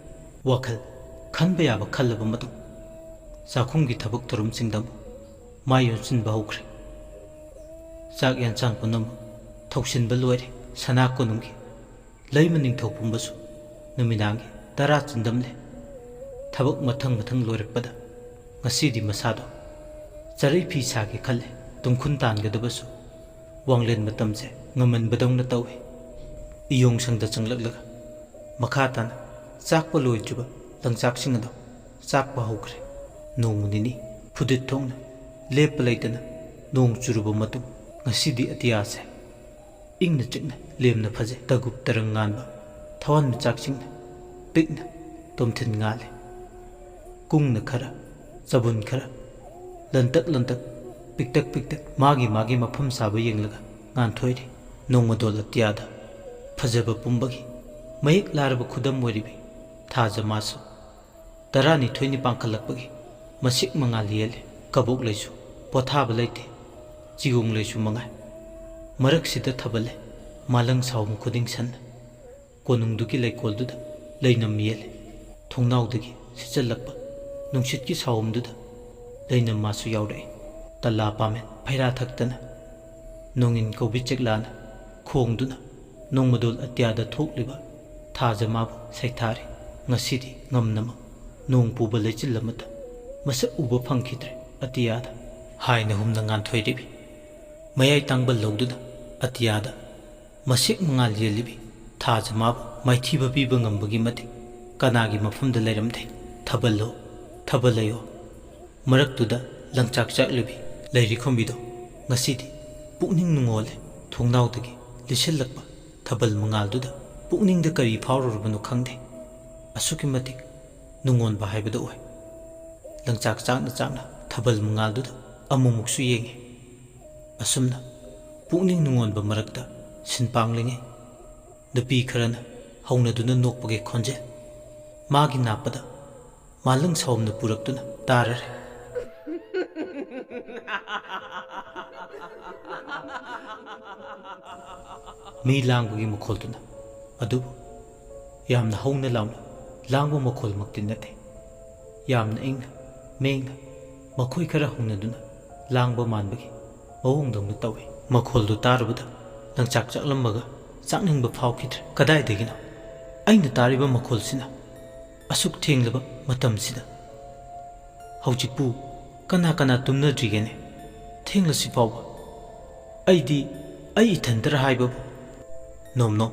ꯋꯥꯈꯜ ꯈꯟꯕ ꯌꯥꯕ ꯈꯜꯂꯕ ꯃꯇꯨꯡ ꯆꯥꯛꯈꯨꯝꯒꯤ ꯊꯕꯛ ꯊꯧꯔꯝꯁꯤꯡꯗ ꯑꯃꯨꯛ ꯃꯥꯏ ꯑꯣꯟꯁꯤꯟꯕ ꯍꯧꯈ꯭ꯔꯦ꯫ ꯆꯥꯛ ꯌꯦꯟꯁꯥꯡ ꯄꯨꯝꯅꯃꯛ ꯊꯧꯁꯤꯟꯕ ꯂꯣꯏꯔꯦ꯫ ꯁꯅꯥ ꯀꯣꯅꯨꯡꯒꯤ ꯂꯩꯃ ꯅꯤꯡꯊꯧ ꯄꯨꯝꯕꯁꯨ ꯅꯨꯃꯤꯗꯥꯡꯒꯤ ꯇꯔꯥ ꯆꯤꯟꯗꯝꯂꯦ꯫ ꯊꯕꯛ ꯃꯊꯪ ꯃꯊꯪ ꯂꯣꯏꯔꯛꯄꯗ ꯉꯁꯤꯗꯤ ꯃꯁꯥꯗꯣ ꯆꯔꯩ ꯐꯤ ꯁꯥꯒꯦ ꯈꯜꯂꯦ꯫ ꯇꯨꯡꯈꯨꯟ ꯇꯥꯟꯒꯗꯕꯁꯨ ꯋꯥꯡꯂꯦꯟ ꯃꯇꯝꯁꯦ ꯉꯝꯃꯟꯕꯗꯧꯅ ꯇꯧꯏ꯫ ꯏꯌꯣꯡꯁꯪꯗ ꯆꯪꯂꯛꯂꯒ ꯃꯈꯥ ꯇꯥꯅ ꯆꯥꯛꯄ ꯂꯣꯏꯗ꯭ꯔꯤꯕ ꯂꯪꯆꯥꯛꯁꯤꯡ ꯑꯗꯣ ꯆꯥꯛꯄ ꯍꯧꯈ꯭ꯔꯦ꯫ ꯅꯣꯡꯃ ꯅꯤꯅꯤ ꯐꯨꯗꯤꯠ ꯊꯣꯛꯅ ꯂꯦꯞꯄ ꯂꯩꯇꯅ ꯅꯣꯡ ꯆꯨꯔꯨꯕ ꯃꯇꯨꯡ ꯉꯁꯤꯗꯤ ꯑꯇꯤꯌꯥꯁꯦ ꯏꯪꯅ ꯆꯤꯛꯅ ꯂꯦꯝꯅ ꯐꯖꯩ꯫ ꯇꯒꯨꯞ ꯇꯔꯪ ꯉꯥꯟꯕ ꯊꯋꯥꯟꯃꯤꯆꯥꯛꯁꯤꯡꯅ ꯄꯤꯛꯅ ꯇꯣꯝꯊꯤꯟ ꯉꯥꯜꯂꯤ꯫ ꯀꯨꯡꯅ ꯈꯔ, ꯆꯕꯨꯟ ꯈꯔ, ꯂꯟꯇꯛ ꯂꯟꯇꯛ, ꯄꯤꯛꯇꯛ ꯄꯤꯛꯇꯛ ꯃꯥꯒꯤ ꯃꯥꯒꯤ ꯃꯐꯝ ꯁꯥꯕ ꯌꯦꯡꯂꯒ ꯉꯥꯟꯊꯣꯏꯔꯤ꯫ ꯅꯣꯡꯃꯗꯣꯜ ꯑꯇꯤꯌꯥꯗ ꯐꯖꯕ ꯄꯨꯝꯕꯒꯤ ꯃꯌꯦꯛ ꯂꯥꯔꯕ ꯈꯨꯗꯝ ꯑꯣꯏꯔꯤꯕꯤ ꯊꯥꯖ ꯃꯥꯁꯨ ꯇꯔꯥꯅꯤꯊꯣꯏꯅꯤ ꯄꯥꯡꯈꯠꯂꯛꯄꯒꯤ ꯃꯁꯤꯛ ꯃꯉꯥꯜ ꯌꯦꯜꯂꯤ꯫ ꯀꯕꯣꯛ ꯂꯩꯁꯨ ꯄꯣꯊꯥꯕ ꯂꯩꯇꯦ꯫ ꯆꯤꯒꯣꯡ ꯂꯩꯁꯨ ꯃꯉꯥꯏ ꯃꯔꯛꯁꯤꯗ ꯊꯕꯜꯂꯦ꯫ ꯃꯥꯂꯪ ꯁꯥꯎꯝ ꯈꯨꯗꯤꯡ ꯁꯟꯅ ꯀꯣꯅꯨꯡꯗꯨꯒꯤ ꯂꯩꯀꯣꯜꯗꯨꯗ ꯂꯩꯅꯝ ꯌꯦꯜꯂꯦ꯫ ꯊꯣꯡꯅꯥꯎꯗꯒꯤ ꯁꯤꯠꯆꯜꯂꯛꯄ ꯅꯨꯡꯁꯤꯠꯀꯤ ꯁꯥꯎꯝꯗꯨꯗ ꯂꯩꯅꯝ ꯃꯥꯁꯨ ꯌꯥꯎꯔꯛꯏ꯫ ꯇꯂꯥ ꯄꯥꯃꯦꯟ ꯐꯩꯔꯥ ꯊꯛꯇꯅ ꯅꯣꯡꯏꯟ ꯀꯧꯕꯤ ꯆꯦꯛꯂꯥꯅ ꯈꯣꯡꯗꯨꯅ ꯅꯣꯡꯃꯗꯣꯜ ꯑꯇꯤꯌꯥꯗ ꯊꯣꯛꯂꯤꯕ ꯊꯥꯖ ꯃꯥꯕꯨ ꯁꯩꯊꯥꯔꯤ꯫ ꯉꯁꯤꯗꯤ ꯉꯝꯅꯃꯛ ꯅꯣꯡ ꯄꯨꯕ ꯂꯩꯆꯤꯜ ꯑꯃꯠꯇ ꯃꯁꯛ ꯎꯕ ꯐꯪꯈꯤꯗ꯭ꯔꯦ꯫ ꯑꯇꯤꯌꯥꯗ ꯍꯥꯏꯅ ꯍꯨꯝꯅ ꯉꯥꯟꯊꯣꯏꯔꯤꯕꯤ ꯃꯌꯥꯏ ꯇꯥꯡꯕ ꯂꯧꯗꯨꯅ ꯑꯇꯤꯌꯥꯗ ꯃꯁꯦꯛ ꯃꯉꯥꯜ ꯌꯦꯜꯂꯤꯕꯤ ꯊꯥꯖ ꯃꯥꯕꯨ ꯃꯥꯏꯊꯤꯕ ꯄꯤꯕ ꯉꯝꯕꯒꯤ ꯃꯇꯤꯛ ꯀꯅꯥꯒꯤ ꯃꯐꯝꯗ ꯂꯩꯔꯝꯗꯦ꯫ ꯊꯥꯕꯜꯂꯣ, ꯊꯥꯕꯜꯂꯩꯌꯣ, ꯃꯔꯛꯇꯨꯗ ꯂꯪꯆꯥꯛ ꯆꯥꯛꯂꯤꯕꯤ ꯂꯩꯔꯤꯈꯣꯝꯕꯤꯗꯣ ꯉꯁꯤꯗꯤ ꯄꯨꯛꯅꯤꯡ ꯅꯨꯡꯉꯣꯜꯂꯦ꯫ ꯊꯣꯡꯅꯥꯎꯗꯒꯤ ꯂꯤꯁꯤꯜꯂꯛꯄ ꯊꯥꯕꯜ ꯃꯉꯥꯜꯗꯨꯗ ꯄꯨꯛꯅꯤꯡꯗ ꯀꯔꯤ ꯐꯥꯎꯔꯨꯔꯕꯅꯣ ꯈꯪꯗꯦ꯫ ꯑꯁꯨꯛꯀꯤ ꯃꯇꯤꯛ ꯅꯨꯡꯉꯣꯟꯕ ꯍꯥꯏꯕꯗꯨ ꯑꯣꯏ꯫ ꯂꯪꯆꯥꯛ ꯆꯥꯛꯅ ꯆꯥꯛꯅ ꯊꯥꯕꯜ ꯃꯉꯥꯜꯗꯨꯗ ꯑꯃꯨꯛꯃꯨꯛꯁꯨ ꯌꯦꯡꯉꯤ꯫ ꯑꯁꯨꯝꯅ ꯄꯨꯛꯅꯤꯡ ꯅꯨꯡꯉꯣꯟꯕ ꯃꯔꯛꯇ ꯁꯤꯟ ꯄꯥꯡꯂꯤꯉꯩ ꯅꯨꯄꯤ ꯈꯔꯅ ꯍꯧꯅꯗꯨꯅ ꯅꯣꯛꯄꯒꯤ ꯈꯣꯟꯖꯦꯜ ꯃꯥꯒꯤ ꯅꯥꯞꯄꯗ ꯃꯥꯂꯪ ꯁꯥꯎꯝꯅ ꯄꯨꯔꯛꯇꯨꯅ ꯇꯥꯔꯔꯦ꯫ ꯃꯤ ꯂꯥꯡꯕꯒꯤ ꯃꯈꯣꯜꯗꯨꯅ, ꯑꯗꯨꯕꯨ ꯌꯥꯝꯅ ꯍꯧꯅ ꯂꯥꯎꯅ ꯂꯥꯡꯕ ꯃꯈꯣꯜꯃꯛꯇꯤ ꯅꯠꯇꯦ꯫ ꯌꯥꯝꯅ ꯏꯪꯅ ꯃꯦꯡꯅ ꯃꯈꯣꯏ ꯈꯔ ꯍꯧꯅꯗꯨꯅ ꯂꯥꯡꯕ ꯃꯥꯟꯕꯒꯤ ꯃꯑꯣꯡꯗꯧꯅ ꯇꯧꯏ꯫ ꯃꯈꯣꯜꯗꯨ ꯇꯥꯔꯨꯕꯗ ꯂꯪꯆꯥꯛ ꯆꯥꯛꯂꯝꯕꯒ ꯆꯥꯛꯅꯤꯡꯕ ꯐꯥꯎꯈꯤꯗ꯭ꯔꯦ꯫ ꯀꯗꯥꯏꯗꯒꯤꯅꯣ ꯑꯩꯅ ꯇꯥꯔꯤꯕ ꯃꯈꯣꯜꯁꯤꯅ? ꯑꯁꯨꯛ ꯊꯦꯡꯂꯕ ꯃꯇꯝꯁꯤꯗ ꯍꯧꯖꯤꯛꯄꯨ ꯀꯅꯥ ꯀꯅꯥ ꯇꯨꯝꯅꯗ꯭ꯔꯤꯒꯦꯅꯦ? ꯊꯦꯡꯂꯁꯤ ꯐꯥꯎꯕ ꯑꯩꯗꯤ ꯑꯩ ꯏꯊꯟꯇꯔ ꯍꯥꯏꯕꯕꯨ? ꯅꯣꯝ ꯅꯣꯝ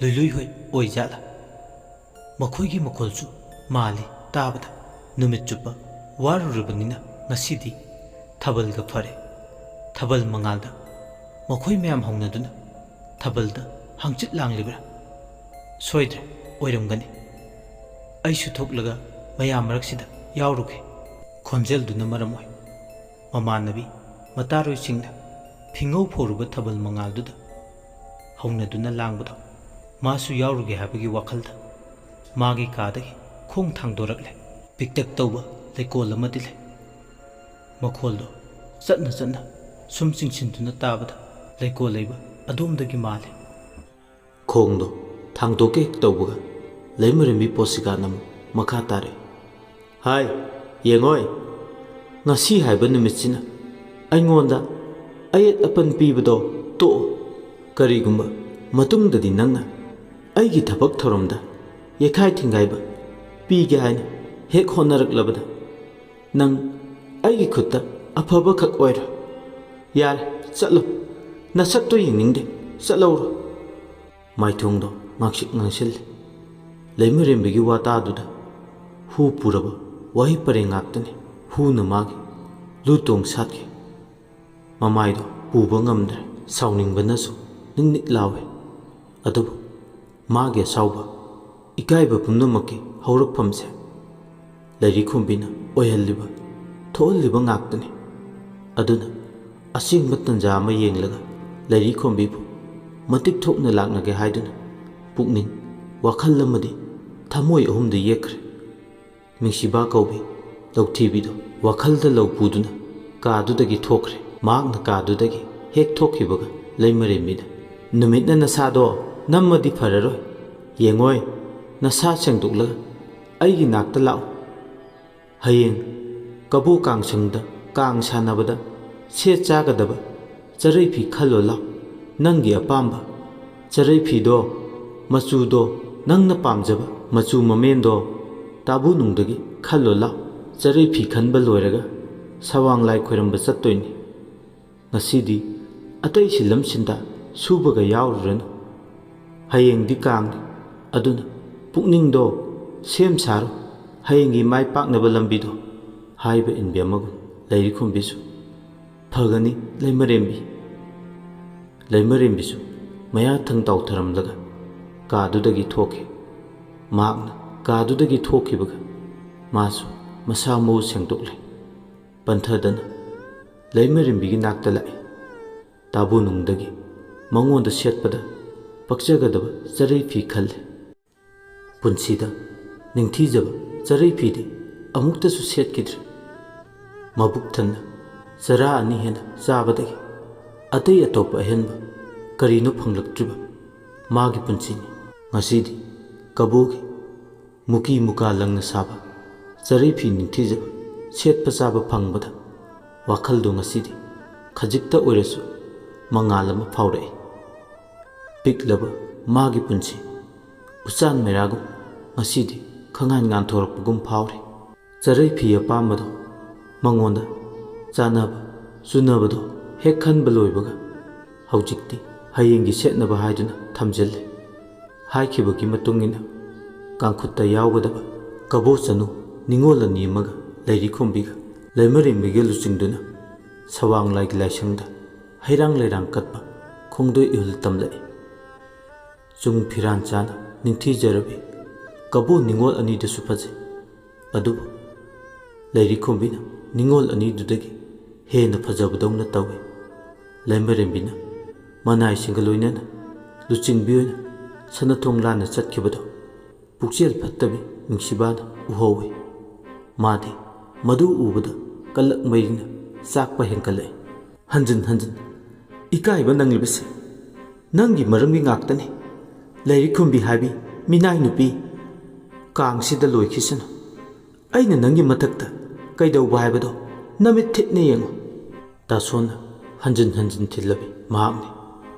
ꯂꯨꯏ ꯂꯨꯏ ꯍꯣꯏ ꯑꯣꯏꯖꯥꯠꯂꯥ? ꯃꯈꯣꯏꯒꯤ ꯃꯈꯣꯜꯁꯨ ꯃꯥꯜꯂꯤ ꯇꯥꯕꯗ꯫ ꯅꯨꯃꯤꯠ ꯆꯨꯞꯄ ꯋꯥꯔꯨꯔꯕꯅꯤꯅ ꯉꯁꯤꯗꯤ ꯊꯥꯕꯜꯒ ꯐꯔꯦ꯫ ꯊꯥꯕꯜ ꯃꯉꯥꯜꯗ ꯃꯈꯣꯏ ꯃꯌꯥꯝ ꯍꯧꯅꯗꯨꯅ ꯊꯥꯕꯜꯗ ꯍꯪꯆꯤꯠ ꯂꯥꯡꯂꯤꯕ꯭ꯔꯥ? ꯁꯣꯏꯗ꯭ꯔꯦ, ꯑꯣꯏꯔꯝꯒꯅꯤ꯫ ꯑꯩꯁꯨ ꯊꯣꯛꯂꯒ ꯃꯌꯥꯝ ꯃꯔꯛꯁꯤꯗ ꯌꯥꯎꯔꯨꯒꯦ꯫ ꯈꯣꯟꯖꯦꯜꯗꯨꯅ ꯃꯔꯝ ꯑꯣꯏ ꯃꯃꯥꯟꯅꯕꯤ ꯃꯇꯥꯔꯣꯏꯁꯤꯡꯅ ꯐꯤꯉꯧ ꯐꯧꯔꯨꯕ ꯊꯥꯕꯜ ꯃꯉꯥꯜꯗꯨꯗ ꯍꯧꯅꯗꯨꯅ ꯂꯥꯡꯕꯗꯣ ꯃꯥꯁꯨ ꯌꯥꯎꯔꯨꯒꯦ ꯍꯥꯏꯕꯒꯤ ꯋꯥꯈꯜꯗ ꯃꯥꯒꯤ ꯀꯥꯗꯒꯤ ꯈꯣꯡ ꯊꯥꯡꯗꯣꯔꯛꯂꯦ꯫ ꯄꯤꯛꯇꯛ ꯇꯧꯕ ꯂꯩꯀꯣꯜ ꯑꯃꯗꯤ ꯂꯩ꯫ ꯃꯈꯣꯜꯗꯣ ꯆꯠꯅ ꯆꯠꯅ ꯁꯨꯝ ꯆꯤꯡꯁꯤꯟꯗꯨꯅ ꯇꯥꯕꯗ ꯂꯩꯀꯣꯜ ꯂꯩꯕ ꯑꯗꯣꯝꯗꯒꯤ ꯃꯥꯜꯂꯤ꯫ ꯈꯣꯡꯗꯣ ꯊꯥꯡꯗꯣꯛꯀꯦ ꯍꯦꯛ ꯇꯧꯕꯒ ꯂꯩꯃꯔꯦꯝꯕꯤ ꯄꯣꯁꯤꯀꯥꯅ ꯑꯃꯨꯛ ꯃꯈꯥ ꯇꯥꯔꯛꯏ꯫ ꯍꯥꯏ, ꯌꯦꯡꯉꯣꯏ, ꯉꯁꯤ ꯍꯥꯏꯕ ꯅꯨꯃꯤꯠꯁꯤꯅ ꯑꯩꯉꯣꯟꯗ ꯑꯌꯦꯠ ꯑꯄꯟ ꯄꯤꯕꯗꯣ ꯇꯣꯛꯑꯣ꯫ ꯀꯔꯤꯒꯨꯝꯕ ꯃꯇꯨꯡꯗꯗꯤ ꯅꯪꯅ ꯑꯩꯒꯤ ꯊꯕꯛ ꯊꯧꯔꯝꯗ ꯌꯩꯈꯥꯏ ꯊꯤꯡꯒꯥꯏꯕ ꯄꯤꯒꯦ ꯍꯥꯏꯅ ꯍꯦꯛ ꯍꯣꯠꯅꯔꯛꯂꯕꯗ, ꯅꯪ ꯑꯩꯒꯤ ꯈꯨꯠꯇ ꯑꯐꯕꯈꯛ ꯑꯣꯏꯔꯣ꯫ ꯌꯥꯔꯦ, ꯆꯠꯂꯣ꯫ ꯅꯁꯛꯇꯣ ꯌꯦꯡꯅꯤꯡꯗꯦ꯫ ꯆꯠꯂꯧꯔꯣ꯫ ꯃꯥꯏꯊꯣꯡꯗꯣ ꯉꯥꯡꯁꯤꯛ ꯉꯥꯡꯁꯤꯜꯂꯤ꯫ ꯂꯩꯃꯔꯦꯝꯕꯤꯒꯤ ꯋꯥꯇꯥꯗꯨꯗ ꯍꯨ ꯄꯨꯔꯕ ꯋꯥꯍꯩ ꯄꯔꯦꯡ ꯉꯥꯛꯇꯅꯤ ꯍꯨꯅ ꯃꯥꯒꯤ ꯂꯨ ꯇꯣꯡ ꯁꯥꯠꯈꯤ꯫ ꯃꯃꯥꯏꯗꯣ ꯄꯨꯕ ꯉꯝꯗ꯭ꯔꯦ꯫ ꯁꯥꯎꯅꯤꯡꯕꯅꯁꯨ ꯅꯤꯛ ꯅꯤꯛ ꯂꯥꯎꯏ꯫ ꯑꯗꯨꯕꯨ ꯃꯥꯒꯤ ꯑꯁꯥꯎꯕ, ꯏꯀꯥꯏꯕ ꯄꯨꯝꯅꯃꯛꯀꯤ ꯍꯧꯔꯛꯐꯝꯁꯦ ꯂꯩꯔꯤꯈꯣꯝꯕꯤꯅ ꯑꯣꯏꯍꯜꯂꯤꯕ, ꯊꯣꯛꯍꯜꯂꯤꯕ ꯉꯥꯛꯇꯅꯤ꯫ ꯑꯗꯨꯅ ꯑꯁꯦꯡꯕ ꯇꯟꯖꯥ ꯑꯃ ꯌꯦꯡꯂꯒ ꯂꯩꯔꯤꯈꯣꯝꯕꯤꯕꯨ ꯃꯇꯤꯛ ꯊꯣꯛꯅ ꯂꯥꯛꯅꯒꯦ ꯍꯥꯏꯗꯨꯅ ꯄꯨꯛꯅꯤꯡ, ꯋꯥꯈꯜ ꯑꯃꯗꯤ ꯊꯃꯣꯏ ꯑꯍꯨꯝꯗ ꯌꯦꯛꯈ꯭ꯔꯦ꯫ ꯃꯤꯡꯁꯤꯕꯥ ꯀꯧꯕꯤ ꯂꯧꯊꯤꯕꯤꯗꯨ ꯋꯥꯈꯜꯗ ꯂꯧ ꯄꯨꯗꯨꯅ ꯀꯥꯗꯨꯗꯒꯤ ꯊꯣꯛꯈ꯭ꯔꯦ꯫ ꯃꯍꯥꯛꯅ ꯀꯥꯗꯨꯗꯒꯤ ꯍꯦꯛ ꯊꯣꯛꯈꯤꯕꯒ ꯂꯩꯃꯔꯦꯝꯕꯤꯅ, "ꯅꯨꯃꯤꯠꯅ ꯅꯁꯥꯗꯣ ꯅꯝꯃꯗꯤ ꯐꯔꯔꯣꯏ꯫ ꯌꯦꯡꯉꯣꯏ, ꯅꯁꯥ ꯁꯦꯡꯗꯣꯛꯂꯒ ꯑꯩꯒꯤ ꯅꯥꯛꯇ ꯂꯥꯛꯎ꯫ ꯍꯌꯦꯡ ꯀꯕꯣ ꯀꯥꯡꯁꯪꯗ ꯀꯥꯡ ꯁꯥꯟꯅꯕꯗ ꯁꯦꯠ ꯆꯥꯒꯗꯕ ꯆꯔꯩ ꯐꯤ ꯈꯜꯂꯣ ꯂꯥꯎ꯫ ꯅꯪꯒꯤ ꯑꯄꯥꯝꯕ ꯆꯔꯩ ꯐꯤꯗꯣ, ꯃꯆꯨꯗꯣ, ꯅꯪꯅ ꯄꯥꯝꯖꯕ ꯃꯆꯨ ꯃꯃꯦꯟꯗꯣ ꯇꯥꯕꯨ ꯅꯨꯡꯗꯒꯤ ꯈꯜꯂꯣ ꯂꯥꯎ꯫ ꯆꯔꯩ ꯐꯤ ꯈꯟꯕ ꯂꯣꯏꯔꯒ ꯁꯋꯥꯡ ꯂꯥꯏ ꯈꯣꯏꯔꯝꯕ ꯆꯠꯇꯣꯏꯅꯤ꯫ ꯉꯁꯤꯗꯤ ꯑꯇꯩ ꯁꯤꯜꯂꯝ ꯁꯤꯟꯗ ꯁꯨꯕꯒ ꯌꯥꯎꯔꯨꯔꯅꯨ꯫ ꯍꯌꯦꯡꯗꯤ ꯀꯥꯡꯅꯤ꯫ ꯑꯗꯨꯅ ꯄꯨꯛꯅꯤꯡꯗꯣ ꯁꯦꯝ ꯁꯥꯔꯣ꯫ ꯍꯌꯦꯡꯒꯤ ꯃꯥꯏ ꯄꯥꯛꯅꯕ ꯂꯝꯕꯤꯗꯣ" ꯍꯥꯏꯕ ꯏꯟꯕꯤ ꯑꯃꯒꯨꯝ ꯂꯩꯔꯤꯈꯣꯝꯕꯤꯁꯨ, "ꯐꯒꯅꯤ ꯂꯩꯃꯔꯦꯝꯕꯤ"꯫ ꯂꯩꯃꯔꯦꯝꯕꯤꯁꯨ ꯃꯌꯥ ꯊꯪ ꯇꯥꯎꯊꯔꯝꯂꯒ ꯀꯥꯗꯨꯗꯒꯤ ꯊꯣꯛꯈꯤ꯫ ꯃꯍꯥꯛꯅ ꯀꯥꯗꯨꯗꯒꯤ ꯊꯣꯛꯈꯤꯕꯒ ꯃꯥꯁꯨ ꯃꯁꯥ ꯃꯎ ꯁꯦꯡꯗꯣꯛꯂꯦ꯫ ꯄꯟꯊꯗꯅ ꯂꯩꯃꯔꯦꯝꯕꯤꯒꯤ ꯅꯥꯛꯇ ꯂꯥꯛꯏ꯫ ꯇꯥꯕꯨ ꯅꯨꯡꯗꯒꯤ ꯃꯉꯣꯟꯗ ꯁꯦꯠꯄꯗ ꯄꯛꯆꯒꯗꯕ ꯆꯔꯩ ꯐꯤ ꯈꯜꯂꯤ꯫ ꯄꯨꯟꯁꯤꯗ ꯅꯤꯡꯊꯤꯖꯕ ꯆꯔꯩ ꯐꯤꯗꯤ ꯑꯃꯨꯛꯇꯁꯨ ꯁꯦꯠꯈꯤꯗ꯭ꯔꯤ꯫ ꯃꯕꯨꯛ ꯊꯟꯅ ꯆꯔꯥ ꯑꯅꯤ ꯍꯦꯟꯅ ꯆꯥꯕꯗꯒꯤ ꯑꯇꯩ ꯑꯇꯣꯞꯄ ꯑꯍꯦꯟꯕ ꯀꯔꯤꯅꯣ ꯐꯪꯂꯛꯇ꯭ꯔꯤꯕ? ꯃꯥꯒꯤ ꯄꯨꯟꯁꯤꯅꯤ꯫ ꯉꯁꯤꯗꯤ ꯀꯕꯣꯒꯤ ꯃꯨꯀꯤ ꯃꯨꯀꯥ ꯂꯪꯅ ꯁꯥꯕ ꯆꯔꯩ ꯐꯤ ꯅꯤꯡꯊꯤꯖꯕ ꯁꯦꯠꯄ ꯆꯥꯕ ꯐꯪꯕꯗ ꯋꯥꯈꯜꯗꯣ ꯉꯁꯤꯗꯤ ꯈꯖꯤꯛꯇ ꯑꯣꯏꯔꯁꯨ ꯃꯉꯥꯜ ꯑꯃ ꯐꯥꯎꯔꯛꯏ꯫ ꯄꯤꯛꯂꯕ ꯃꯥꯒꯤ ꯄꯨꯟꯁꯤ ꯎꯆꯥꯟ ꯃꯩꯔꯥꯒꯨꯝ ꯉꯁꯤꯗꯤ ꯈꯪꯉꯥꯟ ꯉꯥꯟꯊꯣꯔꯛꯄꯒꯨꯝ ꯐꯥꯎꯔꯤ꯫ ꯆꯔꯩ ꯐꯤ ꯑꯄꯥꯝꯕꯗꯣ ꯃꯉꯣꯟꯗ ꯆꯥꯅꯕ ꯆꯨꯅꯕꯗꯣ ꯍꯦꯛ ꯈꯟꯕ ꯂꯣꯏꯕꯒ ꯍꯧꯖꯤꯛꯇꯤ ꯍꯌꯦꯡꯒꯤ ꯁꯦꯠꯅꯕ ꯍꯥꯏꯗꯨꯅ ꯊꯝꯖꯤꯜꯂꯤ꯫ ꯍꯥꯏꯈꯤꯕꯒꯤ ꯃꯇꯨꯡ ꯏꯟꯅ ꯀꯥꯡꯈꯨꯠꯇ ꯌꯥꯎꯒꯗꯕ ꯀꯕꯣ ꯆꯅꯨ ꯅꯤꯉꯣꯜ ꯑꯅꯤ ꯑꯃꯒ ꯂꯩꯔꯤꯈꯣꯝꯕꯤꯒ ꯂꯩꯃꯔꯦꯝꯕꯤꯒ ꯂꯨꯆꯤꯡꯗꯨꯅ ꯁꯋꯥꯡ ꯂꯥꯏꯒꯤ ꯂꯥꯏꯁꯪꯗ ꯍꯩꯔꯥꯡ ꯂꯩꯔꯥꯡ ꯀꯠꯄ ꯈꯣꯡꯗꯣꯏ ꯏꯍꯨꯜ ꯇꯝꯂꯛꯏ꯫ ꯆꯨꯡ ꯐꯤꯔꯥꯟ ꯆꯥꯅ ꯅꯤꯡꯊꯤꯖꯔꯕꯤ ꯀꯕꯣ ꯅꯤꯉꯣꯜ ꯑꯅꯤꯗꯁꯨ ꯐꯖꯩ꯫ ꯑꯗꯨꯕꯨ ꯂꯩꯔꯤꯈꯣꯝꯕꯤꯅ ꯅꯤꯉꯣꯜ ꯑꯅꯤꯗꯨꯗꯒꯤ ꯍꯦꯟꯅ ꯐꯖꯕꯗꯧꯅ ꯇꯧꯏ꯫ ꯂꯩꯃꯔꯦꯝꯕꯤꯅ ꯃꯅꯥꯏꯁꯤꯡꯒ ꯂꯣꯏꯅꯅ ꯂꯨꯆꯤꯡꯕꯤ ꯑꯣꯏꯅ ꯁꯅꯥꯊꯣꯡ ꯂꯥꯟꯅ ꯆꯠꯈꯤꯕꯗꯣ ꯄꯨꯛꯆꯦꯜ ꯐꯠꯇꯕꯤ ꯅꯨꯡꯁꯤꯕꯥꯅ ꯎꯍꯧꯏ꯫ ꯃꯥꯗꯤ ꯃꯗꯨ ꯎꯕꯗ ꯀꯜꯂꯛ ꯃꯩꯔꯤꯅ ꯆꯥꯛꯄ ꯍꯦꯟꯒꯠꯂꯛꯏ꯫ ꯍꯟꯖꯤꯟ ꯍꯟꯖꯤꯟ ꯏꯀꯥꯏꯕ ꯅꯪꯂꯤꯕꯁꯦ ꯅꯪꯒꯤ ꯃꯔꯝꯒꯤ ꯉꯥꯛꯇꯅꯤ꯫ ꯂꯩꯔꯤꯛꯈꯨꯝꯕꯤ ꯍꯥꯏꯕꯤ ꯃꯤꯅꯥꯏ ꯅꯨꯄꯤ, ꯀꯥꯡꯁꯤꯗ ꯂꯣꯏꯈꯤꯁꯅꯨ꯫ ꯑꯩꯅ ꯅꯪꯒꯤ ꯃꯊꯛꯇ ꯀꯩꯗꯧꯕ ꯍꯥꯏꯕꯗꯣ ꯅꯃꯤꯠ ꯊꯤꯠꯅ ꯌꯦꯡꯉꯨ꯫ ꯇꯥꯁꯣꯟꯅ ꯍꯟꯖꯤꯟ ꯍꯟꯖꯤꯟ ꯊꯤꯜꯂꯕꯤ ꯃꯍꯥꯛꯅꯤ꯫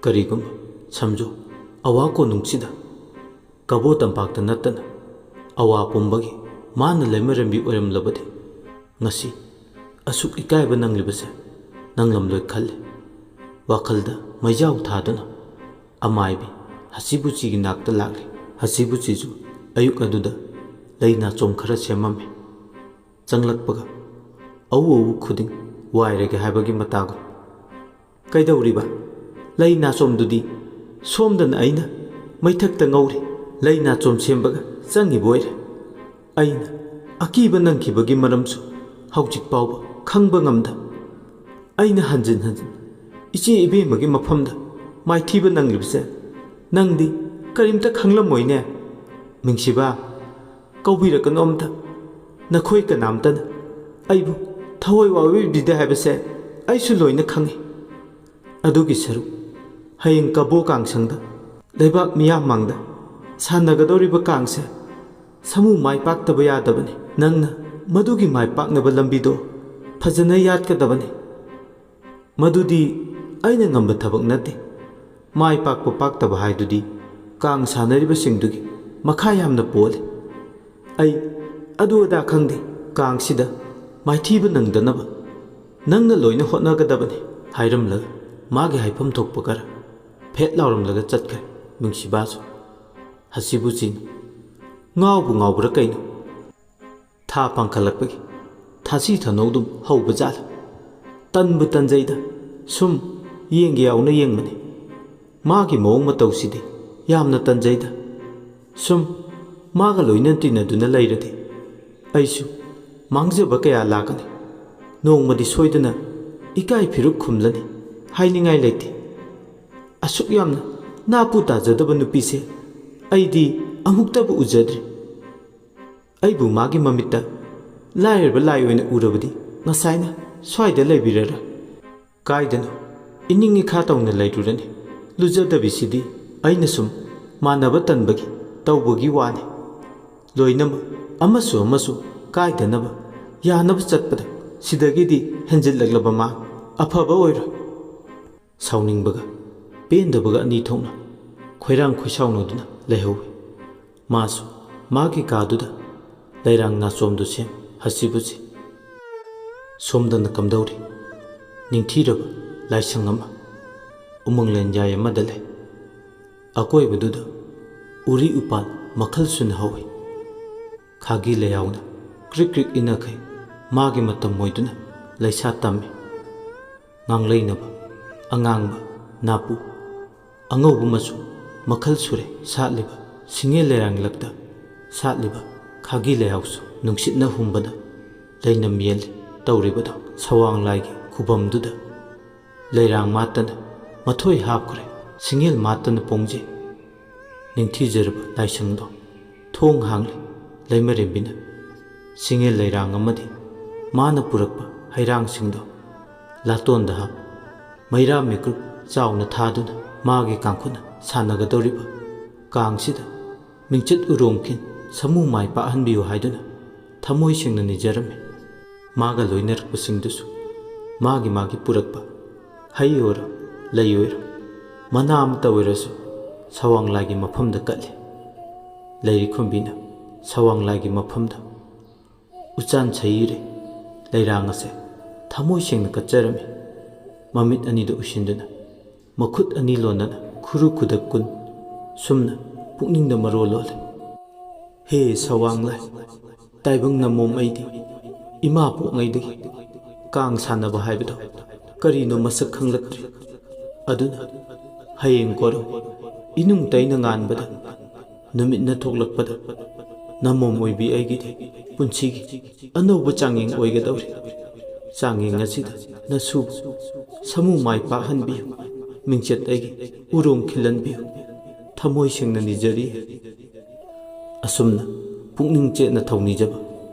ꯀꯔꯤꯒꯨꯝꯕ ꯁꯝꯖꯣ ꯑꯋꯥ ꯀꯣꯅꯨꯡꯁꯤꯗ ꯀꯕꯣ ꯇꯝꯄꯥꯛꯇ ꯅꯠꯇꯅ ꯑꯋꯥ ꯄꯨꯝꯕꯒꯤ ꯃꯥꯅ ꯂꯩꯃꯔꯦꯝꯕꯤ ꯑꯣꯏꯔꯝꯂꯕꯗꯤ ꯉꯁꯤ ꯑꯁꯨꯛ ꯏꯀꯥꯏꯕ ꯅꯪꯂꯤꯕꯁꯦ ꯅꯪꯂꯝꯂꯣꯏ ꯈꯜꯂꯤ꯫ ꯋꯥꯈꯜꯗ ꯃꯩꯖꯥꯎ ꯊꯥꯗꯨꯅ ꯑꯃꯥꯏꯕꯤ ꯍꯁꯤꯕꯨꯆꯤꯒꯤ ꯅꯥꯛꯇ ꯂꯥꯛꯂꯤ꯫ ꯍꯁꯤꯕꯨꯆꯤꯁꯨ ꯑꯌꯨꯛ ꯑꯗꯨꯗ ꯂꯩ ꯅꯥꯆꯣꯝ ꯈꯔ ꯁꯦꯝꯃꯝꯃꯤ꯫ ꯆꯪꯂꯛꯄꯒ ꯑꯎ ꯑꯎ ꯈꯨꯗꯤꯡ ꯋꯥꯏꯔꯒꯦ ꯍꯥꯏꯕꯒꯤ ꯃꯇꯥꯒꯨꯝ꯫ "ꯀꯩꯗꯧꯔꯤꯕ? ꯂꯩ ꯅꯥꯆꯣꯝꯗꯨꯗꯤ ꯁꯣꯝꯗꯅ ꯑꯩꯅ ꯃꯩꯊꯛꯇ ꯉꯧꯔꯤ꯫ ꯂꯩ ꯅꯥꯆꯣꯝ ꯁꯦꯝꯕꯒ ꯆꯪꯉꯤꯕ ꯑꯣꯏꯔꯦ꯫ ꯑꯩꯅ ꯑꯀꯤꯕ ꯅꯪꯈꯤꯕꯒꯤ ꯃꯔꯝꯁꯨ ꯍꯧꯖꯤꯛ ꯐꯥꯎꯕ ꯈꯪꯕ ꯉꯝꯗ꯫ ꯑꯩꯅ ꯍꯟꯖꯤꯟ ꯍꯟꯖꯤꯟ ꯏꯆꯦ ꯏꯕꯦꯝꯃꯒꯤ ꯃꯐꯝꯗ ꯃꯥꯏꯊꯤꯕ ꯅꯪꯂꯤꯕꯁꯦ ꯅꯪꯗꯤ ꯀꯔꯤꯝꯇ ꯈꯪꯂꯝꯃꯣꯏꯅꯦ꯫ ꯃꯤꯡꯁꯤꯕ, ꯀꯧꯕꯤꯔꯛꯀꯅꯨ ꯑꯝꯇ꯫ ꯅꯈꯣꯏ ꯀꯅꯥꯝꯇꯅ ꯑꯩꯕꯨ ꯊꯋꯥꯏ ꯋꯥꯕꯤꯗꯦ ꯍꯥꯏꯕꯁꯦ ꯑꯩꯁꯨ ꯂꯣꯏꯅ ꯈꯪꯏ꯫ ꯑꯗꯨꯒꯤ ꯁꯔꯨꯛ ꯍꯌꯦꯡ ꯀꯕꯣ ꯀꯥꯡꯁꯪꯗ ꯂꯩꯕꯥꯛ ꯃꯤꯌꯥꯝ ꯃꯥꯡꯗ ꯁꯥꯟꯅꯒꯗꯧꯔꯤꯕ ꯀꯥꯡꯁꯦ ꯁꯃꯨ ꯃꯥꯏ ꯄꯥꯛꯇꯕ ꯌꯥꯗꯕꯅꯤ꯫ ꯅꯪꯅ ꯃꯗꯨꯒꯤ ꯃꯥꯏ ꯄꯥꯛꯅꯕ ꯂꯝꯕꯤꯗꯣ ꯐꯖꯅ ꯌꯥꯠꯀꯗꯕꯅꯤ꯫ ꯃꯗꯨꯗꯤ ꯑꯩꯅ ꯉꯝꯕ ꯊꯕꯛ ꯅꯠꯇꯦ꯫ ꯃꯥꯏ ꯄꯥꯛꯄ ꯄꯥꯛꯇꯕ ꯍꯥꯏꯗꯨꯗꯤ ꯀꯥꯡ ꯁꯥꯟꯅꯔꯤꯕꯁꯤꯡꯗꯨꯒꯤ ꯃꯈꯥ ꯌꯥꯝꯅ ꯄꯣꯜꯂꯤ꯫ ꯑꯩ ꯑꯗꯨ ꯑꯗꯥ ꯈꯪꯗꯦ꯫ ꯀꯥꯡꯁꯤꯗ ꯃꯥꯏꯊꯤꯕ ꯅꯪꯗꯅꯕ ꯅꯪꯅ ꯂꯣꯏꯅ ꯍꯣꯠꯅꯒꯗꯕꯅꯤ ꯍꯥꯏꯔꯝꯂꯒ ꯃꯥꯒꯤ ꯍꯥꯏꯐꯝ ꯊꯣꯛꯄ ꯈꯔ ꯐꯦꯠ ꯂꯥꯎꯔꯝꯂꯒ ꯆꯠꯈ꯭ꯔꯦ ꯅꯨꯡꯁꯤꯕꯥꯁꯨ꯫ ꯍꯁꯤꯕꯨꯆꯤꯅ ꯉꯥꯎꯕꯨ ꯉꯥꯎꯕ꯭ꯔꯥ ꯀꯩꯅꯣ? ꯊꯥ ꯄꯥꯡꯈꯠꯂꯛꯄꯒꯤ ꯊꯥꯁꯤ ꯊꯥꯅꯧꯗꯨꯝ ꯍꯧꯕ ꯖꯥꯠꯂ? ꯇꯟꯕꯨ ꯇꯟꯖꯩꯗ꯫ ꯁꯨꯝ ꯌꯦꯡꯒꯦ ꯌꯥꯎꯅ ꯌꯦꯡꯕꯅꯤ꯫ ꯃꯥꯒꯤ ꯃꯑꯣꯡ ꯃꯇꯧꯁꯤꯗꯤ ꯌꯥꯝꯅ ꯇꯟꯖꯩꯗ꯫ ꯁꯨꯝ ꯃꯥꯒ ꯂꯣꯏꯅ ꯇꯤꯟꯅꯗꯨꯅ ꯂꯩꯔꯗꯤ ꯑꯩꯁꯨ ꯃꯥꯡꯖꯕ ꯀꯌꯥ ꯂꯥꯛꯀꯅꯤ꯫ ꯅꯣꯡꯃꯗꯤ ꯁꯣꯏꯗꯅ ꯏꯀꯥꯏ ꯐꯤꯔꯨꯛ ꯈꯨꯝꯂꯅꯤ꯫ ꯍꯥꯏꯅꯤꯡꯉꯥꯏ ꯂꯩꯇꯦ꯫ ꯑꯁꯨꯛ ꯌꯥꯝꯅ ꯅꯥꯄꯨ ꯇꯥꯖꯗꯕ ꯅꯨꯄꯤꯁꯦ ꯑꯩꯗꯤ ꯑꯃꯨꯛꯇꯕꯨ ꯎꯖꯗ꯭ꯔꯤ꯫ ꯑꯩꯕꯨ ꯃꯥꯒꯤ ꯃꯃꯤꯠꯇ ꯂꯥꯏꯔꯕ ꯂꯥꯏ ꯑꯣꯏꯅ ꯎꯔꯕꯗꯤ ꯉꯁꯥꯏꯅ ꯁ꯭ꯋꯥꯏꯗ ꯂꯩꯕꯤꯔꯔꯣꯏ꯫ ꯀꯥꯏꯗꯅꯣ ꯏꯅꯤꯡ ꯏꯈꯥ ꯇꯧꯅ ꯂꯩꯔꯨꯔꯅꯤ꯫ ꯂꯨꯖꯗꯕꯤꯁꯤꯗꯤ ꯑꯩꯅ ꯁꯨꯝ ꯃꯥꯟꯅꯕ ꯇꯟꯕꯒꯤ ꯇꯧꯕꯒꯤ ꯋꯥꯅꯤ꯫ ꯂꯣꯏꯅꯃꯛ ꯑꯃꯁꯨ ꯑꯃꯁꯨ ꯀꯥꯏꯗꯅꯕ ꯌꯥꯅꯕ ꯆꯠꯄꯗ ꯁꯤꯗꯒꯤꯗꯤ ꯍꯦꯟꯖꯤꯜꯂꯛꯂꯕ ꯃꯥ ꯑꯐꯕ ꯑꯣꯏꯔꯣꯏ꯫ ꯁꯥꯎꯅꯤꯡꯕꯒ ꯄꯦꯟꯗꯕꯒ ꯑꯅꯤ ꯊꯣꯛꯅ ꯈꯣꯏꯔꯥꯡ ꯈꯣꯏꯁꯥꯎꯅꯗꯨꯅ ꯂꯩꯍꯧꯏ꯫ ꯃꯥꯁꯨ ꯃꯥꯒꯤ ꯀꯥꯗꯨꯗ ꯂꯩꯔꯥꯡ ꯅꯥꯆꯣꯝꯗꯨ ꯁꯦꯝ ꯍꯁꯤꯕꯨꯁꯤ꯫ ꯁꯣꯝꯗꯅ ꯀꯝꯗꯧꯔꯤ? ꯅꯤꯡꯊꯤꯔꯕ ꯂꯥꯏꯁꯪ ꯑꯃ ꯎꯃꯪ ꯂꯦꯟꯖꯥꯏ ꯑꯃꯗ ꯂꯩ꯫ ꯑꯀꯣꯏꯕꯗꯨꯗ ꯎꯔꯤ ꯎꯄꯥꯜ ꯃꯈꯜ ꯁꯨꯅ ꯍꯧꯏ꯫ ꯈꯥꯒꯤ ꯂꯩꯍꯥꯎꯅ ꯀ꯭ꯔꯤꯛ ꯀ꯭ꯔꯤꯛ ꯏꯟꯅꯈꯩ ꯃꯥꯒꯤ ꯃꯇꯝ ꯑꯣꯏꯗꯨꯅ ꯂꯩꯁꯥ ꯇꯝꯃꯤ꯫ ꯉꯥꯡꯂꯩꯅꯕ, ꯑꯉꯥꯡꯕ, ꯅꯥꯄꯨ, ꯑꯉꯧꯕ ꯃꯆꯨ ꯃꯈꯜ ꯁꯨꯔꯦ ꯁꯥꯠꯂꯤꯕ ꯁꯤꯡꯉꯦꯜ ꯂꯩꯔꯥꯡꯂꯛꯇ ꯁꯥꯠꯂꯤꯕ ꯈꯥꯒꯤ ꯂꯩꯍꯥꯎꯁꯨ ꯅꯨꯡꯁꯤꯠꯅ ꯍꯨꯝꯕꯗ ꯂꯩꯅꯝ ꯌꯦꯜꯂꯤ ꯇꯧꯔꯤꯕꯗꯣ꯫ ꯁꯋꯥꯡ ꯂꯥꯏꯒꯤ ꯈꯨꯕꯝꯗꯨꯗ ꯂꯩꯔꯥꯡ ꯃꯥꯠꯇꯅ ꯃꯊꯣꯏ ꯍꯥꯞꯈ꯭ꯔꯦ, ꯁꯤꯡꯉꯦꯜ ꯃꯥꯠꯇꯅ ꯄꯣꯡꯖꯩ꯫ ꯅꯤꯡꯊꯤꯖꯔꯕ ꯂꯥꯏꯁꯪꯗꯣ ꯊꯣꯡ ꯍꯥꯡꯂꯤ꯫ ꯂꯩꯃꯔꯦꯝꯕꯤꯅ ꯁꯤꯡꯉꯦꯜ ꯂꯩꯔꯥꯡ ꯑꯃꯗꯤ ꯃꯥꯅ ꯄꯨꯔꯛꯄ ꯍꯩꯔꯥꯡꯁꯤꯡꯗꯣ ꯂꯥꯇꯣꯟꯗ ꯍꯥꯞ, ꯃꯩꯔꯥ ꯃꯤꯀꯨꯞ ꯆꯥꯎꯅ ꯊꯥꯗꯨꯅ ꯃꯥꯒꯤ ꯀꯥꯡꯈꯨꯠꯅ ꯁꯥꯟꯅꯒꯗꯧꯔꯤꯕ ꯀꯥꯡꯁꯤꯗ ꯃꯤꯡꯆꯠ ꯎꯔꯣꯡꯈꯤꯟ ꯁꯃꯨ ꯃꯥꯏ ꯄꯥꯛꯍꯟꯕꯤꯌꯨ ꯍꯥꯏꯗꯨꯅ ꯊꯃꯣꯏ ꯁꯦꯡꯅ ꯅꯤꯖꯔꯝꯃꯤ꯫ ꯃꯥꯒ ꯂꯣꯏꯅꯔꯛꯄꯁꯤꯡꯗꯨꯁꯨ ꯃꯥꯒꯤ ꯃꯥꯒꯤ ꯄꯨꯔꯛꯄ ꯍꯩ ꯑꯣꯏꯔꯣ, ꯂꯩ ꯑꯣꯏꯔꯣ, ꯃꯅꯥ ꯑꯃꯠꯇ ꯑꯣꯏꯔꯁꯨ ꯁꯋꯥꯡ ꯂꯥꯏꯒꯤ ꯃꯐꯝꯗ ꯀꯠꯂꯤ꯫ ꯂꯩꯔꯤꯈꯣꯝꯕꯤꯅ ꯁꯋꯥꯡ ꯂꯥꯏꯒꯤ ꯃꯐꯝꯗ ꯎꯆꯥꯟ ꯁꯌꯤꯔꯦ ꯂꯩꯔꯥꯡ ꯑꯁꯦ ꯊꯃꯣꯏ ꯁꯦꯡꯅ ꯀꯠꯆꯔꯝꯃꯤ꯫ ꯃꯃꯤꯠ ꯑꯅꯤꯗ ꯎꯏꯁꯤꯟꯗꯨꯅ, ꯃꯈꯨꯠ ꯑꯅꯤ ꯂꯣꯟꯅꯅ ꯈꯨꯔꯨ ꯈꯨꯗꯛ ꯀꯨꯟ ꯁꯨꯝꯅ ꯄꯨꯛꯅꯤꯡꯗ ꯃꯔꯣꯜ ꯂꯣꯜꯂꯤ꯫ ꯍꯦ ꯁꯋꯥꯡ ꯂꯥꯏ, ꯇꯥꯏꯕꯪ ꯅꯃꯣꯝ ꯑꯩꯗꯤ ꯏꯃꯥ ꯄꯣꯛꯉꯩꯗꯒꯤ ꯀꯥꯡ ꯁꯥꯟꯅꯕ ꯍꯥꯏꯕꯗꯣ ꯀꯔꯤꯅꯣ ꯃꯁꯛ ꯈꯪꯂꯛꯇ꯭ꯔꯤ꯫ ꯑꯗꯨꯅ ꯍꯌꯦꯡ ꯀꯣꯔꯧ ꯏꯅꯨꯡ ꯇꯩꯅ ꯉꯥꯟꯕꯗ ꯅꯨꯃꯤꯠꯅ ꯊꯣꯛꯂꯛꯄꯗ ꯅꯃꯣꯝ ꯑꯣꯏꯕꯤ ꯑꯩꯒꯤꯗꯤ ꯄꯨꯟꯁꯤꯒꯤ ꯑꯅꯧꯕ ꯆꯥꯡꯌꯦꯡ ꯑꯣꯏꯒꯗꯧꯔꯤ꯫ ꯆꯥꯡꯌꯦꯡ ꯑꯁꯤꯗ ꯅꯁꯨꯕꯨ ꯁꯃꯨ ꯃꯥꯏ ꯄꯥꯛꯍꯟꯕꯤꯌꯨ, ꯃꯤꯡꯆꯠ ꯑꯩꯒꯤ ꯎꯔꯣꯡ ꯈꯤꯜꯍꯟꯕꯤꯌꯨ꯫ ꯊꯃꯣꯏ ꯁꯦꯡꯅ ꯅꯤꯖꯔꯤ꯫ ꯑꯁꯨꯝꯅ ꯄꯨꯛꯅꯤꯡ ꯆꯦꯠꯅ ꯊꯧꯅꯤꯖꯕ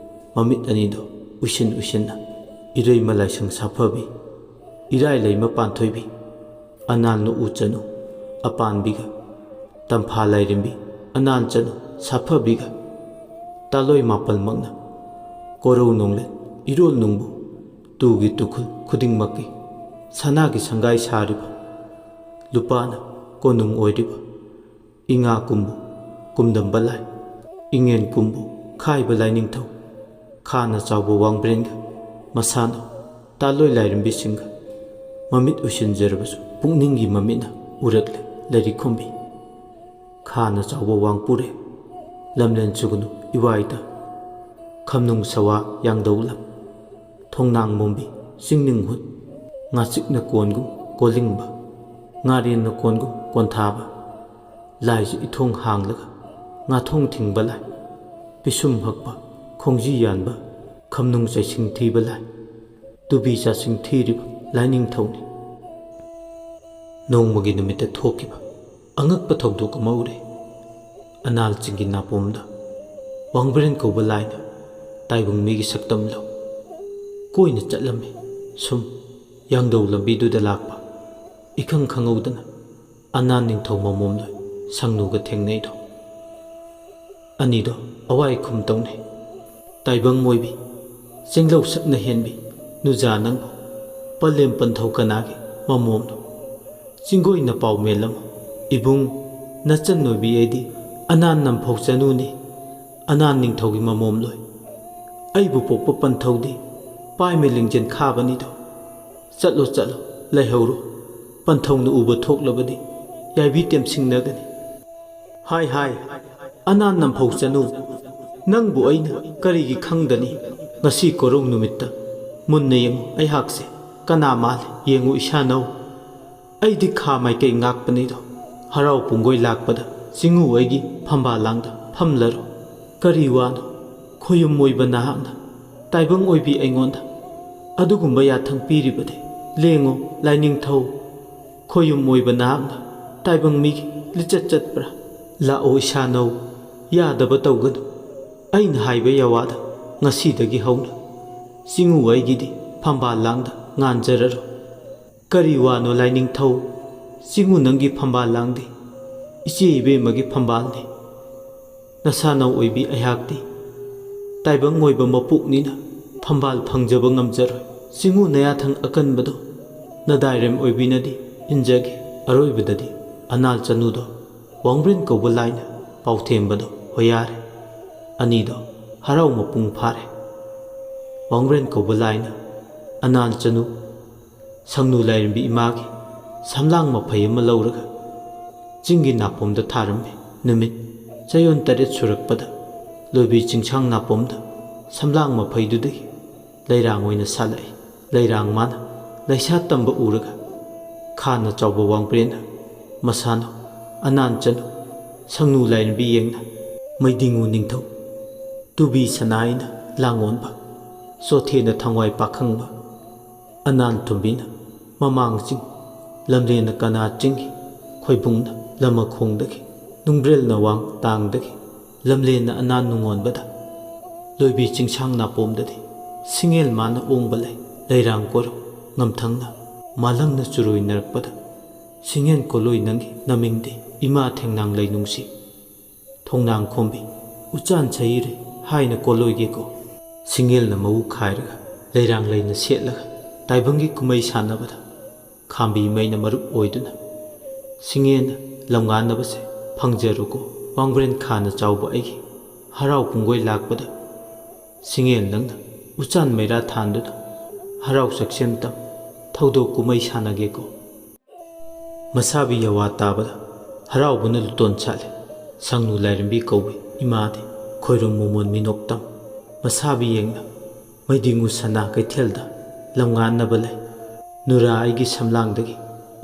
ꯃꯃꯤꯠ ꯑꯅꯤꯗꯣ ꯎꯏꯁꯤꯟ ꯎꯏꯁꯤꯟꯅ ꯏꯔꯩꯃ ꯂꯥꯏꯁꯪ ꯁꯥꯐꯕꯤ, ꯏꯔꯥꯏ ꯂꯩꯃ ꯄꯥꯟꯊꯣꯏꯕꯤ, ꯑꯅꯥꯜ ꯅꯨꯎ ꯆꯅꯨ ꯑꯄꯥꯟꯕꯤꯒ, ꯇꯝꯐꯥ ꯂꯥꯏꯔꯦꯝꯕꯤ ꯑꯅꯥꯜ ꯆꯅꯨ ꯁꯥꯐꯕꯤꯒ, ꯇꯥꯂꯣꯏ ꯃꯥꯄꯜꯃꯛꯅ ꯀꯣꯔꯧ ꯅꯣꯡꯂꯦꯟ ꯏꯔꯣꯜ ꯅꯨꯡꯕꯨ ꯇꯨꯒꯤ ꯇꯨꯈꯨꯜ ꯈꯨꯗꯤꯡꯃꯛꯀꯤ ꯁꯅꯥꯒꯤ ꯁꯪꯒꯥꯏ ꯁꯥꯔꯤꯕ, ꯂꯨꯄꯥꯅ ꯀꯣꯅꯨꯡ ꯑꯣꯏꯔꯤꯕ, ꯏꯉꯥ ꯀꯨꯝꯕꯨ ꯀꯨꯝꯗꯝꯕ ꯂꯥꯏ, ꯏꯉꯦꯟ ꯀꯨꯝꯕꯨ ꯈꯥꯏꯕ ꯂꯥꯏꯅꯤꯡꯊꯧ, ꯈꯥꯅ ꯆꯥꯎꯕ ꯋꯥꯡꯕ꯭ꯔꯦꯟꯒ ꯃꯁꯥꯅ ꯇꯥꯂꯣꯏ ꯂꯥꯏꯔꯦꯝꯕꯤꯁꯤꯡꯒ ꯃꯃꯤꯠ ꯎꯏꯁꯤꯟꯖꯔꯕꯁꯨ ꯄꯨꯛꯅꯤꯡꯒꯤ ꯃꯃꯤꯠꯅ ꯎꯔꯛꯂꯦ ꯂꯩꯔꯤꯈꯣꯝꯕꯤ꯫ ꯈꯥꯅ ꯆꯥꯎꯕ ꯋꯥꯡꯄꯨꯔꯦ, ꯂꯝꯂꯦꯟ ꯆꯨꯒꯅꯨ ꯏꯋꯥꯏꯗ, ꯈꯝꯅꯨꯡ ꯁꯋꯥ ꯌꯥꯡꯗꯧ ꯂꯝ, ꯊꯣꯡꯅꯥꯡ ꯃꯣꯝꯕꯤ ꯆꯤꯡꯅꯤꯡ ꯍꯨꯠ, ꯉꯥꯆꯤꯛꯅ ꯀꯣꯟꯒꯨꯝ ꯀꯣꯂꯤꯡꯕ, ꯉꯥꯔꯦꯟꯅ ꯀꯣꯟꯒꯨꯝ ꯀꯣꯟꯊꯥꯕ, ꯂꯥꯏꯁꯨ ꯏꯊꯣꯡ ꯍꯥꯡꯂꯒ ꯉꯥꯊꯣꯡ ꯊꯤꯡꯕ ꯂꯥꯏ, ꯄꯤꯁꯨꯝ ꯍꯛꯄ ꯈꯣꯡꯖꯤ ꯌꯥꯟꯕ ꯈꯝꯅꯨꯡ ꯆꯩꯁꯤꯡ ꯊꯤꯕ ꯂꯥꯏ, ꯇꯨꯕꯤ ꯆꯥꯁꯤꯡ ꯊꯤꯔꯤꯕ ꯂꯥꯏꯅꯤꯡꯊꯧꯅꯤ꯫ ꯅꯣꯡꯃꯒꯤ ꯅꯨꯃꯤꯠꯇ ꯊꯣꯛꯈꯤꯕ ꯑꯉꯛꯄ ꯊꯧꯗꯣꯛ ꯑꯃ ꯎꯔꯦ꯫ ꯑꯅꯥꯜ ꯆꯤꯡꯒꯤ ꯅꯥꯄꯣꯝꯗ ꯋꯥꯡꯕ꯭ꯔꯦꯟ ꯀꯧꯕ ꯂꯥꯏꯅ ꯇꯥꯏꯕꯪ ꯃꯤꯒꯤ ꯁꯛꯇꯝ ꯂꯧ ꯀꯣꯏꯅ ꯆꯠꯂꯝꯃꯤ꯫ ꯁꯨꯝ ꯌꯥꯡꯗꯧ ꯂꯝꯕꯤꯗꯨꯗ ꯂꯥꯛꯄ ꯏꯈꯪ ꯈꯪꯍꯧꯗꯅ ꯑꯅꯥꯟ ꯅꯤꯡꯊꯧ ꯃꯃꯣꯝꯗꯣ ꯁꯪꯅꯨꯒ ꯊꯦꯡꯅꯩꯗꯣ꯫ ꯑꯅꯤꯗꯣ ꯑꯋꯥꯏ ꯈꯨꯝ ꯇꯧꯅꯩ꯫ ꯇꯥꯏꯕꯪ ꯑꯣꯏꯕꯤ, ꯆꯦꯡꯂꯧ ꯁꯛꯅ ꯍꯦꯟꯕꯤ, ꯅꯨꯖꯥ ꯅꯪꯕꯨ ꯄꯂꯦꯝ ꯄꯟꯊꯧ ꯀꯅꯥꯒꯤ ꯃꯃꯣꯝꯅꯣ? ꯆꯤꯡꯒꯣꯏꯅ ꯄꯥꯎ ꯃꯦꯜꯂꯝꯃꯨ꯫ ꯏꯕꯨꯡ, ꯅꯆꯟ ꯑꯣꯏꯕꯤ ꯑꯩꯗꯤ ꯑꯅꯥꯟ ꯅꯝꯐꯧ ꯆꯅꯨꯅꯤ꯫ ꯑꯅꯥꯟ ꯅꯤꯡꯊꯧꯒꯤ ꯃꯃꯣꯝ ꯂꯣꯏ꯫ ꯑꯩꯕꯨ ꯄꯣꯛꯄ ꯄꯟꯊꯧꯗꯤ ꯄꯥꯏꯃꯦ ꯂꯤꯡꯖꯦꯜ ꯈꯥꯕꯅꯤꯗꯣ꯫ ꯆꯠꯂꯣ, ꯆꯠꯂꯣ, ꯂꯩꯍꯧꯔꯣ꯫ ꯄꯟꯊꯧꯅ ꯎꯕ ꯊꯣꯛꯂꯕꯗꯤ ꯌꯥꯏꯕꯤ ꯇꯦꯝꯁꯤꯡꯅꯒꯅꯤ꯫ ꯍꯥꯏ, ꯍꯥꯏ, ꯑꯅꯥꯟ ꯅꯝꯐꯧ ꯆꯅꯨ, ꯅꯪꯕꯨ ꯑꯩꯅ ꯀꯔꯤꯒꯤ ꯈꯪꯗꯅꯤ? ꯉꯁꯤ ꯀꯣꯔꯧ ꯅꯨꯃꯤꯠꯇ ꯃꯨꯟꯅ ꯌꯦꯡꯉꯨ, ꯑꯩꯍꯥꯛꯁꯦ ꯀꯅꯥ ꯃꯥꯜꯂꯤ ꯌꯦꯡꯉꯨ ꯏꯁꯥꯅꯧ꯫ ꯑꯩꯗꯤ ꯈꯥ ꯃꯥꯏꯀꯩ ꯉꯥꯛꯄꯅꯤꯗꯣ꯫ ꯍꯔꯥꯎ ꯄꯨꯡꯒꯣꯏ ꯂꯥꯛꯄꯗ ꯆꯤꯡꯉꯨ ꯑꯩꯒꯤ ꯐꯝꯕꯥꯜ ꯂꯥꯡꯗ ꯐꯝꯂꯔꯣ꯫ ꯀꯔꯤ ꯋꯥꯅꯣ? ꯈꯣꯌꯨꯝ ꯑꯣꯏꯕ ꯅꯍꯥꯛꯅ ꯇꯥꯏꯕꯪ ꯑꯣꯏꯕꯤ ꯑꯩꯉꯣꯟꯗ ꯑꯗꯨꯒꯨꯝꯕ ꯌꯥꯊꯪ ꯄꯤꯔꯤꯕꯗꯤ? ꯂꯦꯡꯉꯨ, ꯂꯥꯏꯅꯤꯡꯊꯧ꯫ ꯈꯣꯌꯨꯝ ꯑꯣꯏꯕ ꯅꯍꯥꯛꯅ ꯇꯥꯏꯕꯪ ꯃꯤꯒꯤ ꯂꯤꯆꯠ ꯆꯠꯄ꯭ꯔꯥ? ꯂꯥꯛꯑꯣ ꯏꯁꯥꯅꯧ, ꯌꯥꯗꯕ ꯇꯧꯒꯅꯨ꯫ ꯑꯩꯅ ꯍꯥꯏꯕ ꯌꯥꯋꯥꯗ ꯉꯁꯤꯗꯒꯤ ꯍꯧꯅ ꯆꯤꯡꯉꯨ ꯑꯩꯒꯤꯗꯤ ꯐꯝꯕꯥꯜ ꯂꯥꯡꯗ ꯉꯥꯟꯖꯔꯔꯣ꯫ ꯀꯔꯤ ꯋꯥꯅꯣ ꯂꯥꯏꯅꯤꯡꯊꯧ? ꯆꯤꯡꯉꯨ ꯅꯪꯒꯤ ꯐꯝꯕꯥꯜ ꯂꯥꯡꯗꯦ, ꯏꯆꯦ ꯏꯕꯦꯝꯃꯒꯤ ꯐꯝꯕꯥꯜꯅꯤ꯫ ꯅꯁꯥꯅꯧ ꯑꯣꯏꯕꯤ ꯑꯩꯍꯥꯛꯇꯤ ꯇꯥꯏꯕꯪ ꯑꯣꯏꯕ ꯃꯄꯣꯛꯅꯤꯅ ꯐꯝꯕꯥꯜ ꯐꯪꯖꯕ ꯉꯝꯖꯔꯣꯏ꯫ ꯆꯤꯡꯉꯨ ꯅꯌꯥꯊꯪ ꯑꯀꯟꯕꯗꯣ ꯅꯗꯥꯏꯔꯦꯝ ꯑꯣꯏꯕꯤꯅꯗꯤ ꯏꯟꯖꯒꯦ꯫ ꯑꯔꯣꯏꯕꯗꯗꯤ ꯑꯅꯥꯜ ꯆꯅꯨꯗꯣ ꯋꯥꯡꯕ꯭ꯔꯦꯟ ꯀꯧꯕ ꯂꯥꯏꯅ ꯄꯥꯎꯊꯦꯝꯕꯗꯣ ꯍꯣꯌꯥꯔꯦ꯫ ꯑꯅꯤꯗꯣ ꯍꯔꯥꯎ ꯃꯄꯨꯡ ꯐꯥꯔꯦ꯫ ꯋꯥꯡꯕ꯭ꯔꯦꯟ ꯀꯧꯕ ꯂꯥꯏꯅ ꯑꯅꯥꯜ ꯆꯅꯨ ꯁꯪꯅꯨ ꯂꯥꯏꯔꯦꯝꯕꯤ ꯏꯃꯥꯒꯤ ꯁꯝꯂꯥꯡ ꯃꯐꯩ ꯑꯃ ꯂꯧꯔꯒ ꯆꯤꯡꯒꯤ ꯅꯥꯄꯣꯝꯗ ꯊꯥꯔꯝꯃꯤ꯫ ꯅꯨꯃꯤꯠ ꯆꯌꯣꯜ ꯇꯔꯦꯠ ꯁꯨꯔꯛꯄꯗ ꯂꯣꯏꯕꯤ ꯆꯤꯡꯁꯥꯡ ꯅꯥꯄꯣꯝꯗ ꯁꯝꯂꯥꯡ ꯃꯐꯩꯗꯨꯗꯒꯤ ꯂꯩꯔꯥꯡ ꯑꯣꯏꯅ ꯁꯥꯠꯂꯛꯏ꯫ ꯂꯩꯔꯥꯡ ꯃꯥꯅ ꯂꯩꯁꯥ ꯇꯝꯕ ꯎꯔꯒ ꯈꯥꯅ ꯆꯥꯎꯕ ꯋꯥꯡꯕ꯭ꯔꯦꯟꯅ ꯃꯁꯥꯅ ꯑꯅꯥꯟ ꯆꯅꯨ ꯁꯪꯅꯨ ꯂꯥꯏꯔꯦꯝꯕꯤ ꯌꯦꯡꯅ ꯃꯩꯗꯤꯡꯉꯨ ꯅꯤꯡꯊꯧ ꯇꯨꯕꯤ ꯁꯅꯥꯏꯅ ꯂꯥꯡꯑꯣꯟꯕ ꯆꯣꯊꯦꯅ ꯊꯋꯥꯏ ꯄꯥꯈꯪꯕ ꯑꯅꯥꯟ ꯊꯨꯝꯕꯤꯅ ꯃꯃꯥꯡ ꯆꯤꯡ, ꯂꯝꯂꯦꯟꯅ ꯀꯅꯥ ꯆꯤꯡꯒꯤ, ꯈꯣꯏꯕꯨꯡꯅ ꯂꯃꯈꯣꯡꯗꯒꯤ, ꯅꯨꯡꯕ꯭ꯔꯦꯜꯅ ꯋꯥꯡ ꯇꯥꯡꯗꯒꯤ, ꯂꯝꯂꯦꯟꯅ ꯑꯅꯥꯟ ꯅꯨꯡꯉꯣꯟꯕꯗ, ꯂꯣꯏꯕꯤ ꯆꯤꯡꯁꯥꯡ ꯅꯥꯄꯣꯝꯗꯗꯤ ꯁꯤꯡꯉꯦꯜ ꯃꯥꯅ ꯑꯣꯡꯕ ꯂꯩ꯫ ꯂꯩꯔꯥꯡ ꯀꯣꯔꯧ ꯉꯝꯊꯪꯅ ꯃꯥꯂꯪꯅ ꯆꯨꯔꯣꯏꯅꯔꯛꯄꯗ "ꯁꯤꯡꯉꯦꯟ ꯀꯣꯂꯣꯏ, ꯅꯪꯒꯤ ꯅꯃꯤꯡꯗꯤ ꯏꯃꯥ ꯊꯦꯡꯅꯥꯡ ꯂꯩꯅꯨꯡꯁꯤ, ꯊꯣꯡꯅꯥꯡ ꯈꯣꯝꯕꯤ ꯎꯆꯥꯟ ꯁꯍꯤꯔꯦ ꯍꯥꯏꯅ ꯀꯣꯂꯣꯏꯒꯦꯀꯣ?" ꯁꯤꯡꯉꯦꯜꯅ ꯃꯎ ꯈꯥꯏꯔꯒ ꯂꯩꯔꯥꯡ ꯂꯩꯅ ꯁꯦꯠꯂꯒ ꯇꯥꯏꯕꯪꯒꯤ ꯀꯨꯝꯍꯩ ꯁꯥꯟꯅꯕꯗ ꯈꯥꯝꯕꯤ ꯃꯩꯅ ꯃꯔꯨꯞ ꯑꯣꯏꯗꯨꯅ ꯁꯤꯡꯉꯦꯟꯅ ꯂꯝꯉꯥꯟꯅꯕꯁꯦ ꯐꯪꯖꯔꯨꯀꯣ꯫ ꯋꯥꯡꯕ꯭ꯔꯦꯟ ꯈꯥꯅ ꯆꯥꯎꯕ ꯑꯩꯒꯤ ꯍꯔꯥꯎ ꯄꯨꯡꯒꯣꯏ ꯂꯥꯛꯄꯗ ꯁꯤꯡꯉꯦꯟ ꯅꯪꯅ ꯎꯆꯥꯟ ꯃꯩꯔꯥ ꯊꯥꯟꯗꯨꯅ ꯍꯔꯥꯎ ꯆꯥꯛꯁꯦꯝ ꯇꯝ ꯊꯧꯗꯣꯛ ꯀꯨꯝꯍꯩ ꯁꯥꯟꯅꯒꯦꯀꯣ꯫ ꯃꯁꯥꯕꯤ ꯌꯥꯋꯥ ꯇꯥꯕꯗ ꯍꯔꯥꯎꯕꯅ ꯂꯨꯇꯣꯟ ꯁꯥꯠꯂꯦ꯫ ꯁꯪꯅꯨ ꯂꯥꯏꯔꯦꯝꯕꯤ ꯀꯧꯕꯤ ꯏꯃꯥꯗꯤ ꯈꯣꯏꯔꯨꯝ ꯃꯣꯃꯣꯟ ꯃꯤꯅꯣꯛꯇꯝ ꯃꯁꯥꯕꯤ ꯌꯦꯡꯅ ꯃꯩꯗꯤꯡꯉꯨ ꯁꯅꯥ ꯀꯩꯊꯦꯜꯗ ꯂꯝꯉꯥꯟꯅꯕ ꯂꯩ꯫ ꯅꯨꯔꯥ ꯑꯩꯒꯤ ꯁꯝꯂꯥꯡꯗꯒꯤ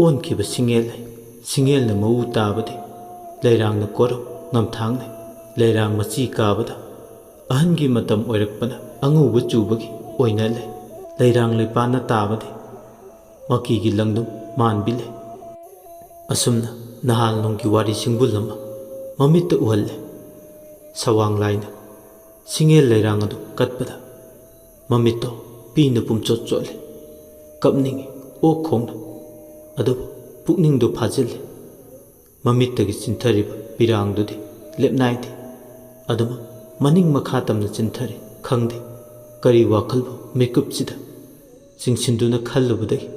ꯑꯣꯟꯈꯤꯕ ꯁꯤꯡꯉꯦꯜ ꯂꯩ꯫ ꯁꯤꯡꯉꯦꯜꯅ ꯃꯎ ꯇꯥꯕꯗꯤ ꯂꯩꯔꯥꯡꯅ ꯀꯣꯔꯧ ꯉꯝꯊꯥꯡꯅꯩ꯫ ꯂꯩꯔꯥꯡ ꯃꯆꯤ ꯀꯥꯕꯗ ꯑꯍꯟꯒꯤ ꯃꯇꯝ ꯑꯣꯏꯔꯛꯄꯅ ꯑꯉꯧꯕ ꯆꯨꯕꯒꯤ ꯑꯣꯏꯅ ꯂꯩ꯫ ꯂꯩꯔꯥꯡ ꯂꯩꯄꯥꯟꯅ ꯇꯥꯕꯗꯤ ꯃꯀꯤꯒꯤ ꯂꯪꯗꯨꯝ ꯃꯥꯟꯕꯤ ꯂꯩ꯫ ꯑꯁꯨꯝꯅ ꯅꯍꯥꯜ ꯅꯣꯡꯒꯤ ꯋꯥꯔꯤ ꯁꯤꯡꯕꯨꯜ ꯑꯃ ꯃꯃꯤꯠꯇ ꯎꯍꯜꯂꯦ꯫ ꯁꯋꯥꯡ ꯂꯥꯏꯅ ꯁꯤꯡꯉꯦꯜ ꯂꯩꯔꯥꯡ ꯑꯗꯨ ꯀꯠꯄꯗ ꯃꯃꯤꯠꯇꯣ ꯄꯤꯅ ꯄꯨꯝꯆꯣꯠ ꯆꯣꯠꯂꯦ꯫ ꯀꯞꯅꯤꯡꯉꯤ ꯑꯣꯛ ꯈꯣꯡꯅ, ꯑꯗꯨꯕꯨ ꯄꯨꯛꯅꯤꯡꯗꯣ ꯐꯥꯖꯤꯜꯂꯦ꯫ ꯃꯃꯤꯠꯇꯒꯤ ꯆꯤꯟꯊꯔꯤꯕ ꯄꯤꯔꯥꯡꯗꯨꯗꯤ ꯂꯦꯞꯅꯥꯏꯗꯦ꯫ ꯑꯗꯨꯃꯛ ꯃꯅꯤꯡ ꯃꯈꯥ ꯇꯝꯅ ꯆꯤꯟꯊꯔꯤ꯫ ꯈꯪꯗꯦ ꯀꯔꯤ ꯋꯥꯈꯜꯕꯨ ꯃꯤꯀꯨꯞꯁꯤꯗ ꯆꯤꯡꯁꯤꯟꯗꯨꯅ ꯈꯜꯂꯨꯕꯗꯒꯤ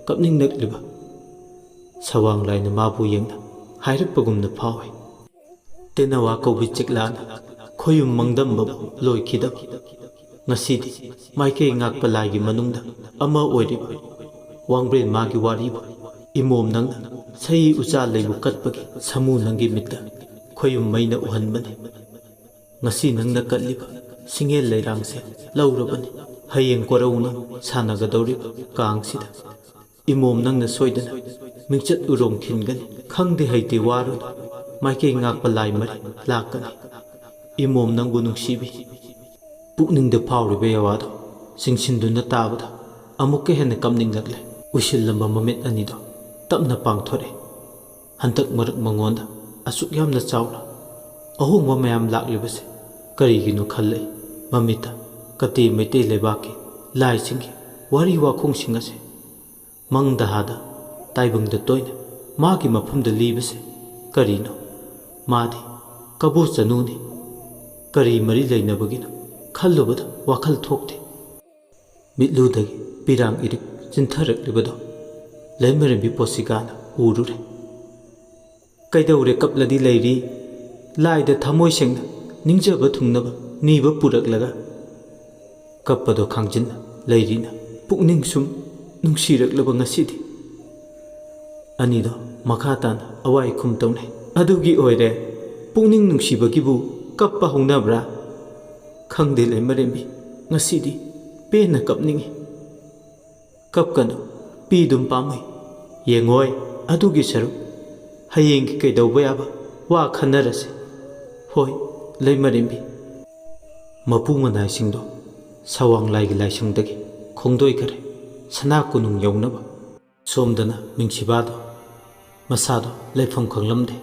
ꯀꯞꯅꯤꯡꯂꯛꯂꯤꯕ ꯁꯋꯥꯡ ꯂꯥꯏꯅ ꯃꯥꯕꯨ ꯌꯦꯡꯅ ꯍꯥꯏꯔꯛꯄꯒꯨꯝꯅ ꯐꯥꯎꯏ꯫ ꯇꯦꯅꯋꯥ ꯀꯧꯕꯤ ꯆꯤꯛꯂꯥꯅ ꯈꯣꯌꯨꯝ ꯃꯪꯗꯝꯕꯕꯨ ꯂꯣꯏꯈꯤꯗꯕ꯫ ꯉꯁꯤꯗꯤ ꯃꯥꯏꯀꯩ ꯉꯥꯛꯄ ꯂꯥꯏꯒꯤ ꯃꯅꯨꯡꯗ ꯑꯃ ꯑꯣꯏꯔꯤꯕ ꯋꯥꯡꯕ꯭ꯔꯦꯟ ꯃꯥꯒꯤ ꯋꯥꯔꯤꯕꯨ ꯏꯃꯣꯝ ꯅꯪꯅ ꯁꯍꯤ ꯎꯆꯥ ꯂꯩꯕꯨ ꯀꯠꯄꯒꯤ ꯁꯃꯨ ꯅꯪꯒꯤ ꯃꯤꯠꯇ ꯈꯣꯌꯨꯝ ꯃꯩꯅ ꯎꯍꯟꯕꯅꯤ꯫ ꯉꯁꯤ ꯅꯪꯅ ꯀꯠꯂꯤꯕ ꯁꯤꯡꯉꯦꯜ ꯂꯩꯔꯥꯡꯁꯦ ꯂꯧꯔꯕꯅꯤ꯫ ꯍꯌꯦꯡ ꯀꯣꯔꯧꯅ ꯁꯥꯟꯅꯒꯗꯧꯔꯤꯕ ꯀꯥꯡꯁꯤꯗ ꯏꯃꯣꯝ ꯅꯪꯅ ꯁꯣꯏꯗꯅ ꯃꯤꯡꯆꯠ ꯎꯔꯣꯡ ꯈꯤꯟꯒꯅꯤ꯫ ꯈꯪꯗꯦ ꯍꯩꯇꯦ ꯋꯥꯔꯨꯅꯨ, ꯃꯥꯏꯀꯩ ꯉꯥꯛꯄ ꯂꯥꯏ ꯃꯔꯤ ꯂꯥꯛꯀꯅꯤ꯫ ꯏꯃꯣꯝ ꯅꯪꯕꯨ ꯅꯨꯡꯁꯤꯕꯤ꯫ ꯄꯨꯛꯅꯤꯡꯗ ꯐꯥꯎꯔꯤꯕ ꯌꯥꯋꯥꯗꯣ ꯆꯤꯡꯁꯤꯟꯗꯨꯅ ꯇꯥꯕꯗ ꯑꯃꯨꯛꯀ ꯍꯦꯟꯅ ꯀꯞꯅꯤꯡꯂꯛꯂꯦ꯫ ꯎꯏꯁꯤꯜꯂꯝꯕ ꯃꯃꯤꯠ ꯑꯅꯤꯗꯣ ꯇꯞꯅ ꯄꯥꯡꯊꯣꯔꯛꯑꯦ꯫ ꯍꯟꯗꯛ ꯃꯔꯛ ꯃꯉꯣꯟꯗ ꯑꯁꯨꯛ ꯌꯥꯝꯅ ꯆꯥꯎꯅ ꯑꯍꯣꯡꯕ ꯃꯌꯥꯝ ꯂꯥꯛꯂꯤꯕꯁꯦ ꯀꯔꯤꯒꯤꯅꯣ ꯈꯜꯂꯛꯏ꯫ ꯃꯃꯤꯠꯇ ꯀꯇꯦ ꯃꯩꯇꯩ ꯂꯩꯕꯥꯛꯀꯤ ꯂꯥꯏꯁꯤꯡꯒꯤ ꯋꯥꯔꯤ ꯋꯥꯈꯣꯡꯁꯤꯡ ꯑꯁꯦ ꯃꯪꯗ ꯍꯥꯗ ꯇꯥꯏꯕꯪꯗ ꯇꯣꯏꯅ ꯃꯥꯒꯤ ꯃꯐꯝꯗ ꯂꯤꯕꯁꯦ ꯀꯔꯤꯅꯣ? ꯃꯥꯗꯤ ꯀꯕꯣ ꯆꯅꯨꯅꯤ꯫ ꯀꯔꯤ ꯃꯔꯤ ꯂꯩꯅꯕꯒꯤꯅꯣ ꯈꯜꯂꯨꯕꯗ ꯋꯥꯈꯜ ꯊꯣꯛꯇꯦ꯫ ꯃꯤꯠꯂꯨꯗꯒꯤ ꯄꯤꯔꯥꯡ ꯏꯔꯤꯛ ꯆꯤꯟꯊꯔꯛꯂꯤꯕꯗꯣ ꯂꯩꯃꯔꯦꯝꯕꯤ ꯄꯣꯁꯤꯀꯥꯅ ꯎꯔꯨꯔꯦ꯫ "ꯀꯩꯗꯧꯔꯦ ꯀꯞꯂꯗꯤ ꯂꯩꯔꯤ?" ꯂꯥꯏꯗ ꯊꯃꯣꯏ ꯁꯦꯡꯅ ꯅꯤꯡꯖꯕ ꯊꯨꯡꯅꯕ ꯅꯤꯕ ꯄꯨꯔꯛꯂꯒ ꯀꯞꯄꯗꯣ ꯈꯥꯡꯖꯤꯟꯅ ꯂꯩꯔꯤꯅ ꯄꯨꯛꯅꯤꯡ ꯁꯨꯝ ꯅꯨꯡꯁꯤꯔꯛꯂꯕ ꯉꯁꯤꯗꯤ꯫ ꯑꯅꯤꯗꯣ ꯃꯈꯥ ꯇꯥꯅ ꯑꯋꯥꯏ ꯈꯨꯝ ꯇꯧꯅꯩ꯫ "ꯑꯗꯨꯒꯤ ꯑꯣꯏꯔꯦ ꯄꯨꯛꯅꯤꯡ ꯅꯨꯡꯁꯤꯕꯒꯤꯕꯨ ꯀꯞꯄ ꯍꯧꯅꯕ꯭ꯔꯥ? ꯈꯪꯗꯦ ꯂꯩꯃꯔꯦꯝꯕꯤ, ꯉꯁꯤꯗꯤ ꯄꯦꯟꯅ ꯀꯞꯅꯤꯡꯏ꯫" "ꯀꯞꯀꯅꯨ, ꯄꯤꯗꯨꯝ ꯄꯥꯝꯃꯨꯏ꯫ ꯌꯦꯡꯉꯣꯏ, ꯑꯗꯨꯒꯤ ꯁꯔꯨꯛ ꯍꯌꯦꯡꯒꯤ ꯀꯩꯗꯧꯕ ꯌꯥꯕ ꯋꯥ ꯈꯟꯅꯔꯁꯤ꯫" "ꯍꯣꯏ ꯂꯩꯃꯔꯦꯝꯕꯤ꯫" ꯃꯄꯨ ꯃꯅꯥꯏꯁꯤꯡꯗꯣ ꯁꯋꯥꯡ ꯂꯥꯏꯒꯤ ꯂꯥꯏꯁꯪꯗꯒꯤ ꯈꯣꯡꯗꯣꯏꯈꯔꯦ, ꯁꯅꯥ ꯀꯣꯅꯨꯡ ꯌꯧꯅꯕ꯫ ꯁꯣꯝꯗꯅ ꯃꯤꯡꯁꯤꯕꯥꯗꯣ, ꯃꯁꯥꯗꯣ ꯂꯩꯐꯝ ꯈꯪꯂꯝꯗꯦ꯫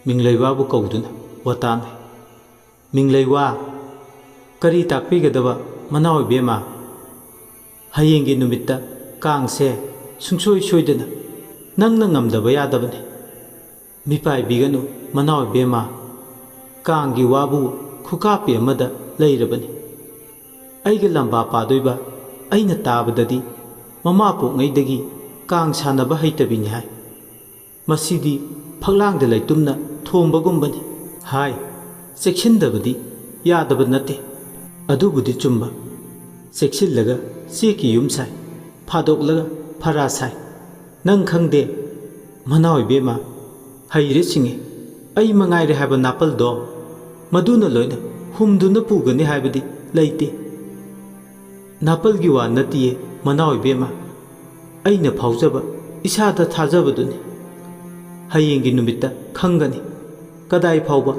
ꯃꯤꯡꯂꯩꯋꯥꯕꯨ ꯀꯧꯗꯨꯅ ꯋꯥꯇꯥꯅꯩ꯫ "ꯃꯤꯡꯂꯩꯋꯥ, ꯀꯔꯤ ꯇꯥꯛꯄꯤꯒꯗꯕ ꯃꯅꯥꯎ ꯏꯕꯦꯝꯃ? ꯍꯌꯦꯡꯒꯤ ꯅꯨꯃꯤꯠꯇ ꯀꯥꯡꯁꯦ ꯁꯨꯡꯁꯣꯏ ꯁꯣꯏꯗꯅ ꯅꯪꯅ ꯉꯝꯗꯕ ꯌꯥꯗꯕꯅꯤ꯫ ꯃꯤꯄꯥꯏꯕꯤꯒꯅꯨ ꯃꯅꯥꯎ ꯏꯕꯦꯝꯃ꯫ ꯀꯥꯡꯒꯤ ꯋꯥꯕꯨ ꯈꯨꯀꯥꯞꯄꯤ ꯑꯃꯗ ꯂꯩꯔꯕꯅꯤ꯫ ꯑꯩꯒ ꯂꯝꯕꯥ ꯄꯥꯗꯣꯏꯕ ꯑꯩꯅ ꯇꯥꯕꯗꯗꯤ ꯃꯃꯥ ꯄꯣꯛꯉꯩꯗꯒꯤ ꯀꯥꯡ ꯁꯥꯟꯅꯕ ꯍꯩꯇꯕꯤꯅꯤ ꯍꯥꯏ꯫ ꯃꯁꯤꯗꯤ ꯐꯛꯂꯥꯡꯗ ꯂꯩꯇꯨꯝꯅ ꯊꯣꯝꯕꯒꯨꯝꯕꯅꯤ ꯍꯥꯏ꯫ ꯆꯦꯛꯁꯤꯟꯗꯕꯗꯤ ꯌꯥꯗꯕ ꯅꯠꯇꯦ꯫ ꯑꯗꯨꯕꯨꯗꯤ ꯆꯨꯝꯕ꯫ ꯆꯦꯛꯁꯤꯜꯂꯒ ꯆꯦꯛꯀꯤ ꯌꯨꯝ ꯁꯥꯏ, ꯐꯥꯗꯣꯛꯂꯒ ꯐꯔꯥ ꯁꯥꯏ꯫ ꯅꯪ ꯈꯪꯗꯦ ꯃꯅꯥꯎ ꯏꯕꯦꯝꯃ, ꯍꯩꯔꯦ ꯁꯤꯡꯉꯦ꯫ ꯑꯩ ꯃꯉꯥꯏꯔꯦ ꯍꯥꯏꯕ ꯅꯥꯄꯜꯗꯣ, ꯃꯗꯨꯅ ꯂꯣꯏꯅ ꯍꯨꯝꯗꯨꯅ ꯄꯨꯒꯅꯤ ꯍꯥꯏꯕꯗꯤ ꯂꯩꯇꯦ꯫ ꯅꯥꯄꯜꯒꯤ ꯋꯥ ꯅꯠꯇꯤꯌꯦ ꯃꯅꯥꯎ ꯏꯕꯦꯝꯃ, ꯑꯩꯅ ꯐꯥꯎꯖꯕ ꯏꯁꯥꯗ ꯊꯥꯖꯕꯗꯨꯅꯤ꯫ ꯍꯌꯦꯡꯒꯤ ꯅꯨꯃꯤꯠꯇ ꯈꯪꯒꯅꯤ ꯀꯗꯥꯏ ꯐꯥꯎꯕ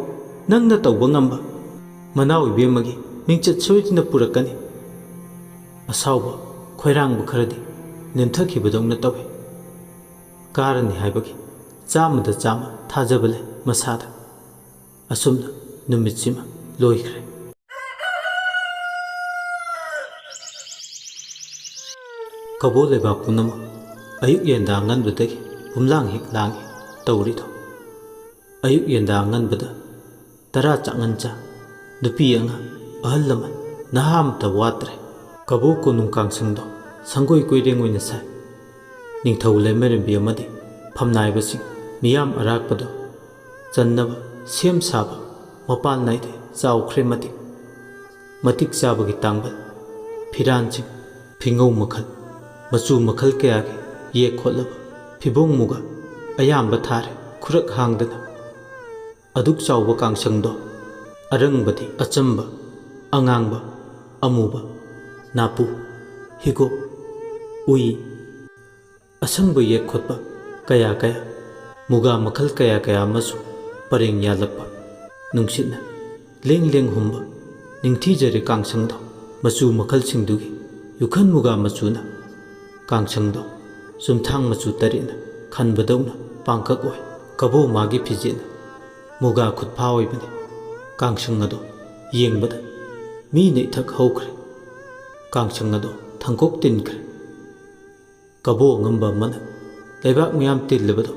ꯅꯪꯅ ꯇꯧꯕ ꯉꯝꯕ꯫ ꯃꯅꯥꯎ ꯏꯕꯦꯝꯃꯒꯤ ꯃꯤꯡꯆꯠ ꯁꯣꯏꯗꯅ ꯄꯨꯔꯛꯀꯅꯤ꯫" ꯑꯁꯥꯎꯕ ꯈꯣꯏꯔꯥꯡꯕ ꯈꯔꯗꯤ ꯅꯦꯝꯊꯈꯤꯕꯗꯧꯅ ꯇꯧꯏ꯫ ꯀꯥꯔꯅꯤ ꯍꯥꯏꯕꯒꯤ ꯆꯥꯝꯃꯗ ꯆꯥꯝꯃ ꯊꯥꯖꯕ ꯂꯩ ꯃꯁꯥꯗ꯫ ꯑꯁꯨꯝꯅ ꯅꯨꯃꯤꯠꯁꯤꯃ ꯂꯣꯏꯈ꯭ꯔꯦ꯫ ꯀꯕꯣ ꯂꯩꯕꯥꯛ ꯄꯨꯝꯅꯃꯛ ꯑꯌꯨꯛ ꯌꯦꯟꯗꯥ ꯑꯉꯟꯕꯗꯒꯤ ꯄꯨꯝꯂꯥꯡ ꯍꯦꯛ ꯂꯥꯡꯏ ꯇꯧꯔꯤꯗꯣ꯫ ꯑꯌꯨꯛ ꯌꯦꯟꯗꯥ ꯑꯉꯟꯕꯗ ꯇꯔꯥ ꯆꯥꯛꯉꯟ ꯆꯥ, ꯅꯨꯄꯤ ꯑꯉꯥꯡ, ꯑꯍꯜ ꯂꯃꯟ, ꯅꯍꯥ ꯑꯃꯠꯇ ꯋꯥꯠꯇ꯭ꯔꯦ꯫ ꯀꯕꯣ ꯀꯣꯅꯨꯡ ꯀꯥꯡꯁꯪꯗꯣ ꯁꯪꯒꯣꯏ ꯀꯣꯏꯔꯦꯡ ꯑꯣꯏꯅ ꯁꯥꯏ꯫ ꯅꯤꯡꯊꯧ ꯂꯩꯃꯔꯦꯝꯕꯤ ꯑꯃꯗꯤ ꯐꯝꯅꯥꯏꯕꯁꯤꯡ ꯃꯤꯌꯥꯝ ꯑꯔꯥꯛꯄꯗꯣ ꯆꯟꯅꯕ ꯁꯦꯝ ꯁꯥꯕ ꯃꯄꯥꯟ ꯅꯥꯏꯗꯦ ꯆꯥꯎꯈ꯭ꯔꯦ ꯃꯇꯤꯛ꯫ ꯃꯇꯤꯛ ꯆꯥꯕꯒꯤ ꯇꯥꯡꯕꯜ, ꯐꯤꯔꯥꯟꯁꯤꯡ, ꯐꯤꯉꯧ ꯃꯈꯜ, ꯃꯆꯨ ꯃꯈꯜ ꯀꯌꯥꯒꯤ ꯌꯦꯛ ꯈꯣꯠꯂꯕ ꯐꯤꯕꯣꯡ ꯃꯨꯒ ꯑꯌꯥꯝꯕ ꯊꯥꯔꯦ ꯈꯨꯔꯛ ꯍꯥꯡꯗꯅ꯫ ꯑꯗꯨꯛ ꯆꯥꯎꯕ ꯀꯥꯡꯁꯪꯗꯣ ꯑꯔꯪꯕꯗꯤ ꯑꯆꯝꯕ, ꯑꯉꯥꯡꯕ, ꯑꯃꯨꯕ, ꯅꯥꯄꯨ, ꯍꯤꯒꯣꯛ, ꯎꯏ, ꯑꯁꯪꯕ ꯌꯦꯛ ꯈꯣꯠꯄ ꯀꯌꯥ ꯀꯌꯥ, ꯃꯨꯒꯥ ꯃꯈꯜ ꯀꯌꯥ ꯀꯌꯥ ꯑꯃꯁꯨ ꯄꯔꯦꯡ ꯌꯥꯜꯂꯛꯄ ꯅꯨꯡꯁꯤꯠꯅ ꯂꯦꯡ ꯂꯦꯡ ꯍꯨꯝꯕ ꯅꯤꯡꯊꯤꯖꯔꯦ ꯀꯥꯡꯁꯪꯗꯣ꯫ ꯃꯆꯨ ꯃꯈꯜꯁꯤꯡꯗꯨꯒꯤ ꯌꯨꯈꯟ ꯃꯨꯒꯥ ꯃꯆꯨꯅ ꯀꯥꯡꯁꯪꯗꯣ ꯆꯨꯝꯊꯥꯡ ꯃꯆꯨ ꯇꯔꯦꯠꯅ ꯈꯟꯕꯗꯧꯅ ꯄꯥꯡꯀꯛ ꯑꯣꯏ꯫ ꯀꯕꯣ ꯃꯥꯒꯤ ꯐꯤꯖꯦꯠꯅ ꯃꯨꯒꯥ ꯈꯨꯠꯐꯥ ꯑꯣꯏꯕꯅꯤ꯫ ꯀꯥꯡꯁꯪ ꯑꯗꯣ ꯌꯦꯡꯕꯗ ꯃꯤꯅ ꯏꯊꯛ ꯍꯧꯈ꯭ꯔꯦ꯫ ꯀꯥꯡꯁꯪ ꯑꯗꯣ ꯊꯪꯀꯣꯛ ꯇꯤꯟꯈ꯭ꯔꯦ꯫ ꯀꯕꯣ ꯑꯉꯝꯕ ꯑꯃꯅ ꯂꯩꯕꯥꯛ ꯃꯤꯌꯥꯝ ꯇꯤꯜꯂꯕꯗꯣ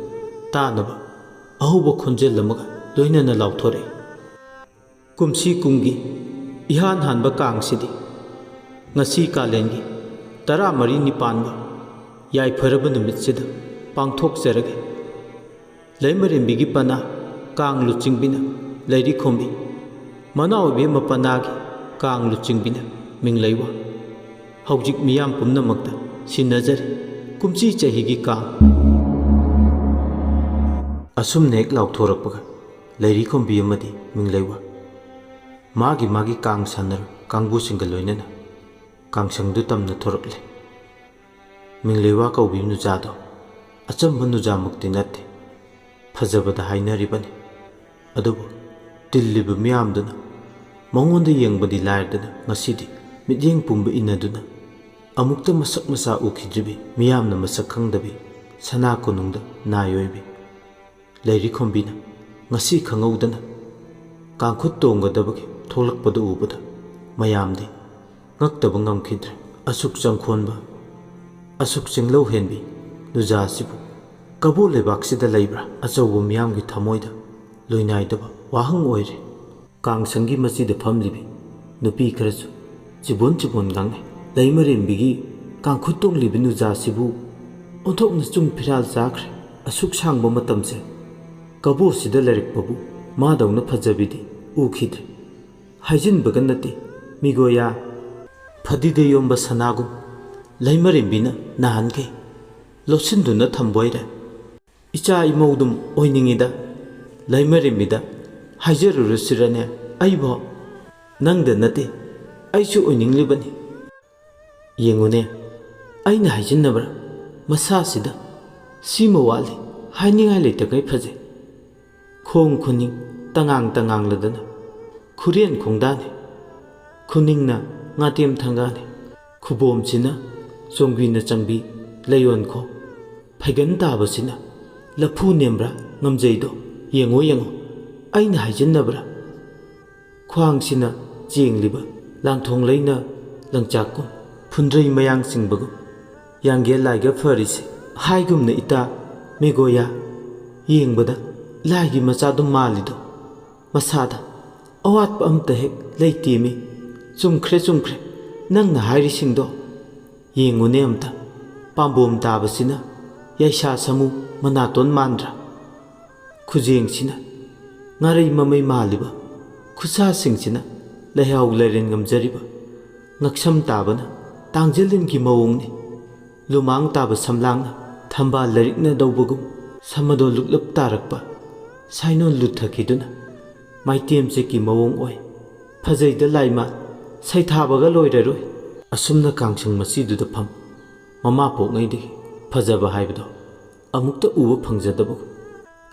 ꯇꯥꯅꯕ ꯑꯍꯧꯕ ꯈꯣꯟꯖꯦꯜ ꯑꯃꯒ ꯂꯣꯏꯅꯅ ꯂꯥꯎꯊꯣꯔꯛꯏ꯫ ꯀꯨꯝꯁꯤ ꯀꯨꯝꯒꯤ ꯏꯍꯥꯟ ꯍꯥꯟꯕ ꯀꯥꯡꯁꯤꯗꯤ ꯉꯁꯤ ꯀꯥꯂꯦꯟꯒꯤ ꯇꯔꯥꯃꯔꯤꯅꯤ ꯄꯥꯟꯕ ꯌꯥꯏꯐꯔꯕ ꯅꯨꯃꯤꯠꯁꯤꯗ ꯄꯥꯡꯊꯣꯛꯆꯔꯒꯦ꯫ ꯂꯩꯃꯔꯦꯝꯕꯤꯒꯤ ꯄꯅꯥ ꯀꯥꯡ ꯂꯨꯆꯤꯡꯕꯤꯅ ꯂꯩꯔꯤꯈꯣꯝꯕꯤ, ꯃꯅꯥꯎ ꯏꯕꯦꯝꯃ ꯄꯅꯥꯒꯤ ꯀꯥꯡ ꯂꯨꯆꯤꯡꯕꯤꯅ ꯃꯤꯡꯂꯩꯋꯥ꯫ ꯍꯧꯖꯤꯛ ꯃꯤꯌꯥꯝ ꯄꯨꯝꯅꯃꯛꯇ ꯁꯤꯟꯅꯖꯔꯤ ꯀꯨꯝꯁꯤ ꯆꯍꯤꯒꯤ ꯀꯥꯡ꯫ ꯑꯁꯨꯝꯅ ꯍꯦꯛ ꯂꯥꯎꯊꯣꯔꯛꯄꯒ ꯂꯩꯔꯤꯈꯣꯝꯕꯤ ꯑꯃꯗꯤ ꯃꯤꯡꯂꯩꯋꯥ ꯃꯥꯒꯤ ꯃꯥꯒꯤ ꯀꯥꯡ ꯁꯥꯟꯅꯔꯣꯏ ꯀꯥꯡꯕꯨꯁꯤꯡꯒ ꯂꯣꯏꯅꯅ ꯀꯥꯡꯁꯪꯗꯨ ꯇꯝꯅ ꯊꯣꯔꯛꯂꯦ꯫ ꯃꯤꯡꯂꯩꯋꯥ ꯀꯧꯕꯤ ꯅꯨꯖꯥꯗꯣ ꯑꯆꯝꯕ ꯅꯨꯖꯥꯃꯛꯇꯤ ꯅꯠꯇꯦ, ꯐꯖꯕꯗ ꯍꯥꯏꯅꯔꯤꯕꯅꯤ꯫ ꯑꯗꯨꯕꯨ ꯇꯤꯜꯂꯤꯕ ꯃꯤꯌꯥꯝꯗꯨꯅ ꯃꯉꯣꯟꯗ ꯌꯦꯡꯕꯗꯤ ꯂꯥꯏꯔꯗꯅ ꯉꯁꯤꯗꯤ ꯃꯤꯠꯌꯦꯡ ꯄꯨꯝꯕ ꯏꯟꯅꯗꯨꯅ ꯑꯃꯨꯛꯇ ꯃꯁꯛ ꯃꯁꯥ ꯎꯈꯤꯗ꯭ꯔꯤꯕꯤ ꯃꯤꯌꯥꯝꯅ ꯃꯁꯛ ꯈꯪꯗꯕꯤ ꯁꯅꯥ ꯀꯣꯅꯨꯡꯗ ꯅꯥꯏ ꯑꯣꯏꯕꯤ ꯂꯩꯔꯤꯈꯣꯝꯕꯤꯅ ꯉꯁꯤ ꯈꯪꯍꯧꯗꯅ ꯀꯥꯡꯈꯨꯠ ꯇꯣꯡꯒꯗꯕꯒꯤ ꯊꯣꯛꯂꯛꯄꯗꯨ ꯎꯕꯗ ꯃꯌꯥꯝꯗꯤ ꯉꯛꯇꯕ ꯉꯝꯈꯤꯗ꯭ꯔꯦ꯫ ꯑꯁꯨꯛ ꯆꯪꯈꯣꯟꯕ, ꯑꯁꯨꯛ ꯆꯤꯡꯂꯧ ꯍꯦꯟꯕꯤ ꯅꯨꯖꯥ ꯑꯁꯤꯕꯨ ꯀꯕꯣ ꯂꯩꯕꯥꯛꯁꯤꯗ ꯂꯩꯕ꯭ꯔꯥ ꯑꯆꯧꯕ ꯃꯤꯌꯥꯝꯒꯤ ꯊꯃꯣꯏꯗ ꯂꯣꯏꯅꯥꯏꯗꯕ ꯋꯥꯍꯪ ꯑꯣꯏꯔꯦ꯫ ꯀꯥꯡꯁꯪꯒꯤ ꯃꯆꯤꯗ ꯐꯝꯂꯤꯕꯤ ꯅꯨꯄꯤ ꯈꯔꯁꯨ ꯆꯤꯕꯣꯟ ꯆꯤꯕꯣꯟ ꯉꯥꯡꯅꯩ꯫ ꯂꯩꯃꯔꯦꯝꯕꯤꯒꯤ ꯀꯥꯡꯈꯨꯠ ꯇꯣꯡꯂꯤꯕꯤ ꯅꯨꯖꯥꯁꯤꯕꯨ ꯑꯣꯟꯊꯣꯛꯅ ꯆꯨꯡ ꯐꯤꯔꯥꯜ ꯆꯥꯈ꯭ꯔꯦ꯫ ꯑꯁꯨꯛ ꯁꯥꯡꯕ ꯃꯇꯝꯁꯦ ꯀꯕꯣꯁꯤꯗ ꯂꯩꯔꯛꯄꯕꯨ ꯃꯥꯗꯧꯅ ꯐꯖꯕꯤꯗꯤ ꯎꯈꯤꯗ꯭ꯔꯦ꯫ ꯍꯥꯏꯖꯤꯟꯕꯒ ꯅꯠꯇꯦ, ꯃꯤꯒꯣꯌꯥ ꯐꯗꯤꯗ ꯌꯣꯝꯕ ꯁꯅꯥꯒꯨꯝ ꯂꯩꯃꯔꯦꯝꯕꯤꯅ ꯅꯍꯥꯟꯈꯩ ꯂꯣꯠꯁꯤꯟꯗꯨꯅ ꯊꯝꯕꯣꯏꯔꯦ꯫ ꯏꯆꯥ ꯏꯃꯧꯗꯨꯝ ꯑꯣꯏꯅꯤꯡꯉꯤꯗ꯫ ꯂꯩꯃꯔꯦꯝꯕꯤꯗ ꯍꯥꯏꯖꯔꯨꯔꯁꯤꯔꯅꯦ? ꯑꯩꯕꯣ ꯅꯪꯗ ꯅꯠꯇꯦ, ꯑꯩꯁꯨ ꯑꯣꯏꯅꯤꯡꯂꯤꯕꯅꯤ꯫ ꯌꯦꯡꯉꯨꯅꯦ, ꯑꯩꯅ ꯍꯥꯏꯖꯤꯟꯅꯕ꯭ꯔꯥ? ꯃꯁꯥꯁꯤꯗ ꯁꯤꯃ ꯋꯥꯠꯂꯤ, ꯍꯥꯏꯅꯤꯡꯉꯥꯏ ꯂꯩꯇꯈꯩ ꯐꯖꯩ꯫ ꯈꯣꯡ ꯈꯨꯅꯤꯡ ꯇꯉꯥꯡ ꯇꯉꯥꯡꯂꯗꯅ ꯈꯨꯔꯦꯟ ꯈꯣꯡꯗꯥꯅꯤ, ꯈꯨꯅꯤꯡꯅ ꯉꯥꯇꯦꯝ ꯊꯪꯒꯥꯅꯤ, ꯈꯨꯕꯣꯝꯁꯤꯅ ꯆꯣꯡꯕꯤꯅ ꯆꯪꯕꯤ ꯂꯩꯌꯣꯟꯈꯣ, ꯐꯩꯒꯟ ꯇꯥꯕꯁꯤꯅ ꯂꯐꯨ ꯅꯦꯝꯕ꯭ꯔꯥ ꯉꯝꯖꯩꯗꯣ꯫ ꯌꯦꯡꯉꯣ ꯌꯦꯡꯉꯣ, ꯑꯩꯅ ꯍꯥꯏꯖꯤꯟꯅꯕ꯭ꯔꯥ? ꯈ꯭ꯋꯥꯡꯁꯤꯅ ꯆꯦꯡꯂꯤꯕ ꯂꯥꯡꯊꯣꯡ ꯂꯩꯅ ꯂꯪꯆꯥꯛꯀꯨꯝ ꯐꯨꯟꯗ꯭ꯔꯩ ꯃꯌꯥꯡ ꯆꯤꯡꯕꯒꯨꯝ ꯌꯥꯡꯒꯦ ꯂꯥꯏꯒ ꯐꯔꯤꯁꯦ꯫ ꯍꯥꯏꯒꯨꯝꯅ ꯏꯇꯥ ꯃꯦꯒꯣꯌꯥ, ꯌꯦꯡꯕꯗ ꯂꯥꯏꯒꯤ ꯃꯆꯥꯗꯨꯝ ꯃꯥꯜꯂꯤꯗꯣ꯫ ꯃꯁꯥꯗ ꯑꯋꯥꯠꯄ ꯑꯝꯇ ꯍꯦꯛ ꯂꯩꯇꯦꯃꯤ꯫ ꯆꯨꯝꯈ꯭ꯔꯦ, ꯆꯨꯝꯈ꯭ꯔꯦ ꯅꯪꯅ ꯍꯥꯏꯔꯤꯁꯤꯡꯗꯣ꯫ ꯌꯦꯡꯉꯨꯅꯦ ꯑꯝꯇ, ꯄꯥꯝꯕꯣꯝ ꯇꯥꯕꯁꯤꯅ ꯌꯥꯏꯁꯥ ꯁꯥꯃꯨ ꯃꯅꯥꯇꯣꯟ ꯃꯥꯟꯗ꯭ꯔꯥ? ꯈꯨꯖꯦꯡꯁꯤꯅ ꯉꯥꯔꯩ ꯃꯃꯩ ꯃꯥꯜꯂꯤꯕ, ꯈꯨꯠꯁꯥꯁꯤꯡꯁꯤꯅ ꯂꯩꯍꯥꯎ ꯂꯩꯔꯦꯟ ꯉꯝꯖꯔꯤꯕ, ꯉꯛꯁꯝ ꯇꯥꯕꯅ ꯇꯥꯡꯖꯦꯜꯂꯤꯟꯒꯤ ꯃꯑꯣꯡꯅꯤ꯫ ꯂꯨꯃꯥꯡ ꯇꯥꯕ ꯁꯝꯂꯥꯡꯅ ꯊꯝꯕꯥꯜ ꯂꯩꯔꯤꯛꯅ ꯗꯧꯕꯒꯨꯝ ꯁꯃꯗꯣꯟ ꯂꯨꯛꯂꯞ ꯇꯥꯔꯛꯄ ꯁꯥꯏꯅꯣꯟ ꯂꯨꯊꯈꯤꯗꯨꯅ ꯃꯥꯏꯇꯦꯝꯆꯦꯠꯀꯤ ꯃꯑꯣꯡ ꯑꯣꯏ꯫ ꯐꯖꯩꯗ ꯂꯥꯏꯃ, ꯁꯩꯊꯥꯕꯒ ꯂꯣꯏꯔꯔꯣꯏ꯫ ꯑꯁꯨꯝꯅ ꯀꯥꯡꯁꯪ ꯃꯆꯤꯗꯨꯗ ꯐꯝ, ꯃꯃꯥ ꯄꯣꯛꯉꯩꯗꯒꯤ ꯐꯖꯕ ꯍꯥꯏꯕꯗꯣ ꯑꯃꯨꯛꯇ ꯎꯕ ꯐꯪꯖꯗꯕꯒꯨꯝ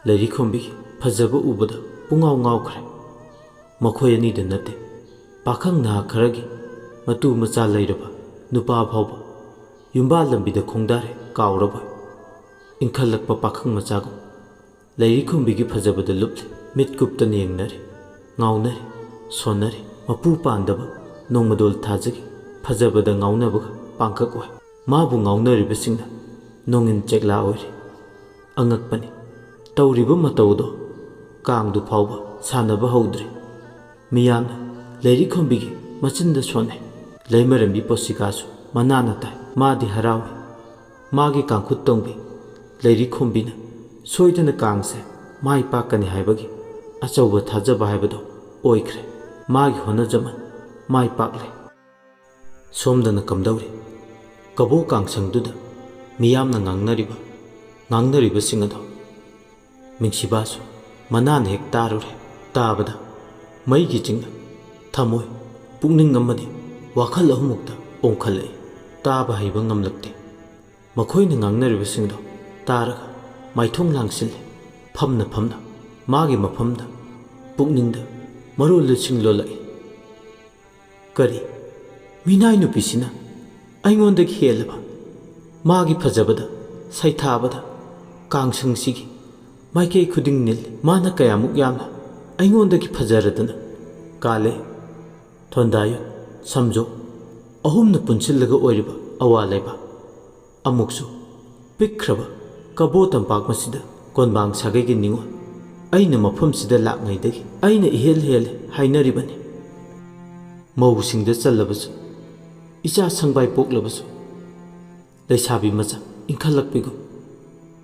ꯂꯩꯔꯤꯈꯣꯝꯕꯤꯒꯤ ꯐꯖꯕ ꯎꯕꯗ ꯄꯨꯡꯉꯥꯎ ꯉꯥꯎꯈ꯭ꯔꯦ꯫ ꯃꯈꯣꯏ ꯑꯅꯤꯗ ꯅꯠꯇꯦ, ꯄꯥꯈꯪ ꯅꯍꯥ ꯈꯔꯒꯤ ꯃꯇꯨ ꯃꯆꯥ ꯂꯩꯔꯕ ꯅꯨꯄꯥ ꯐꯥꯎꯕ ꯌꯨꯝꯕꯥꯜ ꯂꯝꯕꯤꯗ ꯈꯣꯡꯗꯥꯔꯦ ꯀꯥꯎꯔꯕꯣꯏ꯫ ꯏꯟꯈꯠꯂꯛꯄ ꯄꯥꯈꯪ ꯃꯆꯥꯒꯨꯝ ꯂꯩꯔꯤꯈꯣꯝꯕꯤꯒꯤ ꯐꯖꯕꯗ ꯂꯨꯞꯂꯤ꯫ ꯃꯤꯠ ꯀꯨꯞꯇꯅ ꯌꯦꯡꯅꯔꯤ, ꯉꯥꯎꯅꯔꯤ, ꯁꯣꯟꯅꯔꯤ꯫ ꯃꯄꯨ ꯄꯥꯟꯗꯕ ꯅꯣꯡꯃꯗꯣꯜ ꯊꯥꯖꯒꯤ ꯐꯖꯕꯗ ꯉꯥꯎꯅꯕꯒ ꯄꯥꯡꯀꯛ ꯑꯣꯏ꯫ ꯃꯥꯕꯨ ꯉꯥꯎꯅꯔꯤꯕꯁꯤꯡꯅ ꯅꯣꯡꯏꯟ ꯆꯦꯛꯂꯥ ꯑꯣꯏꯔꯤ꯫ ꯑꯉꯛꯄꯅꯤ꯫ ꯇꯧꯔꯤꯕ ꯃꯇꯧꯗꯣ ꯀꯥꯡꯗꯨ ꯐꯥꯎꯕ ꯁꯥꯟꯅꯕ ꯍꯧꯗ꯭ꯔꯤ꯫ ꯃꯤꯌꯥꯝꯅ ꯂꯩꯔꯤꯈꯣꯝꯕꯤꯒꯤ ꯃꯆꯤꯟꯗ ꯁꯣꯟꯅꯩ꯫ ꯂꯩꯃꯔꯦꯝꯕꯤ ꯄꯣꯁꯤꯀꯥꯁꯨ ꯃꯅꯥꯅ ꯇꯥꯏ꯫ ꯃꯥꯗꯤ ꯍꯔꯥꯎꯏ꯫ ꯃꯥꯒꯤ ꯀꯥꯡꯈꯨꯠ ꯇꯣꯡꯕꯤ ꯂꯩꯔꯤꯈꯣꯝꯕꯤꯅ ꯁꯣꯏꯗꯅ ꯀꯥꯡꯁꯦ ꯃꯥꯏ ꯄꯥꯛꯀꯅꯤ ꯍꯥꯏꯕꯒꯤ ꯑꯆꯧꯕ ꯊꯥꯖꯕ ꯍꯥꯏꯕꯗꯣ ꯑꯣꯏꯈ꯭ꯔꯦ꯫ ꯃꯥꯒꯤ ꯍꯣꯠꯅꯖꯃꯟ ꯃꯥꯏ ꯄꯥꯛꯂꯦ꯫ ꯁꯣꯝꯗꯅ ꯀꯝꯗꯧꯔꯤ? ꯀꯕꯣ ꯀꯥꯡꯁꯪꯗꯨꯗ ꯃꯤꯌꯥꯝꯅ ꯉꯥꯡꯅꯔꯤꯕ ꯉꯥꯡꯅꯔꯤꯕꯁꯤꯡ ꯑꯗꯣ ꯃꯤꯡꯁꯤꯕꯥꯁꯨ ꯃꯅꯥꯅ ꯍꯦꯛ ꯇꯥꯔꯨꯔꯦ꯫ ꯇꯥꯕꯗ ꯃꯩꯒꯤ ꯆꯤꯡꯅ ꯊꯃꯣꯏ, ꯄꯨꯛꯅꯤꯡ ꯑꯃꯗꯤ ꯋꯥꯈꯜ ꯑꯍꯨꯝꯃꯛꯇ ꯑꯣꯡꯈꯠꯂꯛꯏ꯫ ꯇꯥꯕ ꯍꯩꯕ ꯉꯝꯂꯛꯇꯦ꯫ ꯃꯈꯣꯏꯅ ꯉꯥꯡꯅꯔꯤꯕꯁꯤꯡꯗꯣ ꯇꯥꯔꯒ ꯃꯥꯏꯊꯣꯡ ꯂꯥꯡꯁꯤꯜꯂꯦ꯫ ꯐꯝꯅ ꯐꯝꯅ ꯃꯥꯒꯤ ꯃꯐꯝꯗ, ꯄꯨꯛꯅꯤꯡꯗ ꯃꯔꯣꯜ ꯂꯨꯆꯤꯡ ꯂꯣꯜꯂꯛꯏ꯫ ꯀꯔꯤ? ꯃꯤꯅꯥꯏ ꯅꯨꯄꯤꯁꯤꯅ ꯑꯩꯉꯣꯟꯗꯒꯤ ꯍꯦꯜꯂꯕ? ꯃꯥꯒꯤ ꯐꯖꯕꯗ ꯁꯩꯊꯥꯕꯗ ꯀꯥꯡꯁꯪꯁꯤꯒꯤ ꯃꯥꯏꯀꯩ ꯈꯨꯗꯤꯡ ꯅꯤꯜꯂꯤ꯫ ꯃꯥꯅ ꯀꯌꯥꯃꯨꯛ ꯌꯥꯝꯅ ꯑꯩꯉꯣꯟꯗꯒꯤ ꯐꯖꯔꯗꯅ? ꯀꯥꯂꯦ, ꯊꯣꯟꯗꯥꯌꯣꯠ, ꯁꯝꯖꯣ ꯑꯍꯨꯝꯅ ꯄꯨꯟꯁꯤꯜꯂꯒ ꯑꯣꯏꯔꯤꯕ ꯑꯋꯥ ꯂꯩꯕꯥꯛ꯫ ꯑꯃꯨꯛꯁꯨ ꯄꯤꯛꯈ꯭ꯔꯕ ꯀꯕꯣ ꯇꯝꯄꯥꯛ ꯃꯁꯤꯗ ꯀꯣꯟꯕꯥꯡ ꯁꯥꯒꯩꯒꯤ ꯅꯤꯉꯣꯜ ꯑꯩꯅ ꯃꯐꯝꯁꯤꯗ ꯂꯥꯛꯉꯩꯗꯒꯤ ꯑꯩꯅ ꯏꯍꯦꯜ ꯍꯦꯜꯂꯦ ꯍꯥꯏꯅꯔꯤꯕꯅꯤ꯫ ꯃꯧꯁꯤꯡꯗ ꯆꯜꯂꯕꯁꯨ, ꯏꯆꯥ ꯁꯪꯕꯥꯏ ꯄꯣꯛꯂꯕꯁꯨ, ꯂꯩꯁꯥꯕꯤ ꯃꯆꯥ ꯏꯟꯈꯠꯂꯛꯄꯤꯒꯨꯝ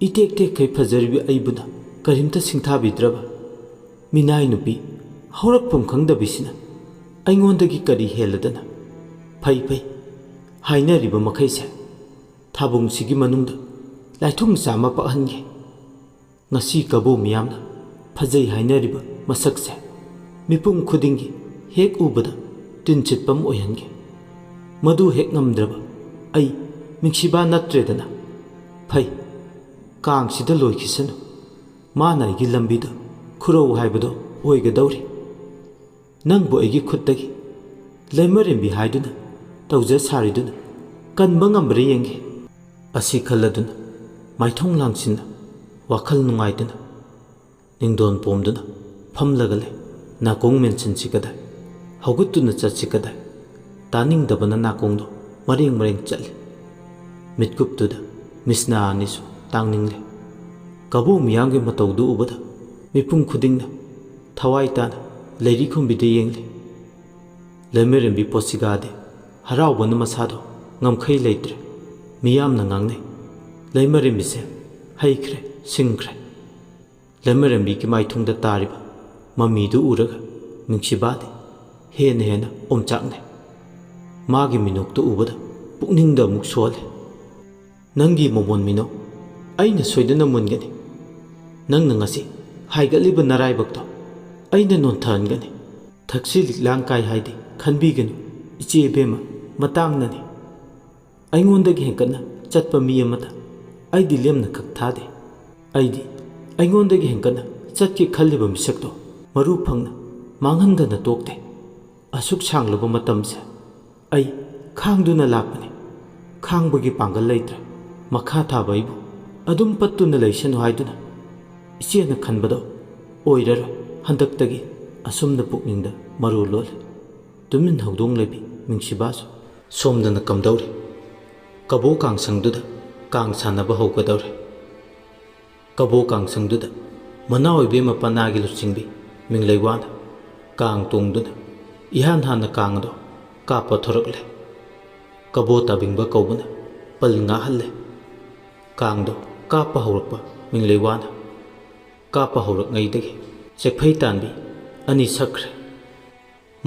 ꯏꯇꯦꯛ ꯇꯦꯛꯈꯩ ꯐꯖꯔꯤꯕꯤ ꯑꯩꯕꯨꯅ ꯀꯔꯤꯝꯇ ꯁꯤꯡꯊꯥꯕꯤꯗ꯭ꯔꯕ? ꯃꯤꯅꯥꯏ ꯅꯨꯄꯤ ꯍꯧꯔꯛꯐꯝ ꯈꯪꯗꯕꯤꯁꯤꯅ ꯑꯩꯉꯣꯟꯗꯒꯤ ꯀꯔꯤ ꯍꯦꯜꯂꯗꯅ? ꯐꯩ ꯐꯩ ꯍꯥꯏꯅꯔꯤꯕ ꯃꯈꯩꯁꯦ ꯊꯥꯕꯨꯡꯁꯤꯒꯤ ꯃꯅꯨꯡꯗ ꯂꯥꯏꯊꯨꯡ ꯆꯥꯝꯃ ꯄꯛꯍꯟꯒꯦ꯫ ꯉꯁꯤ ꯀꯕꯣ ꯃꯤꯌꯥꯝꯅ ꯐꯖꯩ ꯍꯥꯏꯅꯔꯤꯕ ꯃꯁꯛꯁꯦ ꯃꯤꯄꯨꯝ ꯈꯨꯗꯤꯡꯒꯤ ꯍꯦꯛ ꯎꯕꯗ ꯇꯤꯟ ꯆꯤꯠꯄ ꯑꯃ ꯑꯣꯏꯍꯟꯒꯦ꯫ ꯃꯗꯨ ꯍꯦꯛ ꯉꯝꯗ꯭ꯔꯕ ꯑꯩ ꯃꯤꯡꯁꯤꯕꯥ ꯅꯠꯇ꯭ꯔꯦꯗꯅ꯫ ꯐꯩ, ꯀꯥꯡꯁꯤꯗ ꯂꯣꯏꯈꯤꯁꯅꯨ꯫ ꯃꯥꯅ ꯑꯩꯒꯤ ꯂꯝꯕꯤꯗ ꯈꯨꯔꯧ ꯍꯥꯏꯕꯗꯣ ꯑꯣꯏꯒꯗꯧꯔꯤ꯫ ꯅꯪꯕꯨ ꯑꯩꯒꯤ ꯈꯨꯠꯇꯒꯤ ꯂꯩꯃꯔꯦꯝꯕꯤ ꯍꯥꯏꯗꯨꯅ ꯇꯧꯖ ꯁꯥꯔꯤꯗꯨꯅ ꯀꯟꯕ ꯉꯝꯕ꯭ꯔꯥ ꯌꯦꯡꯒꯦ꯫ ꯑꯁꯤ ꯈꯜꯂꯗꯨꯅ ꯃꯥꯏꯊꯣꯡ ꯂꯥꯡꯁꯤꯟꯅ ꯋꯥꯈꯜ ꯅꯨꯡꯉꯥꯏꯗꯨꯅ ꯅꯤꯡꯗꯣꯟ ꯄꯣꯝꯗꯨꯅ ꯐꯝꯂꯒ ꯂꯩ꯫ ꯅꯥꯀꯣꯡ ꯃꯦꯟꯁꯤꯟꯁꯤ ꯀꯗꯥꯏ? ꯍꯧꯒꯠꯇꯨꯅ ꯆꯠꯁꯤ ꯀꯗꯥꯏ? ꯇꯥꯅꯤꯡꯗꯕꯅ ꯅꯥꯀꯣꯡꯗꯣ ꯃꯔꯦꯡ ꯃꯔꯦꯡ ꯆꯠꯂꯤ꯫ ꯃꯤꯠꯀꯨꯞꯇꯨꯗ ꯃꯤꯁꯅꯥ ꯑꯅꯤꯁꯨ ꯇꯥꯡꯅꯤꯡꯂꯦ꯫ ꯀꯕꯣꯛ ꯃꯤꯌꯥꯝꯒꯤ ꯃꯇꯧꯗꯨ ꯎꯕꯗ ꯃꯤꯄꯨꯝ ꯈꯨꯗꯤꯡꯅ ꯊꯋꯥꯏ ꯇꯥꯅ ꯂꯩꯔꯤꯈꯨꯝꯕꯤꯗ ꯌꯦꯡꯂꯤ꯫ ꯂꯩꯃꯔꯦꯝꯕꯤ ꯄꯣꯠꯁꯤꯒꯥꯗꯤ ꯍꯔꯥꯎꯕꯅ ꯃꯁꯥꯗꯣ ꯉꯝꯈꯩ ꯂꯩꯇ꯭ꯔꯦ꯫ ꯃꯤꯌꯥꯝꯅ ꯉꯥꯡꯅꯩ, "ꯂꯩꯃꯔꯦꯝꯕꯤꯁꯦ ꯍꯩꯈ꯭ꯔꯦ, ꯁꯤꯡꯈ꯭ꯔꯦ"꯫ ꯂꯩꯃꯔꯦꯝꯕꯤꯒꯤ ꯃꯥꯏꯊꯣꯡꯗ ꯇꯥꯔꯤꯕ ꯃꯃꯤꯗꯨ ꯎꯔꯒ ꯅꯨꯡꯁꯤꯕꯥꯗꯤ ꯍꯦꯟꯅ ꯍꯦꯟꯅ ꯑꯣꯝꯆꯥꯛꯅꯩ꯫ ꯃꯥꯒꯤ ꯃꯤꯅꯣꯛꯇꯨ ꯎꯕꯗ ꯄꯨꯛꯅꯤꯡꯗ ꯑꯃꯨꯛ ꯁꯣꯜꯂꯦ꯫ "ꯅꯪꯒꯤ ꯃꯃꯣꯟ ꯃꯤꯅꯣꯛ ꯑꯩꯅ ꯁꯣꯏꯗꯅ ꯃꯨꯟꯒꯅꯤ꯫ ꯅꯪꯅ ꯉꯁꯤ ꯍꯥꯏꯒꯠꯂꯤꯕ ꯅꯔꯥꯏꯕꯛꯇꯣ ꯑꯩꯅ ꯅꯣꯟꯊꯍꯟꯒꯅꯤ꯫ ꯊꯛꯁꯤ ꯂꯤꯛꯂꯥꯡ ꯀꯥꯏ ꯍꯥꯏꯗꯤ ꯈꯟꯕꯤꯒꯅꯨ, ꯏꯆꯦ ꯏꯕꯦꯝꯃ, ꯃꯇꯥꯡꯅꯅꯤ꯫ ꯑꯩꯉꯣꯟꯗꯒꯤ ꯍꯦꯟꯒꯠꯅ ꯆꯠꯄ ꯃꯤ ꯑꯃꯗ ꯑꯩꯗꯤ ꯂꯦꯝꯅ ꯈꯛ ꯊꯥꯗꯦ꯫ ꯑꯩꯗꯤ ꯑꯩꯉꯣꯟꯗꯒꯤ ꯍꯦꯟꯒꯠꯅ ꯆꯠꯀꯦ ꯈꯜꯂꯤꯕ ꯃꯤꯁꯛꯇꯣ ꯃꯔꯨ ꯐꯪꯅ ꯃꯥꯡꯍꯟꯗꯅ ꯇꯣꯛꯇꯦ꯫ ꯑꯁꯨꯛ ꯁꯥꯡꯂꯕ ꯃꯇꯝꯁꯦ ꯑꯩ ꯈꯥꯡꯗꯨꯅ ꯂꯥꯛꯄꯅꯤ꯫ ꯈꯥꯡꯕꯒꯤ ꯄꯥꯡꯒꯜ ꯂꯩꯇ꯭ꯔꯦ꯫ ꯃꯈꯥ ꯊꯥꯕ ꯑꯩꯕꯨ ꯑꯗꯨꯝ ꯄꯠꯇꯨꯅ ꯂꯩꯁꯅꯨ ꯍꯥꯏꯗꯨꯅ ꯏꯆꯦꯅ ꯈꯟꯕꯗꯣ ꯑꯣꯏꯔꯔꯣꯏ꯫ ꯍꯟꯗꯛꯇꯒꯤ ꯑꯁꯨꯝꯅ ꯄꯨꯛꯅꯤꯡꯗ ꯃꯔꯨ ꯂꯣꯜꯂꯦ"꯫ ꯇꯨꯃꯤꯟ ꯍꯧꯗꯣꯡ ꯂꯩꯕꯤ ꯃꯤꯡꯁꯤꯕꯥꯁꯨ ꯁꯣꯝꯗꯅ ꯀꯝꯗꯧꯔꯤ꯫ ꯀꯕꯣ ꯀꯥꯡꯁꯪꯗꯨꯗ ꯀꯥꯡ ꯁꯥꯟꯅꯕ ꯍꯧꯒꯗꯧꯔꯦ꯫ ꯀꯕꯣ ꯀꯥꯡꯁꯪꯗꯨꯗ ꯃꯅꯥꯎ ꯏꯕꯦꯝꯃ ꯄꯅꯥꯒꯤ ꯂꯨꯆꯤꯡꯕꯤ ꯃꯤꯡꯂꯩ ꯋꯥꯅ ꯀꯥꯡ ꯇꯣꯡꯗꯨꯅ ꯏꯍꯥꯟ ꯍꯥꯟꯅ ꯀꯥꯡꯗꯣ ꯀꯥꯞꯄ ꯊꯣꯔꯛꯂꯦ꯫ ꯀꯕꯣ ꯇꯥꯕꯤꯡꯕ ꯀꯧꯕꯅ ꯄꯜ ꯉꯥꯛꯍꯜꯂꯦ꯫ ꯀꯥꯡꯗꯣ ꯀꯥꯞꯄ ꯍꯧꯔꯛꯄ ꯃꯤꯡꯂꯩ ꯋꯥꯅ ꯀꯥꯞꯄ ꯍꯧꯔꯛꯉꯩꯗꯒꯤ ꯆꯦꯛꯐꯩ ꯇꯥꯟꯕꯤ ꯑꯅꯤ ꯁꯛꯈ꯭ꯔꯦ꯫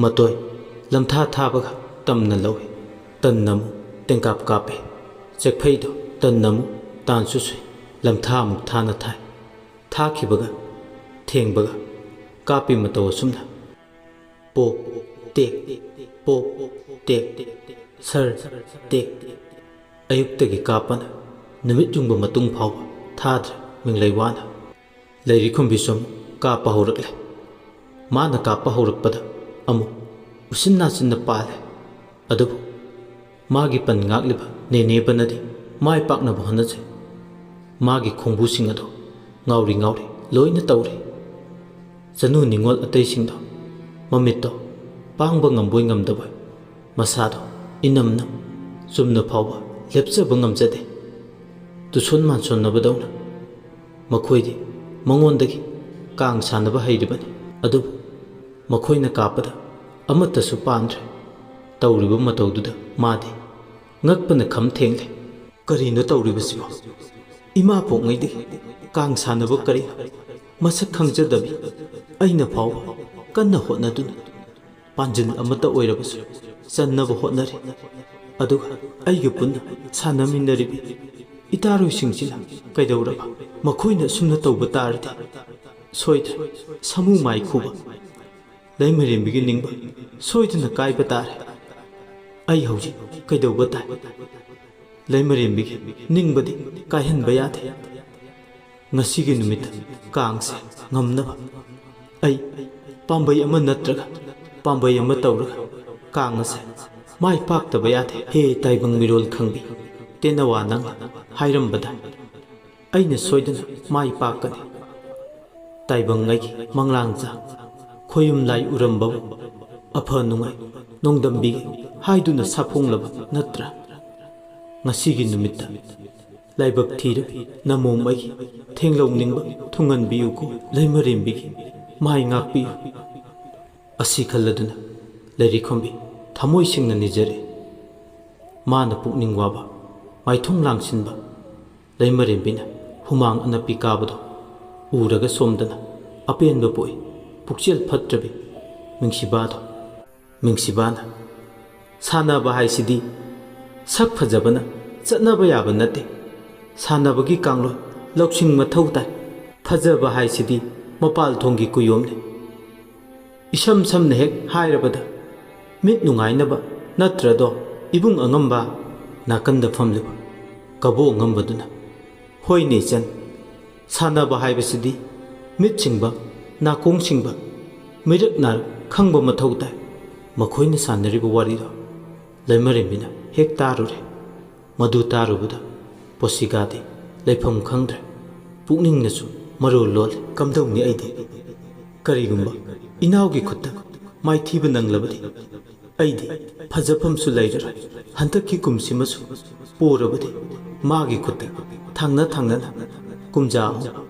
ꯃꯇꯣꯏ ꯂꯝꯊꯥ ꯊꯥꯕꯒ ꯇꯝꯅ ꯂꯧꯏ꯫ ꯇꯟꯅ ꯑꯃꯨꯛ ꯇꯦꯡꯀꯥꯞ ꯀꯥꯞꯄꯦ꯫ ꯆꯦꯛꯐꯩꯗꯣ ꯇꯟꯅ ꯑꯃꯨꯛ ꯇꯥꯟꯁꯨ ꯁꯨꯏ꯫ ꯂꯝꯊꯥ ꯑꯃꯨꯛ ꯊꯥꯅ ꯊꯥꯏ꯫ ꯊꯥꯈꯤꯕꯒ ꯊꯦꯡꯕꯒ ꯀꯥꯞꯄꯤ ꯃꯇꯧ ꯑꯁꯨꯝꯅ ꯄꯣꯛ ꯇꯦꯛ ꯄꯣꯛ ꯇꯦꯛ ꯁꯔ ꯇꯦꯛ꯫ ꯑꯌꯨꯛꯇꯒꯤ ꯀꯥꯞꯄꯅ ꯅꯨꯃꯤꯠ ꯌꯨꯡꯕ ꯃꯇꯨꯡ ꯐꯥꯎꯕ ꯊꯥꯗ꯭ꯔꯦ ꯃꯤꯡꯂꯩ ꯋꯥꯅ꯫ ꯂꯩꯔꯤꯈꯨꯝꯕꯤꯁꯨ ꯑꯃꯨꯛ ꯀꯥꯞꯄ ꯍꯧꯔꯛꯂꯦ꯫ ꯃꯥꯅ ꯀꯥꯞꯄ ꯍꯧꯔꯛꯄꯗ ꯑꯃꯨꯛ ꯎꯆꯤꯟ ꯅꯥꯆꯤꯟꯅ ꯄꯥꯜꯂꯦ꯫ ꯑꯗꯨꯕꯨ ꯃꯥꯒꯤ ꯄꯟ ꯉꯥꯛꯂꯤꯕ ꯅꯦꯅꯦꯕꯅꯗꯤ ꯃꯥꯏ ꯄꯥꯛꯅꯕ ꯍꯣꯠꯅꯖꯩ꯫ ꯃꯥꯒꯤ ꯈꯣꯡꯕꯨꯁꯤꯡ ꯑꯗꯨ ꯉꯥꯎꯔꯤ ꯉꯥꯎꯔꯤ ꯂꯣꯏꯅ ꯇꯧꯔꯤ꯫ ꯆꯅꯨ ꯅꯤꯉꯣꯜ ꯑꯇꯩꯁꯤꯡꯗꯣ ꯃꯃꯤꯠꯇꯣ ꯄꯥꯡꯕ ꯉꯝꯕꯣꯏ ꯉꯝꯗꯕꯣꯏ, ꯃꯁꯥꯗꯣ ꯏꯅꯝ ꯅꯝ, ꯆꯨꯝꯅ ꯐꯥꯎꯕ ꯂꯦꯞꯆꯕ ꯉꯝꯖꯗꯦ꯫ ꯇꯨꯁꯣꯟ ꯃꯥꯟꯁꯣꯟꯅꯕꯗꯧꯅ ꯃꯈꯣꯏꯗꯤ ꯃꯉꯣꯟꯗꯒꯤ ꯀꯥꯡ ꯁꯥꯟꯅꯕ ꯍꯩꯔꯤꯕꯅꯤ꯫ ꯑꯗꯨꯕꯨ ꯃꯈꯣꯏꯅ ꯀꯥꯞꯄꯗ ꯑꯃꯠꯇꯁꯨ ꯄꯥꯟꯗ꯭ꯔꯦ꯫ ꯇꯧꯔꯤꯕ ꯃꯇꯧꯗꯨꯗ ꯃꯥꯗꯤ ꯉꯛꯄꯅ ꯈꯝ ꯊꯦꯡꯂꯦ꯫ "ꯀꯔꯤꯅꯣ ꯇꯧꯔꯤꯕꯁꯤꯕꯣ? ꯏꯃꯥ ꯄꯣꯛꯉꯩꯗꯒꯤ ꯀꯥꯡ ꯁꯥꯟꯅꯕ ꯀꯔꯤ ꯃꯁꯛ ꯈꯪꯖꯗꯕꯤ ꯑꯩꯅ ꯐꯥꯎꯕ ꯀꯟꯅ ꯍꯣꯠꯅꯗꯨꯅ ꯄꯥꯟꯖꯤꯜ ꯑꯃꯠꯇ ꯑꯣꯏꯔꯕꯁꯨ ꯆꯟꯅꯕ ꯍꯣꯠꯅꯔꯤ꯫ ꯑꯗꯨꯒ ꯑꯩꯒ ꯄꯨꯟꯅ ꯁꯥꯟꯅꯃꯤꯟꯅꯔꯤꯕ ꯏꯇꯥꯔꯣꯏꯁꯤꯡꯁꯤꯅ ꯀꯩꯗꯧꯔꯕ? ꯃꯈꯣꯏꯅ ꯑꯁꯨꯝꯅ ꯇꯧꯕ ꯇꯥꯔꯗꯤ ꯁꯣꯏꯗ꯭ꯔꯦ ꯁꯥꯃꯨ ꯃꯥꯏ ꯈꯨꯕ ꯂꯩꯃꯔꯦꯝꯕꯤꯒꯤ ꯅꯤꯡꯕ ꯁꯣꯏꯗꯅ ꯀꯥꯏꯕ ꯇꯥꯔꯦ꯫ ꯑꯩ ꯍꯧꯖꯤꯛ ꯀꯩꯗꯧꯕ ꯇꯥꯏ? ꯂꯩꯃꯔꯦꯝꯕꯤꯒꯤ ꯅꯤꯡꯕꯗꯤ ꯀꯥꯏꯍꯟꯕ ꯌꯥꯗꯦ꯫ ꯉꯁꯤꯒꯤ ꯅꯨꯃꯤꯠꯇ ꯀꯥꯡꯁꯦ ꯉꯝꯅꯕ ꯑꯩ ꯄꯥꯝꯕꯩ ꯑꯃ ꯅꯠꯇ꯭ꯔꯒ ꯄꯥꯝꯕꯩ ꯑꯃ ꯇꯧꯔꯒ ꯀꯥꯡ ꯑꯁꯦ ꯃꯥꯏ ꯄꯥꯛꯇꯕ ꯌꯥꯗꯦ꯫ ꯍꯦ ꯇꯥꯏꯕꯪ ꯃꯤꯔꯣꯜ ꯈꯪꯕꯤ, ꯇꯦꯅꯋꯥ ꯅꯪꯅ ꯍꯥꯏꯔꯝꯕꯗ ꯑꯩꯅ ꯁꯣꯏꯗꯅ ꯃꯥꯏ ꯄꯥꯛꯀꯅꯤ꯫ ꯇꯥꯏꯕꯪ ꯑꯩꯒꯤ ꯃꯪꯂꯥꯡꯖꯥ, ꯈꯣꯌꯨꯝ ꯂꯥꯏ ꯎꯔꯝꯕꯕꯨ ꯑꯐ ꯅꯨꯡꯉꯥꯏ ꯅꯣꯡꯗꯝꯕꯤꯒꯦ ꯍꯥꯏꯗꯨꯅ ꯁꯥꯐꯣꯡꯂꯕ ꯅꯠꯇ꯭ꯔꯥ? ꯉꯁꯤꯒꯤ ꯅꯨꯃꯤꯠꯇ ꯂꯥꯏꯕꯛ ꯊꯤꯔꯕꯤ ꯅꯃꯣꯝ ꯑꯩꯒꯤ ꯊꯦꯡꯂꯧ ꯅꯤꯡꯕ ꯊꯨꯡꯍꯟꯕꯤꯌꯨꯀꯣ꯫ ꯂꯩꯃꯔꯦꯝꯕꯤꯒꯤ ꯃꯥꯏ ꯉꯥꯛꯄꯤꯌꯨ꯫ ꯑꯁꯤ ꯈꯜꯂꯗꯨꯅ ꯂꯩꯔꯤꯈꯣꯝꯕꯤ ꯊꯃꯣꯏ ꯁꯦꯡꯅ ꯅꯤꯖꯔꯦ꯫ ꯃꯥꯅ ꯄꯨꯛꯅꯤꯡ ꯋꯥꯕ, ꯃꯥꯏꯊꯣꯡ ꯂꯥꯡꯁꯤꯟꯕ, ꯂꯩꯃꯔꯦꯝꯕꯤꯅ ꯍꯨꯃꯥꯡ ꯑꯅꯞꯄꯤ ꯀꯥꯕꯗꯣ ꯎꯔꯒ ꯁꯣꯝꯗꯅ ꯑꯄꯦꯟꯕ ꯄꯣꯛꯏ꯫ ꯄꯨꯛꯆꯦꯜ ꯐꯠꯇ꯭ꯔꯕꯤ ꯃꯤꯡꯁꯤꯕꯥꯗꯣ꯫ ꯃꯤꯡꯁꯤꯕꯥꯅ, "ꯁꯥꯟꯅꯕ ꯍꯥꯏꯁꯤꯗꯤ ꯁꯛ ꯐꯖꯕꯅ ꯆꯠꯅꯕ ꯌꯥꯕ ꯅꯠꯇꯦ꯫ ꯁꯥꯟꯅꯕꯒꯤ ꯀꯥꯡꯂꯣꯟ ꯂꯧꯁꯤꯡ ꯃꯊꯧ ꯇꯥꯏ꯫ ꯐꯖꯕ ꯍꯥꯏꯁꯤꯗꯤ ꯃꯄꯥꯜ ꯊꯣꯡꯒꯤ ꯀꯨꯌꯣꯝꯅꯤ꯫ ꯏꯁꯝ ꯁꯝꯅ ꯍꯦꯛ ꯍꯥꯏꯔꯕꯗ, ꯃꯤꯠ ꯅꯨꯡꯉꯥꯏꯅꯕ ꯅꯠꯇ꯭ꯔꯗꯣ ꯏꯕꯨꯡ ꯑꯉꯝꯕ?" ꯅꯥꯀꯟꯗ ꯐꯝꯂꯤꯕ ꯀꯕꯣ ꯑꯉꯝꯕꯗꯨꯅ, "ꯍꯣꯏꯅꯦ ꯏꯆꯟ, ꯁꯥꯟꯅꯕ ꯍꯥꯏꯕꯁꯤꯗꯤ ꯃꯤꯠ ꯁꯤꯡꯕ, ꯅꯥꯀꯣꯡ ꯁꯤꯡꯕ, ꯃꯤꯔꯛ ꯅꯥꯔꯛ ꯈꯪꯕ ꯃꯊꯧ ꯇꯥꯏ꯫ ꯃꯈꯣꯏꯅ ꯁꯥꯟꯅꯔꯤꯕ ꯋꯥꯔꯤꯗꯣ ꯂꯩꯃꯔꯦꯝꯕꯤꯅ ꯍꯦꯛ ꯇꯥꯔꯨꯔꯦ꯫ ꯃꯗꯨ ꯇꯥꯔꯨꯕꯗ ꯄꯣꯁꯤꯒꯥꯗꯤ ꯂꯩꯐꯝ ꯈꯪꯗ꯭ꯔꯦ꯫ ꯄꯨꯛꯅꯤꯡꯅꯁꯨ ꯃꯔꯣꯜ ꯂꯣꯜꯂꯦ꯫ ꯀꯝꯗꯧꯅꯤ ꯑꯩꯗꯤ? ꯀꯔꯤꯒꯨꯝꯕ ꯏꯅꯥꯎꯒꯤ ꯈꯨꯠꯇ ꯃꯥꯏꯊꯤꯕ ꯅꯪꯂꯕꯗꯤ ꯑꯩꯗꯤ ꯐꯖꯐꯝꯁꯨ ꯂꯩꯔꯔꯣꯏ꯫ ꯍꯟꯗꯛꯀꯤ ꯀꯨꯝꯁꯤꯃꯁꯨ ꯄꯣꯔꯕꯗꯤ ꯃꯥꯒꯤ ꯈꯨꯠꯇ ꯊꯥꯡꯅ ꯊꯥꯡꯅꯅ ꯀꯨꯝꯖꯥ ꯑꯍꯨꯝ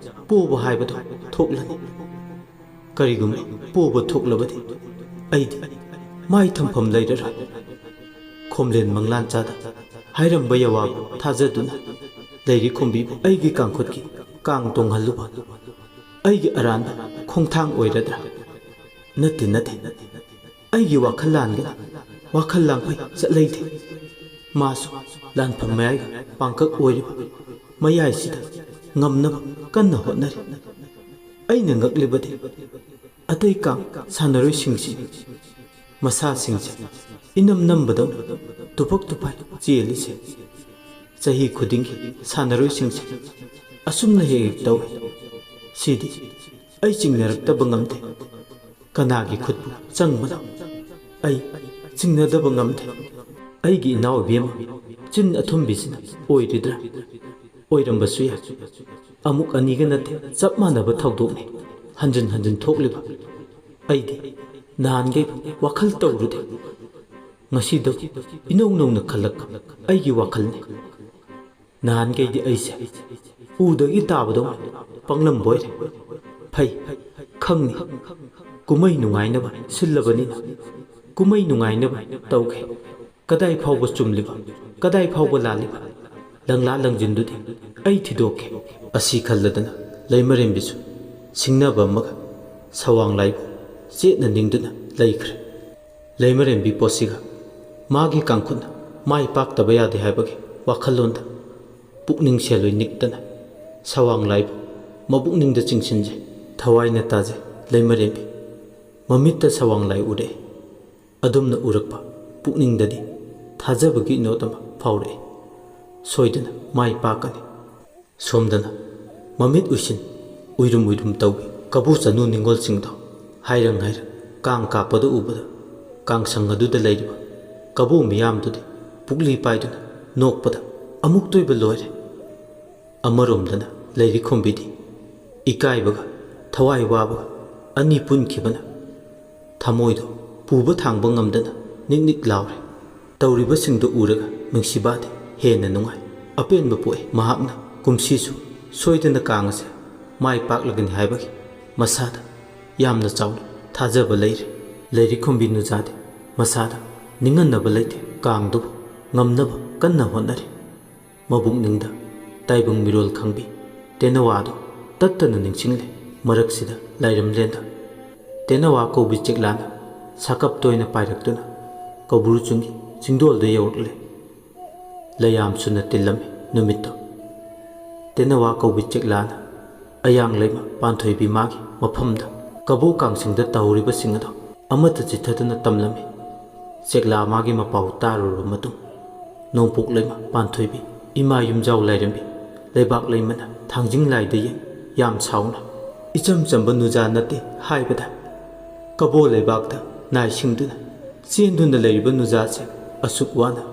ꯄꯣꯕ ꯍꯥꯏꯕꯗꯨ ꯊꯣꯛꯂꯅꯤ꯫ ꯀꯔꯤꯒꯨꯝꯕ ꯄꯣꯕ ꯊꯣꯛꯂꯕꯗꯤ ꯑꯩꯗꯤ ꯃꯥꯏ ꯊꯝꯐꯝ ꯂꯩꯔꯔꯣꯏ꯫ ꯈꯣꯝꯂꯦꯟ ꯃꯪꯂꯥꯟꯆꯥꯗ ꯍꯥꯏꯔꯝꯕ ꯌꯥꯋꯥꯕꯨ ꯊꯥꯖꯗꯨꯅ ꯂꯩꯔꯤꯈꯣꯝꯕꯤꯕꯨ ꯑꯩꯒꯤ ꯀꯥꯡꯈꯨꯠꯀꯤ ꯀꯥꯡ ꯇꯣꯡꯍꯜꯂꯨꯕ ꯑꯩꯒꯤ ꯑꯔꯥꯟꯕ ꯈꯣꯡꯊꯥꯡ ꯑꯣꯏꯔꯗ꯭ꯔꯥ? ꯅꯠꯇꯦ, ꯅꯠꯇꯦ꯫ ꯑꯩꯒꯤ ꯋꯥꯈꯜ ꯂꯥꯟꯒꯅꯤ꯫ ꯋꯥꯈꯜ ꯂꯥꯡꯐꯩ ꯆꯠꯂꯩꯗꯦ꯫ ꯃꯥꯁꯨ ꯂꯥꯟꯐꯝ ꯃꯌꯥꯏꯒ ꯄꯥꯡꯀꯛ ꯑꯣꯏꯔꯤꯕ ꯃꯌꯥꯏꯁꯤꯗ ꯉꯝꯅꯕ ꯀꯟꯅ ꯍꯣꯠꯅꯔꯤ꯫ ꯑꯩꯅ ꯉꯛꯂꯤꯕꯗꯤ ꯑꯇꯩ ꯀꯥꯡ ꯁꯥꯟꯅꯔꯣꯏꯁꯤꯡꯁꯤ ꯃꯁꯥꯁꯤꯡꯁꯦ ꯏꯅꯝ ꯅꯝꯕꯗꯧꯅ ꯇꯨꯐꯛ ꯇꯨꯐꯥꯏ ꯆꯦꯜꯂꯤꯁꯦ꯫ ꯆꯍꯤ ꯈꯨꯗꯤꯡꯒꯤ ꯁꯥꯟꯅꯔꯣꯏꯁꯤꯡꯁꯦ ꯑꯁꯨꯝꯅ ꯍꯦꯛ ꯍꯦꯛ ꯇꯧꯏ꯫ ꯁꯤꯗꯤ ꯑꯩ ꯆꯤꯡꯅꯔꯛꯇꯕ ꯉꯝꯗꯦ꯫ ꯀꯅꯥꯒꯤ ꯈꯨꯠꯄꯨ ꯆꯪꯕꯅꯣ? ꯑꯩ ꯆꯤꯡꯅꯗꯕ ꯉꯝꯗꯦ꯫ ꯑꯩꯒꯤ ꯏꯅꯥꯎ ꯏꯕꯦꯝꯃ ꯆꯤꯟ ꯑꯊꯨꯝꯕꯤꯁꯤꯅ ꯑꯣꯏꯔꯤꯗ꯭ꯔꯥ? ꯑꯣꯏꯔꯝꯕꯁꯨ ꯌꯥꯏ꯫ ꯑꯃꯨꯛ ꯑꯅꯤꯒ ꯅꯠꯇꯦ, ꯆꯞ ꯃꯥꯟꯅꯕ ꯊꯧꯗꯣꯛꯅꯤ ꯍꯟꯖꯤꯟ ꯍꯟꯖꯤꯟ ꯊꯣꯛꯂꯤꯕ꯫ ꯑꯩꯗꯤ ꯅꯍꯥꯟꯈꯩ ꯋꯥꯈꯜ ꯇꯧꯔꯨꯗꯦ꯫ ꯉꯁꯤꯗ ꯏꯅꯧ ꯅꯧꯅ ꯈꯜꯂꯛꯄ ꯑꯩꯒꯤ ꯋꯥꯈꯜꯅꯤ꯫ ꯅꯍꯥꯟꯈꯩꯗꯤ ꯑꯩꯁꯦ ꯎꯗꯒꯤ ꯇꯥꯕꯗꯧꯅ ꯄꯪꯂꯝꯕꯣꯏꯔꯦ꯫ ꯐꯩ, ꯈꯪꯅꯤ꯫ ꯀꯨꯝꯍꯩ ꯅꯨꯡꯉꯥꯏꯅꯕ ꯁꯤꯜꯂꯕꯅꯤꯅ ꯀꯨꯝꯍꯩ ꯅꯨꯡꯉꯥꯏꯅꯕ ꯇꯧꯒꯦ꯫ ꯀꯗꯥꯏ ꯐꯥꯎꯕ ꯆꯨꯝꯂꯤꯕ, ꯀꯗꯥꯏ ꯐꯥꯎꯕ ꯂꯥꯜꯂꯤꯕ, ꯂꯪꯂꯥ ꯂꯪꯖꯤꯟꯗꯨꯗꯤ ꯑꯩ ꯊꯤꯗꯣꯛꯀꯦ꯫ ꯑꯁꯤ ꯈꯜꯂꯗꯅ ꯂꯩꯃꯔꯦꯝꯕꯤꯁꯨ ꯁꯤꯡꯅꯕ ꯑꯃꯒ ꯁꯋꯥꯡ ꯂꯥꯏꯕꯨ ꯆꯦꯠꯅ ꯅꯤꯡꯗꯨꯅ ꯂꯩꯈ꯭ꯔꯦ꯫ ꯂꯩꯃꯔꯦꯝꯕꯤ ꯄꯣꯠꯁꯤꯒ ꯃꯥꯒꯤ ꯀꯥꯡꯈꯨꯠꯅ ꯃꯥꯏ ꯄꯥꯛꯇꯕ ꯌꯥꯗꯦ ꯍꯥꯏꯕꯒꯤ ꯋꯥꯈꯜꯂꯣꯟꯗ ꯄꯨꯛꯅꯤꯡ ꯁꯦꯜꯂꯣꯏ ꯅꯤꯛꯇꯅ ꯁꯋꯥꯡ ꯂꯥꯏꯕꯨ ꯃꯕꯨꯛꯅꯤꯡꯗ ꯆꯤꯡꯁꯤꯟꯖꯩ꯫ ꯊꯋꯥꯏꯅ ꯇꯥꯖꯩ ꯂꯩꯃꯔꯦꯝꯕꯤ꯫ ꯃꯃꯤꯠꯇ ꯁꯋꯥꯡ ꯂꯥꯏ ꯎꯔꯛꯑꯦ꯫ ꯑꯗꯨꯝꯅ ꯎꯔꯛꯄ ꯄꯨꯛꯅꯤꯡꯗꯗꯤ ꯊꯥꯖꯕꯒꯤ ꯏꯅꯣꯠ ꯑꯃ ꯐꯥꯎꯔꯛꯏ꯫ ꯁꯣꯏꯗꯅ ꯃꯥꯏ ꯄꯥꯛꯀꯅꯤ꯫ ꯁꯣꯝꯗꯅ ꯃꯃꯤꯠ ꯎꯏꯁꯤꯟ ꯎꯏꯔꯨꯝ ꯎꯏꯔꯨꯝ ꯇꯧꯕꯤ ꯀꯕꯨ ꯆꯅꯨ ꯅꯤꯡꯉꯣꯜꯁꯤꯡꯗꯣ ꯍꯥꯏꯔꯪ ꯍꯥꯏꯔꯪ ꯀꯥꯡ ꯀꯥꯞꯄꯗ ꯎꯕꯗ ꯀꯥꯡꯁꯪ ꯑꯗꯨꯗ ꯂꯩꯔꯤꯕ ꯀꯕꯨ ꯃꯤꯌꯥꯝꯗꯨꯗꯤ ꯄꯨꯛꯂꯤ ꯄꯥꯏꯗꯨꯅ ꯅꯣꯛꯄꯗ ꯑꯃꯨꯛꯇꯣꯏꯕ ꯂꯣꯏꯔꯦ꯫ ꯑꯃꯔꯣꯝꯗꯅ ꯂꯩꯔꯤꯈꯣꯝꯕꯤꯗꯤ ꯏꯀꯥꯏꯕꯒ ꯊꯋꯥꯏ ꯋꯥꯕꯒ ꯑꯅꯤ ꯄꯨꯟꯈꯤꯕꯅ ꯊꯃꯣꯏꯗꯣ ꯄꯨꯕ ꯊꯥꯡꯕ ꯉꯝꯗꯅ ꯅꯤꯛ ꯅꯤꯛ ꯂꯥꯎꯔꯦ꯫ ꯇꯧꯔꯤꯕꯁꯤꯡꯗꯨ ꯎꯔꯒ ꯅꯨꯡꯁꯤꯕꯥꯗꯤ ꯍꯦꯟꯅ ꯅꯨꯡꯉꯥꯏ꯫ ꯑꯄꯦꯟꯕ ꯄꯣꯛꯏ ꯃꯍꯥꯛꯅ ꯀꯨꯝꯁꯤꯁꯨ ꯁꯣꯏꯗꯅ ꯀꯥꯡ ꯑꯁꯦ ꯃꯥꯏ ꯄꯥꯛꯂꯒꯅꯤ ꯍꯥꯏꯕꯒꯤ ꯃꯁꯥꯗ ꯌꯥꯝꯅ ꯆꯥꯎꯅ ꯊꯥꯖꯕ ꯂꯩꯔꯦ꯫ ꯂꯩꯔꯤꯈꯣꯝꯕꯤ ꯅꯨꯖꯥꯗꯤ ꯃꯁꯥꯗ ꯅꯤꯡꯍꯟꯅꯕ ꯂꯩꯇꯦ꯫ ꯀꯥꯡꯗꯨꯕꯨ ꯉꯝꯅꯕ ꯀꯟꯅ ꯍꯣꯠꯅꯔꯤ꯫ ꯃꯕꯨꯛꯅꯤꯡꯗ ꯇꯥꯏꯕꯪ ꯃꯤꯔꯣꯜ ꯈꯪꯕꯤ ꯇꯦꯅꯋꯥꯗꯨ ꯇꯠꯇꯅ ꯅꯤꯡꯁꯤꯡꯂꯦ꯫ ꯃꯔꯛꯁꯤꯗ ꯂꯥꯏꯔꯝꯂꯦꯟꯗ ꯇꯦꯅꯋꯥ ꯀꯧꯕꯤ ꯆꯦꯛꯂꯥꯅ ꯁꯥꯀꯞ ꯇꯣꯏꯅ ꯄꯥꯏꯔꯛꯇꯨꯅ ꯀꯧꯕ꯭ꯔꯨ ꯆꯤꯡꯒꯤ ꯆꯤꯡꯗꯣꯜꯗ ꯌꯧꯔꯛꯂꯦ꯫ ꯂꯩꯌꯥꯝꯁꯨꯅ ꯇꯤꯜꯂꯝꯃꯤ ꯅꯨꯃꯤꯠꯇꯣ꯫ ꯇꯦꯅꯋꯥ ꯀꯧꯕꯤ ꯆꯦꯛꯂꯥꯅ ꯑꯌꯥꯡ ꯂꯩꯃ ꯄꯥꯟꯊꯣꯏꯕꯤ ꯃꯥꯒꯤ ꯃꯐꯝꯗ ꯀꯕꯣ ꯀꯥꯡꯁꯪꯗ ꯇꯧꯔꯤꯕꯁꯤꯡ ꯑꯗꯣ ꯑꯃꯠꯇ ꯆꯤꯠꯊꯗꯅ ꯇꯝꯂꯝꯃꯤ꯫ ꯆꯦꯛꯂꯥ ꯃꯥꯒꯤ ꯃꯄꯥꯎ ꯇꯥꯔꯨꯔꯕ ꯃꯇꯨꯡ, ꯅꯣꯡꯄꯣꯛ ꯂꯩꯃ ꯄꯥꯟꯊꯣꯏꯕꯤ, ꯏꯃꯥ ꯌꯨꯝꯖꯥꯎ ꯂꯥꯏꯔꯦꯝꯕꯤ, ꯂꯩꯕꯥꯛ ꯂꯩꯃꯅ ꯊꯥꯡꯖꯤꯡ ꯂꯥꯏꯗ ꯌꯦꯡ ꯌꯥꯝ ꯁꯥꯎꯅ, "ꯏꯆꯝ ꯆꯝꯕ ꯅꯨꯖꯥ ꯅꯠꯇꯦ" ꯍꯥꯏꯕꯗ ꯀꯕꯣ ꯂꯩꯕꯥꯛꯇ ꯅꯥꯏꯁꯤꯡꯗꯨꯅ ꯆꯦꯟꯗꯨꯅ ꯂꯩꯔꯤꯕ ꯅꯨꯖꯥꯁꯦ ꯑꯁꯨꯛ ꯋꯥꯅ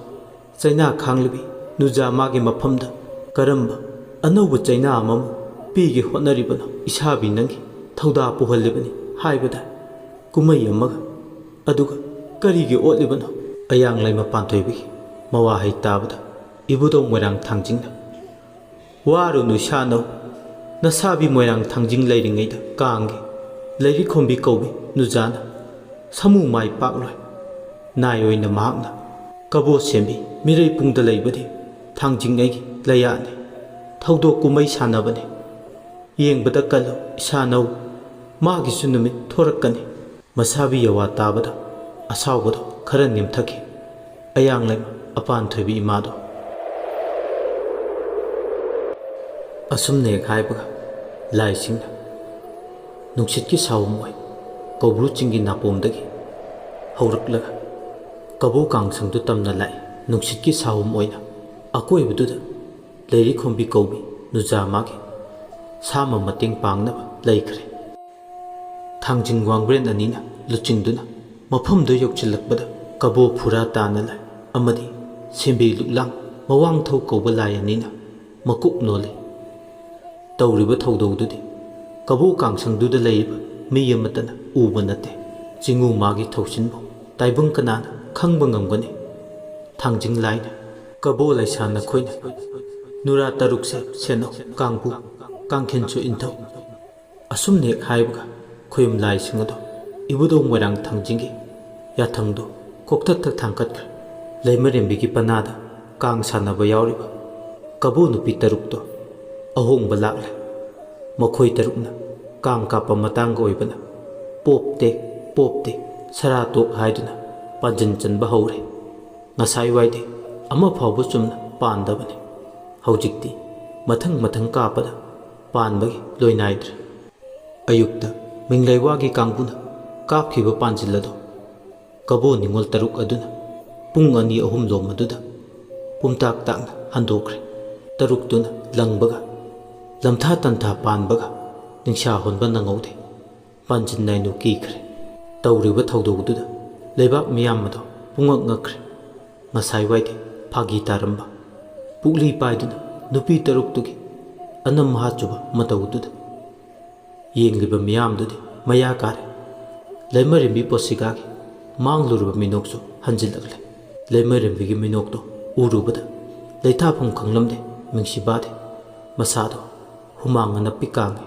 ꯆꯩꯅꯥ ꯈꯥꯡꯂꯤꯕꯤ ꯅꯨꯖꯥ ꯃꯥꯒꯤ ꯃꯐꯝꯗ ꯀꯔꯝꯕ ꯑꯅꯧꯕ ꯆꯩꯅꯥ ꯑꯃꯃꯨꯛ ꯄꯤꯒꯦ ꯍꯣꯠꯅꯔꯤꯕꯅꯣ? ꯏꯁꯥꯕꯤ ꯅꯪꯒꯤ ꯊꯧꯗꯥ ꯄꯨꯍꯜꯂꯤꯕꯅꯤ ꯍꯥꯏꯕꯗ ꯀꯨꯝꯍꯩ ꯑꯃꯒ ꯑꯗꯨꯒ ꯀꯔꯤꯒꯤ ꯑꯣꯠꯂꯤꯕꯅꯣ? ꯑꯌꯥꯡ ꯂꯩꯃ ꯄꯥꯟꯊꯣꯏꯕꯤꯒꯤ ꯃꯋꯥꯍꯩ ꯇꯥꯕꯗ ꯏꯕꯨꯙꯧ ꯃꯣꯏꯔꯥꯡ ꯊꯥꯡꯖꯤꯡꯅ, "ꯋꯥꯔꯨꯅꯨ ꯏꯁꯥꯅꯧ, ꯅꯁꯥꯕꯤ ꯃꯣꯏꯔꯥꯡ ꯊꯥꯡꯖꯤꯡ ꯂꯩꯔꯤꯉꯩꯗ ꯀꯥꯡꯒꯤ ꯂꯩꯔꯤꯈꯣꯝꯕꯤ ꯀꯧꯕꯤ ꯅꯨꯖꯥꯅ ꯁꯃꯨ ꯃꯥꯏ ꯄꯥꯛꯂꯣꯏ꯫ ꯅꯥꯏ ꯑꯣꯏꯅ ꯃꯍꯥꯛꯅ ꯀꯕꯣ ꯁꯦꯝꯕꯤ ꯃꯤꯔꯩ ꯄꯨꯡꯗ ꯂꯩꯕꯗꯤ ꯊꯥꯡꯖꯤꯡ ꯑꯩꯒꯤ ꯂꯩꯌꯥꯅꯤ꯫ ꯊꯧꯗꯣꯛ ꯀꯨꯝꯍꯩ ꯁꯥꯟꯅꯕꯅꯤ꯫ ꯌꯦꯡꯕꯗ ꯀꯜꯂꯨ ꯏꯁꯥꯅꯧ, ꯃꯥꯒꯤꯁꯨ ꯅꯨꯃꯤꯠ ꯊꯣꯔꯛꯀꯅꯤ"꯫ ꯃꯁꯥꯕꯤ ꯌꯋꯥ ꯇꯥꯕꯗ ꯑꯁꯥꯎꯕꯗꯣ ꯈꯔ ꯅꯦꯝꯊꯈꯤ꯫ ꯑꯌꯥꯡ ꯂꯩꯃ ꯑꯄꯥꯟ ꯊꯣꯏꯕꯤ ꯏꯃꯥꯗꯣ꯫ ꯑꯁꯨꯝꯅ ꯍꯦꯛ ꯍꯥꯏꯕꯒ ꯂꯥꯏꯁꯤꯡꯅ ꯅꯨꯡꯁꯤꯠꯀꯤ ꯁꯥꯍꯨꯝ ꯑꯣꯏ ꯀꯧꯕ꯭ꯔꯨ ꯆꯤꯡꯒꯤ ꯅꯥꯄꯣꯝꯗꯒꯤ ꯍꯧꯔꯛꯂꯒ ꯀꯕꯣ ꯀꯥꯡꯁꯪꯗꯨ ꯇꯝꯅ ꯂꯥꯛꯏ꯫ ꯅꯨꯡꯁꯤꯠꯀꯤ ꯁꯥꯍꯨꯝ ꯑꯣꯏꯅ ꯑꯀꯣꯏꯕꯗꯨꯗ ꯂꯩꯔꯤꯈꯣꯝꯕꯤ ꯀꯧꯕꯤ ꯅꯨꯖꯥ ꯃꯥꯒꯤ ꯁꯥꯃ ꯃꯇꯦꯡ ꯄꯥꯡꯅꯕ ꯂꯩꯈ꯭ꯔꯦ꯫ ꯊꯥꯡꯖꯤꯡ ꯋꯥꯡꯕ꯭ꯔꯦꯟ ꯑꯅꯤꯅ ꯂꯨꯆꯤꯡꯗꯨꯅ ꯃꯐꯝꯗꯨ ꯌꯧꯁꯤꯜꯂꯛꯄꯗ ꯀꯕꯣ ꯐꯨꯔꯥ ꯇꯥꯅ ꯂꯥꯏ ꯑꯃꯗꯤ ꯁꯦꯝꯕꯤ ꯂꯨꯛꯂꯥꯡ ꯃꯋꯥꯡꯊꯧ ꯀꯧꯕ ꯂꯥꯏ ꯑꯅꯤꯅ ꯃꯀꯣꯛ ꯅꯣꯜꯂꯤ꯫ ꯇꯧꯔꯤꯕ ꯊꯧꯗꯧꯗꯨꯗꯤ ꯀꯕꯣ ꯀꯥꯡꯁꯪꯗꯨꯗ ꯂꯩꯔꯤꯕ ꯃꯤ ꯑꯃꯠꯇꯅ ꯎꯕ ꯅꯠꯇꯦ꯫ ꯆꯤꯡꯉꯨ ꯃꯥꯒꯤ ꯊꯧꯁꯤꯟꯕꯨ ꯇꯥꯏꯕꯪ ꯀꯅꯥꯅ ꯈꯪꯕ ꯉꯝꯒꯅꯤ? ꯊꯥꯡꯖꯤꯡ ꯂꯥꯏꯅ, "ꯀꯕꯣ ꯂꯥꯏꯁꯥ ꯅꯈꯣꯏꯅ ꯅꯨꯔꯥ ꯇꯔꯨꯛꯁꯦ ꯁꯦꯟꯅꯧ, ꯀꯥꯡꯕꯨ, ꯀꯥꯡꯈꯦꯟꯁꯨ ꯏꯟꯊꯧ꯫ ꯑꯁꯨꯝꯅ ꯍꯦꯛ ꯍꯥꯏꯕꯒ ꯈꯣꯌꯨꯝ ꯂꯥꯏꯁꯤꯡ ꯑꯗꯣ ꯏꯕꯨꯙꯧ ꯃꯣꯏꯔꯥꯡꯊꯥꯡꯖꯤꯡꯒꯤ ꯌꯥꯊꯪꯗꯣ ꯀꯣꯛꯊꯛꯇ ꯊꯥꯡꯒꯠꯈ꯭ꯔꯦ꯫ ꯂꯩꯃꯔꯦꯝꯕꯤꯒꯤ ꯄꯅꯥꯗ ꯀꯥꯡ ꯁꯥꯟꯅꯕ ꯌꯥꯎꯔꯤꯕ ꯀꯕꯣ ꯅꯨꯄꯤ ꯇꯔꯨꯛꯇꯣ ꯑꯍꯣꯡꯕ ꯂꯥꯛꯂꯦ꯫ ꯃꯈꯣꯏ ꯇꯔꯨꯛꯅ ꯀꯥꯡ ꯀꯥꯞꯄ ꯃꯇꯥꯡꯒ ꯑꯣꯏꯕꯅ ꯄꯣꯞ ꯇꯦꯛ, ꯄꯣꯞ ꯇꯦꯛ, ꯁꯔꯥ ꯇꯣꯛ ꯍꯥꯏꯗꯨꯅ ꯄꯥꯟꯖꯤꯟ ꯆꯟꯕ ꯍꯧꯔꯦ꯫ ꯉꯁꯥꯏ ꯋꯥꯏꯗꯤ ꯑꯃ ꯐꯥꯎꯕ ꯆꯨꯝꯅ ꯄꯥꯟꯗꯕꯅꯤ꯫ ꯍꯧꯖꯤꯛꯇꯤ ꯃꯊꯪ ꯃꯊꯪ ꯀꯥꯞꯄꯗ ꯄꯥꯟꯕꯒꯤ ꯂꯣꯏ ꯅꯥꯏꯗ꯭ꯔꯦ꯫ ꯑꯌꯨꯛꯇ ꯃꯤꯡꯂꯩꯋꯥꯒꯤ ꯀꯥꯡꯕꯨꯅ ꯀꯥꯞꯈꯤꯕ ꯄꯥꯟꯖꯤꯜ ꯑꯗꯣ ꯀꯕꯣ ꯅꯤꯉꯣꯜ ꯇꯔꯨꯛ ꯑꯗꯨꯅ ꯄꯨꯡ ꯑꯅꯤ ꯑꯍꯨꯝ ꯂꯣꯝ ꯑꯗꯨꯗ ꯄꯨꯝꯇꯥꯛ ꯇꯥꯛꯅ ꯍꯟꯗꯣꯛꯈ꯭ꯔꯦ꯫ ꯇꯔꯨꯛꯇꯨꯅ ꯂꯪꯕꯒ ꯂꯝꯊꯥ ꯇꯟꯊꯥ ꯄꯥꯟꯕꯒ ꯅꯤꯡꯁꯥ ꯍꯣꯟꯕ ꯅꯪꯍꯧꯗꯦ꯫ ꯄꯥꯟꯖꯤꯟ ꯅꯥꯏꯅꯨ ꯀꯤꯈ꯭ꯔꯦ꯫ ꯇꯧꯔꯤꯕ ꯊꯧꯗꯣꯛꯇꯨꯗ ꯂꯩꯕꯥꯛ ꯃꯤꯌꯥꯝ ꯑꯗꯣ ꯄꯨꯡꯉꯛ ꯉꯛꯈ꯭ꯔꯦ꯫ ꯉꯁꯥꯏ ꯋꯥꯏꯗꯤ ꯐꯥꯒꯤ ꯇꯥꯔꯝꯕ ꯄꯨꯛꯂꯤ ꯄꯥꯏꯗꯨꯅ ꯅꯨꯄꯤ ꯇꯔꯨꯛꯇꯨꯒꯤ ꯑꯅꯝ ꯍꯥꯠꯆꯨꯕ ꯃꯇꯧꯗꯨꯗ ꯌꯦꯡꯂꯤꯕ ꯃꯤꯌꯥꯝꯗꯨꯗꯤ ꯃꯌꯥ ꯀꯥꯔꯦ꯫ ꯂꯩꯃꯔꯦꯝꯕꯤ ꯄꯣꯁꯤꯀꯥꯒꯤ ꯃꯥꯡꯂꯨꯔꯕ ꯃꯤꯅꯣꯛꯁꯨ ꯍꯟꯖꯤꯜꯂꯛꯂꯦ꯫ ꯂꯩꯃꯔꯦꯝꯕꯤꯒꯤ ꯃꯤꯅꯣꯛꯇꯣ ꯎꯔꯨꯕꯗ ꯂꯩꯊꯥꯐꯝ ꯈꯪꯂꯝꯗꯦ ꯃꯤꯡꯁꯤꯕꯥꯗꯤ꯫ ꯃꯁꯥꯗꯣ ꯍꯨꯃꯥꯡ ꯑꯅꯞꯄꯤ ꯀꯥꯡꯉꯤ꯫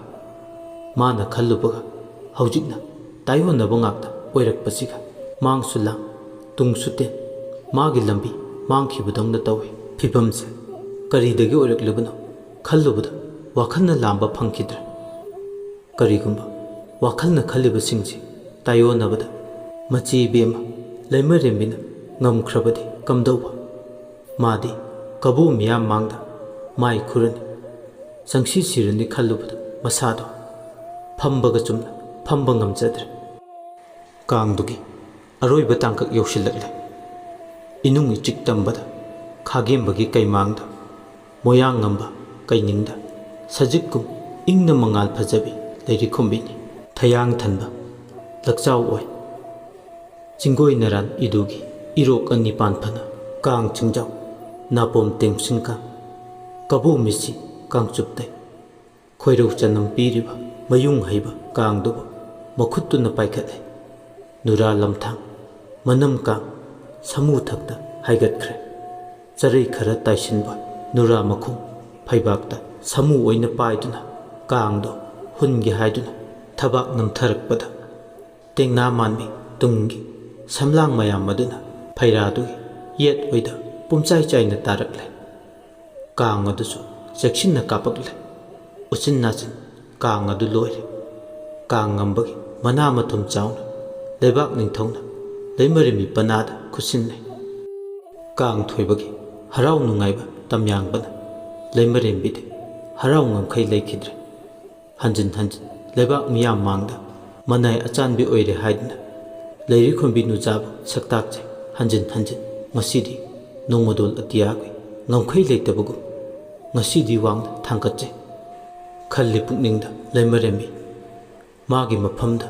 ꯃꯥꯅ ꯈꯜꯂꯨꯕꯒ ꯍꯧꯖꯤꯛꯅ ꯇꯥꯏꯑꯣꯟꯅꯕ ꯉꯥꯛꯇ ꯑꯣꯏꯔꯛꯄꯁꯤꯒ ꯃꯥꯡꯁꯨ ꯂꯥꯡ, ꯇꯨꯡꯁꯨ ꯇꯦꯟ, ꯃꯥꯒꯤ ꯂꯝꯕꯤ ꯃꯥꯡꯈꯤꯕꯗꯧꯅ ꯇꯧꯏ꯫ ꯐꯤꯕꯝꯁꯦ ꯀꯔꯤꯗꯒꯤ ꯑꯣꯏꯔꯛꯂꯤꯕꯅꯣ ꯈꯜꯂꯨꯕꯗ ꯋꯥꯈꯜꯅ ꯂꯥꯝꯕ ꯐꯪꯈꯤꯗ꯭ꯔꯦ꯫ ꯀꯔꯤꯒꯨꯝꯕ ꯋꯥꯈꯜꯅ ꯈꯜꯂꯤꯕꯁꯤꯡꯁꯤ ꯇꯥꯏꯑꯣꯟꯅꯕꯗ ꯃꯆꯦ ꯏꯕꯦꯝꯃ ꯂꯩꯃꯔꯦꯝꯕꯤꯅ ꯉꯝꯈ꯭ꯔꯕꯗꯤ ꯀꯝꯗꯧꯕ? ꯃꯥꯗꯤ ꯀꯕꯣ ꯃꯤꯌꯥꯝ ꯃꯥꯡꯗ ꯃꯥꯏ ꯈꯨꯔꯅꯤ, ꯆꯪꯁꯤ ꯁꯤꯔꯅꯤ ꯈꯜꯂꯨꯕꯗ ꯃꯁꯥꯗꯣ ꯐꯝꯕꯒ ꯆꯨꯝꯅ ꯐꯝꯕ ꯉꯝꯖꯗ꯭ꯔꯦ꯫ ꯀꯥꯡꯗꯨꯒꯤ ꯑꯔꯣꯏꯕ ꯇꯥꯡꯀꯛ ꯌꯧꯁꯤꯜꯂꯛꯂꯦ꯫ ꯏꯅꯨꯡ ꯏꯆꯤꯛ ꯇꯝꯕꯗ ꯈꯥꯒꯦꯝꯕꯒꯤ ꯀꯩꯃꯥꯡꯗ ꯃꯣꯌꯥꯡ ꯉꯝꯕ ꯀꯩꯅꯤꯡꯗ ꯁꯖꯤꯛꯀꯨꯝ ꯏꯪꯅ ꯃꯉꯥꯜ ꯐꯖꯕꯤ ꯂꯩꯔꯤꯈꯣꯝꯕꯤꯅꯤ꯫ ꯊꯌꯥꯡ ꯊꯟꯕ ꯂꯛꯆꯥꯎ ꯑꯣꯏ꯫ ꯆꯤꯡꯒꯣꯏ ꯅꯔꯥꯟ ꯏꯗꯨꯒꯤ ꯏꯔꯣꯛ ꯑꯅꯤ ꯄꯥꯟꯐꯅ ꯀꯥꯡ ꯆꯤꯡꯖꯥꯎ ꯅꯥꯄꯣꯝ ꯇꯦꯡꯁꯤꯡ ꯀꯥꯡ ꯀꯕꯣ ꯃꯤꯁꯤ ꯀꯥꯡꯆꯨꯞꯇꯩ ꯈꯣꯏꯔꯧ ꯆꯅꯝ ꯄꯤꯔꯤꯕ ꯃꯌꯨꯡ ꯍꯩꯕ ꯀꯥꯡꯗꯨꯕꯨ ꯃꯈꯨꯠꯇꯨꯅ ꯄꯥꯏꯈꯠꯂꯦ꯫ ꯅꯨꯔꯥ ꯂꯝꯊꯥꯡ ꯃꯅꯝ ꯀꯥꯡ ꯁꯃꯨ ꯊꯛꯇ ꯍꯥꯏꯒꯠꯈ꯭ꯔꯦ꯫ ꯆꯔꯩ ꯈꯔ ꯇꯥꯏꯁꯤꯟꯕ ꯅꯨꯔꯥ ꯃꯈꯣꯡ ꯐꯩꯕꯥꯛꯇ ꯁꯥꯃꯨ ꯑꯣꯏꯅ ꯄꯥꯏꯗꯨꯅ ꯀꯥꯡꯗꯣ ꯍꯨꯟꯒꯦ ꯍꯥꯏꯗꯨꯅ ꯊꯕꯥꯛ ꯅꯝꯊꯔꯛꯄꯗ, ꯇꯦꯡꯅꯥ ꯃꯥꯟꯕꯤ ꯇꯨꯡꯒꯤ ꯁꯝꯂꯥꯡ ꯃꯌꯥꯝ ꯑꯗꯨꯅ ꯐꯩꯔꯥꯗꯨꯒꯤ ꯌꯦꯠ ꯑꯣꯏꯗ ꯄꯨꯝꯆꯥꯏ ꯆꯥꯏꯅ ꯇꯥꯔꯛꯂꯦ꯫ ꯀꯥꯡ ꯑꯗꯨꯁꯨ ꯆꯦꯛꯁꯤꯟꯅ ꯀꯥꯞꯄꯛꯂꯦ꯫ ꯎꯆꯤꯟ ꯅꯥꯆꯤꯟ ꯀꯥꯡ ꯑꯗꯨ ꯂꯣꯏꯔꯦ꯫ ꯀꯥꯡ ꯉꯝꯕꯒꯤ ꯃꯅꯥ ꯃꯊꯨꯝ ꯆꯥꯎꯅ ꯂꯩꯕꯥꯛ ꯅꯤꯡꯊꯧꯅ ꯂꯩꯃꯔꯦꯝꯕꯤ ꯄꯅꯥꯗ ꯈꯨꯠꯁꯤꯟꯅꯩ꯫ ꯀꯥꯡ ꯊꯣꯏꯕꯒꯤ ꯍꯔꯥꯎ ꯅꯨꯡꯉꯥꯏꯕ ꯇꯝꯌꯥꯡꯕꯅ ꯂꯩꯃꯔꯦꯝꯕꯤꯗꯤ ꯍꯔꯥꯎ ꯉꯝꯈꯩ ꯂꯩꯈꯤꯗ꯭ꯔꯦ꯫ ꯍꯟꯖꯤꯟ ꯍꯟꯖꯤꯟ ꯂꯩꯕꯥꯛ ꯃꯤꯌꯥꯝ ꯃꯥꯡꯗ ꯃꯅꯥꯏ ꯑꯆꯥꯟꯕꯤ ꯑꯣꯏꯔꯦ ꯍꯥꯏꯗꯨꯅ ꯂꯩꯔꯤꯈꯣꯝꯕꯤ ꯅꯨꯖꯥꯕꯨ ꯁꯛꯇꯥꯛꯆꯩ꯫ ꯍꯟꯖꯤꯟ ꯍꯟꯖꯤꯟ ꯉꯁꯤꯗꯤ ꯅꯣꯡꯃꯗꯣꯜ ꯑꯇꯤꯌꯥꯒꯤ ꯉꯝꯈꯩ ꯂꯩꯇꯕꯒꯨꯝ ꯉꯁꯤꯗꯤ ꯋꯥꯡꯅ ꯊꯥꯡꯒꯠꯆꯩ ꯈꯜꯂꯤ ꯄꯨꯛꯅꯤꯡꯗ ꯂꯩꯃꯔꯦꯝꯕꯤ꯫ ꯃꯥꯒꯤ ꯃꯐꯝꯗ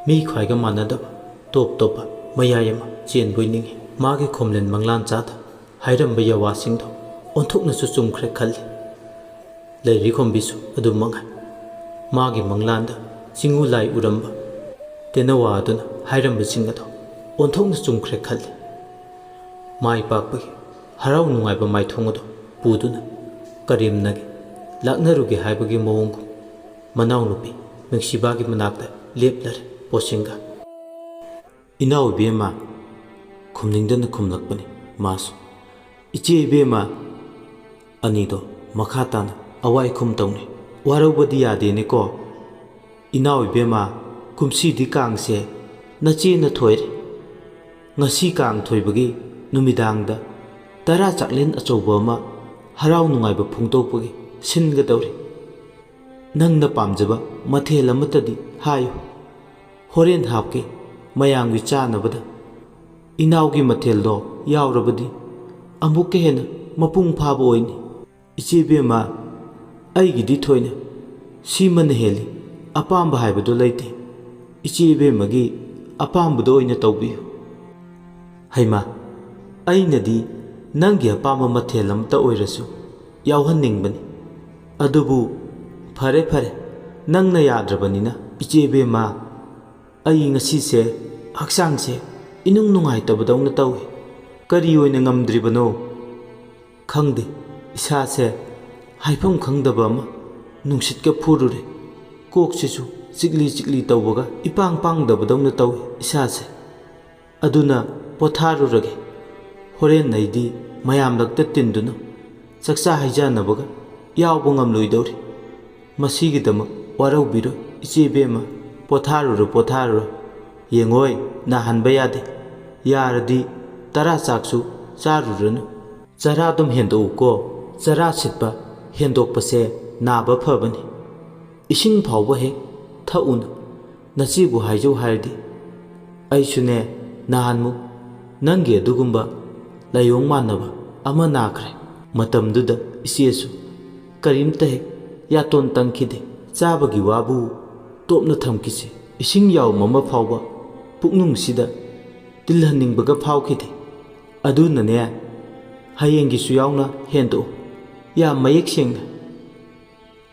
ꯃꯤ ꯈ꯭ꯋꯥꯏꯒ ꯃꯥꯟꯅꯗꯕ ꯇꯣꯞ ꯇꯣꯞꯄ ꯃꯌꯥꯏ ꯑꯃ ꯆꯦꯟꯕꯣꯏ ꯅꯤꯡꯏ꯫ ꯃꯥꯒꯤ ꯈꯣꯝꯂꯦꯟ ꯃꯪꯂꯥꯟ ꯆꯥꯗ ꯍꯥꯏꯔꯝꯕ ꯌꯥꯋꯥꯁꯤꯡꯗꯣ ꯑꯣꯟꯊꯣꯛꯅꯁꯨ ꯆꯨꯝꯈ꯭ꯔꯦ ꯈꯜꯂꯤ꯫ ꯂꯩꯔꯤꯈꯣꯝꯕꯤꯁꯨ ꯑꯗꯨꯝ ꯃꯉꯥꯏ꯫ ꯃꯥꯒꯤ ꯃꯪꯂꯥꯟꯗ ꯆꯤꯡꯎ ꯂꯥꯏ ꯎꯔꯝꯕ ꯇꯦꯅꯋꯥ ꯑꯗꯨꯅ ꯍꯥꯏꯔꯝꯕꯁꯤꯡ ꯑꯗꯣ ꯑꯣꯟꯊꯣꯛꯅ ꯆꯨꯝꯈ꯭ꯔꯦ ꯈꯜꯂꯤ꯫ ꯃꯥꯏ ꯄꯥꯛꯄꯒꯤ ꯍꯔꯥꯎ ꯅꯨꯡꯉꯥꯏꯕ ꯃꯥꯏꯊꯣꯡ ꯑꯗꯨ ꯄꯨꯗꯨꯅ ꯀꯔꯦꯝꯅꯒꯦ ꯂꯥꯛꯅꯔꯨꯒꯦ ꯍꯥꯏꯕꯒꯤ ꯃꯑꯣꯡꯒꯨꯝ ꯃꯅꯥꯎꯅꯨꯄꯤ ꯅꯨꯡꯁꯤꯕꯥꯒꯤ ꯃꯅꯥꯛꯇ ꯂꯦꯞꯂꯔꯦ ꯄꯣꯁꯤꯡꯒ꯫ "ꯏꯅꯥꯎ ꯏꯕꯦꯝꯃ?" ꯈꯨꯝꯅꯤꯡꯗꯅ ꯈꯨꯝꯂꯛꯄꯅꯤ ꯃꯥꯁꯨ꯫ "ꯏꯆꯦ ꯏꯕꯦꯝꯃ?" ꯑꯅꯤꯗꯣ ꯃꯈꯥ ꯇꯥꯅ ꯑꯋꯥꯏ ꯈꯨꯝ ꯇꯧꯅꯩ꯫ "ꯋꯥꯔꯧꯕꯗꯤ ꯌꯥꯗꯦꯅꯦꯀꯣ꯫ ꯏꯅꯥꯎ ꯏꯕꯦꯝꯃ, ꯀꯨꯝꯁꯤꯗꯤ ꯀꯥꯡꯁꯦ ꯅꯆꯦꯅ ꯊꯣꯏꯔꯦ꯫ ꯉꯁꯤ ꯀꯥꯡ ꯊꯣꯏꯕꯒꯤ ꯅꯨꯃꯤꯗꯥꯡꯗ ꯇꯔꯥ ꯆꯥꯛꯂꯦꯟ ꯑꯆꯧꯕ ꯑꯃ ꯍꯔꯥꯎ ꯅꯨꯡꯉꯥꯏꯕ ꯐꯣꯡꯗꯣꯛꯄꯒꯤ ꯁꯤꯟꯒꯗꯧꯔꯤ꯫ ꯅꯪꯅ ꯄꯥꯝꯖꯕ ꯃꯊꯦꯜ ꯑꯃꯠꯇꯗꯤ ꯍꯥꯏꯌꯨ꯫ ꯍꯣꯔꯦꯟ ꯍꯥꯞꯀꯦ ꯃꯌꯥꯝꯒꯤ ꯆꯥꯅꯕꯗ꯫ ꯏꯅꯥꯎꯒꯤ ꯃꯊꯦꯜꯗꯣ ꯌꯥꯎꯔꯕꯗꯤ ꯑꯃꯨꯛꯀ ꯍꯦꯟꯅ ꯃꯄꯨꯡ ꯐꯥꯕ ꯑꯣꯏꯅꯤ꯫ ꯏꯆꯦ ꯏꯕꯦꯝꯃ, ꯑꯩꯒꯤꯗꯤ ꯊꯣꯏꯅ ꯁꯤꯃꯅ ꯍꯦꯜꯂꯤ ꯑꯄꯥꯝꯕ ꯍꯥꯏꯕꯗꯨ ꯂꯩꯇꯦ꯫ ꯏꯆꯦ ꯏꯕꯦꯝꯃꯒꯤ ꯑꯄꯥꯝꯕꯗꯣ ꯑꯣꯏꯅ ꯇꯧꯕꯤꯌꯨ꯫" "ꯍꯩꯃꯥ, ꯑꯩꯅꯗꯤ ꯅꯪꯒꯤ ꯑꯄꯥꯝꯕ ꯃꯊꯦꯜ ꯑꯃꯇ ꯑꯣꯏꯔꯁꯨ ꯌꯥꯎꯍꯟꯅꯤꯡꯕꯅꯤ꯫ ꯑꯗꯨꯕꯨ ꯐꯔꯦ ꯐꯔꯦ, ꯅꯪꯅ ꯌꯥꯗ꯭ꯔꯕꯅꯤꯅ꯫ ꯏꯆꯦ ꯏꯕꯦꯝꯃ, ꯑꯩ ꯉꯁꯤꯁꯦ ꯍꯛꯆꯥꯡꯁꯦ ꯏꯅꯨꯡ ꯅꯨꯡꯉꯥꯏꯇꯕꯗꯧꯅ ꯇꯧꯏ꯫ ꯀꯔꯤ ꯑꯣꯏꯅ ꯉꯝꯗ꯭ꯔꯤꯕꯅꯣ?" "ꯈꯪꯗꯦ, ꯏꯁꯥꯁꯦ ꯍꯥꯏꯐꯝ ꯈꯪꯗꯕ ꯑꯃ ꯅꯨꯡꯁꯤꯠꯀ ꯐꯨꯔꯨꯔꯦ꯫ ꯀꯣꯛꯁꯤꯁꯨ ꯆꯤꯛꯂꯤ ꯆꯤꯛꯂꯤ ꯇꯧꯕꯒ ꯏꯄꯥꯡ ꯄꯥꯡꯗꯕꯗꯧꯅ ꯇꯧꯏ ꯏꯁꯥꯁꯦ꯫ ꯑꯗꯨꯅ ꯄꯣꯊꯥꯔꯨꯔꯒꯦ꯫ ꯍꯣꯔꯦꯟ ꯑꯩꯗꯤ ꯃꯌꯥꯝꯂꯛꯇ ꯇꯤꯟꯗꯨꯅ ꯆꯥꯛꯆꯥ ꯍꯩꯖꯥꯟꯅꯕꯒ ꯌꯥꯎꯕ ꯉꯝꯂꯣꯏꯗꯧꯔꯤ꯫ ꯃꯁꯤꯒꯤꯗꯃꯛ ꯋꯥꯔꯧꯕꯤꯔꯣꯏ ꯏꯆꯦ ꯏꯕꯦꯝꯃ, ꯄꯣꯊꯥꯔꯨꯔꯣ, ꯄꯣꯊꯥꯔꯨꯔꯣ꯫ ꯌꯦꯡꯉꯣꯏ, ꯅꯥꯍꯟꯕ ꯌꯥꯗꯦ꯫ ꯌꯥꯔꯗꯤ ꯇꯔꯥ ꯆꯥꯛꯁꯨ ꯆꯥꯔꯨꯔꯅꯨ꯫ ꯆꯔꯥ ꯑꯗꯨꯝ ꯍꯦꯟꯗꯣꯛꯎꯀꯣ꯫ ꯆꯔꯥ ꯁꯤꯠꯄ ꯍꯦꯟꯗꯣꯛꯄꯁꯦ ꯅꯥꯕ ꯐꯕꯅꯤ꯫ ꯏꯁꯤꯡ ꯐꯥꯎꯕ ꯍꯦꯛ ꯊꯛꯎꯅꯨ꯫ ꯅꯆꯦꯕꯨ ꯍꯥꯏꯖꯧ ꯍꯥꯏꯔꯗꯤ꯫ ꯑꯩꯁꯨꯅꯦ, ꯅꯍꯥꯟꯃꯨꯛ ꯅꯪꯒꯤ ꯑꯗꯨꯒꯨꯝꯕ ꯂꯥꯏꯑꯣꯡ ꯃꯥꯟꯅꯕ ꯑꯃ ꯅꯥꯈ꯭ꯔꯦ꯫ ꯃꯇꯝꯗꯨꯗ ꯏꯆꯦꯁꯨ ꯀꯔꯤꯝꯇ ꯍꯦꯛ ꯌꯥꯇꯣꯟ ꯇꯪꯈꯤꯗꯦ꯫ ꯆꯥꯕꯒꯤ ꯋꯥꯕꯨ ꯇꯣꯞꯅ ꯊꯝꯈꯤꯁꯦ꯫ ꯏꯁꯤꯡ ꯌꯥꯎꯝ ꯑꯃ ꯐꯥꯎꯕ ꯄꯨꯛꯅꯨꯡꯁꯤꯗ ꯇꯤꯜꯍꯟꯅꯤꯡꯕꯒ ꯐꯥꯎꯈꯤꯗꯦ꯫ ꯑꯗꯨꯅꯅꯦ, ꯍꯌꯦꯡꯒꯤꯁꯨ ꯌꯥꯎꯅ ꯍꯦꯟꯗꯣꯛꯎ꯫ ꯌꯥꯝ ꯃꯌꯦꯛ ꯁꯦꯡꯅ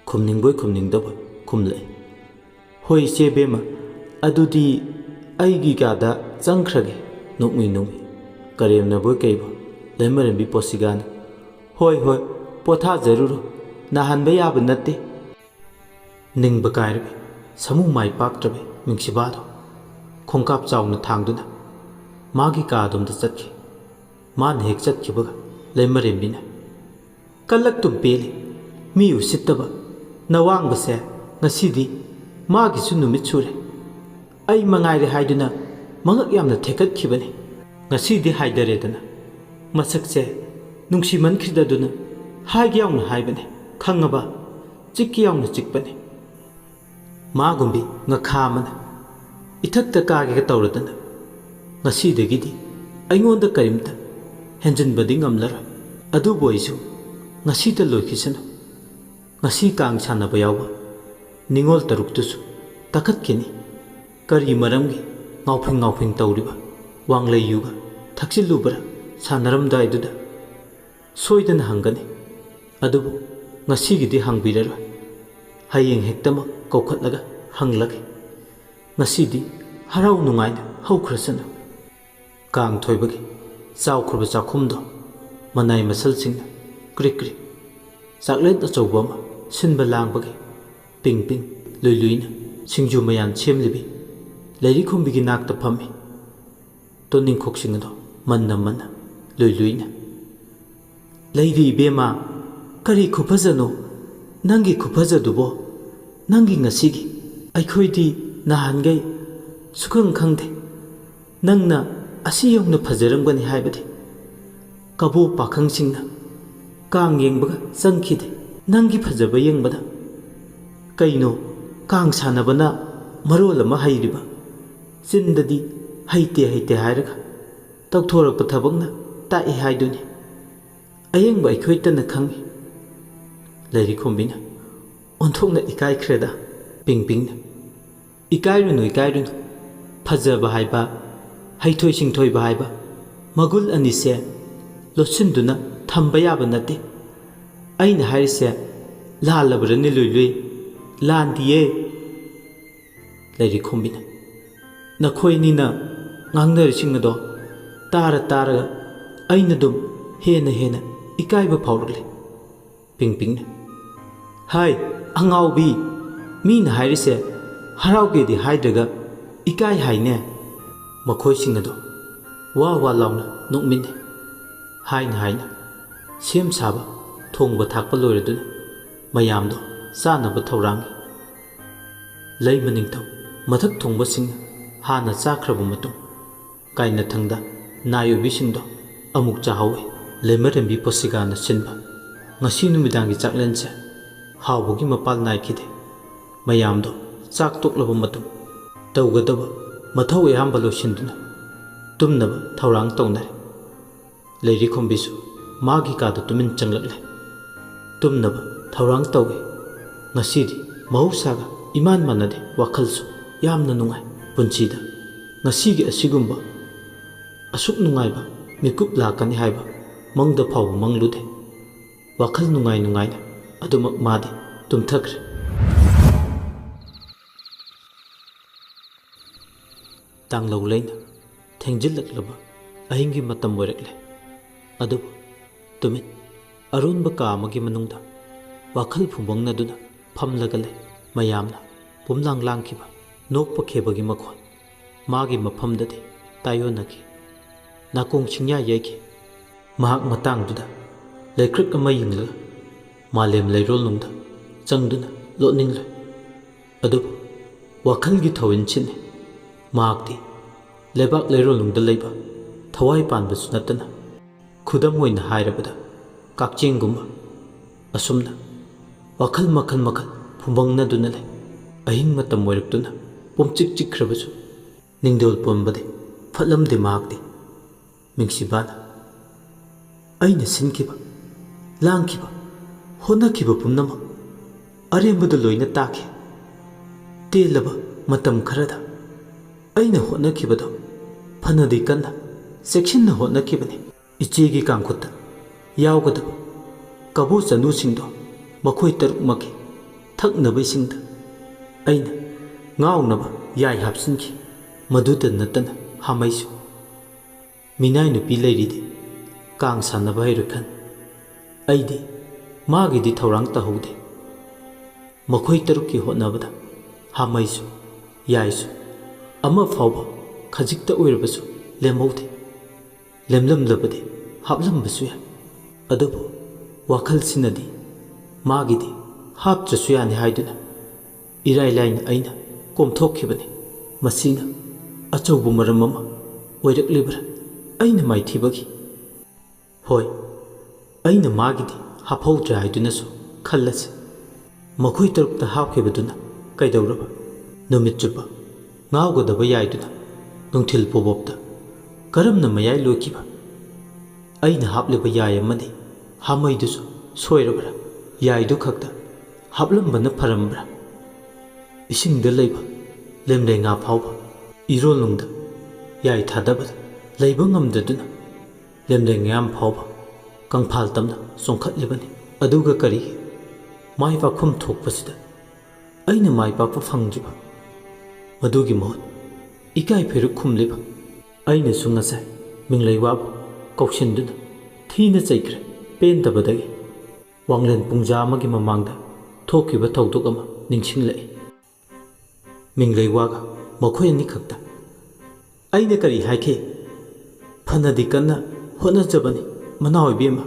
ꯈꯨꯝꯅꯤꯡꯕꯣꯏ ꯈꯨꯝꯅꯤꯡꯗꯕꯣꯏ ꯈꯨꯝꯂꯛꯏ꯫ "ꯍꯣꯏ, ꯏꯆꯦ ꯕꯦꯝꯃ, ꯑꯗꯨꯗꯤ ꯑꯩꯒꯤ ꯀꯥꯗ ꯆꯪꯈ꯭ꯔꯒꯦ"꯫ ꯅꯣꯛꯃꯤ ꯅꯣꯛꯃꯤ ꯀꯔꯦꯝꯅꯕꯣꯏ ꯀꯩꯕꯣꯏ ꯂꯩꯃꯔꯦꯝꯕꯤ ꯄꯣꯠꯁꯤꯒꯥꯅ, "ꯍꯣꯏ, ꯍꯣꯏ, ꯄꯣꯊꯥꯖꯔꯨꯔꯣ, ꯅꯥꯍꯟꯕ ꯌꯥꯕ ꯅꯠꯇꯦ"꯫ ꯅꯤꯡꯕ ꯀꯥꯏꯔꯕꯤ, ꯁꯃꯨ ꯃꯥꯏ ꯄꯥꯛꯇ꯭ꯔꯕꯤ ꯃꯤꯡꯁꯤꯕꯥꯗꯣ ꯈꯣꯡꯀꯥꯞ ꯆꯥꯎꯅ ꯊꯥꯡꯗꯨꯅ ꯃꯥꯒꯤ ꯀꯥ ꯑꯗꯣꯝꯗ ꯆꯠꯈꯤ꯫ ꯃꯥꯅ ꯍꯦꯛ ꯆꯠꯈꯤꯕꯒ ꯂꯩꯃꯔꯦꯝꯕꯤꯅ, "ꯀꯜꯂꯛꯇꯨꯝ ꯄꯦꯜꯂꯤ, ꯃꯤ ꯎꯁꯤꯠꯇꯕ ꯅꯋꯥꯡꯕꯁꯦ꯫ ꯉꯁꯤꯗꯤ ꯃꯥꯒꯤꯁꯨ ꯅꯨꯃꯤꯠ ꯁꯨꯔꯦ꯫ ꯑꯩ ꯃꯉꯥꯏꯔꯦ ꯍꯥꯏꯗꯨꯅ ꯃꯉꯛ ꯌꯥꯝꯅ ꯊꯦꯛꯀꯠꯈꯤꯕꯅꯤ꯫ ꯉꯁꯤꯗꯤ ꯍꯥꯏꯗꯔꯦꯗꯅ꯫ ꯃꯁꯛꯁꯦ ꯅꯨꯡꯁꯤꯃꯟꯈꯤꯗꯗꯨꯅ ꯍꯥꯏꯒꯦ ꯌꯥꯎꯅ ꯍꯥꯏꯕꯅꯤ, ꯈꯪꯉꯕ? ꯆꯤꯛꯀꯦ ꯌꯥꯎꯅ ꯆꯤꯛꯄꯅꯤ"꯫ ꯃꯥꯒꯨꯝꯕꯤ ꯉꯈꯥ ꯑꯃꯅ ꯏꯊꯛꯇ ꯀꯥꯒꯦꯒ ꯇꯧꯔꯗꯅ, "ꯉꯁꯤꯗꯒꯤꯗꯤ ꯑꯩꯉꯣꯟꯗ ꯀꯔꯤꯝꯇ ꯍꯦꯟꯖꯤꯟꯕꯗꯤ ꯉꯝꯂꯔꯣꯏ꯫ ꯑꯗꯨꯕꯨ ꯑꯩꯁꯨ ꯉꯁꯤꯗ ꯂꯣꯏꯈꯤꯁꯅꯨ꯫ ꯉꯁꯤ ꯀꯥꯡ ꯁꯥꯟꯅꯕ ꯌꯥꯎꯕ ꯅꯤꯉꯣꯜ ꯇꯔꯨꯛꯇꯨꯁꯨ ꯇꯛꯈꯠꯈꯤꯅꯤ꯫ ꯀꯔꯤ ꯃꯔꯝꯒꯤ ꯉꯥꯎꯐꯤꯡ ꯉꯥꯎꯐꯤꯡ ꯇꯧꯔꯤꯕ ꯋꯥꯡꯂꯩ ꯌꯨꯒ ꯊꯛꯆꯤꯜꯂꯨꯕ꯭ꯔꯥ ꯁꯥꯟꯅꯔꯝꯗꯥꯏꯗꯨꯗ?" ꯁꯣꯏꯗꯅ ꯍꯪꯒꯅꯤ꯫ ꯑꯗꯨꯕꯨ ꯉꯁꯤꯒꯤꯗꯤ ꯍꯪꯕꯤꯔꯔꯣꯏ꯫ ꯍꯌꯦꯡ ꯍꯦꯛꯇꯃꯛ ꯀꯧꯈꯠꯂꯒ ꯍꯪꯂꯒꯦ꯫ ꯉꯁꯤꯗꯤ ꯍꯔꯥꯎ ꯅꯨꯡꯉꯥꯏꯅ ꯍꯧꯈ꯭ꯔꯁꯅꯨ꯫ ꯀꯥꯡ ꯊꯣꯏꯕꯒꯤ ꯆꯥꯎꯈ꯭ꯔꯕ ꯆꯥꯛꯈꯨꯝꯗꯣ ꯃꯅꯥꯏ ꯃꯁꯜꯁꯤꯡꯅ ꯀ꯭ꯔꯤꯛ ꯀ꯭ꯔꯤꯛ꯫ ꯆꯥꯛꯂꯦꯟ ꯑꯆꯧꯕ ꯑꯃ ꯁꯤꯟꯕ ꯂꯥꯡꯕꯒꯤ ꯄꯤꯡ ꯄꯤꯡ ꯂꯨꯏ ꯂꯨꯏꯅ ꯁꯤꯡꯖꯨ ꯃꯌꯥꯟ ꯁꯦꯝꯂꯤꯕꯤ ꯂꯩꯔꯤꯈꯣꯝꯕꯤꯒꯤ ꯅꯥꯛꯇ ꯐꯝꯃꯤ꯫ ꯇꯣꯅꯤꯡꯈꯣꯛꯁꯤꯡ ꯑꯗꯣ ꯃꯟꯅ ꯃꯟꯅ ꯂꯨꯏ ꯂꯨꯏꯅ꯫ "ꯂꯩꯔꯤ ꯏꯕꯦꯝꯃ, ꯀꯔꯤ ꯈꯨꯐꯖꯅꯣ ꯅꯪꯒꯤ ꯈꯨꯐꯖꯗꯨꯕꯣ? ꯅꯪꯒꯤ ꯉꯁꯤꯒꯤ ꯑꯩꯈꯣꯏꯗꯤ ꯅꯍꯥꯟꯈꯩ ꯁꯨꯈꯪ ꯈꯪꯗꯦ꯫ ꯅꯪꯅ ꯑꯁꯤ ꯌꯧꯅ ꯐꯖꯔꯝꯒꯅꯤ ꯍꯥꯏꯕꯗꯤ꯫ ꯀꯕꯣ ꯄꯥꯈꯪꯁꯤꯡꯅ ꯀꯥꯡ ꯌꯦꯡꯕꯒ ꯆꯪꯈꯤꯗꯦ ꯅꯪꯒꯤ ꯐꯖꯕ ꯌꯦꯡꯕꯗ꯫ ꯀꯩꯅꯣ, ꯀꯥꯡ ꯁꯥꯟꯅꯕꯅ ꯃꯔꯣꯜ ꯑꯃ ꯍꯩꯔꯤꯕ, ꯆꯤꯟꯗꯗꯤ ꯍꯩꯇꯦ ꯍꯩꯇꯦ ꯍꯥꯏꯔꯒ ꯇꯧꯊꯣꯔꯛꯄ ꯊꯕꯛꯅ ꯇꯥꯛꯏ ꯍꯥꯏꯗꯨꯅꯤ꯫ ꯑꯌꯦꯡꯕ ꯑꯩꯈꯣꯏꯇꯅ ꯈꯪꯏ꯫" ꯂꯩꯔꯤꯈꯣꯝꯕꯤꯅ ꯑꯣꯟꯊꯣꯛꯅ ꯏꯀꯥꯏꯈ꯭ꯔꯦꯗ꯫ ꯄꯤꯡ ꯄꯤꯡꯅ, "ꯏꯀꯥꯏꯔꯨꯅꯨ, ꯏꯀꯥꯏꯔꯨꯅꯨ꯫ ꯐꯖꯕ ꯍꯥꯏꯕ, ꯍꯩꯊꯣꯏ ꯁꯤꯡꯊꯣꯏꯕ ꯍꯥꯏꯕ, ꯃꯒꯨꯟ ꯑꯅꯤꯁꯦ ꯂꯣꯠꯁꯤꯟꯗꯨꯅ ꯊꯝꯕ ꯌꯥꯕ ꯅꯠꯇꯦ꯫ ꯑꯩꯅ ꯍꯥꯏꯔꯤꯁꯦ ꯂꯥꯜꯂꯕ꯭ꯔꯅꯦ ꯂꯨꯏ ꯂꯨꯏ?" "ꯂꯥꯟꯗꯤꯌꯦ꯫" ꯂꯩꯔꯤꯈꯣꯝꯕꯤꯅ, "ꯅꯈꯣꯏꯅꯤꯅ ꯉꯥꯡꯅꯔꯤꯁꯤꯡ ꯑꯗꯣ ꯇꯥꯔ ꯇꯥꯔꯒ ꯑꯩꯅ ꯑꯗꯨꯝ ꯍꯦꯟꯅ ꯍꯦꯟꯅ ꯏꯀꯥꯏꯕ ꯐꯥꯎꯔꯛꯂꯦ꯫" ꯄꯤꯡ ꯄꯤꯡꯅ, "ꯍꯥꯏ, ꯑꯉꯥꯎꯕꯤ, ꯃꯤꯅ ꯍꯥꯏꯔꯤꯁꯦ ꯍꯔꯥꯎꯒꯦꯗꯤ ꯍꯥꯏꯗ꯭ꯔꯒ ꯏꯀꯥꯏ ꯍꯥꯏꯅꯦ?" ꯃꯈꯣꯏꯁꯤꯡ ꯑꯗꯣ ꯋꯥ ꯋꯥ ꯂꯥꯎꯅ ꯅꯣꯛꯃꯤꯟꯅꯩ꯫ ꯍꯥꯏꯅ ꯍꯥꯏꯅ ꯁꯦꯝ ꯁꯥꯕ, ꯊꯣꯡꯕ ꯊꯥꯛꯄ ꯂꯣꯏꯔꯗꯨꯅ ꯃꯌꯥꯝꯗꯣ ꯆꯥꯅꯕ ꯊꯧꯔꯥꯡꯉꯤ꯫ ꯂꯩꯃ ꯅꯤꯡꯊꯧ ꯃꯊꯛ ꯊꯣꯡꯕꯁꯤꯡꯅ ꯍꯥꯟꯅ ꯆꯥꯈ꯭ꯔꯕ ꯃꯇꯨꯡ, ꯀꯥꯏꯅꯊꯪꯗ ꯅꯥꯏ ꯑꯣꯏꯕꯤꯁꯤꯡꯗꯣ ꯑꯃꯨꯛ ꯆꯥꯍꯧꯋꯤ꯫ ꯂꯩꯃꯔꯦꯝꯕꯤ ꯄꯣꯁꯤꯒꯥꯅ ꯁꯤꯟꯕ ꯉꯁꯤ ꯅꯨꯃꯤꯗꯥꯡꯒꯤ ꯆꯥꯛꯂꯦꯟꯁꯦ ꯍꯥꯎꯕꯒꯤ ꯃꯄꯥꯜ ꯅꯥꯏꯈꯤꯗꯦ꯫ ꯃꯌꯥꯝꯗꯣ ꯆꯥꯛ ꯇꯣꯛꯂꯕ ꯃꯇꯨꯡ, ꯇꯧꯒꯗꯕ ꯃꯊꯧ ꯑꯌꯥꯝꯕ ꯂꯣꯏꯁꯤꯟꯗꯨꯅ ꯇꯨꯝꯅꯕ ꯊꯧꯔꯥꯡ ꯇꯧꯅꯔꯦ꯫ ꯂꯩꯔꯤꯈꯣꯝꯕꯤꯁꯨ ꯃꯥꯒꯤ ꯀꯥꯗ ꯇꯨꯃꯤꯟ ꯆꯪꯂꯛꯂꯦ꯫ ꯇꯨꯝꯅꯕ ꯊꯧꯔꯥꯡ ꯇꯧꯏ꯫ ꯉꯁꯤꯗꯤ ꯃꯍꯧꯁꯥꯒ ꯏꯃꯥꯟ ꯃꯥꯟꯅꯗꯦ, ꯋꯥꯈꯜꯁꯨ ꯌꯥꯝꯅ ꯅꯨꯡꯉꯥꯏ꯫ ꯄꯨꯟꯁꯤꯗ ꯉꯁꯤꯒꯤ ꯑꯁꯤꯒꯨꯝꯕ ꯑꯁꯨꯛ ꯅꯨꯡꯉꯥꯏꯕ ꯃꯤꯀꯨꯞ ꯂꯥꯛꯀꯅꯤ ꯍꯥꯏꯕ ꯃꯪꯗ ꯐꯥꯎꯕ ꯃꯪꯂꯨꯗꯦ꯫ ꯋꯥꯈꯜ ꯅꯨꯡꯉꯥꯏ ꯅꯨꯡꯉꯥꯏꯅ ꯑꯗꯨꯃꯛ ꯃꯥꯗꯤ ꯇꯨꯝꯊꯈ꯭ꯔꯦ꯫ ꯇꯥꯡꯂꯧ ꯂꯩꯅ ꯊꯦꯡꯖꯤꯜꯂꯛꯂꯕ ꯑꯍꯤꯡꯒꯤ ꯃꯇꯝ ꯑꯣꯏꯔꯛꯂꯦ꯫ ꯑꯗꯨꯕꯨ ꯇꯨꯃꯤꯟ ꯑꯔꯣꯟꯕ ꯀꯥ ꯑꯃꯒꯤ ꯃꯅꯨꯡꯗ ꯋꯥꯈꯜ ꯐꯨꯝꯕꯪꯅꯗꯨꯅ ꯐꯝꯂꯒ ꯂꯩ꯫ ꯃꯌꯥꯝꯅ ꯄꯨꯝꯂꯥꯡ ꯂꯥꯡꯈꯤꯕ, ꯅꯣꯛꯄ ꯈꯦꯕꯒꯤ ꯃꯈꯣꯟ ꯃꯥꯒꯤ ꯃꯐꯝꯗꯗꯤ ꯇꯥꯏꯌꯣꯟꯅꯈꯤ꯫ ꯅꯥꯀꯣꯡ ꯁꯤꯡꯌꯥ ꯌꯩꯈꯤ꯫ ꯃꯍꯥꯛ ꯃꯇꯥꯡꯗꯨꯗ ꯂꯩꯀ꯭ꯔꯛ ꯑꯃ ꯌꯦꯡꯂꯒ ꯃꯥꯂꯦꯝ ꯂꯩꯔꯣꯜꯅꯨꯡꯗ ꯆꯪꯗꯨꯅ ꯂꯣꯠꯅꯤꯡꯂꯨꯏ꯫ ꯑꯗꯨꯕꯨ ꯋꯥꯈꯜꯒꯤ ꯊꯧꯋꯤꯟꯁꯤꯅꯤ꯫ ꯃꯍꯥꯛꯇꯤ ꯂꯩꯕꯥꯛ ꯂꯩꯔꯣꯜꯅꯨꯡꯗ ꯂꯩꯕ ꯊꯋꯥꯏ ꯄꯥꯟꯕꯁꯨ ꯅꯠꯇꯅ, ꯈꯨꯗꯝ ꯑꯣꯏꯅ ꯍꯥꯏꯔꯕꯗ ꯀꯛꯆꯦꯡꯒꯨꯝꯕ, ꯑꯁꯨꯝꯅ ꯋꯥꯈꯜ ꯃꯈꯜ ꯃꯈꯜ ꯐꯨꯝꯕꯪꯅꯗꯨꯅ ꯂꯩ꯫ ꯑꯍꯤꯡ ꯃꯇꯝ ꯑꯣꯏꯔꯛꯇꯨꯅ ꯄꯨꯝꯆꯤꯛ ꯆꯤꯛꯈ꯭ꯔꯕꯁꯨ ꯅꯤꯡꯗꯣꯜ ꯄꯣꯟꯕꯗꯤ ꯐꯠꯂꯝꯗꯦ ꯃꯍꯥꯛꯇꯤ꯫ ꯃꯤꯡꯁꯤꯕꯥꯅ ꯑꯩꯅ ꯁꯤꯟꯈꯤꯕ, ꯂꯥꯡꯈꯤꯕ, ꯍꯣꯠꯅꯈꯤꯕ ꯄꯨꯝꯅꯃꯛ ꯑꯔꯦꯝꯕꯗ ꯂꯣꯏꯅ ꯇꯥꯈꯤ꯫ ꯇꯦꯜꯂꯕ ꯃꯇꯝ ꯈꯔꯗ ꯑꯩꯅ ꯍꯣꯠꯅꯈꯤꯕꯗꯣ ꯐꯅꯗꯤ ꯀꯟꯅ ꯆꯦꯛꯁꯤꯟꯅ ꯍꯣꯠꯅꯈꯤꯕꯅꯤ꯫ ꯏꯆꯦꯒꯤ ꯀꯥꯡꯈꯨꯠꯇ ꯌꯥꯎꯒꯗꯕ ꯀꯕꯣ ꯆꯅꯨꯁꯤꯡꯗꯣ ꯃꯈꯣꯏ ꯇꯔꯨꯛꯃꯛꯀꯤ ꯊꯛꯅꯕ ꯏꯁꯤꯡꯗ ꯑꯩꯅ ꯉꯥꯎꯅꯕ ꯌꯥꯏ ꯍꯥꯞꯆꯤꯟꯈꯤ꯫ ꯃꯗꯨꯇ ꯅꯠꯇꯅ ꯍꯥꯃꯩꯁꯨ꯫ ꯃꯤꯅꯥꯏ ꯅꯨꯄꯤ ꯂꯩꯔꯤꯗꯤ ꯀꯥꯡ ꯁꯥꯟꯅꯕ ꯍꯩꯔꯣꯏ ꯈꯟ꯫ ꯑꯩꯗꯤ ꯃꯥꯒꯤꯗꯤ ꯊꯧꯔꯥꯡ ꯇꯧꯍꯧꯗꯦ꯫ ꯃꯈꯣꯏ ꯇꯔꯨꯛꯀꯤ ꯍꯣꯠꯅꯕꯗ ꯍꯥꯃꯩꯁꯨ, ꯌꯥꯏꯁꯨ, ꯑꯃ ꯐꯥꯎꯕ ꯈꯖꯤꯛꯇ ꯑꯣꯏꯔꯕꯁꯨ ꯂꯦꯝꯍꯧꯗꯦ꯫ ꯂꯦꯝꯂꯝꯂꯕꯗꯤ ꯍꯥꯞꯂꯝꯕꯁꯨ ꯌꯥꯏ꯫ ꯑꯗꯨꯕꯨ ꯋꯥꯈꯜꯁꯤꯅꯗꯤ ꯃꯥꯒꯤꯗꯤ ꯍꯥꯞꯇ꯭ꯔꯁꯨ ꯌꯥꯅꯤ ꯍꯥꯏꯗꯨꯅ ꯏꯔꯥꯏ ꯂꯥꯏꯅ ꯑꯩꯅ ꯀꯣꯝꯊꯣꯛꯈꯤꯕꯅꯤ꯫ ꯃꯁꯤꯅ ꯑꯆꯧꯕ ꯃꯔꯝ ꯑꯃ ꯑꯣꯏꯔꯛꯂꯤꯕ꯭ꯔꯥ ꯑꯩꯅ ꯃꯥꯏꯊꯤꯕꯒꯤ? ꯍꯣꯏ, ꯑꯩꯅ ꯃꯥꯒꯤꯗꯤ ꯍꯥꯞꯍꯧꯗ꯭ꯔꯦ ꯍꯥꯏꯗꯨꯅꯁꯨ ꯈꯜꯂꯁꯤ꯫ ꯃꯈꯣꯏ ꯇꯔꯨꯛꯇ ꯍꯥꯞꯈꯤꯕꯗꯨꯅ ꯀꯩꯗꯧꯔꯕ? ꯅꯨꯃꯤꯠ ꯆꯨꯞꯄ ꯉꯥꯎꯒꯗꯕ ꯌꯥꯏꯗꯨꯅ ꯅꯨꯡꯊꯤꯜ ꯄꯣꯕꯣꯞꯇ ꯀꯔꯝꯅ ꯃꯌꯥꯏ ꯂꯣꯏꯈꯤꯕ? ꯑꯩꯅ ꯍꯥꯞꯂꯤꯕ ꯌꯥꯏ ꯑꯃꯗꯤ ꯍꯥꯃꯩꯗꯨꯁꯨ ꯁꯣꯏꯔꯕ꯭ꯔꯥ? ꯌꯥꯏꯗꯨ ꯈꯛꯇ ꯍꯥꯞꯂꯝꯕꯅ ꯐꯔꯝꯕ꯭ꯔꯥ? ꯏꯁꯤꯡꯗ ꯂꯩꯕ ꯂꯦꯝꯂꯩ ꯉꯥ ꯐꯥꯎꯕ ꯏꯔꯣꯜꯅꯨꯡꯗ ꯌꯥꯏ ꯊꯥꯗꯕꯗ ꯂꯩꯕ ꯉꯝꯗꯗꯨꯅ ꯂꯦꯝꯂꯩ ꯉꯥꯌꯥꯝ ꯐꯥꯎꯕ ꯀꯪꯐꯥꯜ ꯇꯝꯅ ꯆꯣꯡꯈꯠꯂꯤꯕꯅꯤ꯫ ꯑꯗꯨꯒ ꯀꯔꯤꯒꯤ ꯃꯥꯏ ꯄꯥꯛꯐꯝ ꯊꯣꯛꯄꯁꯤꯗ ꯑꯩꯅ ꯃꯥꯏ ꯄꯥꯛꯄ ꯐꯪꯗ꯭ꯔꯤꯕ? ꯃꯗꯨꯒꯤ ꯃꯍꯨꯠ ꯏꯀꯥꯏ ꯐꯩꯔꯨꯛ ꯈꯨꯝꯂꯤꯕ ꯑꯩꯅꯁꯨ ꯉꯁꯥꯏ ꯃꯤꯡꯂꯩ ꯋꯥꯕꯨ ꯀꯧꯁꯤꯟꯗꯨꯅ ꯊꯤꯅ ꯆꯩꯈ꯭ꯔꯦ꯫ ꯄꯦꯟꯗꯕꯗꯒꯤ ꯋꯥꯡꯂꯦꯟ ꯄꯨꯡꯖꯥ ꯑꯃꯒꯤ ꯃꯃꯥꯡꯗ ꯊꯣꯛꯈꯤꯕ ꯊꯧꯗꯣꯛ ꯑꯃ ꯅꯤꯡꯁꯤꯡꯂꯛꯏ꯫ ꯃꯤꯡꯂꯩꯋꯥꯒ ꯃꯈꯣꯏ ꯑꯅꯤꯈꯛꯇ꯫ ꯑꯩꯅ ꯀꯔꯤ ꯍꯥꯏꯈꯤ? ꯐꯅꯗꯤ ꯀꯟꯅ ꯍꯣꯠꯅꯖꯕꯅꯤ, ꯃꯅꯥꯎ ꯏꯕꯦꯝꯃ꯫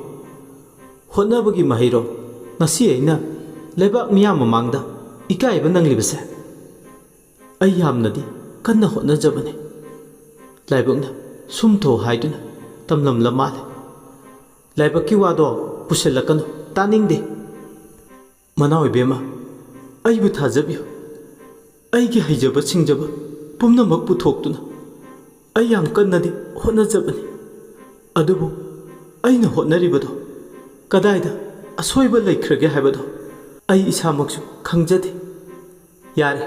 ꯍꯣꯠꯅꯕꯒꯤ ꯃꯍꯩꯔꯣ ꯉꯁꯤ ꯑꯩꯅ ꯂꯩꯕꯥꯛ ꯃꯤꯌꯥꯝ ꯃꯃꯥꯡꯗ ꯏꯀꯥꯏꯕ ꯅꯪꯂꯤꯕꯁꯦ? ꯑꯩ ꯌꯥꯝꯅꯗꯤ ꯀꯟꯅ ꯍꯣꯠꯅꯖꯕꯅꯤ꯫ ꯂꯥꯏꯕꯛꯅ ꯁꯨꯝ ꯊꯣꯛ ꯍꯥꯏꯗꯨꯅ ꯇꯝꯂꯝꯂ ꯃꯥꯜꯂꯦ꯫ ꯂꯥꯏꯕꯛꯀꯤ ꯋꯥꯗꯣ ꯄꯨꯁꯤꯜꯂꯛꯀꯅꯨ, ꯇꯥꯅꯤꯡꯗꯦ꯫ ꯃꯅꯥꯎ ꯏꯕꯦꯝꯃ, ꯑꯩꯕꯨ ꯊꯥꯖꯕꯤꯌꯨ꯫ ꯑꯩꯒꯤ ꯍꯩꯖꯕ ꯁꯤꯡꯖꯕ ꯄꯨꯝꯅꯃꯛ ꯄꯨꯊꯣꯛꯇꯨꯅ ꯑꯩ ꯌꯥꯝ ꯀꯟꯅꯗꯤ ꯍꯣꯠꯅꯖꯕꯅꯤ꯫ ꯑꯗꯨꯕꯨ ꯑꯩꯅ ꯍꯣꯠꯅꯔꯤꯕꯗꯣ ꯀꯗꯥꯏꯗ ꯑꯁꯣꯏꯕ ꯂꯩꯈ꯭ꯔꯒꯦ ꯍꯥꯏꯕꯗꯣ ꯑꯩ ꯏꯁꯥꯃꯛꯁꯨ ꯈꯪꯖꯗꯦ꯫ ꯌꯥꯔꯦ,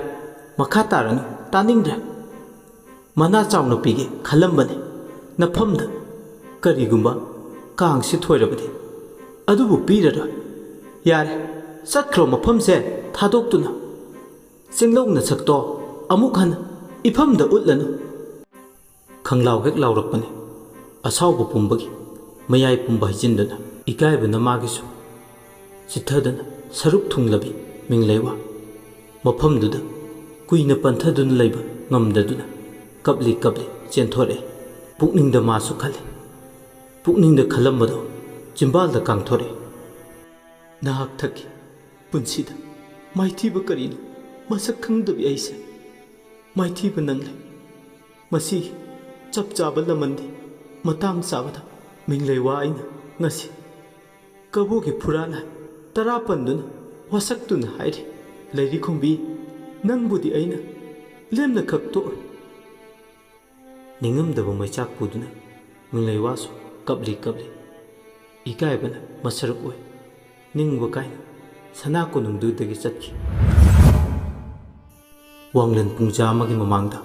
ꯃꯈꯥ ꯇꯥꯔꯅꯨ, ꯇꯥꯅꯤꯡꯗ꯭ꯔꯦ꯫ ꯃꯅꯥ ꯆꯥꯎꯅ ꯄꯤꯒꯦ ꯈꯜꯂꯝꯕꯅꯤ ꯅꯐꯝꯗ꯫ ꯀꯔꯤꯒꯨꯝꯕ ꯀꯥꯡꯁꯤ ꯊꯣꯏꯔꯕꯗꯤ꯫ ꯑꯗꯨꯕꯨ ꯄꯤꯔꯔꯣꯏ꯫ ꯌꯥꯔꯦ, ꯆꯠꯈ꯭ꯔꯣ ꯃꯐꯝꯁꯦ ꯊꯥꯗꯣꯛꯇꯨꯅ꯫ ꯆꯤꯡꯂꯧ ꯅꯁꯛꯇꯣ ꯑꯃꯨꯛ ꯍꯟꯅ ꯏꯐꯝꯗ ꯎꯠꯂꯅꯨ꯫ ꯈꯪꯂꯥꯎ ꯍꯦꯛ ꯂꯥꯎꯔꯛꯄꯅꯤ꯫ ꯑꯁꯥꯎꯕ ꯄꯨꯝꯕꯒꯤ ꯃꯌꯥꯏ ꯄꯨꯝꯕ ꯍꯩꯖꯤꯟꯗꯨꯅ ꯏꯀꯥꯏꯕꯅ ꯃꯥꯒꯤꯁꯨ ꯆꯤꯠꯊꯗꯨꯅ ꯁꯔꯨꯛ ꯊꯨꯡꯂꯕꯤ ꯃꯤꯡꯂꯩꯋꯥ꯫ ꯃꯐꯝꯗꯨꯗ ꯀꯨꯏꯅ ꯄꯟꯊꯗꯨꯅ ꯂꯩꯕ ꯉꯝꯗꯗꯨꯅ ꯀꯞꯂꯤ ꯀꯞꯂꯤ ꯆꯦꯟꯊꯣꯔꯛꯏ꯫ ꯄꯨꯛꯅꯤꯡꯗ ꯃꯥꯁꯨ ꯈꯜꯂꯤ꯫ ꯄꯨꯛꯅꯤꯡꯗ ꯈꯜꯂꯝꯕꯗꯣ ꯆꯤꯝꯕꯥꯜꯗ ꯀꯥꯡꯊꯣꯔꯛꯏ꯫ ꯅꯍꯥꯛ ꯊꯛꯀꯤ ꯄꯨꯟꯁꯤꯗ ꯃꯥꯏꯊꯤꯕ ꯀꯔꯤꯅꯣ ꯃꯁꯛ ꯈꯪꯗꯕꯤ ꯑꯩꯁꯦ ꯃꯥꯏꯊꯤꯕ ꯅꯪꯂꯦ꯫ ꯃꯁꯤꯒꯤ ꯆꯞ ꯆꯥꯕ ꯂꯃꯟꯗꯤ ꯃꯇꯥꯡ ꯆꯥꯕꯗ ꯃꯤꯡꯂꯩꯋꯥ ꯑꯩꯅ ꯉꯁꯤ ꯀꯕꯣꯛꯀꯤ ꯐꯨꯔꯥ ꯂꯥꯏ ꯇꯔꯥ ꯄꯟꯗꯨꯅ ꯋꯥꯁꯛꯇꯨꯅ ꯍꯥꯏꯔꯤ, "ꯂꯩꯔꯤꯈꯣꯝꯕꯤ, ꯅꯪꯕꯨꯗꯤ ꯑꯩꯅ ꯂꯦꯝꯅ ꯈꯛ ꯇꯣꯛꯑꯣꯏ꯫" ꯅꯤꯡꯉꯝꯗꯕ ꯃꯩꯆꯥꯛ ꯄꯨꯗꯨꯅ ꯃꯤꯡꯂꯩꯋꯥꯁꯨ ꯀꯞꯂꯤ ꯀꯞꯂꯤ ꯏꯀꯥꯏꯕꯅ ꯃꯁꯔꯨꯛ ꯑꯣꯏ ꯅꯤꯡꯕ ꯀꯥꯏꯅ ꯁꯅꯥ ꯀꯣꯅꯨꯡꯗꯨꯗꯒꯤ ꯆꯠꯈꯤ꯫ ꯋꯥꯡꯂꯦꯟ ꯄꯨꯡꯖꯥ ꯑꯃꯒꯤ ꯃꯃꯥꯡꯗ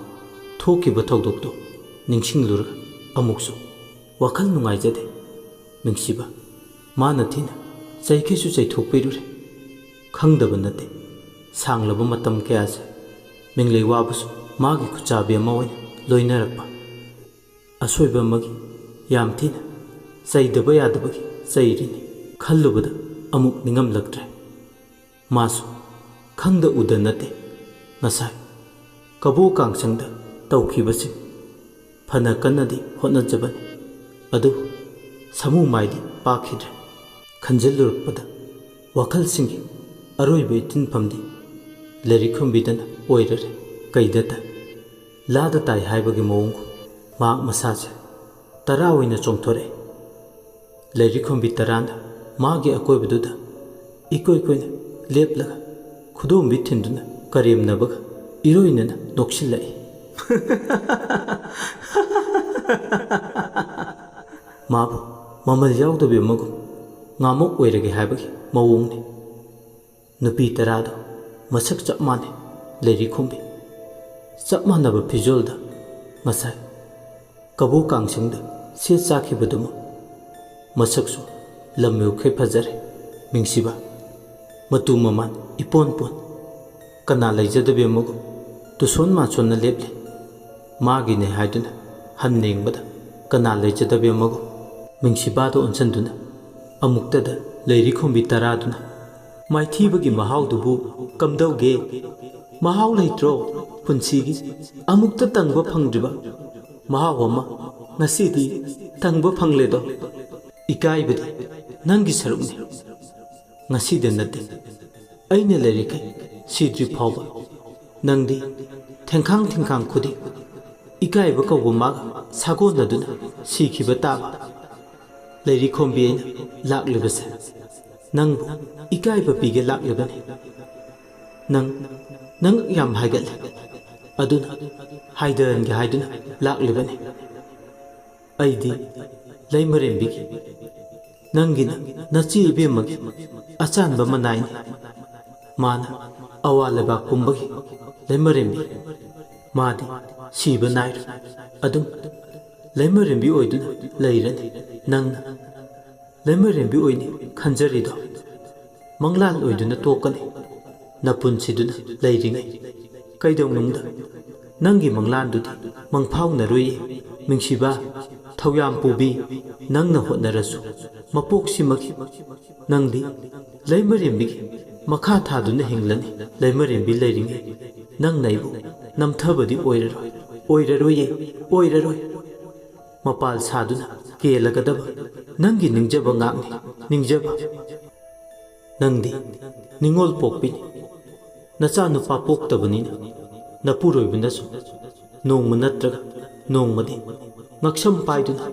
ꯊꯣꯛꯈꯤꯕ ꯊꯧꯗꯣꯛꯇꯨ ꯅꯤꯡꯁꯤꯡꯂꯨꯔꯒ ꯑꯃꯨꯛꯁꯨ ꯋꯥꯈꯜ ꯅꯨꯡꯉꯥꯏꯖꯗꯦ꯫ ꯅꯨꯡꯁꯤꯕ, ꯃꯥꯅ ꯊꯤꯅ ꯆꯩꯈꯩꯁꯨ ꯆꯩꯊꯣꯛꯄꯤꯔꯨꯔꯦ꯫ ꯈꯪꯗꯕ ꯅꯠꯇꯦ, ꯁꯥꯡꯂꯕ ꯃꯇꯝ ꯀꯌꯥꯁꯦ ꯃꯤꯡꯂꯩ ꯋꯥꯕꯁꯨ ꯃꯥꯒꯤ ꯈꯨꯠꯆꯥꯕꯤ ꯑꯃ ꯑꯣꯏꯅ ꯂꯣꯏꯅꯔꯛꯄ꯫ ꯑꯁꯣꯏꯕ ꯑꯃꯒꯤ ꯌꯥꯝ ꯊꯤꯅ ꯆꯩꯗꯕ ꯌꯥꯗꯕꯒꯤ ꯆꯩꯔꯤꯅꯤ꯫ ꯈꯜꯂꯨꯕꯗ ꯑꯃꯨꯛ ꯅꯤꯡꯉꯝꯂꯛꯇ꯭ꯔꯦ꯫ ꯃꯥꯁꯨ ꯈꯪꯗ ꯎꯗ ꯅꯠꯇꯦ ꯉꯁꯥꯏ ꯀꯕꯣ ꯀꯥꯡꯁꯪꯗ ꯇꯧꯈꯤꯕꯁꯤꯡ꯫ ꯐꯅ ꯀꯟꯅꯗꯤ ꯍꯣꯠꯅꯖꯕꯅꯤ, ꯑꯗꯨꯕꯨ ꯁꯥꯃꯨ ꯃꯥꯏꯗꯤ ꯄꯥꯛꯈꯤꯗ꯭ꯔꯦ꯫ ꯈꯟꯖꯤꯜꯂꯨꯔꯛꯄꯗ ꯋꯥꯈꯜꯁꯤꯡꯒꯤ ꯑꯔꯣꯏꯕ ꯏꯇꯤꯟꯐꯝꯗꯤ ꯂꯥꯏꯔꯤꯛ ꯈꯨꯝꯕꯤꯗꯅ ꯑꯣꯏꯔꯔꯦ꯫ ꯀꯩꯗ ꯇꯥꯏ, ꯂꯥꯗ ꯇꯥꯏ ꯍꯥꯏꯕꯒꯤ ꯃꯑꯣꯡꯒꯨꯝ ꯃꯍꯥꯛ ꯃꯁꯥꯁꯦ ꯇꯔꯥ ꯑꯣꯏꯅ ꯆꯣꯡꯊꯣꯔꯛꯑꯦ꯫ ꯂꯥꯏꯔꯤꯛ ꯈꯨꯝꯕꯤ ꯇꯔꯥꯅ ꯃꯥꯒꯤ ꯑꯀꯣꯏꯕꯗꯨꯗ ꯏꯀꯣꯏ ꯀꯣꯏꯅ ꯂꯦꯞꯂꯒ ꯈꯨꯗꯣꯝꯕꯤ ꯊꯤꯟꯗꯨꯅ ꯀꯔꯦꯝꯅꯕꯒ ꯏꯔꯣꯏꯅꯅ ꯅꯣꯛꯁꯤꯜꯂꯛꯏ꯫ ꯃꯥꯕꯨ ꯃꯃꯜ ꯌꯥꯎꯗꯕꯤ ꯑꯃꯒꯨꯝ ꯉꯥꯃꯣꯛ ꯑꯣꯏꯔꯒꯦ ꯍꯥꯏꯕꯒꯤ ꯃꯑꯣꯡꯅꯤ꯫ ꯅꯨꯄꯤ ꯇꯔꯥꯗꯣ ꯃꯁꯛ ꯆꯞ ꯃꯥꯟꯅꯩ꯫ ꯂꯥꯏꯔꯤꯛ ꯈꯨꯝꯕꯤ ꯆꯞ ꯃꯥꯟꯅꯕ ꯐꯤꯖꯣꯜꯗ ꯉꯁꯥꯏ ꯀꯕꯣ ꯀꯥꯡꯁꯪꯗ ꯁꯦꯠ ꯆꯥꯈꯤꯕꯗꯨꯃꯛ꯫ ꯃꯁꯛꯁꯨ ꯂꯝ ꯌꯧꯈꯩ ꯐꯖꯔꯦ꯫ ꯃꯤꯡꯁꯤꯕ ꯃꯇꯨ ꯃꯃꯥꯟ ꯏꯄꯣꯟ ꯄꯣꯟ꯫ ꯀꯅꯥ ꯂꯩꯖꯗꯕꯤ ꯑꯃꯒꯨꯝ ꯇꯨꯁꯣꯟ ꯃꯥꯁꯣꯟꯅ ꯂꯦꯞꯂꯤ꯫ ꯃꯥꯒꯤꯅꯦ ꯍꯥꯏꯗꯨꯅ ꯍꯟꯅ ꯌꯦꯡꯕꯗ ꯀꯅꯥ ꯂꯩꯖꯗꯕꯤ ꯑꯃꯒꯨꯝ ꯃꯤꯡꯁꯤꯕꯥꯗ ꯑꯣꯟꯁꯤꯟꯗꯨꯅ ꯑꯃꯨꯛꯇꯗ ꯂꯥꯏꯔꯤꯛ ꯈꯨꯝꯕꯤ ꯇꯔꯥꯗꯨꯅ ꯃꯥꯏꯊꯤꯕꯒꯤ ꯃꯍꯥꯎꯗꯨꯕꯨ ꯀꯝꯗꯧꯒꯦ? ꯃꯍꯥꯎ ꯂꯩꯇ꯭ꯔꯣ ꯄꯨꯟꯁꯤꯒꯤ? ꯑꯃꯨꯛꯇ ꯇꯪꯕ ꯐꯪꯗ꯭ꯔꯤꯕ ꯃꯍꯥꯎ ꯑꯃ ꯉꯁꯤꯗꯤ ꯇꯪꯕ ꯐꯪꯂꯦꯗꯣ꯫ ꯏꯀꯥꯏꯕꯗꯤ ꯅꯪꯒꯤ ꯁꯔꯨꯛꯅꯤ꯫ ꯉꯁꯤꯗ ꯅꯠꯇꯦ, ꯑꯩꯅ ꯂꯩꯔꯤꯈꯩ ꯁꯤꯗ꯭ꯔꯤ ꯐꯥꯎꯕ ꯅꯪꯗꯤ ꯊꯦꯡꯈꯥꯡ ꯊꯦꯡꯈꯥꯡ ꯈꯨꯗꯤꯡ ꯏꯀꯥꯏꯕ ꯀꯧꯕ ꯃꯥꯒ ꯁꯥꯒꯣꯟꯅꯗꯨꯅ ꯁꯤꯈꯤꯕ ꯇꯥꯕ꯫ ꯂꯥꯏꯔꯤꯛ ꯈꯣꯝꯕꯤ ꯑꯩꯅ ꯂꯥꯛꯂꯤꯕꯁꯦ ꯅꯪꯕꯨ ꯏꯀꯥꯏꯕ ꯄꯤꯒꯦ ꯂꯥꯛꯂꯤꯕꯅꯤ꯫ ꯅꯪ, ꯅꯪ ꯌꯥꯝ ꯍꯥꯏꯒꯠꯂꯦ, ꯑꯗꯨꯅ ꯍꯥꯏꯗꯍꯟꯒꯦ ꯍꯥꯏꯗꯨꯅ ꯂꯥꯛꯂꯤꯕꯅꯤ꯫ ꯑꯩꯗꯤ ꯂꯩꯃꯔꯦꯝꯕꯤꯒꯤ, ꯅꯪꯒꯤꯅ ꯅꯆꯦ ꯏꯕꯦꯝꯃꯒꯤ ꯑꯆꯥꯟꯕ ꯃꯅꯥꯏꯅꯤ꯫ ꯃꯥꯅ ꯑꯋꯥ ꯂꯩꯕꯥꯛ ꯄꯨꯝꯕꯒꯤ ꯂꯩꯃꯔꯦꯝꯕꯤ꯫ ꯃꯥꯗꯤ ꯁꯤꯕ ꯅꯥꯏꯔꯣꯏ꯫ ꯑꯗꯨꯝ ꯂꯩꯃꯔꯦꯝꯕꯤ ꯑꯣꯏꯗꯨꯅ ꯂꯩꯔꯅꯤ꯫ ꯅꯪꯅ ꯂꯩꯃꯔꯦꯝꯕꯤ ꯑꯣꯏꯅꯤ ꯈꯟꯖꯔꯤꯗꯣ ꯃꯪꯂꯥꯟ ꯑꯣꯏꯗꯨꯅ ꯇꯣꯛꯀꯅꯤ꯫ ꯅꯄꯨꯟꯁꯤꯗꯨꯅ ꯂꯩꯔꯤꯉꯩ ꯀꯩꯗꯧꯅꯨꯡꯗ ꯅꯪꯒꯤ ꯃꯪꯂꯥꯟꯗꯨꯗꯤ ꯃꯪꯐꯥꯎꯅꯔꯣꯏꯌꯦ, ꯃꯤꯡꯁꯤꯕ꯫ ꯊꯧꯌꯥꯝ ꯄꯨꯕꯤ, ꯅꯪꯅ ꯍꯣꯠꯅꯔꯁꯨ ꯃꯄꯣꯛꯁꯤꯃꯒꯤ ꯅꯪꯗꯤ ꯂꯩꯃꯔꯦꯝꯕꯤꯒꯤ ꯃꯈꯥ ꯊꯥꯗꯨꯅ ꯍꯤꯡꯂꯅꯤ꯫ ꯂꯩꯃꯔꯦꯝꯕꯤ ꯂꯩꯔꯤꯉꯩ ꯅꯪꯅ ꯑꯩꯕꯨ ꯅꯝꯊꯕꯗꯤ ꯑꯣꯏꯔꯔꯣꯏ, ꯑꯣꯏꯔꯔꯣꯏꯌꯦ, ꯑꯣꯏꯔꯔꯣꯏ꯫ ꯃꯄꯥꯜ ꯁꯥꯗꯨꯅ ꯀꯦꯜꯂꯒꯗꯕ ꯅꯪꯒꯤ ꯅꯤꯡꯖꯕ ꯉꯥꯛꯅꯤ, ꯅꯤꯡꯖꯕ꯫ ꯅꯪꯗꯤ ꯅꯤꯉꯣꯜ ꯄꯣꯛꯄꯤꯅꯤ꯫ ꯅꯆꯥꯅꯨꯄꯥ ꯄꯣꯛꯇꯕꯅꯤꯅ ꯅꯄꯨꯔꯣꯏꯕꯅꯁꯨ ꯅꯣꯡꯃ ꯅꯠꯇ꯭ꯔꯒ ꯅꯣꯡꯃꯗꯤ ꯉꯛꯁꯝ ꯄꯥꯏꯗꯨꯅ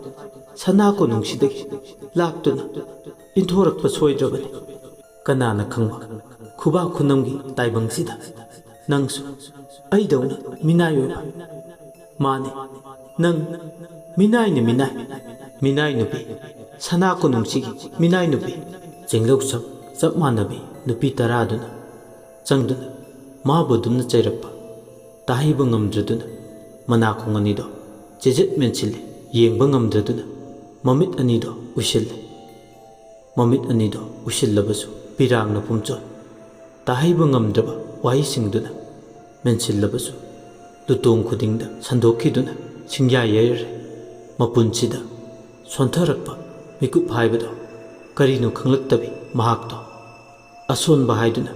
ꯁꯅꯥ ꯀꯣꯅꯨꯡꯁꯤꯗꯒꯤ ꯂꯥꯛꯇꯨꯅ ꯏꯟꯊꯣꯔꯛꯄ ꯁꯣꯏꯗ꯭ꯔꯕꯅꯤ꯫ ꯀꯅꯥꯅ ꯈꯪꯕ, ꯈꯨꯕꯥꯛ ꯈꯨꯅꯝꯒꯤ ꯇꯥꯏꯕꯪꯁꯤꯗ ꯅꯪꯁꯨ ꯑꯩꯗꯧꯅ ꯃꯤꯅꯥꯏ ꯑꯣꯏꯕ꯫ ꯃꯥꯅꯤ, ꯅꯪ ꯃꯤꯅꯥꯏꯅꯤ, ꯃꯤꯅꯥꯏ, ꯃꯤꯅꯥꯏ ꯅꯨꯄꯤ, ꯁꯅꯥ ꯀꯣꯅꯨꯡꯁꯤꯒꯤ ꯃꯤꯅꯥꯏ ꯅꯨꯄꯤ꯫ ꯆꯤꯡꯂꯧꯁꯝ ꯆꯞ ꯃꯥꯟꯅꯕꯤ ꯅꯨꯄꯤ ꯇꯔꯥꯗꯨꯅ ꯆꯪꯗꯨꯅ ꯃꯥꯕꯨ ꯑꯗꯨꯝꯅ ꯆꯩꯔꯛꯄ ꯇꯥꯍꯩꯕ ꯉꯝꯗ꯭ꯔꯗꯨꯅ ꯃꯅꯥꯀꯣꯡ ꯑꯅꯤꯗꯣ ꯆꯦꯖꯦꯠ ꯃꯦꯟꯁꯤꯜꯂꯦ꯫ ꯌꯦꯡꯕ ꯉꯝꯗ꯭ꯔꯗꯨꯅ ꯃꯃꯤꯠ ꯑꯅꯤꯗꯣ ꯎꯏꯁꯤꯜꯂꯦ꯫ ꯃꯃꯤꯠ ꯑꯅꯤꯗꯣ ꯎꯏꯁꯤꯜꯂꯕꯁꯨ ꯄꯤꯔꯥꯡꯅ ꯄꯨꯝꯆꯣꯠ ꯇꯥꯍꯩꯕ ꯉꯝꯗ꯭ꯔꯕ ꯋꯥꯍꯩꯁꯤꯡꯗꯨꯅ ꯃꯦꯟꯁꯤꯜꯂꯕꯁꯨ ꯂꯨꯇꯣꯡ ꯈꯨꯗꯤꯡꯗ ꯁꯟꯗꯣꯛꯈꯤꯗꯨꯅ ꯁꯤꯡꯌꯥ ꯌꯩꯔꯔꯦ꯫ ꯃꯄꯨꯟꯁꯤꯗ ꯁꯣꯟꯊꯔꯛꯄ ꯃꯤꯀꯨꯞ ꯍꯥꯏꯕꯗꯣ ꯀꯔꯤꯅꯣ ꯈꯪꯂꯛꯇꯕꯤ ꯃꯍꯥꯛꯇꯣ ꯑꯁꯣꯟꯕ ꯍꯥꯏꯗꯨꯅ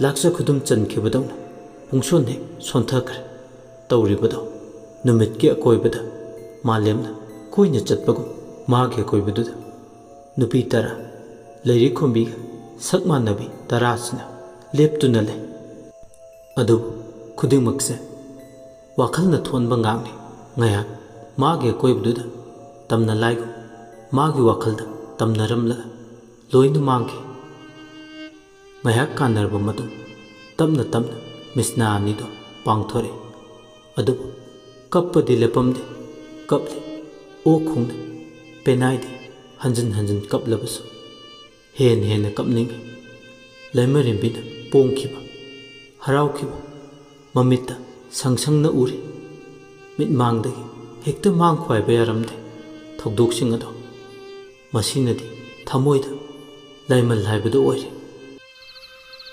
ꯂꯥꯛꯆ ꯈꯨꯗꯨꯝ ꯆꯟꯈꯤꯕꯗꯧꯅ ꯄꯨꯡꯁꯣꯟ ꯍꯦꯛ ꯁꯣꯟꯊꯈ꯭ꯔꯦ꯫ ꯇꯧꯔꯤꯕꯗꯣ ꯅꯨꯃꯤꯠꯀꯤ ꯑꯀꯣꯏꯕꯗ ꯃꯥꯂꯦꯝꯅ ꯀꯣꯏꯅ ꯆꯠꯄꯒꯨꯝ ꯃꯥꯒꯤ ꯑꯀꯣꯏꯕꯗꯨꯗ ꯅꯨꯄꯤ ꯇꯔꯥ, ꯂꯩꯔꯤ ꯈꯣꯝꯕꯤꯒ ꯁꯛ ꯃꯥꯟꯅꯕꯤ ꯇꯔꯥꯁꯤꯅ ꯂꯦꯞꯇꯨꯅ ꯂꯩ꯫ ꯑꯗꯨꯕꯨ ꯈꯨꯗꯤꯡꯃꯛꯁꯦ ꯋꯥꯈꯜꯅ ꯊꯣꯟꯕ ꯉꯥꯛꯅꯤ꯫ ꯉꯥꯏꯍꯥꯛ ꯃꯥꯒꯤ ꯑꯀꯣꯏꯕꯗꯨꯗ ꯇꯝꯅ ꯂꯥꯏꯒꯨꯝ ꯃꯥꯒꯤ ꯋꯥꯈꯜꯗ ꯇꯝꯅꯔꯝꯂꯒ ꯂꯣꯏꯅ ꯃꯥꯡꯈꯤ꯫ ꯉꯥꯏꯍꯥꯛ ꯀꯥꯟꯅꯔꯕ ꯃꯇꯨꯡ ꯇꯞꯅ ꯇꯞꯅ ꯃꯤꯁꯅꯥ ꯑꯅꯤꯗꯣ ꯄꯥꯡꯊꯣꯔꯛꯏ꯫ ꯑꯗꯨꯕꯨ ꯀꯞꯄꯗꯤ ꯂꯦꯞꯄꯝꯗꯦ꯫ ꯀꯞꯂꯤ, ꯑꯣꯛ ꯈꯣꯡꯅ ꯄꯦꯅꯥꯏꯗꯦ꯫ ꯍꯟꯖꯤꯟ ꯍꯟꯖꯤꯟ ꯀꯞꯂꯕꯁꯨ ꯍꯦꯟꯅ ꯍꯦꯟꯅ ꯀꯞꯅꯤꯡꯏ꯫ ꯂꯩꯃꯔꯦꯝꯕꯤꯅ ꯄꯣꯡꯈꯤꯕ, ꯍꯔꯥꯎꯈꯤꯕ ꯃꯃꯤꯠꯇ ꯁꯪ ꯁꯪꯅ ꯎꯔꯤ꯫ ꯃꯤꯠꯃꯥꯡꯗꯒꯤ ꯍꯦꯛꯇ ꯃꯥꯡꯈꯣ ꯍꯥꯏꯕ ꯌꯥꯔꯝꯗꯦ ꯊꯧꯗꯣꯛꯁꯤꯡ ꯑꯗꯣ꯫ ꯃꯁꯤꯅꯗꯤ ꯊꯃꯣꯏꯗ ꯂꯥꯏꯃꯜ ꯍꯥꯏꯕꯗꯨ ꯑꯣꯏꯔꯦ꯫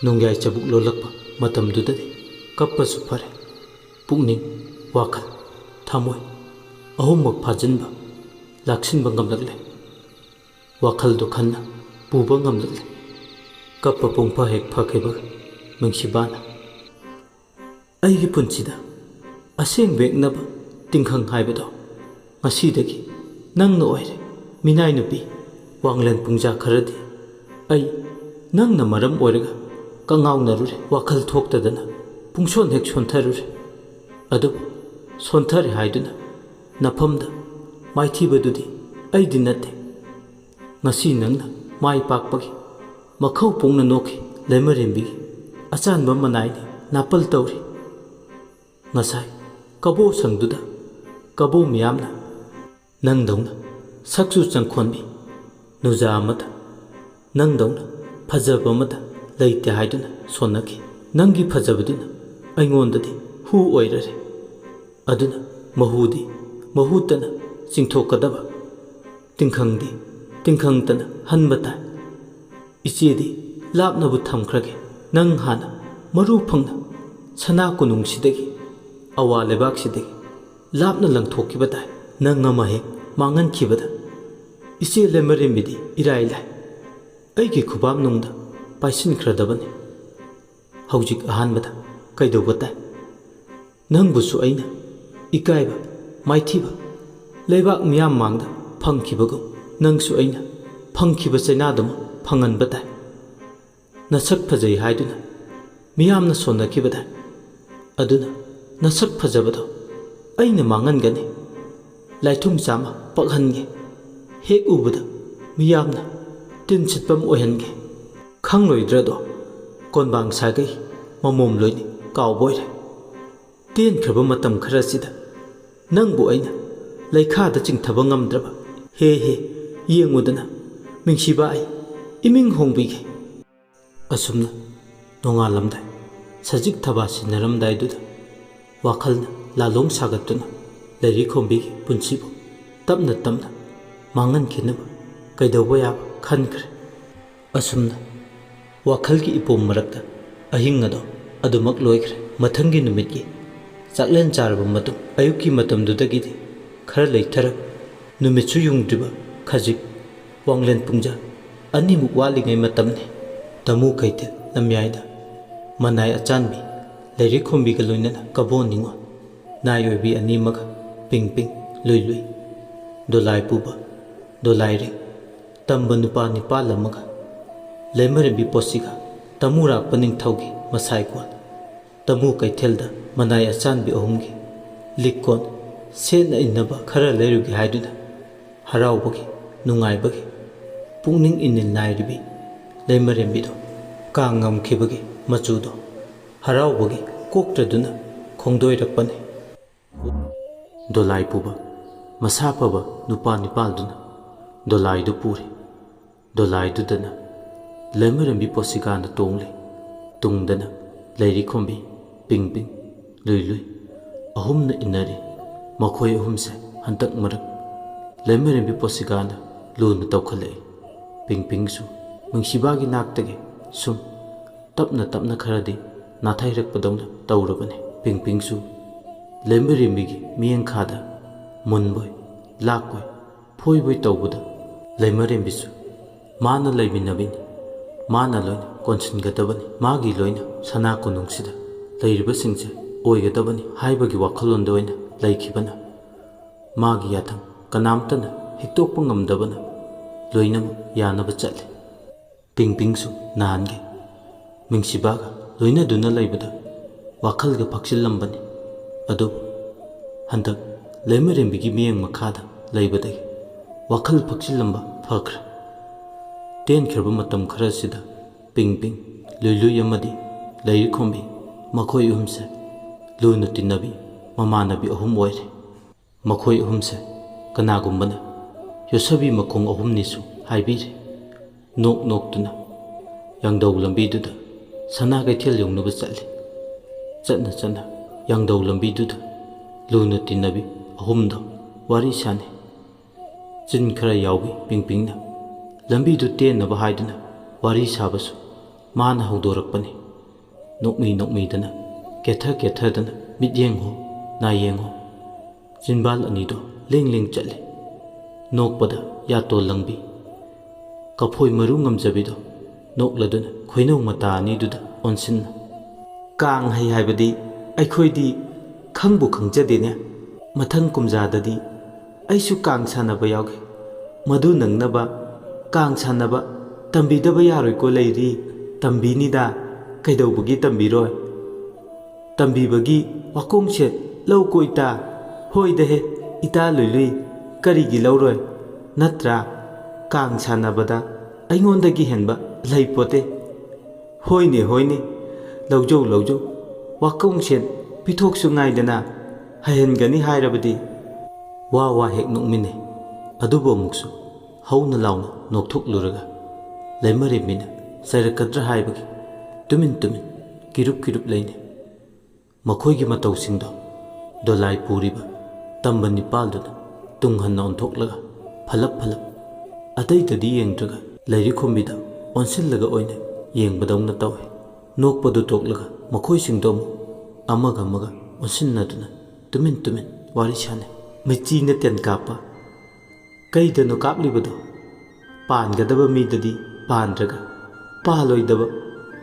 ꯅꯣꯡꯌꯥꯏ ꯆꯕꯨꯛ ꯂꯣꯜꯂꯛꯄ ꯃꯇꯝꯗꯨꯗꯗꯤ ꯀꯞꯄꯁꯨ ꯐꯔꯦ꯫ ꯄꯨꯛꯅꯤꯡ, ꯋꯥꯈꯜ, ꯊꯃꯣꯏ ꯑꯍꯨꯝꯃꯛ ꯐꯥꯖꯤꯟꯕ ꯂꯥꯛꯁꯤꯟꯕ ꯉꯝꯂꯛꯂꯦ꯫ ꯋꯥꯈꯜꯗꯨ ꯈꯟꯅ ꯄꯨꯕ ꯉꯝꯂꯛꯂꯦ꯫ ꯀꯞꯄ ꯄꯨꯡꯐ ꯍꯦꯛ ꯐꯈꯤꯕꯒ ꯃꯤꯡꯁꯤꯕꯥꯅ, "ꯑꯩꯒꯤ ꯄꯨꯟꯁꯤꯗ ꯑꯁꯦꯡꯕ ꯌꯦꯛꯅꯕ ꯇꯤꯡꯈꯪ ꯍꯥꯏꯕꯗꯣ ꯉꯁꯤꯗꯒꯤ ꯅꯪꯅ ꯑꯣꯏꯔꯦ, ꯃꯤꯅꯥꯏ ꯅꯨꯄꯤ꯫ ꯋꯥꯡꯂꯦꯟ ꯄꯨꯡꯖꯥ ꯈꯔꯗꯤ ꯑꯩ ꯅꯪꯅ ꯃꯔꯝ ꯑꯣꯏꯔꯒ ꯀꯉꯥꯎꯅꯔꯨꯔꯦ, ꯋꯥꯈꯜ ꯊꯣꯛꯇꯗꯅ ꯄꯨꯡꯁꯣꯟ ꯍꯦꯛ ꯁꯣꯟꯊꯔꯨꯔꯦ꯫ ꯑꯗꯨꯕꯨ ꯁꯣꯟꯊꯔꯦ ꯍꯥꯏꯗꯨꯅ ꯅꯐꯝꯗ ꯃꯥꯏꯊꯤꯕꯗꯨꯗꯤ ꯑꯩꯗꯤ ꯅꯠꯇꯦ꯫ ꯉꯁꯤ ꯅꯪꯅ ꯃꯥꯏ ꯄꯥꯛꯄꯒꯤ ꯃꯈꯧ ꯄꯣꯡꯅ ꯅꯣꯛꯈꯤ꯫ ꯂꯩꯃꯔꯦꯝꯕꯤꯒꯤ ꯑꯆꯥꯟꯕ ꯃꯅꯥꯏꯗꯤ ꯅꯥꯄꯜ ꯇꯧꯔꯤ꯫ ꯉꯁꯥꯏ ꯀꯕꯣ ꯁꯪꯗꯨꯗ ꯀꯕꯣ ꯃꯤꯌꯥꯝꯅ ꯅꯪꯗꯧꯅ ꯁꯛꯁꯨ ꯆꯪꯈꯣꯟꯕꯤ ꯅꯨꯖꯥ ꯑꯃꯗ, ꯅꯪꯗꯧꯅ ꯐꯖꯕ ꯑꯃꯗ ꯂꯩꯇꯦ ꯍꯥꯏꯗꯨꯅ ꯁꯣꯟꯅꯈꯤ꯫ ꯅꯪꯒꯤ ꯐꯖꯕꯗꯨꯅ ꯑꯩꯉꯣꯟꯗꯗꯤ ꯍꯨ ꯑꯣꯏꯔꯔꯦ꯫ ꯑꯗꯨꯅ ꯃꯍꯨꯗꯤ ꯃꯍꯨꯠꯇꯅ ꯆꯤꯡꯊꯣꯛꯀꯗꯕ, ꯇꯤꯡꯈꯪꯗꯤ ꯇꯤꯡꯈꯪꯇꯅ ꯍꯟꯕ ꯇꯥꯏ꯫ ꯏꯆꯦꯗꯤ ꯂꯥꯞꯅꯕꯨ ꯊꯝꯈ꯭ꯔꯒꯦ, ꯅꯪ ꯍꯥꯟꯅ ꯃꯔꯨ ꯐꯪꯅ ꯁꯅꯥ ꯀꯣꯅꯨꯡꯁꯤꯗꯒꯤ, ꯑꯋꯥ ꯂꯩꯕꯥꯛꯁꯤꯗꯒꯤ ꯂꯥꯞꯅ ꯂꯪꯊꯣꯛꯈꯤꯕ ꯇꯥꯏ꯫ ꯅꯪ ꯑꯃ ꯍꯦꯛ ꯃꯥꯡꯍꯟꯈꯤꯕꯗ ꯏꯆꯦ ꯂꯩꯃꯔꯦꯝꯕꯤꯗꯤ ꯏꯔꯥꯏ ꯂꯥꯏ ꯑꯩꯒꯤ ꯈꯨꯕꯥꯝ ꯅꯨꯡꯗ ꯄꯥꯏꯁꯤꯟꯈ꯭ꯔꯗꯕꯅꯤ꯫ ꯍꯧꯖꯤꯛ ꯑꯍꯥꯟꯕꯗ ꯀꯩꯗꯧꯕ ꯇꯥꯏ? ꯅꯪꯕꯨꯁꯨ ꯑꯩꯅ ꯏꯀꯥꯏꯕ, ꯃꯥꯏꯊꯤꯕ, ꯂꯩꯕꯥꯛ ꯃꯤꯌꯥꯝ ꯃꯥꯡꯗ ꯐꯪꯈꯤꯕꯒꯨꯝ ꯅꯪꯁꯨ ꯑꯩꯅ ꯐꯪꯈꯤꯕ ꯆꯩꯅꯥꯗꯨꯃꯛ ꯐꯪꯍꯟꯕ ꯇꯥꯏ꯫ ꯅꯁꯛ ꯐꯖꯩ ꯍꯥꯏꯗꯨꯅ ꯃꯤꯌꯥꯝꯅ ꯁꯣꯟꯅꯈꯤꯕ ꯇꯥꯏ꯫ ꯑꯗꯨꯅ ꯅꯁꯛ ꯐꯖꯕꯗꯣ ꯑꯩꯅ ꯃꯥꯡꯍꯟꯒꯅꯤ꯫ ꯂꯥꯏꯊꯨꯝ ꯆꯥꯝꯃ ꯄꯛꯍꯟꯒꯦ꯫ ꯍꯦꯛ ꯎꯕꯗ ꯃꯤꯌꯥꯝꯅ ꯇꯤꯟ ꯁꯤꯠꯄ ꯑꯃ ꯑꯣꯏꯍꯟꯒꯦ꯫ ꯈꯪꯂꯣꯏꯗ꯭ꯔꯗꯣ ꯀꯣꯟꯕꯥꯡ ꯁꯥꯒꯩ ꯃꯃꯣꯝ ꯂꯣꯏꯅ ꯀꯥꯎꯕ ꯑꯣꯏꯔꯦ꯫ ꯇꯦꯟꯈ꯭ꯔꯕ ꯃꯇꯝ ꯈꯔꯁꯤꯗ ꯅꯪꯕꯨ ꯑꯩꯅ ꯂꯩꯈꯥꯗ ꯆꯤꯡꯊꯕ ꯉꯝꯗ꯭ꯔꯕ, ꯍꯦ ꯍꯦ, ꯌꯦꯡꯉꯨꯗꯅ, ꯃꯤꯡꯁꯤꯕ ꯑꯩ ꯏꯃꯤꯡ ꯍꯣꯡꯕꯤꯒꯦ꯫ ꯑꯁꯨꯝꯅ ꯅꯣꯡꯉꯥꯜꯂꯝꯗꯥꯏ, ꯁꯖꯤꯛ ꯊꯕꯥ ꯁꯤꯟꯅꯔꯝꯗꯥꯏꯗꯨꯗ ꯋꯥꯈꯜꯅ ꯂꯥꯂꯣꯡ ꯁꯥꯒꯠꯇꯨꯅ ꯂꯩꯔꯤ ꯈꯣꯝꯕꯤꯒꯤ ꯄꯨꯟꯁꯤꯕꯨ ꯇꯞꯅ ꯇꯞꯅ ꯃꯥꯡꯍꯟꯈꯤꯅꯕ ꯀꯩꯗꯧꯕ ꯌꯥꯕ ꯈꯟꯈ꯭ꯔꯦ꯫ ꯑꯁꯨꯝꯅ ꯋꯥꯈꯜꯒꯤ ꯏꯄꯣꯝ ꯃꯔꯛꯇ ꯑꯍꯤꯡ ꯑꯗꯣ ꯑꯗꯨꯃꯛ ꯂꯣꯏꯈ꯭ꯔꯦ꯫ ꯃꯊꯪꯒꯤ ꯅꯨꯃꯤꯠꯀꯤ ꯆꯥꯛꯂꯦꯟ ꯆꯥꯔꯕ ꯃꯇꯨꯡ, ꯑꯌꯨꯛꯀꯤ ꯃꯇꯝꯗꯨꯗꯒꯤꯗꯤ ꯈꯔ ꯂꯩꯊꯔꯒ ꯅꯨꯃꯤꯠꯁꯨ ꯌꯨꯡꯗ꯭ꯔꯤꯕ ꯈꯖꯤꯛ ꯋꯥꯡꯂꯦꯟ ꯄꯨꯡꯖꯥ ꯑꯅꯤꯃꯨꯛ ꯋꯥꯠꯂꯤꯉꯩ ꯃꯇꯝꯅꯤ꯫ ꯇꯥꯃꯨ ꯀꯩꯊꯦꯜ ꯂꯝꯌꯥꯏꯗ ꯃꯅꯥꯏ ꯑꯆꯥꯟꯕꯤ ꯂꯩꯔꯤꯈꯣꯝꯕꯤꯒ ꯂꯣꯏꯅꯅ ꯀꯕꯣ ꯅꯤꯉꯣꯜ ꯅꯥꯏ ꯑꯣꯏꯕꯤ ꯑꯅꯤ ꯑꯃꯒ ꯄꯤꯡ ꯄꯤꯡ ꯂꯨꯏ ꯂꯨꯏ ꯗꯣꯂꯥꯏ ꯄꯨꯕ ꯗꯣꯂꯥꯏ ꯔꯤꯡ ꯇꯝꯕ ꯅꯨꯄꯥ ꯅꯤꯄꯥꯜ ꯑꯃꯒ ꯂꯩꯃꯔꯦꯝꯕꯤ ꯄꯣꯠꯁꯤꯒ ꯇꯥꯃꯨ ꯔꯥꯛꯄ ꯅꯤꯡꯊꯧꯒꯤ ꯃꯁꯥꯏꯀꯣꯟ ꯇꯥꯃꯨ ꯀꯩꯊꯦꯜꯗ ꯃꯅꯥꯏ ꯑꯆꯥꯟꯕꯤ ꯑꯍꯨꯝꯒꯤ ꯂꯤꯛꯀꯣꯟ ꯁꯦꯠꯅ ꯏꯟꯅꯕ ꯈꯔ ꯂꯩꯔꯨꯒꯦ ꯍꯥꯏꯗꯨꯅ ꯍꯔꯥꯎꯕꯒꯤ ꯅꯨꯡꯉꯥꯏꯕꯒꯤ ꯄꯨꯛꯅꯤꯡ ꯏꯅꯤꯜ ꯅꯥꯏꯔꯤꯕꯤ ꯂꯩꯃꯔꯦꯝꯕꯤꯗꯣ ꯀꯥꯡ ꯉꯝꯈꯤꯕꯒꯤ ꯃꯆꯨꯗꯣ ꯍꯔꯥꯎꯕꯒꯤ ꯀꯣꯛꯇ꯭ꯔꯗꯨꯅ ꯈꯣꯡꯗꯣꯏꯔꯛꯄꯅꯤ꯫ ꯗꯣꯂꯥꯏ ꯄꯨꯕ ꯃꯁꯥ ꯐꯕ ꯅꯨꯄꯥ ꯅꯤꯄꯥꯜꯗꯨꯅ ꯗꯣꯂꯥꯏꯗꯨ ꯄꯨꯔꯦ꯫ ꯗꯣꯂꯥꯏꯗꯨꯗꯅ ꯂꯩꯃꯔꯦꯝꯕꯤ ꯄꯣꯁꯤꯀꯥꯅ ꯇꯣꯡꯂꯤ꯫ ꯇꯨꯡꯗꯅ ꯂꯩꯔꯤꯈꯣꯝꯕꯤ, ꯄꯤꯡ ꯄꯤꯡ, ꯂꯨꯏ ꯂꯨꯏ ꯑꯍꯨꯝꯅ ꯏꯟꯅꯔꯤ꯫ ꯃꯈꯣꯏ ꯑꯍꯨꯝꯁꯦ ꯍꯟꯗꯛ ꯃꯔꯛ ꯂꯩꯃꯔꯦꯝꯕꯤ ꯄꯣꯁꯤꯀꯥꯅ ꯂꯨꯅ ꯇꯧꯈꯠꯂꯛꯏ꯫ ꯄꯤꯡ ꯄꯤꯡꯁꯨ ꯃꯤꯡꯁꯤꯕꯥꯒꯤ ꯅꯥꯛꯇꯒꯤ ꯁꯨꯝ ꯇꯞꯅ ꯇꯞꯅ ꯈꯔꯗꯤ ꯅꯥꯊꯩꯔꯛꯄꯗꯧꯅ ꯇꯧꯔꯕꯅꯤ꯫ ꯄꯤꯡ ꯄꯤꯡꯁꯨ ꯂꯩꯃꯔꯦꯝꯕꯤꯒꯤ ꯃꯤꯠꯌꯦꯡꯈꯥꯗ ꯃꯨꯟꯕꯣꯏ ꯂꯥꯛꯄꯣꯏ ꯐꯣꯏꯕꯣꯏ ꯇꯧꯕꯗ ꯂꯩꯃꯔꯦꯝꯕꯤꯁꯨ ꯃꯥꯅ ꯂꯩꯃꯤꯟꯅꯕꯤꯅꯤ, ꯃꯥꯅ ꯂꯣꯏꯅ ꯀꯣꯟꯁꯤꯟꯒꯗꯕꯅꯤ, ꯃꯥꯒꯤ ꯂꯣꯏꯅ ꯁꯅꯥ ꯀꯣꯅꯨꯡꯁꯤꯗ ꯂꯩꯔꯤꯕꯁꯤꯡꯁꯦ ꯑꯣꯏꯒꯗꯕꯅꯤ ꯍꯥꯏꯕꯒꯤ ꯋꯥꯈꯜꯂꯣꯟꯗ ꯑꯣꯏꯅ ꯂꯩꯈꯤꯕꯅ ꯃꯥꯒꯤ ꯌꯥꯊꯪ ꯀꯅꯥꯝꯇꯅ ꯍꯤꯛꯇꯣꯛꯄ ꯉꯝꯗꯕꯅ ꯂꯣꯏꯅꯃꯛ ꯌꯥꯅꯕ ꯆꯠꯂꯤ꯫ ꯄꯤꯡ ꯄꯤꯡꯁꯨ ꯅꯍꯥꯟꯒꯤ ꯃꯤꯡꯁꯤꯕꯥꯒ ꯂꯣꯏꯅꯗꯨꯅ ꯂꯩꯕꯗ ꯋꯥꯈꯜꯒ ꯐꯛꯆꯤꯜꯂꯝꯕꯅꯤ꯫ ꯑꯗꯨꯕꯨ ꯍꯟꯗꯛ ꯂꯩꯃꯔꯦꯝꯕꯤꯒꯤ ꯃꯤꯠꯌꯦꯡ ꯃꯈꯥꯗ ꯂꯩꯕꯗꯒꯤ ꯋꯥꯈꯜ ꯐꯛꯆꯤꯜꯂꯝꯕ ꯐꯈ꯭ꯔꯦ꯫ ꯇꯦꯟꯈ꯭ꯔꯕ ꯃꯇꯝ ꯈꯔꯁꯤꯗ ꯄꯤꯡ ꯄꯤꯡ, ꯂꯨꯏ ꯂꯨꯏ ꯑꯃꯗꯤ ꯂꯩꯔꯤꯈꯣꯝꯕꯤ ꯃꯈꯣꯏ ꯑꯍꯨꯝꯁꯦ ꯂꯨꯅ ꯇꯤꯟꯅꯕꯤ ꯃꯃꯥꯟꯅꯕꯤ ꯑꯍꯨꯝ ꯑꯣꯏꯔꯦ꯫ ꯃꯈꯣꯏ ꯑꯍꯨꯝꯁꯦ ꯀꯅꯥꯒꯨꯝꯕꯅ ꯌꯣꯠꯁꯕꯤ ꯃꯈꯣꯡ ꯑꯍꯨꯝꯅꯤꯁꯨ ꯍꯥꯏꯕꯤꯔꯦ꯫ ꯅꯣꯛ ꯅꯣꯛꯇꯨꯅ ꯌꯥꯡꯗꯧ ꯂꯝꯕꯤꯗꯨꯗ ꯁꯅꯥ ꯀꯩꯊꯦꯜ ꯌꯧꯅꯕ ꯆꯠꯂꯤ꯫ ꯆꯠꯅ ꯆꯠꯅ ꯌꯥꯡꯗꯧ ꯂꯝꯕꯤꯗꯨꯗ ꯂꯨꯅ ꯇꯤꯟꯅꯕꯤ ꯑꯍꯨꯝꯗꯣ ꯋꯥꯔꯤ ꯁꯥꯅꯩ꯫ ꯆꯤꯟ ꯈꯔ ꯌꯥꯎꯕꯤ ꯄꯤꯡ ꯄꯤꯡꯅ ꯂꯝꯕꯤꯗꯨ ꯇꯦꯟꯅꯕ ꯍꯥꯏꯗꯨꯅ ꯋꯥꯔꯤ ꯁꯥꯕꯁꯨ ꯃꯥꯅ ꯍꯧꯗꯣꯔꯛꯄꯅꯤ꯫ ꯅꯣꯛꯃꯤ ꯅꯣꯛꯃꯤꯗꯅ, ꯀꯦꯊ ꯀꯦꯊꯗꯅ, ꯃꯤꯠꯌꯦꯡ ꯍꯣ, ꯅꯥꯌꯦꯡ ꯍꯣ, ꯆꯤꯟꯕꯥꯜ ꯑꯅꯤꯗꯣ ꯂꯦꯡ ꯂꯦꯡ ꯆꯠꯂꯤ꯫ ꯅꯣꯛꯄꯗ ꯌꯥꯇꯣꯜ ꯂꯪꯕꯤ, ꯀꯐꯣꯏ ꯃꯔꯨ ꯉꯝꯖꯕꯤꯗꯣ ꯅꯣꯛꯂꯗꯨꯅ ꯈꯣꯏꯅꯧ ꯃꯇꯥ ꯑꯅꯤꯗꯨꯗ ꯑꯣꯟꯁꯤꯟꯅ, "ꯀꯥꯡ ꯍꯩ ꯍꯥꯏꯕꯗꯤ ꯑꯩꯈꯣꯏꯗꯤ ꯈꯪꯕꯨ ꯈꯪꯖꯗꯦꯅꯦ꯫ ꯃꯊꯪ ꯀꯨꯝꯖꯥꯗꯗꯤ ꯑꯩꯁꯨ ꯀꯥꯡ ꯁꯥꯟꯅꯕ ꯌꯥꯎꯒꯦ꯫ ꯃꯗꯨ ꯅꯪꯅꯕ ꯀꯥꯡ ꯁꯥꯟꯅꯕ ꯇꯝꯕꯤꯗꯕ ꯌꯥꯔꯣꯏꯀꯣ ꯂꯩꯔꯤ꯫ ꯇꯝꯕꯤꯅꯤꯗ, ꯀꯩꯗꯧꯕꯒꯤ ꯇꯝꯕꯤꯔꯣꯏ? ꯇꯝꯕꯤꯕꯒꯤ ꯋꯥꯈꯣꯡꯁꯦ ꯂꯧꯀꯣ ꯏꯇꯥ꯫" "ꯍꯣꯏꯗ ꯍꯦ, ꯏꯇꯥ ꯂꯨꯏ ꯂꯨꯏ, ꯀꯔꯤꯒꯤ ꯂꯧꯔꯣꯏ? ꯅꯠꯇ꯭ꯔꯥ? ꯀꯥꯡ ꯁꯥꯟꯅꯕꯗ ꯑꯩꯉꯣꯟꯗꯒꯤ ꯍꯦꯟꯕ ꯂꯩꯄꯣꯠꯇꯦ꯫" "ꯍꯣꯏꯅꯦ, ꯍꯣꯏꯅꯦ, ꯂꯧꯖꯧ, ꯂꯧꯖꯧ, ꯋꯥꯀꯧꯁꯦꯟ ꯄꯤꯊꯣꯛꯁꯨ ꯉꯥꯏꯗꯅ ꯍꯩꯍꯟꯒꯅꯤ ꯍꯥꯏꯔꯕꯗꯤ꯫" ꯋꯥ ꯋꯥ ꯍꯦꯛ ꯅꯣꯛꯃꯤꯟꯅꯩ꯫ ꯑꯗꯨꯕꯨ ꯑꯃꯨꯛꯁꯨ ꯍꯧꯅ ꯂꯥꯎꯅ ꯅꯣꯛꯊꯣꯛꯂꯨꯔꯒ ꯂꯩꯃꯔꯦꯝꯕꯤꯅ ꯆꯩꯔꯛꯀꯗ꯭ꯔꯥ ꯍꯥꯏꯕꯒꯤ ꯇꯨꯃꯤꯟ ꯇꯨꯃꯤꯟ ꯀꯤꯔꯨꯞ ꯀꯤꯔꯨꯞ ꯂꯩꯅꯩ꯫ ꯃꯈꯣꯏꯒꯤ ꯃꯇꯧꯁꯤꯡꯗꯣ ꯗꯣꯂꯥꯏ ꯄꯨꯔꯤꯕ ꯇꯝꯕ ꯅꯤꯄꯥꯜꯗꯨꯅ ꯇꯨꯡ ꯍꯟꯅ ꯑꯣꯟꯊꯣꯛꯂꯒ ꯐꯂꯞ ꯐꯂꯞ ꯑꯇꯩꯗꯗꯤ ꯌꯦꯡꯗ꯭ꯔꯒ ꯂꯥꯏꯔꯤꯛ ꯈꯨꯝꯕꯤꯗ ꯑꯣꯟꯁꯤꯜꯂꯒ ꯑꯣꯏꯅ ꯌꯦꯡꯕꯗꯧꯅ ꯇꯧꯏ꯫ ꯅꯣꯛꯄꯗꯨ ꯇꯣꯛꯂꯒ ꯃꯈꯣꯏꯁꯤꯡꯗꯣ ꯑꯃꯨꯛ ꯑꯃꯒ ꯑꯃꯒ ꯑꯣꯟꯁꯤꯟꯅꯗꯨꯅ ꯇꯨꯃꯤꯟ ꯇꯨꯃꯤꯟ ꯋꯥꯔꯤ ꯁꯥꯟꯅꯩ꯫ ꯃꯤꯆꯤꯅ ꯇꯦꯟ ꯀꯥꯞꯄ꯫ "ꯀꯩꯗꯅꯣ ꯀꯥꯞꯂꯤꯕꯗꯣ? ꯄꯥꯟꯒꯗꯕ ꯃꯤꯗꯗꯤ ꯄꯥꯟꯗ꯭ꯔꯒ ꯄꯥꯜꯂꯣꯏꯗꯕ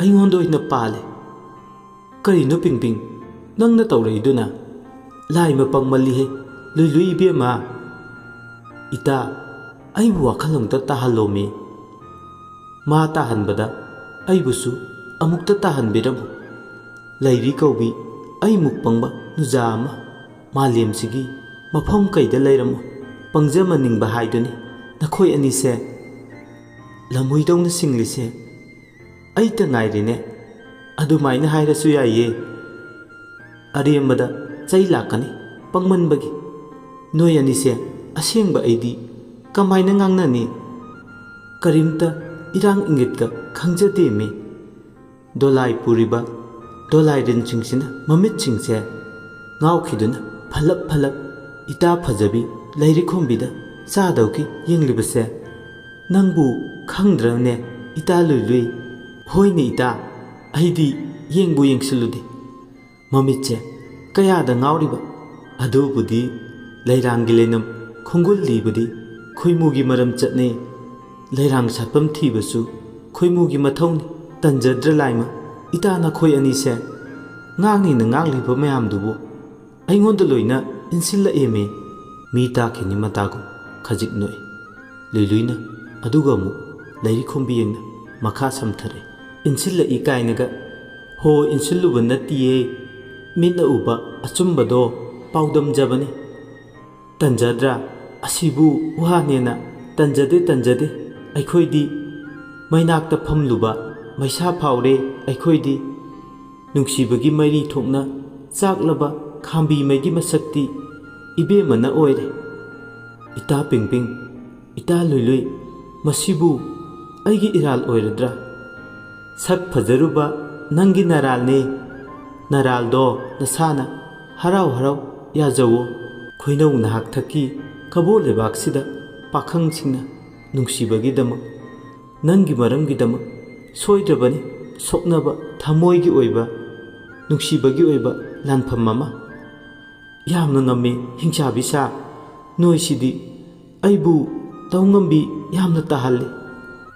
ꯑꯩꯉꯣꯟꯗ ꯑꯣꯏꯅ ꯄꯥꯜꯂꯦ꯫ ꯀꯔꯤꯅꯣ ꯄꯤꯡ ꯄꯤꯡ ꯅꯪꯅ ꯇꯧꯔꯛꯏꯗꯨꯅ? ꯂꯥꯏ ꯃꯄꯪ ꯃꯜꯂꯤꯍꯦ ꯂꯨꯏ ꯂꯨꯏ ꯏꯕꯦꯝꯃ꯫ ꯏꯇꯥ, ꯑꯩꯕꯨ ꯋꯥꯈꯜ ꯑꯃꯨꯛꯇ ꯇꯥꯍꯜꯂꯣꯃꯤ꯫ ꯃꯥ ꯇꯥꯍꯟꯕꯗ ꯑꯩꯕꯨꯁꯨ ꯑꯃꯨꯛꯇ ꯇꯥꯍꯟꯕꯤꯔꯝꯃꯨ꯫ ꯂꯩꯔꯤ ꯀꯧꯕꯤ ꯑꯩ ꯃꯨꯛ ꯄꯪꯕ ꯅꯨꯖꯥ ꯑꯃ ꯃꯥꯂꯦꯝꯁꯤꯒꯤ ꯃꯐꯝ ꯀꯩꯗ ꯂꯩꯔꯝꯃꯣ꯫ ꯄꯪꯖ ꯃꯅꯤꯡꯕ ꯍꯥꯏꯗꯨꯅꯤ ꯅꯈꯣꯏ ꯑꯅꯤꯁꯦ ꯂꯝꯍꯨꯏꯗꯧꯅ ꯁꯤꯡꯂꯤꯁꯦ꯫ ꯑꯩꯇ ꯉꯥꯏꯔꯦꯅꯦ꯫ ꯑꯗꯨꯃꯥꯏꯅ ꯍꯥꯏꯔꯁꯨ ꯌꯥꯏꯌꯦ꯫ ꯑꯔꯦꯝꯕꯗ ꯆꯩ ꯂꯥꯛꯀꯅꯤ ꯄꯪꯃꯟꯕꯒꯤ꯫ ꯅꯣꯏ ꯑꯅꯤꯁꯦ ꯑꯁꯦꯡꯕ ꯑꯩꯗꯤ ꯀꯃꯥꯏꯅ ꯉꯥꯡꯅꯅꯤ? ꯀꯔꯤꯝꯇ ꯏꯔꯥꯡ ꯏꯪꯒꯤꯠꯀ ꯈꯪꯖꯗꯦꯃꯤ꯫" ꯗꯣꯂꯥꯏ ꯄꯨꯔꯤꯕ ꯗꯣꯂꯥꯏꯔꯦꯟꯁꯤꯡꯁꯤꯅ ꯃꯃꯤꯠꯁꯤꯡꯁꯦ ꯉꯥꯎꯈꯤꯗꯨꯅ ꯐꯂꯞ ꯐꯂꯞ ꯏꯇꯥ ꯐꯖꯕꯤ ꯂꯩꯔꯤꯈꯣꯝꯕꯤꯗ ꯆꯥꯗꯧꯒꯤ ꯌꯦꯡꯂꯤꯕꯁꯦ꯫ "ꯅꯪꯕꯨ ꯈꯪꯗ꯭ꯔꯅꯦ ꯏꯇꯥ ꯂꯨꯏ ꯂꯨꯏ?" "ꯍꯣꯏꯅꯦ ꯏꯇꯥ, ꯑꯩꯗꯤ ꯌꯦꯡꯕꯨ ꯌꯦꯡꯁꯤꯜꯂꯨꯗꯦ꯫ ꯃꯃꯤꯠꯁꯦ ꯀꯌꯥꯗ ꯉꯥꯎꯔꯤꯕ? ꯑꯗꯨꯕꯨꯗꯤ ꯂꯩꯔꯥꯡꯒꯤ ꯂꯩꯅꯝ ꯈꯣꯡꯒꯨꯜ ꯂꯤꯕꯗꯤ ꯈꯣꯏꯃꯨꯒꯤ ꯃꯔꯝ ꯆꯠꯅꯩ꯫ ꯂꯩꯔꯥꯡ ꯁꯥꯠꯐꯝ ꯊꯤꯕꯁꯨ ꯈꯣꯏꯃꯨꯒꯤ ꯃꯊꯧꯅꯤ꯫ ꯇꯟꯖꯗ꯭ꯔ ꯂꯥꯏꯃ, ꯏꯇꯥ ꯅꯈꯣꯏ ꯑꯅꯤꯁꯦ ꯉꯥꯡꯅꯤꯅ ꯉꯥꯡꯂꯤꯕ ꯃꯌꯥꯝꯗꯨꯕꯨ ꯑꯩꯉꯣꯟꯗ ꯂꯣꯏꯅ ꯏꯟꯁꯤꯜꯂꯛꯑꯦꯃꯦ꯫ ꯃꯤ ꯇꯥꯈꯤꯅꯤ ꯃꯇꯥꯒꯨꯝ ꯈꯖꯤꯛ ꯅꯣꯛꯏ꯫ ꯂꯨꯏꯂꯨꯏꯅ ꯑꯗꯨꯒ ꯑꯃꯨꯛ ꯂꯩꯔꯤ ꯈꯣꯝꯕꯤ ꯌꯦꯡꯅ ꯃꯈꯥ ꯁꯝꯊꯔꯛꯏ꯫ ꯏꯟꯁꯤꯜꯂꯛꯏ ꯀꯥꯏꯅꯒ? ꯍꯣ, ꯏꯟꯁꯤꯜꯂꯨꯕ ꯅꯠꯇꯤꯌꯦ꯫ ꯃꯤꯠꯅ ꯎꯕ ꯑꯆꯨꯝꯕꯗꯣ ꯄꯥꯎꯗꯝꯖꯕꯅꯤ꯫ ꯇꯟꯖꯗ꯭ꯔꯥ? ꯑꯁꯤꯕꯨ ꯋꯥꯅꯦꯅ? ꯇꯟꯖꯗꯦ, ꯇꯟꯖꯗꯦ꯫ ꯑꯩꯈꯣꯏꯗꯤ ꯃꯩꯅꯥꯛꯇ ꯐꯝꯂꯨꯕ ꯃꯩꯁꯥ ꯐꯥꯎꯔꯦ ꯑꯩꯈꯣꯏꯗꯤ꯫ ꯅꯨꯡꯁꯤꯕꯒꯤ ꯃꯩꯔꯤ ꯊꯣꯛꯅ ꯆꯥꯛꯂꯕ ꯈꯥꯝꯕꯤ ꯃꯩꯒꯤ ꯃꯁꯛꯇꯤ ꯏꯕꯦꯝꯃꯅ ꯑꯣꯏꯔꯦ꯫ ꯏꯇꯥ ꯄꯤꯡꯄꯤꯡ, ꯏꯇꯥ ꯂꯨꯏꯂꯨꯏ, ꯃꯁꯤꯕꯨ ꯑꯩꯒꯤ ꯏꯔꯥꯜ ꯑꯣꯏꯔꯗ꯭ꯔꯥ? ꯁꯛ ꯐꯖꯔꯨꯕ ꯅꯪꯒꯤ ꯅꯔꯥꯜꯅꯦ꯫ ꯅꯔꯥꯜꯗꯣ ꯅꯁꯥꯅ ꯍꯔꯥꯎ ꯍꯔꯥꯎ ꯌꯥꯖꯧꯋꯣ꯫ ꯈꯣꯏꯅꯧ ꯅꯍꯥꯛꯊꯛꯀꯤ ꯀꯕꯣ ꯂꯩꯕꯥꯛꯁꯤꯗ ꯄꯥꯈꯪꯁꯤꯡꯅ ꯅꯨꯡꯁꯤꯕꯒꯤꯗꯃꯛ, ꯅꯪꯒꯤ ꯃꯔꯝꯒꯤꯗꯃꯛ ꯁꯣꯏꯗ꯭ꯔꯕꯅꯤ ꯁꯣꯛꯅꯕ ꯊꯃꯣꯏꯒꯤ ꯑꯣꯏꯕ, ꯅꯨꯡꯁꯤꯕꯒꯤ ꯑꯣꯏꯕ ꯂꯥꯟꯐꯝ ꯑꯃ꯫ ꯌꯥꯝꯅ ꯉꯝꯃꯤ ꯍꯤꯡꯆꯥꯕꯤ ꯁꯥ꯫ ꯅꯣꯏꯁꯤꯗꯤ ꯑꯩꯕꯨ ꯇꯧ ꯉꯝꯕꯤ ꯌꯥꯝꯅ ꯇꯥꯍꯜꯂꯤ꯫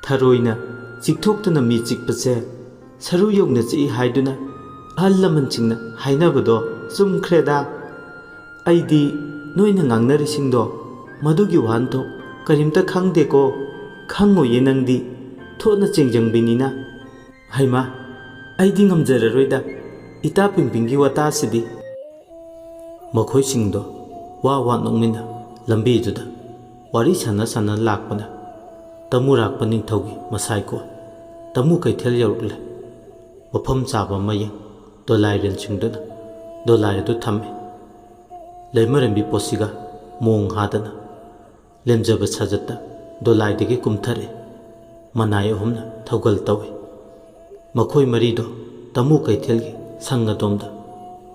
ꯊꯔꯣꯏꯅ ꯆꯤꯛꯊꯣꯛꯇꯅ ꯃꯤ ꯆꯤꯛꯄꯁꯦ ꯁꯔꯨ ꯌꯧꯅ ꯆꯤꯛꯏ ꯍꯥꯏꯗꯨꯅ ꯑꯍꯜ ꯂꯃꯟꯁꯤꯡꯅ ꯍꯥꯏꯅꯕꯗꯣ ꯆꯨꯝꯈ꯭ꯔꯦꯗ꯫ ꯑꯩꯗꯤ ꯅꯣꯏꯅ ꯉꯥꯡꯅꯔꯤꯁꯤꯡꯗꯣ ꯃꯗꯨꯒꯤ ꯋꯥꯍꯟꯊꯣꯛ ꯀꯔꯤꯝꯇ ꯈꯪꯗꯦꯀꯣ꯫ ꯈꯪꯉꯣꯏꯌꯦ ꯅꯪꯗꯤ, ꯊꯣꯠꯅ ꯆꯦꯡꯖꯪꯕꯤꯅꯤꯅ꯫ ꯍꯩꯃꯥ, ꯑꯩꯗꯤ ꯉꯝꯖꯔꯔꯣꯏꯗ, ꯏꯇꯥ ꯄꯤꯡꯄꯤꯡꯒꯤ ꯋꯥꯇꯥꯁꯤꯗꯤ꯫ ꯃꯈꯣꯏꯁꯤꯡꯗꯣ ꯋꯥ ꯋꯥ ꯅꯣꯛꯃꯤꯟꯅ ꯂꯝꯕꯤꯗꯨꯗ ꯋꯥꯔꯤ ꯁꯥꯟꯅ ꯁꯥꯟꯅ ꯂꯥꯛꯄꯅ ꯇꯃꯨꯔꯥꯛꯄ ꯅꯤꯡꯊꯧꯒꯤ ꯃꯁꯥꯏꯀꯣ ꯇꯃꯨ ꯀꯩꯊꯦꯜ ꯌꯧꯔꯛꯂꯦ꯫ ꯃꯐꯝ ꯆꯥꯕ ꯑꯃ ꯌꯦꯡ ꯗꯣꯂꯥꯏ ꯔꯦꯟꯁꯤꯡꯗꯨꯅ ꯗꯣꯂꯥꯏ ꯑꯗꯨ ꯊꯝꯃꯤ꯫ ꯂꯩꯃꯔꯦꯝꯕꯤ ꯄꯣꯠꯁꯤꯒ ꯃꯣꯡ ꯍꯥꯗꯅ ꯂꯦꯝꯖꯕ ꯁꯥꯖꯠꯇ ꯗꯣꯂꯥꯏꯗꯒꯤ ꯀꯨꯝꯊꯔꯛꯏ꯫ ꯃꯅꯥꯏ ꯑꯍꯨꯝꯅ ꯊꯧꯒꯜ ꯇꯧꯏ꯫ ꯃꯈꯣꯏ ꯃꯔꯤꯗꯣ ꯇꯃꯨ ꯀꯩꯊꯦꯜꯒꯤ ꯁꯪ ꯑꯗꯣꯝꯗ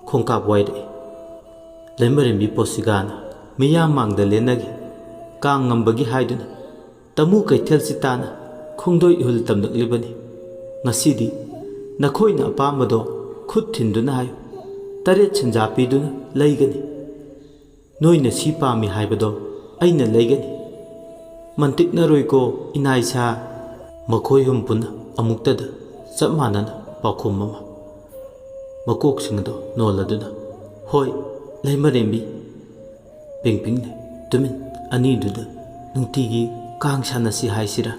ꯈꯣꯡꯀꯥꯞ ꯋꯥꯏꯔꯛꯏ꯫ ꯂꯩꯃꯔꯦꯝꯕꯤ ꯄꯣꯠꯁꯤꯒꯥꯅ ꯃꯤꯌꯥꯝ ꯃꯥꯡꯗ ꯂꯦꯟꯅꯒꯦ, ꯀꯥꯡ ꯉꯝꯕꯒꯤ ꯍꯥꯏꯗꯨꯅ ꯇꯃꯨ ꯀꯩꯊꯦꯜꯁꯤ ꯇꯥꯅ ꯈꯣꯡꯗꯣꯏ ꯏꯍꯨꯜ ꯇꯝꯂꯛꯂꯤꯕꯅꯤ꯫ ꯉꯁꯤꯗꯤ ꯅꯈꯣꯏꯅ ꯑꯄꯥꯝꯕꯗꯣ ꯈꯨꯠ ꯊꯤꯟꯗꯨꯅ ꯍꯥꯏꯌꯨ꯫ ꯇꯔꯦꯠ ꯁꯦꯟꯖꯥ ꯄꯤꯗꯨꯅ ꯂꯩꯒꯅꯤ꯫ ꯅꯣꯏꯅ ꯁꯤ ꯄꯥꯝꯃꯤ ꯍꯥꯏꯕꯗꯣ ꯑꯩꯅ ꯂꯩꯒꯅꯤ꯫ "ꯃꯟꯇꯤꯛꯅꯔꯣꯏꯀꯣ, ꯏꯅꯥ ꯏꯁꯥ"꯫ ꯃꯈꯣꯏ ꯑꯍꯨꯝ ꯄꯨꯟꯅ ꯑꯃꯨꯛꯇꯗ ꯆꯞ ꯃꯥꯟꯅꯅ ꯄꯥꯎꯈꯨꯝ ꯑꯃ꯫ ꯃꯀꯣꯛꯁꯤꯡ ꯑꯗꯨ ꯅꯣꯜꯂꯗꯨꯅ, "ꯍꯣꯏ, ꯂꯩꯃꯔꯦꯝꯕꯤ"꯫ ꯄꯤꯡꯄꯤꯡꯅ ꯇꯨꯃꯤꯟ ꯑꯅꯤꯗꯨꯗ ꯅꯨꯡꯇꯤꯒꯤ ꯀꯥꯡ ꯁꯥꯟꯅꯁꯤ ꯍꯥꯏꯁꯤꯔꯥ?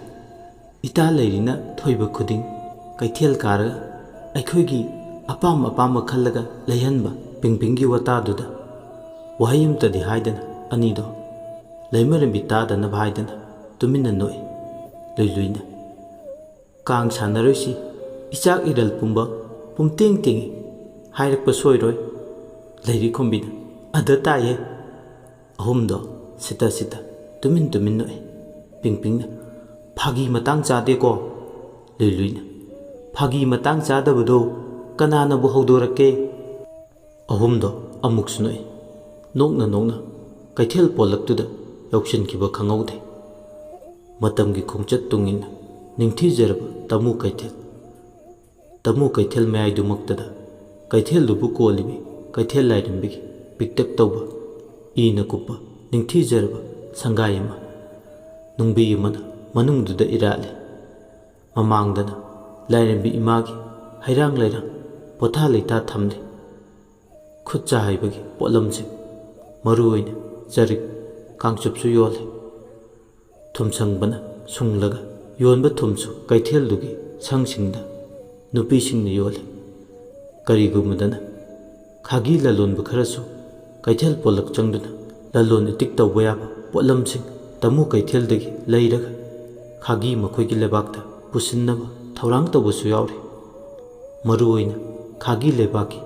ꯏꯇꯥ ꯂꯩꯔꯤꯅ ꯊꯣꯏꯕ ꯈꯨꯗꯤꯡ ꯀꯩꯊꯦꯜ ꯀꯥꯔꯒ ꯑꯩꯈꯣꯏꯒꯤ ꯑꯄꯥꯝ ꯑꯄꯥꯝꯕ ꯈꯜꯂꯒ ꯂꯩꯍꯟꯕ ꯄꯤꯡꯄꯤꯡꯒꯤ ꯋꯥꯇꯥꯗꯨꯗ ꯋꯥꯍꯩ ꯑꯃꯇꯗꯤ ꯍꯥꯏꯗꯅ ꯑꯅꯤꯗꯣ ꯂꯩꯃꯔꯦꯝꯕꯤ ꯇꯥꯗꯅꯕ ꯍꯥꯏꯗꯅ ꯇꯨꯃꯤꯟꯅ ꯅꯣꯛꯏ꯫ ꯂꯨꯏꯂꯨꯏꯅ, "ꯀꯥꯡ ꯁꯥꯟꯅꯔꯣꯏꯁꯤ, ꯏꯆꯥꯛ ꯏꯔꯜ ꯄꯨꯝꯕ ꯄꯨꯝꯇꯦꯡ ꯇꯦꯡꯉꯤ" ꯍꯥꯏꯔꯛꯄ ꯁꯣꯏꯔꯣꯏ꯫ ꯂꯩꯔꯤꯈꯣꯝꯕꯤꯅ, "ꯑꯗ ꯇꯥꯏꯌꯦ"꯫ ꯑꯍꯨꯝꯗꯣ ꯁꯤꯠꯇ ꯁꯤꯠꯇ ꯇꯨꯃꯤꯟ ꯇꯨꯃꯤꯟ ꯅꯣꯛꯏ꯫ ꯄꯤꯡꯄꯤꯡꯅ, "ꯐꯥꯒꯤ ꯃꯇꯥꯡ ꯆꯥꯗꯦꯀꯣ"꯫ ꯂꯨꯏꯂꯨꯏꯅ, "ꯐꯥꯒꯤ ꯃꯇꯥꯡ ꯆꯥꯗꯕꯗꯣ ꯀꯅꯥꯅꯕꯨ ꯍꯧꯗꯣꯔꯛꯀꯦ"꯫ ꯑꯍꯨꯝꯗꯣ ꯑꯃꯨꯛꯁꯨ ꯅꯣꯛꯏ꯫ ꯅꯣꯛꯅ ꯅꯣꯛꯅ ꯀꯩꯊꯦꯜ ꯄꯣꯂꯛꯇꯨꯗ ꯌꯧꯁꯤꯟꯈꯤꯕ ꯈꯪꯍꯧꯗꯦ꯫ ꯃꯇꯝꯒꯤ ꯈꯣꯡꯆꯠ ꯇꯨꯡ ꯏꯟꯅ ꯅꯤꯡꯊꯤꯖꯔꯕ ꯇꯃꯨ ꯀꯩꯊꯦꯜ, ꯇꯃꯨ ꯀꯩꯊꯦꯜ ꯃꯌꯥꯏꯗꯨꯃꯛꯇꯗ ꯀꯩꯊꯦꯜꯗꯨꯕꯨ ꯀꯣꯜꯂꯤꯕꯤ ꯀꯩꯊꯦꯜ ꯂꯥꯏꯔꯦꯝꯕꯤꯒꯤ ꯄꯤꯛꯇꯛ ꯇꯧꯕ ꯏꯅ ꯀꯨꯞꯄ ꯅꯤꯡꯊꯤꯖꯔꯕ ꯁꯪꯒꯥꯏ ꯑꯃ, ꯅꯨꯡꯕꯤ ꯑꯃꯅ ꯃꯅꯨꯡꯗꯨꯗ ꯏꯔꯥꯠꯂꯤ꯫ ꯃꯃꯥꯡꯗꯅ ꯂꯥꯏꯔꯦꯝꯕꯤ ꯏꯃꯥꯒꯤ ꯍꯩꯔꯥꯡ ꯂꯩꯔꯥꯡ ꯄꯣꯊꯥ ꯂꯩꯇꯥ ꯊꯝꯂꯤ꯫ ꯈꯨꯠ ꯁꯥ ꯍꯩꯕꯒꯤ ꯄꯣꯠꯂꯝꯁꯤꯡ, ꯃꯔꯨꯑꯣꯏꯅ ꯆꯔꯤꯛ, ꯀꯥꯡꯆꯨꯞꯁꯨ ꯌꯣꯜꯂꯤ꯫ ꯊꯨꯝꯁꯪꯕꯅ ꯁꯨꯡꯂꯒ ꯌꯣꯟꯕ ꯊꯨꯝꯁꯨ ꯀꯩꯊꯦꯜꯗꯨꯒꯤ ꯁꯪꯁꯤꯡꯗ ꯅꯨꯄꯤꯁꯤꯡꯅ ꯌꯣꯜꯂꯤ꯫ ꯀꯔꯤꯒꯨꯝꯕꯗꯅ ꯈꯥꯒꯤ ꯂꯂꯣꯟꯕ ꯈꯔꯁꯨ ꯀꯩꯊꯦꯜ ꯄꯣꯂꯛ ꯆꯪꯗꯨꯅ ꯂꯂꯣꯟ ꯏꯇꯤꯛ ꯇꯧꯕ ꯌꯥꯕ ꯄꯣꯠꯂꯝꯁꯤꯡ ꯇꯃꯨ ꯀꯩꯊꯦꯜꯗꯒꯤ ꯂꯩꯔꯒ ꯈꯥꯒꯤ ꯃꯈꯣꯏꯒꯤ ꯂꯩꯕꯥꯛꯇ ꯄꯨꯁꯤꯟꯅꯕ ꯊꯧꯔꯥꯡ ꯇꯧꯕꯁꯨ ꯌꯥꯎꯔꯤ꯫ ꯃꯔꯨꯑꯣꯏꯅ ꯈꯥꯒꯤ ꯂꯩꯕꯥꯛꯀꯤ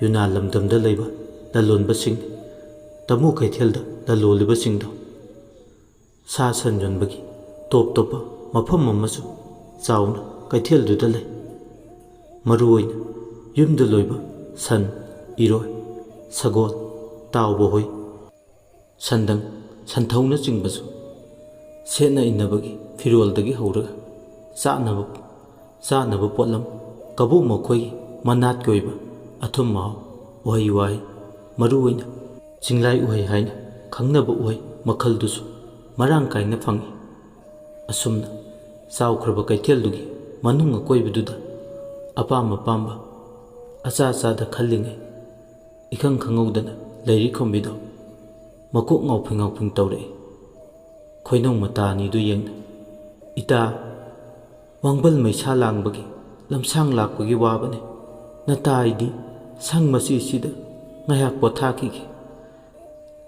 ꯌꯨꯅꯥꯟ ꯂꯝꯗꯝꯗ ꯂꯩꯕ ꯂꯂꯣꯟꯕꯁꯤꯡ, ꯇꯃꯨ ꯀꯩꯊꯦꯜꯗ ꯂꯂꯣꯜꯂꯤꯕꯁꯤꯡꯗꯣ꯫ ꯁꯥ ꯁꯟ ꯌꯣꯟꯕꯒꯤ ꯇꯣꯞ ꯇꯣꯞꯄ ꯃꯐꯝ ꯑꯃꯁꯨ ꯆꯥꯎꯅ ꯀꯩꯊꯦꯜꯗꯨꯗ ꯂꯩ꯫ ꯃꯔꯨꯑꯣꯏꯅ ꯌꯨꯝꯗ ꯂꯣꯏꯕ ꯁꯟ, ꯏꯔꯣꯏ, ꯁꯒꯣꯜ, ꯇꯥꯎꯕ ꯍꯨꯏ, ꯁꯟꯗꯪ, ꯁꯟꯊꯧꯅꯆꯤꯡꯕꯁꯨ, ꯁꯦꯠꯅ ꯏꯟꯅꯕꯒꯤ ꯐꯤꯔꯣꯜꯗꯒꯤ ꯍꯧꯔꯒ ꯆꯥꯅꯕ, ꯆꯥꯅꯕ ꯄꯣꯠꯂꯝ, ꯀꯕꯣꯛ ꯃꯈꯣꯏꯒꯤ ꯃꯅꯥꯠꯀꯤ ꯑꯣꯏꯕ ꯑꯊꯨꯝ ꯑꯍꯥꯎ, ꯎꯍꯩ ꯋꯥꯍꯩ, ꯃꯔꯨꯑꯣꯏꯅ ꯆꯤꯡꯂꯥꯏ ꯎꯍꯩ ꯍꯥꯏꯅ ꯈꯪꯅꯕ ꯎꯍꯩ ꯃꯈꯜꯗꯨꯁꯨ ꯃꯔꯥꯡ ꯀꯥꯏꯅ ꯐꯪꯏ꯫ ꯑꯁꯨꯝꯅ ꯆꯥꯎꯈ꯭ꯔꯕ ꯀꯩꯊꯦꯜꯗꯨꯒꯤ ꯃꯅꯨꯡ ꯑꯀꯣꯏꯕꯗꯨꯗ ꯑꯄꯥꯝ ꯑꯄꯥꯝꯕ ꯑꯆꯥ ꯑꯆꯥꯗ ꯈꯜꯂꯤꯉꯩ, ꯏꯈꯪ ꯈꯪꯍꯧꯗꯅ ꯂꯩꯔꯤꯈꯣꯝꯕꯤꯗꯣ ꯃꯀꯣꯛ ꯉꯥꯎꯐꯤꯡ ꯉꯥꯎꯐꯤꯡ ꯇꯧꯔꯛꯏ꯫ ꯈꯣꯏꯅꯧ ꯃꯇꯥ ꯑꯅꯤꯗꯨ ꯌꯦꯡꯅ, "ꯏꯇꯥ, ꯋꯥꯡꯕꯜ ꯃꯩꯁꯥ ꯂꯥꯡꯕꯒꯤ ꯂꯝꯁꯥꯡ ꯂꯥꯛꯄꯒꯤ ꯋꯥꯕꯅꯤ꯫ ꯅꯇꯥ ꯑꯩꯗꯤ ꯁꯪ ꯃꯆꯤꯁꯤꯗ ꯉꯥꯏꯍꯥꯛ ꯄꯣꯊꯥꯈꯤꯒꯦ꯫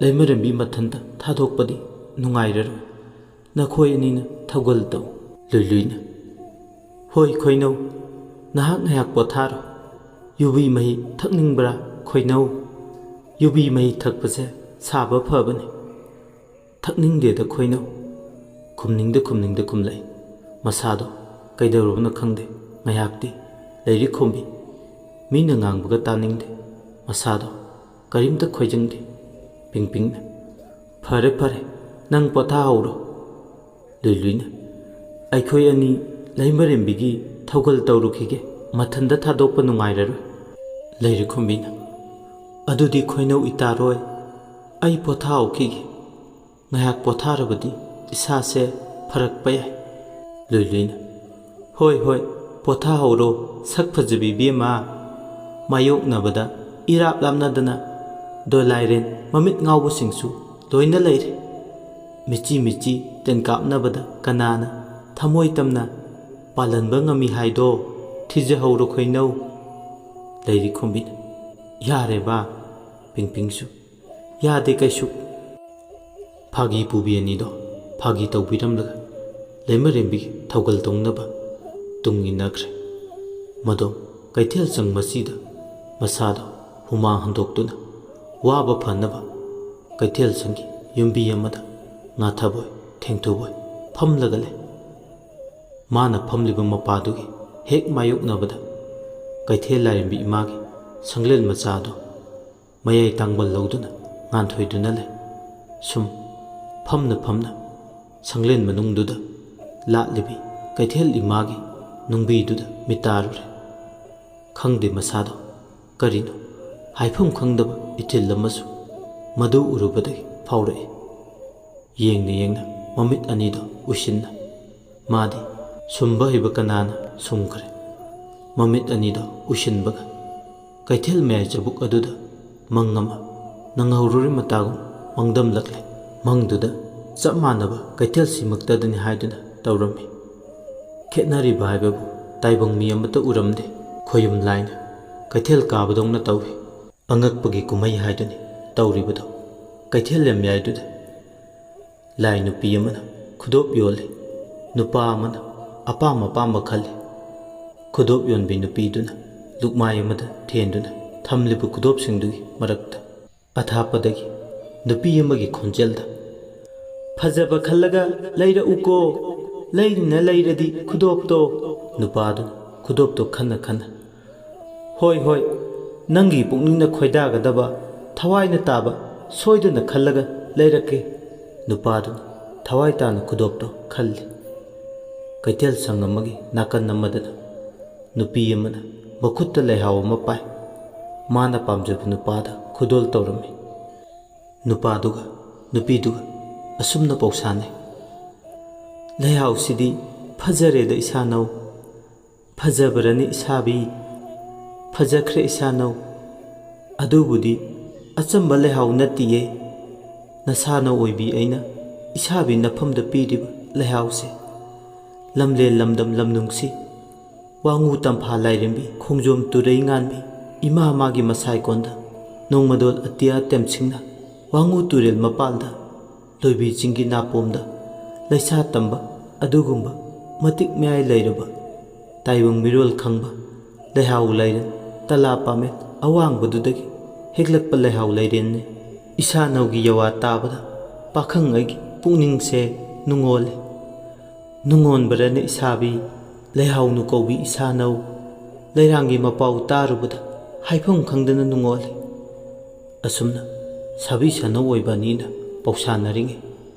ꯂꯩꯃꯔꯦꯝꯕꯤ ꯃꯊꯟꯇ ꯊꯥꯗꯣꯛꯄꯗꯤ ꯅꯨꯡꯉꯥꯏꯔꯔꯣꯏ꯫ ꯅꯈꯣꯏ ꯑꯅꯤꯅ ꯊꯧꯒꯜ ꯇꯧ꯫" ꯂꯨꯏꯂꯨꯏꯅ, "ꯍꯣꯏ ꯈꯣꯏꯅꯧ, ꯅꯍꯥꯛ ꯉꯥꯏꯍꯥꯛ ꯄꯣꯊꯥꯔꯣ꯫ ꯌꯨꯕꯤ ꯃꯍꯤ ꯊꯛꯅꯤꯡꯕ꯭ꯔꯥ ꯈꯣꯏꯅꯧ? ꯌꯨꯕꯤ ꯃꯍꯤ ꯊꯛꯄꯁꯦ ꯁꯥꯕ ꯐꯕꯅꯤ꯫" "ꯊꯛꯅꯤꯡꯗꯦꯗ ꯈꯣꯏꯅꯧ꯫" ꯈꯨꯝꯅꯤꯡꯗ ꯈꯨꯝꯅꯤꯡꯗ ꯈꯨꯝꯂꯛꯏ꯫ ꯃꯁꯥꯗꯣ ꯀꯩꯗꯧꯔꯕꯅꯣ ꯈꯪꯗꯦ, ꯉꯥꯏꯍꯥꯛꯇꯤ ꯂꯩꯔꯤꯈꯣꯝꯕꯤ ꯃꯤꯅ ꯉꯥꯡꯕꯒ ꯇꯥꯅꯤꯡꯗꯦ꯫ ꯃꯁꯥꯗꯣ ꯀꯔꯤꯝꯇ ꯈꯣꯏꯖꯪꯗꯦ꯫ ꯄꯤꯡꯄꯤꯡꯅ, "ꯐꯔꯦ ꯐꯔꯦ, ꯅꯪ ꯄꯣꯊꯥꯍꯧꯔꯣ꯫" ꯂꯨꯏꯂꯨꯏꯅ, "ꯑꯩꯈꯣꯏ ꯑꯅꯤ ꯂꯩꯃꯔꯦꯝꯕꯤꯒꯤ ꯊꯧꯒꯜ ꯇꯧꯔꯨꯈꯤꯒꯦ, ꯃꯊꯟꯗ ꯊꯥꯗꯣꯛꯄ ꯅꯨꯡꯉꯥꯏꯔꯔꯣꯏ꯫" ꯂꯩꯔꯤꯈꯣꯝꯕꯤꯅ, "ꯑꯗꯨꯗꯤ ꯈꯣꯏꯅꯧ ꯏꯇꯥꯔꯣꯏ, ꯑꯩ ꯄꯣꯊꯥꯍꯧꯈꯤꯒꯦ꯫ ꯉꯥꯏꯍꯥꯛ ꯄꯣꯊꯥꯔꯕꯗꯤ ꯏꯁꯥꯁꯦ ꯐꯔꯛꯄ ꯌꯥꯏ꯫" ꯂꯨꯏꯂꯨꯏꯅ, "ꯍꯣꯏ ꯍꯣꯏ, ꯄꯣꯊꯥꯍꯧꯔꯣ ꯁꯛ ꯐꯖꯕꯤ ꯏꯕꯦꯝꯃ꯫ ꯃꯥꯌꯣꯛꯅꯕꯗ ꯏꯔꯥꯞ ꯂꯥꯞꯅꯗꯅ ꯗꯣꯂꯥꯏꯔꯦꯟ ꯃꯃꯤꯠ ꯉꯥꯎꯕꯁꯤꯡꯁꯨ ꯂꯣꯏꯅ ꯂꯩꯔꯦ꯫ ꯃꯤꯆꯤ ꯃꯤꯆꯤ ꯇꯦꯟ ꯀꯥꯞꯅꯕꯗ ꯀꯅꯥꯅ ꯊꯃꯣꯏ ꯇꯝꯅ ꯄꯥꯜꯍꯟꯕ ꯉꯝꯃꯤ ꯍꯥꯏꯗꯣ ꯊꯤꯖꯍꯧꯔꯣ ꯈꯣꯏꯅꯧ꯫" ꯂꯩꯔꯤꯈꯣꯝꯕꯤꯅ, "ꯌꯥꯔꯦꯕ, ꯄꯤꯡꯄꯤꯡꯁꯨ ꯌꯥꯗꯦ ꯀꯩꯁꯨ꯫" ꯐꯥꯒꯤ ꯄꯨꯕꯤ ꯑꯅꯤꯗꯣ ꯐꯥꯒꯤ ꯇꯧꯕꯤꯔꯝꯂꯒ ꯂꯩꯃꯔꯦꯝꯕꯤꯒꯤ ꯊꯧꯒꯜ ꯇꯧꯅꯕ ꯇꯨꯡ ꯏꯟꯅꯈ꯭ꯔꯦ꯫ ꯃꯗꯣ ꯀꯩꯊꯦꯜ ꯁꯪ ꯃꯆꯤꯗ ꯃꯁꯥꯗꯣ ꯍꯨꯃꯥꯡ ꯍꯟꯗꯣꯛꯇꯨꯅ ꯋꯥꯕ ꯐꯅꯕ ꯀꯩꯊꯦꯜ ꯁꯪꯒꯤ ꯌꯨꯝꯕꯤ ꯑꯃꯗ ꯉꯥꯊꯕꯣꯏ ꯊꯦꯡꯊꯨꯕꯣꯏ ꯐꯝꯂꯒ ꯂꯩ꯫ ꯃꯥꯅ ꯐꯝꯂꯤꯕ ꯃꯄꯥꯗꯨꯒꯤ ꯍꯦꯛ ꯃꯥꯌꯣꯛꯅꯕꯗ ꯀꯩꯊꯦꯜ ꯂꯥꯏꯔꯦꯝꯕꯤ ꯏꯃꯥꯒꯤ ꯁꯪꯂꯦꯟ ꯃꯆꯥꯗꯣ ꯃꯌꯥꯏ ꯇꯥꯡꯕꯜ ꯂꯧꯗꯨꯅ ꯉꯥꯟꯊꯣꯏꯗꯨꯅ ꯂꯩ꯫ ꯁꯨꯝ ꯐꯝꯅ ꯐꯝꯅ ꯁꯪꯂꯦꯟ ꯃꯅꯨꯡꯗꯨꯗ ꯂꯥꯠꯂꯤꯕꯤ ꯀꯩꯊꯦꯜ ꯏꯃꯥꯒꯤ ꯅꯨꯡꯕꯤꯗꯨꯗ ꯃꯤꯇꯥꯔꯨꯔꯦ꯫ ꯈꯪꯗꯦ ꯃꯁꯥꯗꯣ ꯀꯔꯤꯅꯣ, ꯍꯥꯏꯐꯝ ꯈꯪꯗꯕ ꯏꯊꯤꯜ ꯑꯃꯁꯨ ꯃꯗꯨ ꯎꯔꯨꯕꯗꯒꯤ ꯐꯥꯎꯔꯛꯏ꯫ ꯌꯦꯡꯅ ꯌꯦꯡꯅ ꯃꯃꯤꯠ ꯑꯅꯤꯗꯣ ꯎꯏꯁꯤꯟꯅ꯫ ꯃꯥꯗꯤ ꯁꯨꯝꯕ ꯍꯩꯕ ꯀꯅꯥꯅ ꯁꯨꯝꯈ꯭ꯔꯦ꯫ ꯃꯃꯤꯠ ꯑꯅꯤꯗꯣ ꯎꯏꯁꯤꯟꯕꯒ ꯀꯩꯊꯦꯜ ꯃꯌꯥꯏ ꯆꯕꯨꯛ ꯑꯗꯨꯗ ꯃꯪ ꯑꯃ ꯅꯪꯍꯧꯔꯨꯔꯤ ꯃꯇꯥꯒꯨꯝ ꯃꯪꯗꯝꯂꯛꯂꯦ꯫ ꯃꯪꯗꯨꯗ ꯆꯞ ꯃꯥꯟꯅꯕ ꯀꯩꯊꯦꯜꯁꯤꯃꯛꯇꯗꯅꯤ ꯍꯥꯏꯗꯨꯅ ꯇꯧꯔꯝꯃꯤ꯫ ꯈꯦꯠꯅꯔꯤꯕ ꯍꯥꯏꯕꯕꯨ ꯇꯥꯏꯕꯪ ꯃꯤ ꯑꯃꯠꯇ ꯎꯔꯝꯗꯦ꯫ ꯈꯣꯌꯨꯝ ꯂꯥꯏꯅ ꯀꯩꯊꯦꯜ ꯀꯥꯕꯗꯧꯅ ꯇꯧꯏ꯫ ꯑꯉꯛꯄꯒꯤ ꯀꯨꯝꯍꯩ ꯍꯥꯏꯗꯨꯅꯤ ꯇꯧꯔꯤꯕꯗꯣ꯫ ꯀꯩꯊꯦꯜ ꯂꯝꯌꯥꯏꯗꯨꯗ ꯂꯥꯏ ꯅꯨꯄꯤ ꯑꯃꯅ ꯈꯨꯗꯣꯞ ꯌꯣꯜꯂꯤ꯫ ꯅꯨꯄꯥ ꯑꯃꯅ ꯑꯄꯥꯝ ꯑꯄꯥꯝꯕ ꯈꯜꯂꯤ꯫ ꯈꯨꯗꯣꯞ ꯌꯣꯟꯕꯤ ꯅꯨꯄꯤꯗꯨꯅ ꯂꯨꯛꯃꯥꯏ ꯑꯃꯗ ꯊꯦꯟꯗꯨꯅ ꯊꯝꯂꯤꯕ ꯈꯨꯗꯣꯞꯁꯤꯡꯗꯨꯒꯤ ꯃꯔꯛꯇ ꯑꯊꯥꯞꯄꯗꯒꯤ ꯅꯨꯄꯤ ꯑꯃꯒꯤ ꯈꯣꯟꯖꯦꯜꯗ, "ꯐꯖꯕ ꯈꯜꯂꯒ ꯂꯩꯔꯛꯎꯀꯣ, ꯂꯩꯅ ꯂꯩꯔꯗꯤ ꯈꯨꯗꯣꯞꯇꯣ"꯫ ꯅꯨꯄꯥꯗꯨꯅ ꯈꯨꯗꯣꯞꯇꯣ ꯈꯟꯅ ꯈꯟꯅ, "ꯍꯣꯏ, ꯍꯣꯏ, ꯅꯪꯒꯤ ꯄꯨꯛꯅꯤꯡꯅ ꯈꯣꯏꯗꯥꯒꯗꯕ, ꯊꯋꯥꯏꯅ ꯇꯥꯕ, ꯁꯣꯏꯗꯅ ꯈꯜꯂꯒ ꯂꯩꯔꯛꯀꯦ"꯫ ꯅꯨꯄꯥꯗꯨꯅ ꯊꯋꯥꯏ ꯇꯥꯅ ꯈꯨꯗꯣꯞꯇꯣ ꯈꯜꯂꯤ꯫ ꯀꯩꯊꯦꯜ ꯁꯪ ꯑꯃꯒꯤ ꯅꯥꯀꯟ ꯑꯃꯗꯅ ꯅꯨꯄꯤ ꯑꯃꯅ ꯃꯈꯨꯠꯇ ꯂꯩꯍꯥꯎ ꯑꯃ ꯄꯥꯏ꯫ ꯃꯥꯅ ꯄꯥꯝꯖꯕ ꯅꯨꯄꯥꯗ ꯈꯨꯗꯣꯜ ꯇꯧꯔꯝꯃꯤ꯫ ꯅꯨꯄꯥꯗꯨꯒ ꯅꯨꯄꯤꯗꯨꯒ ꯑꯁꯨꯝꯅ ꯄꯥꯎꯁꯥꯟꯅꯩ, "ꯂꯩꯍꯥꯎꯁꯤꯗꯤ ꯐꯖꯔꯦꯗ ꯏꯁꯥꯅꯧ, ꯐꯖꯕꯔꯅꯤ ꯏꯁꯥꯕꯤ, ꯐꯖꯈ꯭ꯔꯦ ꯏꯁꯥꯅꯧ꯫ ꯑꯗꯨꯕꯨꯗꯤ ꯑꯆꯝꯕ ꯂꯩꯍꯥꯎ ꯅꯠꯇꯤꯌꯦ, ꯅꯁꯥꯅꯧ ꯑꯣꯏꯕꯤ ꯑꯩꯅ ꯏꯁꯥꯕꯤ ꯅꯐꯝꯗ ꯄꯤꯔꯤꯕ ꯂꯩꯍꯥꯎꯁꯦ꯫ ꯂꯝꯂꯦꯟ ꯂꯝꯗꯝ ꯂꯝꯅꯨꯡꯁꯤ, ꯋꯥꯉꯨ ꯇꯝꯐꯥ ꯂꯥꯏꯔꯦꯝꯕꯤ, ꯈꯣꯡꯖꯣꯝ ꯇꯨꯔꯩ ꯉꯥꯟꯕꯤ, ꯏꯃꯥ ꯃꯥꯒꯤ ꯃꯁꯥꯏꯀꯣꯟꯗ, ꯅꯣꯡꯃꯗꯣꯜ ꯑꯇꯤꯌꯥ ꯇꯦꯝꯁꯤꯡꯅ, ꯋꯥꯉꯨ ꯇꯨꯔꯦꯜ ꯃꯄꯥꯜꯗ, ꯂꯣꯏꯕꯤ ꯆꯤꯡꯒꯤ ꯅꯥꯄꯣꯝꯗ ꯂꯩꯁꯥ ꯇꯝꯕ ꯑꯗꯨꯒꯨꯝꯕ ꯃꯇꯤꯛ ꯃꯌꯥꯏ ꯂꯩꯔꯕ ꯇꯥꯏꯕꯪ ꯃꯤꯔꯣꯜ ꯈꯪꯕ ꯂꯩꯍꯥꯎ ꯂꯩꯔꯦꯟ, ꯇꯂꯥ ꯄꯥꯃꯦꯟ ꯑꯋꯥꯡꯕꯗꯨꯗꯒꯤ ꯍꯦꯛꯂꯛꯄ ꯂꯩꯍꯥꯎ ꯂꯩꯔꯦꯟꯅꯤ꯫ ꯏꯁꯥꯅꯧꯒꯤ ꯌꯋꯥ ꯇꯥꯕꯗ ꯄꯥꯈꯪ ꯑꯩꯒꯤ ꯄꯨꯛꯅꯤꯡꯁꯦ ꯅꯨꯡꯉꯣꯜꯂꯤ꯫ ꯅꯨꯡꯉꯣꯟꯕꯔꯅ ꯏꯁꯥꯕꯤ, ꯂꯩꯍꯥꯎꯅꯨ ꯀꯧꯕꯤ ꯏꯁꯥꯅꯧ, ꯂꯩꯔꯥꯡꯒꯤ ꯃꯄꯥꯎ ꯇꯥꯔꯨꯕꯗ ꯍꯥꯏꯐꯝ ꯈꯪꯗꯅ ꯅꯨꯡꯉꯣꯜꯂꯤ"꯫ ꯑꯁꯨꯝꯅ ꯁꯥꯕꯤ ꯁꯥꯅꯧ ꯑꯣꯏꯕ ꯑꯅꯤꯅ ꯄꯥꯎꯁꯥꯟꯅꯔꯤꯉꯩ,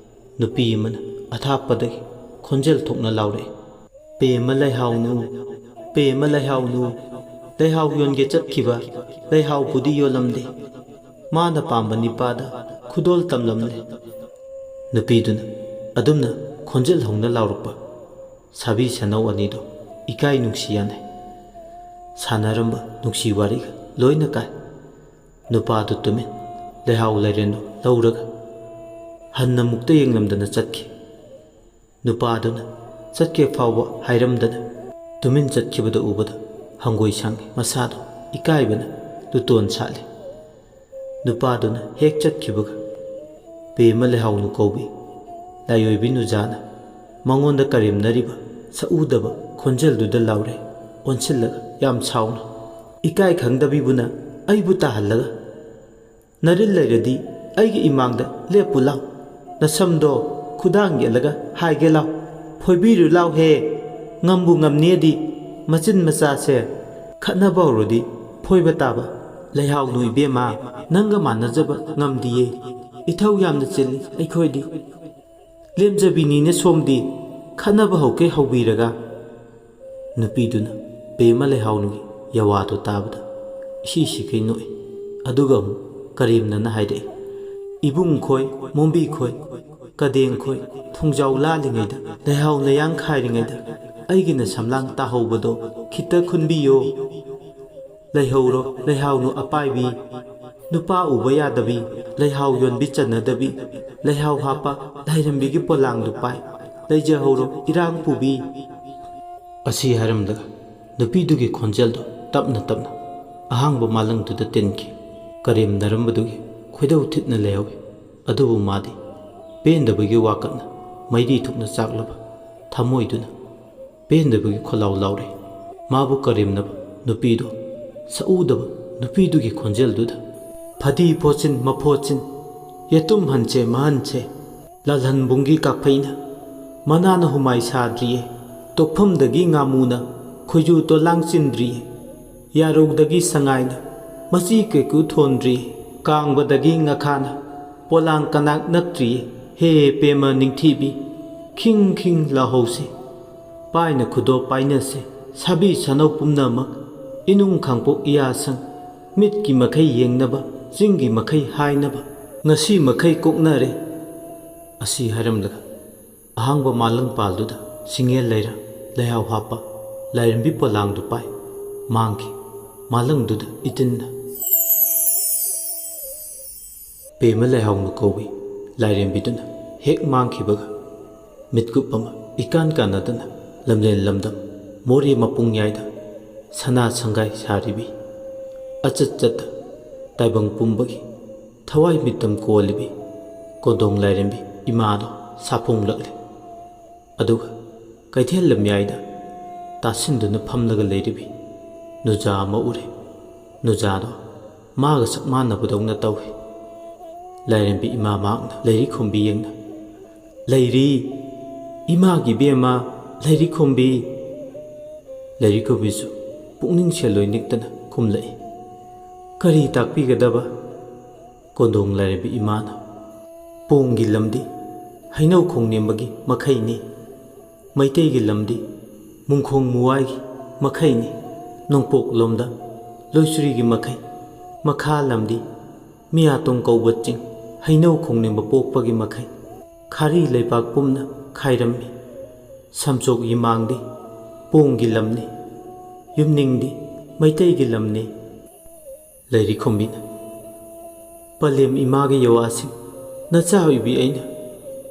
ꯅꯨꯄꯤ ꯑꯃꯅ ꯑꯊꯥꯞꯄꯗꯒꯤ ꯈꯣꯟꯖꯦꯜ ꯊꯣꯛꯅ ꯂꯥꯎꯔꯛꯏ, "ꯄꯦꯝꯃ ꯂꯩꯍꯥꯎꯅꯨ, ꯄꯦꯝꯃ ꯂꯩꯍꯥꯎꯅꯨ, ꯂꯩꯍꯥꯎ ꯌꯣꯟꯒꯦ ꯆꯠꯈꯤꯕ ꯂꯩꯍꯥꯎꯕꯨꯗꯤ ꯌꯣꯜꯂꯝꯗꯦ, ꯃꯥꯅ ꯄꯥꯝꯕ ꯅꯤꯄꯥꯗ ꯈꯨꯗꯣꯜ ꯇꯝꯂꯝꯂꯦ"꯫ ꯅꯨꯄꯤꯗꯨꯅ ꯑꯗꯨꯝꯅ ꯈꯣꯟꯖꯦꯜ ꯍꯧꯅ ꯂꯥꯎꯔꯛꯄ ꯁꯥꯕꯤ ꯁꯅꯧ ꯑꯅꯤꯗꯣ ꯏꯀꯥꯏ ꯅꯨꯡꯁꯤ ꯌꯥꯅꯩ꯫ ꯁꯥꯟꯅꯔꯝꯕ ꯅꯨꯡꯁꯤ ꯋꯥꯔꯤꯒ ꯂꯣꯏꯅ ꯀꯥꯏ꯫ ꯅꯨꯄꯥꯗꯨ ꯇꯨꯃꯤꯟ ꯂꯩꯍꯥꯎ ꯂꯩꯔꯦꯟꯗꯨ ꯂꯧꯔꯒ ꯍꯟꯅ ꯃꯨꯛꯇ ꯌꯦꯡꯂꯝꯗꯅ ꯆꯠꯈꯤ꯫ ꯅꯨꯄꯥꯗꯨꯅ ꯆꯠꯀꯦ ꯐꯥꯎꯕ ꯍꯥꯏꯔꯝꯗꯅ ꯇꯨꯃꯤꯟ ꯆꯠꯈꯤꯕꯗꯨ ꯎꯕꯗ ꯍꯪꯒꯣꯏ ꯁꯥꯡꯉꯤ꯫ ꯃꯁꯥꯗꯨ ꯏꯀꯥꯏꯕꯅ ꯂꯨꯇꯣꯟ ꯁꯥꯠꯂꯤ꯫ ꯅꯨꯄꯥꯗꯨꯅ ꯍꯦꯛ ꯆꯠꯈꯤꯕꯒ ꯄꯦꯃ ꯂꯩꯍꯥꯎꯅꯨ ꯀꯧꯕꯤ ꯂꯥꯏꯑꯣꯏꯕꯤ ꯅꯨꯖꯥꯅ ꯃꯉꯣꯟꯗ ꯀꯔꯦꯝꯅꯔꯤꯕ ꯁꯛꯎꯗꯕ ꯈꯣꯟꯖꯦꯜꯗꯨꯗ ꯂꯥꯎꯔꯦ ꯑꯣꯟꯁꯤꯜꯂꯒ ꯌꯥꯝ ꯁꯥꯎꯅ꯫ "ꯏꯀꯥꯏ ꯈꯪꯗꯕꯤꯕꯨꯅ ꯑꯩꯕꯨ ꯇꯥꯍꯜꯂꯒ ꯅꯔꯤꯜ ꯂꯩꯔꯗꯤ ꯑꯩꯒꯤ ꯏꯃꯥꯡꯗ ꯂꯦꯞꯄꯨ ꯂꯥꯎ꯫ ꯅꯁꯝꯗꯣ ꯈꯨꯗꯥꯡ ꯌꯦꯠꯂꯒ ꯍꯥꯏꯒꯦ ꯂꯥꯎ꯫ ꯐꯣꯏꯕꯤꯔꯨ ꯂꯥꯎ ꯍꯦ꯫ ꯉꯝꯕꯨ ꯉꯝꯅꯦꯗꯤ ꯃꯆꯤꯟ ꯃꯆꯥꯁꯦ ꯈꯠꯅꯕ ꯍꯧꯔꯗꯤ ꯐꯣꯏꯕ ꯇꯥꯕ꯫ ꯂꯩꯍꯥꯎꯅꯨ ꯏꯕꯦꯝꯃ, ꯅꯪꯒ ꯃꯥꯟꯅꯖꯕ ꯉꯝꯗꯤꯌꯦ꯫ ꯏꯊꯧ ꯌꯥꯝꯅ ꯆꯤꯜꯂꯤ ꯑꯩꯈꯣꯏꯗꯤ꯫ ꯂꯦꯝꯖꯕꯤꯅꯤꯅꯦ ꯁꯣꯝꯗꯤ, ꯈꯠꯅꯕ ꯍꯧꯀꯦ ꯍꯧꯕꯤꯔꯒ꯫" ꯅꯨꯄꯤꯗꯨꯅ ꯄꯦꯃ ꯂꯩꯍꯥꯎꯅꯨꯒꯤ ꯌꯥꯋꯥꯗꯨ ꯇꯥꯕꯗ ꯏꯁꯤ ꯁꯤꯈꯩ ꯅꯣꯛꯏ꯫ ꯑꯗꯨꯒ ꯑꯃꯨꯛ ꯀꯔꯦꯝꯅꯅ ꯍꯥꯏꯔꯛꯏ, "ꯏꯕꯨꯡ ꯈꯣꯏ, ꯃꯣꯝꯕꯤ ꯈꯣꯏ, ꯀꯗꯦꯡ ꯈꯣꯏ, ꯊꯣꯡꯖꯥꯎ ꯂꯥꯜꯂꯤꯉꯩꯗ, ꯂꯩꯍꯥꯎ ꯂꯩꯌꯥꯡ ꯈꯥꯏꯔꯤꯉꯩꯗ ꯑꯩꯒꯤꯅ ꯁꯝꯂꯥꯡ ꯇꯥꯍꯧꯕꯗꯣ ꯈꯤꯇ ꯈꯨꯟꯕꯤꯌꯣ꯫ ꯂꯩꯍꯧꯔꯣ ꯂꯩꯍꯥꯎꯅꯨ ꯑꯄꯥꯏꯕꯤ, ꯅꯨꯄꯥ ꯎꯕ ꯌꯥꯗꯕꯤ, ꯂꯩꯍꯥꯎ ꯌꯣꯟꯕꯤ ꯆꯟꯅꯗꯕꯤ, ꯂꯩꯍꯥꯎ ꯍꯥꯞꯄ ꯂꯥꯏꯔꯦꯝꯕꯤꯒꯤ ꯄꯣꯂꯥꯡꯗꯨ ꯄꯥꯏ, ꯂꯩꯖꯍꯧꯔꯣ ꯏꯔꯥꯡ ꯄꯨꯕꯤ꯫" ꯑꯁꯤ ꯍꯥꯏꯔꯝꯂꯒ ꯅꯨꯄꯤꯗꯨꯒꯤ ꯈꯣꯟꯖꯦꯜꯗꯨ ꯇꯞꯅ ꯇꯞꯅ ꯑꯍꯥꯡꯕ ꯃꯥꯂꯪꯗꯨꯗ ꯇꯤꯟꯈꯤ꯫ ꯀꯔꯦꯝꯅꯔꯝꯕꯗꯨꯒꯤ ꯈꯣꯏꯗꯧ ꯊꯤꯠꯅ ꯂꯩꯍꯧꯏ꯫ ꯑꯗꯨꯕꯨ ꯃꯥꯗꯤ ꯄꯦꯟꯗꯕꯒꯤ ꯋꯥꯀꯠꯅ ꯃꯩꯔꯤ ꯊꯨꯛꯅ ꯆꯥꯛꯂꯕ ꯊꯃꯣꯏꯗꯨꯅ ꯄꯦꯟꯗꯕꯒꯤ ꯈꯣꯜꯂꯥꯎ ꯂꯥꯎꯔꯤ꯫ ꯃꯥꯕꯨ ꯀꯔꯦꯝꯅꯕ ꯅꯨꯄꯤꯗꯨ, ꯁꯛꯎꯗꯕ ꯅꯨꯄꯤꯗꯨꯒꯤ ꯈꯣꯟꯖꯦꯜꯗꯨꯗ, "ꯐꯗꯤ ꯄꯣꯠꯆꯤꯟ ꯃꯄꯣꯠꯆꯤꯟ, ꯌꯦꯇꯨꯝ ꯍꯟꯁꯦ ꯃꯍꯟꯁꯦ, ꯂꯥꯜꯍꯟꯕꯨꯡꯒꯤ ꯀꯥꯛꯐꯩꯅ ꯃꯅꯥꯅ ꯍꯨꯃꯥꯏ ꯁꯥꯗ꯭ꯔꯤꯌꯦ, ꯇꯣꯛꯐꯝꯗꯒꯤ ꯉꯥꯃꯨꯅ ꯈꯣꯏꯖꯨ ꯇꯣꯂꯥꯡ ꯆꯤꯟꯗ꯭ꯔꯤꯌꯦ, ꯌꯥꯔꯧꯗꯒꯤ ꯁꯉꯥꯏꯅ ꯃꯆꯤ ꯀꯩꯀꯨ ꯊꯣꯟꯗ꯭ꯔꯤꯌꯦ, ꯀꯥꯡꯕꯗꯒꯤ ꯉꯈꯥꯅ ꯄꯣꯂꯥꯡ ꯀꯅꯥꯛ ꯅꯛꯇ꯭ꯔꯤꯌꯦ꯫ ꯍꯦ ꯄꯦꯃ ꯅꯤꯡꯊꯤꯕꯤ, ꯈꯤꯡ ꯈꯤꯡ ꯂꯥꯎꯍꯧꯁꯤ, ꯄꯥꯏꯅ ꯈꯨꯗꯣꯞ ꯄꯥꯏꯅꯁꯦ, ꯁꯥꯕꯤ ꯁꯥꯅꯧ ꯄꯨꯝꯅꯃꯛ, ꯏꯅꯨꯡ ꯈꯥꯡꯄꯣꯛ ꯏꯌꯥꯁꯪ, ꯃꯤꯠꯀꯤ ꯃꯈꯩ ꯌꯦꯡꯅꯕ, ꯆꯤꯡꯒꯤ ꯃꯈꯩ ꯍꯥꯏꯅꯕ, ꯉꯁꯤ ꯃꯈꯩ ꯀꯣꯛꯅꯔꯦ꯫ ꯑꯁꯤ ꯍꯥꯏꯔꯝꯂꯒ ꯑꯍꯥꯡꯕ ꯃꯥꯂꯪꯄꯥꯜꯗꯨꯗ ꯁꯤꯡꯉꯦꯜ ꯂꯩꯔ ꯂꯩꯍꯥꯎ ꯍꯥꯞꯄ ꯂꯥꯏꯔꯦꯝꯕꯤ ꯄꯣꯂꯥꯡꯗꯨ ꯄꯥꯏ ꯃꯥꯡꯈꯤ꯫ ꯃꯥꯂꯪꯗꯨꯗ ꯏꯇꯤꯟꯅ ꯄꯦꯃ ꯂꯩꯍꯥꯎꯅ ꯀꯧꯏ꯫ ꯂꯥꯏꯔꯦꯝꯕꯤꯗꯨꯅ ꯍꯦꯛ ꯃꯥꯡꯈꯤꯕꯒ ꯃꯤꯠꯀꯨꯞ ꯑꯃ ꯏꯀꯥꯟ ꯀꯥꯟꯅꯗꯅ ꯂꯝꯂꯦꯟ ꯂꯝꯗꯝ ꯃꯣꯔꯦ ꯃꯄꯨꯡꯌꯥꯏꯗ ꯁꯅꯥ ꯁꯪꯒꯥꯏ ꯁꯥꯔꯤꯕꯤ, ꯑꯆꯠ ꯆꯠꯇ ꯇꯥꯏꯕꯪ ꯄꯨꯝꯕꯒꯤ ꯊꯋꯥꯏ ꯃꯤꯠꯇꯝ ꯀꯣꯜꯂꯤꯕꯤ ꯀꯣꯟꯗꯣꯡ ꯂꯥꯏꯔꯦꯝꯕꯤ ꯏꯃꯥꯗꯣ ꯁꯥꯐꯣꯡꯂꯛꯂꯦ꯫ ꯑꯗꯨꯒ ꯀꯩꯊꯦꯜ ꯂꯝꯌꯥꯏꯗ ꯇꯥꯁꯤꯟꯗꯨꯅ ꯐꯝꯂꯒ ꯂꯩꯔꯤꯕꯤ ꯅꯨꯖꯥ ꯑꯃ ꯎꯔꯦ꯫ ꯅꯨꯖꯥꯗꯣ ꯃꯥꯒ ꯆꯞ ꯃꯥꯟꯅꯕꯗꯧꯅ ꯇꯧꯏ꯫ ꯂꯥꯏꯔꯦꯝꯕꯤ ꯏꯃꯥ ꯃꯍꯥꯛꯅ ꯂꯩꯔꯤ ꯈꯣꯝꯕꯤ ꯌꯦꯡꯅ, "ꯂꯩꯔꯤ, ꯏꯃꯥꯒꯤ ꯏꯕꯦꯝꯃ, ꯂꯩꯔꯤ ꯈꯣꯝꯕꯤ!" ꯂꯩꯔꯤ ꯈꯣꯝꯕꯤꯁꯨ ꯄꯨꯛꯅꯤꯡ ꯁꯦꯜꯂꯣꯏ ꯅꯤꯛꯇꯅ ꯈꯨꯝꯂꯛꯏ, "ꯀꯔꯤ ꯇꯥꯛꯄꯤꯒꯗꯕ?" ꯀꯣꯟꯗꯣꯡ ꯂꯥꯏꯔꯦꯝꯕꯤ ꯏꯃꯥꯅ, "ꯄꯣꯡꯒꯤ ꯂꯝꯗꯤ ꯍꯩꯅꯧ ꯈꯣꯡꯅꯦꯝꯕꯒꯤ ꯃꯈꯩꯅꯤ, ꯃꯩꯇꯩꯒꯤ ꯂꯝꯗꯤ ꯃꯨꯡꯈꯣꯡ ꯃꯨꯋꯥꯏꯒꯤ ꯃꯈꯩꯅꯤ, ꯅꯣꯡꯄꯣꯛ ꯂꯣꯝꯗ ꯂꯣꯏꯁ꯭ꯔꯤꯒꯤ ꯃꯈꯩ, ꯃꯈꯥ ꯂꯝꯗꯤ ꯃꯤꯌꯥꯇꯣꯡ ꯀꯧꯕ ꯆꯤꯡ, ꯍꯩꯅꯧ ꯈꯣꯡꯅꯦꯝꯕ ꯄꯣꯛꯄꯒꯤ ꯃꯈꯩ, ꯈꯥꯔꯤ ꯂꯩꯕꯥꯛ ꯄꯨꯝꯅ ꯈꯥꯏꯔꯝꯃꯤ꯫ ꯁꯝꯆꯣꯛ ꯌꯤꯃꯥꯡꯗꯤ ꯄꯣꯡꯒꯤ ꯂꯝꯅꯤ, ꯌꯨꯝꯅꯤꯡꯗꯤ ꯃꯩꯇꯩꯒꯤ ꯂꯝꯅꯤ꯫" ꯂꯩꯔꯤ ꯈꯣꯝꯕꯤꯅ, "ꯄꯂꯦꯝ ꯏꯃꯥꯒꯤ ꯌꯋꯥꯁꯤꯡ ꯅꯆꯥ ꯑꯣꯏꯕꯤ ꯑꯩꯅ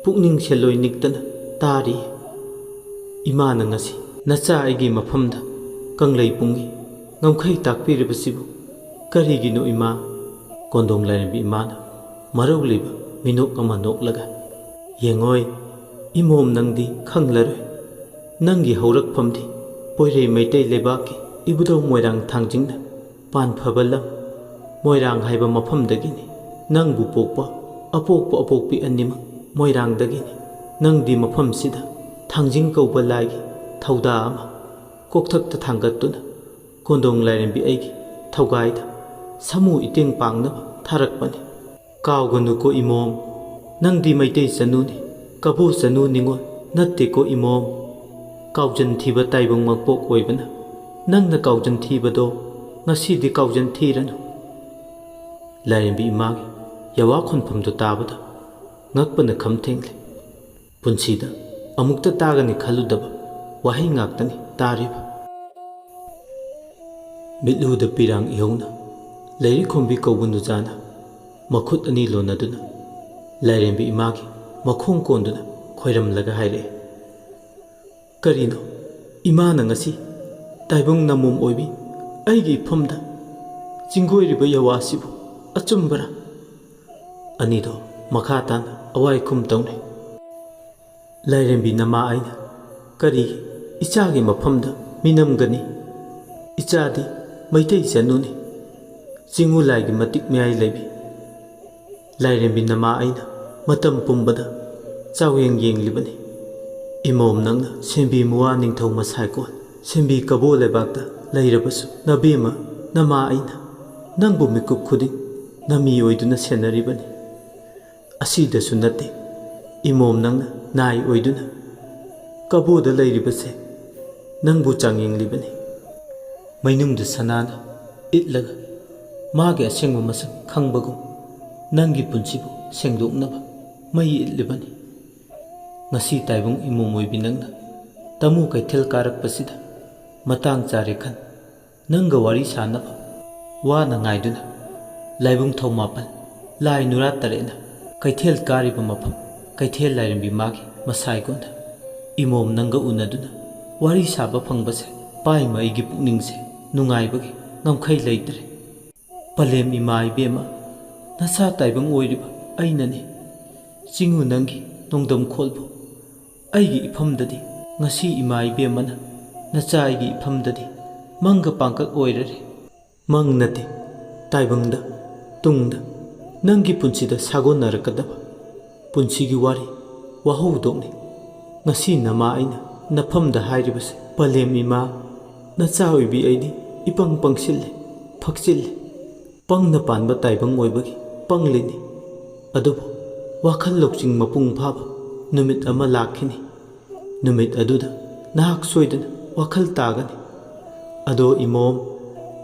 ꯄꯨꯛꯅꯤꯡ ꯁꯦꯜꯂꯣꯏ ꯅꯤꯛꯇꯅ ꯇꯥꯔꯤ꯫ ꯏꯃꯥꯅ ꯉꯁꯤ ꯅꯆꯥ ꯑꯩꯒꯤ ꯃꯐꯝꯗ ꯀꯪꯂꯩ ꯄꯨꯡꯉꯤ ꯉꯝꯈꯩ ꯇꯥꯛꯄꯤꯔꯤꯕꯁꯤꯕꯨ ꯀꯔꯤꯒꯤꯅꯣ ꯏꯃꯥ?" ꯀꯣꯟꯗꯣꯡ ꯂꯥꯏꯔꯦꯝꯕꯤ ꯏꯃꯥꯅ ꯃꯔꯧ ꯂꯩꯕ ꯃꯤꯅꯣꯛ ꯑꯃ ꯅꯣꯛꯂꯒ, "ꯌꯦꯡꯉꯣꯏ, ꯏꯃꯣꯝ ꯅꯪꯗꯤ ꯈꯪꯂꯔꯣꯏ꯫ ꯅꯪꯒꯤ ꯍꯧꯔꯛꯐꯝꯗꯤ ꯄꯣꯏꯔꯩ ꯃꯩꯇꯩ ꯂꯩꯕꯥꯛꯀꯤ ꯏꯕꯨꯙꯧ ꯃꯣꯏꯔꯥꯡ ꯊꯥꯡꯖꯤꯡꯅ ꯄꯥꯟꯐꯕ ꯂꯝ ꯃꯣꯏꯔꯥꯡ ꯍꯥꯏꯕ ꯃꯐꯝꯗꯒꯤꯅꯤ꯫ ꯅꯪꯕꯨ ꯄꯣꯛꯄ ꯑꯄꯣꯛꯄ ꯑꯄꯣꯛꯄꯤ ꯑꯅꯤꯃꯛ ꯃꯣꯏꯔꯥꯡꯗꯒꯤꯅꯤ꯫ ꯅꯪꯗꯤ ꯃꯐꯝꯁꯤꯗ ꯊꯥꯡꯖꯤꯡ ꯀꯧꯕ ꯂꯥꯏꯒꯤ ꯊꯧꯗꯥ ꯑꯃ ꯀꯣꯛꯊꯛꯇ ꯊꯥꯡꯒꯠꯇꯨꯅ ꯀꯣꯟꯗꯣꯡ ꯂꯥꯏꯔꯦꯝꯕꯤ ꯑꯩꯒꯤ ꯊꯧꯒꯥꯏꯗ ꯁꯥꯃꯨ ꯏꯇꯦꯡ ꯄꯥꯡꯅꯕ ꯊꯥꯔꯛꯄꯅꯤ꯫ ꯀꯥꯎꯒꯅꯨꯀꯣ ꯏꯃꯣꯝ, ꯅꯪꯗꯤ ꯃꯩꯇꯩ ꯆꯅꯨꯅꯤ, ꯀꯕꯣ ꯆꯅꯨ ꯅꯤꯉꯣꯜ ꯅꯠꯇꯦꯀꯣ ꯏꯃꯣꯝ꯫ ꯀꯥꯎꯖꯟ ꯊꯤꯕ ꯇꯥꯏꯕꯪ ꯃꯄꯣꯛ ꯑꯣꯏꯕꯅ ꯅꯪꯅ ꯀꯥꯎꯖꯟ ꯊꯤꯕꯗꯣ ꯉꯁꯤꯗꯤ ꯀꯥꯎꯖꯟ ꯊꯤꯔꯅꯨ꯫" ꯂꯥꯏꯔꯦꯝꯕꯤ ꯏꯃꯥꯒꯤ ꯌꯥꯋꯥ ꯈꯣꯟꯐꯝꯗꯨ ꯇꯥꯕꯗ ꯉꯛꯄꯅ ꯈꯝ ꯊꯦꯡꯂꯦ꯫ ꯄꯨꯟꯁꯤꯗ ꯑꯃꯨꯛꯇ ꯇꯥꯒꯅꯤ ꯈꯜꯂꯨꯗꯕ ꯋꯥꯍꯩ ꯉꯥꯛꯇꯅꯤ ꯇꯥꯔꯤꯕ꯫ ꯃꯤꯠꯂꯨꯗ ꯄꯤꯔꯥꯡ ꯏꯍꯧꯅ ꯂꯩꯔꯤ ꯈꯣꯝꯕꯤ ꯀꯧꯕ ꯅꯨꯖꯥꯅ ꯃꯈꯨꯠ ꯑꯅꯤ ꯂꯣꯟꯅꯗꯨꯅ ꯂꯥꯏꯔꯦꯝꯕꯤ ꯏꯃꯥꯒꯤ ꯃꯈꯣꯡ ꯀꯣꯟꯗꯨꯅ ꯈꯣꯏꯔꯝꯂꯒ ꯍꯥꯏꯔꯛꯏ, "ꯀꯔꯤꯅꯣ ꯏꯃꯥꯅ ꯉꯁꯤ ꯇꯥꯏꯕꯪ ꯅꯃꯣꯝ ꯑꯣꯏꯕꯤ ꯑꯩꯒꯤ ꯏꯐꯝꯗ ꯆꯤꯡꯒꯣꯏꯔꯤꯕ ꯌꯋꯥꯁꯤꯕꯨ ꯑꯆꯨꯝꯕꯔꯥ?" ꯑꯅꯤꯗꯣ ꯃꯈꯥ ꯇꯥꯅ ꯑꯋꯥꯏ ꯈꯨꯝ ꯇꯧꯅꯩ꯫ ꯂꯥꯏꯔꯦꯝꯕꯤ ꯅꯃꯥ ꯑꯩꯅ ꯀꯔꯤꯒꯤ ꯏꯆꯥꯒꯤ ꯃꯐꯝꯗ ꯃꯤꯅꯝꯒꯅꯤ? ꯏꯆꯥꯗꯤ ꯃꯩꯇꯩ ꯆꯅꯨꯅꯤ, ꯆꯤꯡꯉꯨ ꯂꯥꯏꯒꯤ ꯃꯇꯤꯛ ꯃꯌꯥꯏ ꯂꯩꯕꯤ꯫ ꯂꯥꯏꯔꯦꯝꯕꯤ ꯅꯃꯥ ꯑꯩꯅ ꯃꯇꯝ ꯄꯨꯝꯕꯗ ꯆꯥꯎꯌꯦꯡ ꯌꯦꯡꯂꯤꯕꯅꯤ꯫ ꯏꯃꯣꯝ ꯅꯪꯅ ꯁꯦꯝꯕꯤ ꯃꯨꯋꯥ ꯅꯤꯡꯊꯧ ꯃꯁꯥꯏꯀꯣꯜ, ꯁꯦꯝꯕꯤ ꯀꯕꯣ ꯂꯩꯕꯥꯛꯇ ꯂꯩꯔꯕꯁꯨ ꯅꯕꯦꯝꯃ ꯅꯃꯥ ꯑꯩꯅ ꯅꯪꯕꯨ ꯃꯤꯀꯨꯞ ꯈꯨꯗꯤꯡ ꯅꯃꯤ ꯑꯣꯏꯗꯨꯅ ꯁꯦꯟꯅꯔꯤꯕꯅꯤ꯫ ꯑꯁꯤꯗꯁꯨ ꯅꯠꯇꯦ, ꯏꯃꯣꯝ ꯅꯪꯅ ꯅꯥꯏ ꯑꯣꯏꯗꯨꯅ ꯀꯕꯣꯗ ꯂꯩꯔꯤꯕꯁꯦ ꯅꯪꯕꯨ ꯆꯥꯡꯌꯦꯡꯂꯤꯕꯅꯤ꯫ ꯃꯩꯅꯨꯡꯗ ꯁꯅꯥꯅ ꯏꯠꯂꯒ ꯃꯥꯒꯤ ꯑꯁꯦꯡꯕ ꯃꯁꯛ ꯈꯪꯕꯒꯨꯝ ꯅꯪꯒꯤ ꯄꯨꯟꯁꯤꯕꯨ ꯁꯦꯡꯗꯣꯛꯅꯕ ꯃꯩ ꯏꯠꯂꯤꯕꯅꯤ꯫ ꯉꯁꯤ ꯇꯥꯏꯕꯪ ꯏꯃꯣꯝ ꯑꯣꯏꯕꯤ ꯅꯪꯅ ꯇꯃꯨ ꯀꯩꯊꯦꯜ ꯀꯥꯔꯛꯄꯁꯤꯗ ꯃꯇꯥꯡ ꯆꯥꯔꯦ ꯈꯟ ꯅꯪꯒ ꯋꯥꯔꯤ ꯁꯥꯅꯕ ꯋꯥꯅ ꯉꯥꯏꯗꯨꯅ ꯂꯥꯏꯕꯨꯡ ꯊꯧꯃꯥꯄꯜ ꯂꯥꯏ ꯅꯨꯔꯥ ꯇꯔꯦꯠꯅ ꯀꯩꯊꯦꯜ ꯀꯥꯔꯤꯕ ꯃꯐꯝ ꯀꯩꯊꯦꯜ ꯂꯥꯏꯔꯦꯝꯕꯤ ꯃꯥꯒꯤ ꯃꯁꯥꯏꯒꯨꯝꯅ ꯏꯃꯣꯝ ꯅꯪꯒ ꯎꯅꯗꯨꯅ ꯋꯥꯔꯤ ꯁꯥꯕ ꯐꯪꯕꯁꯦ ꯄꯥꯏꯃ ꯑꯩꯒꯤ ꯄꯨꯛꯅꯤꯡꯁꯦ ꯅꯨꯡꯉꯥꯏꯕꯒꯤ ꯉꯝꯈꯩ ꯂꯩꯇ꯭ꯔꯦ꯫ ꯄꯂꯦꯝ ꯏꯃꯥ ꯏꯕꯦꯝꯃ, ꯅꯁꯥ ꯇꯥꯏꯕꯪ ꯑꯣꯏꯔꯤꯕ ꯑꯩꯅꯅꯦ꯫ ꯆꯤꯡꯉꯨ ꯅꯪꯒꯤ ꯅꯣꯡꯗꯝ ꯈꯣꯜꯕꯨ ꯑꯩꯒꯤ ꯏꯐꯝꯗꯗꯤ ꯉꯁꯤ ꯏꯃꯥ ꯏꯕꯦꯝꯃꯅ ꯅꯆꯥ ꯑꯩꯒꯤ ꯏꯐꯝꯗꯗꯤ ꯃꯪꯒ ꯄꯥꯡꯀꯛ ꯑꯣꯏꯔꯔꯦ꯫ ꯃꯪ ꯅꯠꯇꯦ, ꯇꯥꯏꯕꯪꯗ, ꯇꯨꯡꯗ ꯅꯪꯒꯤ ꯄꯨꯟꯁꯤꯗ ꯁꯥꯒꯣꯟꯅꯔꯛꯀꯗꯕ ꯄꯨꯟꯁꯤꯒꯤ ꯋꯥꯔꯤ, ꯋꯥꯍꯧꯗꯣꯛꯅꯤ꯫ ꯉꯁꯤ ꯅꯃꯥ ꯑꯩꯅ ꯅꯐꯝꯗ ꯍꯥꯏꯔꯤꯕꯁꯦ, ꯄꯂꯦꯝ ꯏꯃꯥ, ꯅꯆꯥ ꯑꯣꯏꯕꯤ ꯑꯩꯗꯤ ꯏꯄꯪ ꯄꯪꯁꯤꯜꯂꯦ, ꯐꯛꯆꯤꯜꯂꯦ꯫ ꯄꯪꯅ ꯄꯥꯟꯕ ꯇꯥꯏꯕꯪ ꯑꯣꯏꯕꯒꯤ ꯄꯪꯂꯤꯅꯤ꯫ ꯑꯗꯨꯕꯨ ꯋꯥꯈꯜ ꯂꯧꯁꯤꯡ ꯃꯄꯨꯡ ꯐꯥꯕ ꯅꯨꯃꯤꯠ ꯑꯃ ꯂꯥꯛꯈꯤꯅꯤ꯫ ꯅꯨꯃꯤꯠ ꯑꯗꯨꯗ ꯅꯍꯥꯛ ꯁꯣꯏꯗꯅ ꯋꯥꯈꯜ ꯇꯥꯒꯅꯤ꯫ ꯑꯗꯣ ꯏꯃꯣꯝ,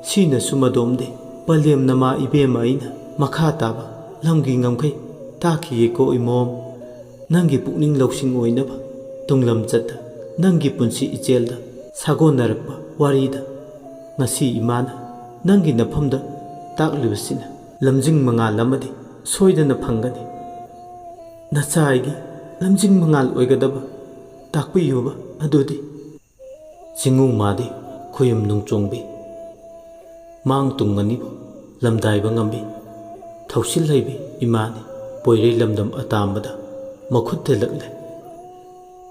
ꯁꯤꯅꯁꯨ ꯃꯗꯣꯝꯗꯤ ꯄꯂꯦꯝ ꯅꯃꯥ ꯏꯕꯦꯝꯃ ꯑꯩꯅ ꯃꯈꯥ ꯇꯥꯕ ꯂꯝꯒꯤ ꯉꯝꯈꯩ ꯇꯥꯈꯤꯒꯦꯀꯣ ꯏꯃꯣꯝ, ꯅꯪꯒꯤ ꯄꯨꯛꯅꯤꯡ ꯂꯧꯁꯤꯡ ꯑꯣꯏꯅꯕ ꯇꯨꯡꯂꯝꯆꯠꯇ ꯅꯪꯒꯤ ꯄꯨꯟꯁꯤ ꯏꯆꯦꯜꯗ ꯁꯥꯒꯣꯟꯅꯔꯛꯄ ꯋꯥꯔꯤꯗ꯫ ꯉꯁꯤ ꯏꯃꯥꯅ ꯅꯪꯒꯤ ꯅꯐꯝꯗ ꯇꯥꯛꯂꯤꯕꯁꯤꯅ ꯂꯝꯖꯤꯡ ꯃꯉꯥꯜ ꯑꯃꯗꯤ ꯁꯣꯏꯗꯅ ꯐꯪꯒꯅꯤ꯫ ꯅꯆꯥ ꯑꯩꯒꯤ ꯂꯝꯖꯤꯡ ꯃꯉꯥꯜ ꯑꯣꯏꯒꯗꯕ ꯇꯥꯛꯄꯤꯌꯨꯕ ꯑꯗꯨꯗꯤ꯫ ꯆꯤꯡꯉꯨ ꯃꯥꯗꯤ ꯈꯨꯌꯨꯝ ꯅꯨꯡꯆꯣꯡꯕꯤ, ꯃꯥꯡ ꯇꯨꯡ ꯑꯅꯤꯕꯨ ꯂꯝꯗꯥꯏꯕ ꯉꯝꯕꯤ, ꯊꯧꯁꯤꯜ ꯍꯩꯕꯤ ꯏꯃꯥꯅꯤ꯫ ꯄꯣꯏꯔꯩ ꯂꯝꯗꯝ ꯑꯇꯥꯝꯕꯗ ꯃꯈꯨꯠ ꯊꯤꯜꯂꯛꯂꯦ꯫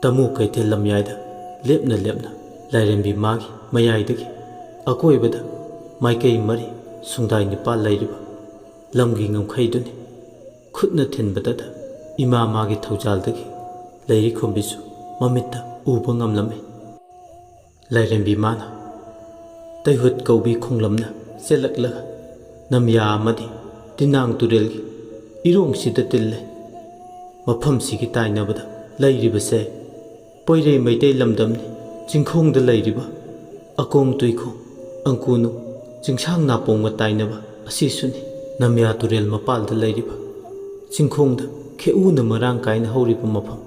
ꯇꯃꯨ ꯀꯩꯊꯦꯜ ꯂꯝꯌꯥꯏꯗ ꯂꯦꯞꯅ ꯂꯦꯞꯅ ꯂꯥꯏꯔꯦꯝꯕꯤ ꯃꯥꯒꯤ ꯃꯌꯥꯏꯗꯒꯤ ꯑꯀꯣꯏꯕꯗ ꯃꯥꯏꯀꯩ ꯃꯔꯤ ꯁꯨꯡꯗꯥꯏ ꯅꯤꯄꯥꯜ ꯂꯩꯔꯤꯕ ꯂꯝꯒꯤ ꯉꯝꯈꯩꯗꯨꯅꯤ꯫ ꯈꯨꯠꯅ ꯊꯤꯟꯕꯗꯇ ꯏꯃꯥ ꯃꯥꯒꯤ ꯊꯧꯖꯥꯜꯗꯒꯤ ꯂꯩꯔꯤ ꯈꯣꯝꯕꯤꯁꯨ ꯃꯃꯤꯠꯇ ꯎꯕ ꯉꯝꯂꯝꯃꯤ꯫ ꯂꯥꯏꯔꯦꯝꯕꯤ ꯃꯥꯅ ꯇꯩꯍꯨꯠ ꯀꯧꯕꯤ ꯈꯣꯡꯂꯝꯅ ꯆꯦꯜꯂꯛꯂꯒ ꯅꯝꯌꯥ ꯑꯃꯗꯤ ꯇꯤꯅꯥꯡ ꯇꯨꯔꯦꯜꯒꯤ ꯏꯔꯣꯡꯁꯤꯗ ꯇꯤꯜꯂꯦ꯫ ꯃꯐꯝꯁꯤꯒꯤ ꯇꯥꯏꯅꯕꯗ ꯂꯩꯔꯤꯕꯁꯦ ꯄꯣꯏꯔꯩ ꯃꯩꯇꯩ ꯂꯝꯗꯝꯅꯤ꯫ ꯆꯤꯡꯈꯣꯡꯗ ꯂꯩꯔꯤꯕ ꯑꯀꯣꯡ ꯇꯨꯏꯈꯣꯡ, ꯑꯪꯀꯨꯅꯨ, ꯆꯤꯡꯁꯥꯡ ꯅꯥꯄꯣꯡꯒ ꯇꯥꯏꯅꯕ ꯑꯁꯤꯁꯨꯅꯤ꯫ ꯅꯝꯌꯥ ꯇꯨꯔꯦꯜ ꯃꯄꯥꯜꯗ ꯂꯩꯔꯤꯕ ꯆꯤꯡꯈꯣꯡꯗ ꯈꯦꯎꯅ ꯃꯔꯥꯡ ꯀꯥꯏꯅ ꯍꯧꯔꯤꯕ ꯃꯐꯝ,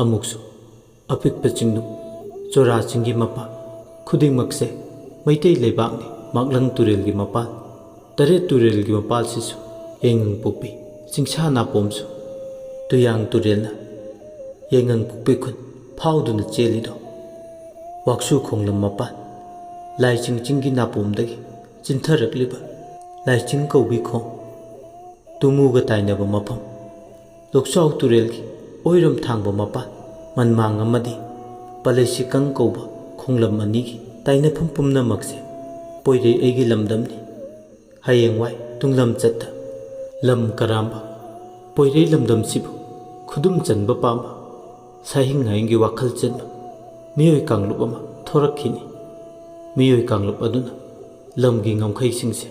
ꯑꯃꯨꯛꯁꯨ ꯑꯄꯤꯛꯄ ꯆꯤꯡꯅꯨꯡ, ꯆꯣꯔꯥ ꯆꯤꯡꯒꯤ ꯃꯄꯥꯟ, ꯈꯨꯗꯤꯡꯃꯛꯁꯦ ꯃꯩꯇꯩ ꯂꯩꯕꯥꯛꯅꯤ꯫ ꯃꯥꯛꯂꯪ ꯇꯨꯔꯦꯜꯒꯤ ꯃꯄꯥꯟ, ꯇꯔꯦꯠ ꯇꯨꯔꯦꯜꯒꯤ ꯃꯄꯥꯜꯁꯤꯁꯨ ꯌꯥꯏꯉꯪꯄꯣꯛꯄꯤ, ꯆꯤꯡꯁꯥ ꯅꯥꯄꯣꯝꯁꯨ ꯇꯨꯌꯥꯡ ꯇꯨꯔꯦꯜꯅ ꯌꯥꯏꯉꯪꯄꯣꯛꯄꯤ ꯈꯨꯟ ꯐꯥꯎꯗꯨꯅ ꯆꯦꯜꯂꯤꯗꯣ꯫ ꯋꯥꯛꯁꯨ ꯈꯣꯡꯂꯝ ꯃꯄꯥꯟ, ꯂꯥꯏꯆꯤꯡ ꯆꯤꯡꯒꯤ ꯅꯥꯄꯣꯝꯗꯒꯤ ꯆꯤꯟꯊꯔꯛꯂꯤꯕ ꯂꯥꯏꯆꯤꯡ ꯀꯧꯕꯤ ꯈꯣꯡ, ꯇꯨꯃꯨꯒ ꯇꯥꯏꯅꯕ ꯃꯐꯝ, ꯂꯣꯛꯆꯥꯎ ꯇꯨꯔꯦꯜꯒꯤ ꯑꯣꯏꯔꯣꯝ ꯊꯥꯡꯕ ꯃꯄꯥꯟ, ꯃꯟꯃꯥꯡ ꯑꯃꯗꯤ ꯄꯥꯂꯩꯁꯤꯀꯪ ꯀꯧꯕ ꯈꯣꯡꯂꯝ ꯑꯅꯤꯒꯤ ꯇꯥꯏꯅꯐꯝ ꯄꯨꯝꯅꯃꯛꯁꯦ ꯄꯣꯏꯔꯩ ꯑꯩꯒꯤ ꯂꯝꯗꯝꯅꯤ꯫ ꯍꯌꯦꯡꯋꯥꯏ ꯇꯨꯡꯂꯝꯆꯠꯇ ꯂꯝ ꯀꯔꯥꯝꯕ ꯄꯣꯏꯔꯩ ꯂꯝꯗꯝꯁꯤꯕꯨ ꯈꯨꯗꯨꯝ ꯆꯟꯕ ꯄꯥꯝꯕ, ꯁꯥꯍꯤꯡ ꯍꯥꯏꯡꯒꯤ ꯋꯥꯈꯜ ꯆꯦꯟꯕ ꯃꯤꯑꯣꯏ ꯀꯥꯡꯂꯨꯞ ꯑꯃ ꯊꯣꯔꯛꯈꯤꯅꯤ꯫ ꯃꯤꯑꯣꯏ ꯀꯥꯡꯂꯨꯞ ꯑꯗꯨꯅ ꯂꯝꯒꯤ ꯉꯝꯈꯩꯁꯤꯡꯁꯦ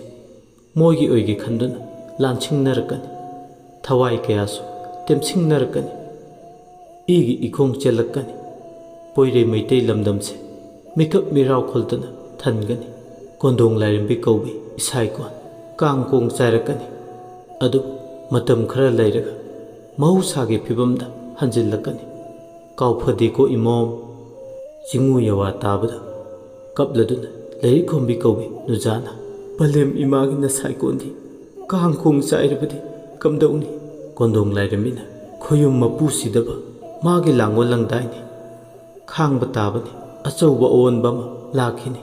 ꯃꯣꯏꯒꯤ ꯑꯣꯏꯒꯦ ꯈꯟꯗꯨꯅ ꯂꯥꯟꯁꯤꯡꯅꯔꯛꯀꯅꯤ꯫ ꯊꯋꯥꯏ ꯀꯌꯥꯁꯨ ꯇꯦꯝꯁꯤꯡꯅꯔꯛꯀꯅꯤ꯫ ꯏꯒꯤ ꯏꯈꯣꯡ ꯆꯦꯜꯂꯛꯀꯅꯤ꯫ ꯄꯣꯏꯔꯩ ꯃꯩꯇꯩ ꯂꯝꯗꯝꯁꯦ ꯃꯤꯀꯞ ꯃꯤꯔꯥꯎ ꯈꯣꯜꯗꯅ ꯊꯟꯒꯅꯤ꯫ ꯀꯣꯟꯗꯣꯡ ꯂꯥꯏꯔꯦꯝꯕꯤ ꯀꯧꯕꯤ ꯏꯁꯥ ꯏꯀꯣꯟ ꯀꯥꯡ ꯀꯣꯡ ꯆꯥꯏꯔꯛꯀꯅꯤ꯫ ꯑꯗꯨꯕꯨ ꯃꯇꯝ ꯈꯔ ꯂꯩꯔꯒ ꯃꯍꯧꯁꯥꯒꯤ ꯐꯤꯕꯝꯗ ꯍꯟꯖꯤꯜꯂꯛꯀꯅꯤ꯫ ꯀꯥꯎꯐꯗꯦꯀꯣ ꯏꯃꯣꯝ꯫ ꯆꯤꯡꯉꯨ ꯌꯥꯋꯥ ꯇꯥꯕꯗ ꯀꯞꯂꯗꯨꯅ ꯂꯥꯏꯔꯤꯛ ꯈꯣꯝꯕꯤ ꯀꯧꯏ ꯅꯨꯖꯥꯅ꯫ ꯄꯂꯦꯝ ꯏꯃꯥꯒꯤ ꯅꯁꯥꯏꯀꯣꯟꯗꯤ ꯀꯥꯡꯈꯣꯡ ꯆꯥꯏꯔꯕꯗꯤ ꯀꯝꯗꯧꯅꯤ? ꯀꯣꯟꯗꯣꯡ ꯂꯥꯏꯔꯦꯝꯕꯤꯅ ꯈꯣꯌꯨꯝ ꯃꯄꯨ ꯁꯤꯗꯕ ꯃꯥꯒꯤ ꯂꯥꯡꯒꯣꯜ ꯂꯪꯗꯥꯏꯅꯤ꯫ ꯈꯥꯡꯕ ꯇꯥꯕꯅꯤ꯫ ꯑꯆꯧꯕ ꯑꯑꯣꯟꯕ ꯑꯃ ꯂꯥꯛꯈꯤꯅꯤ꯫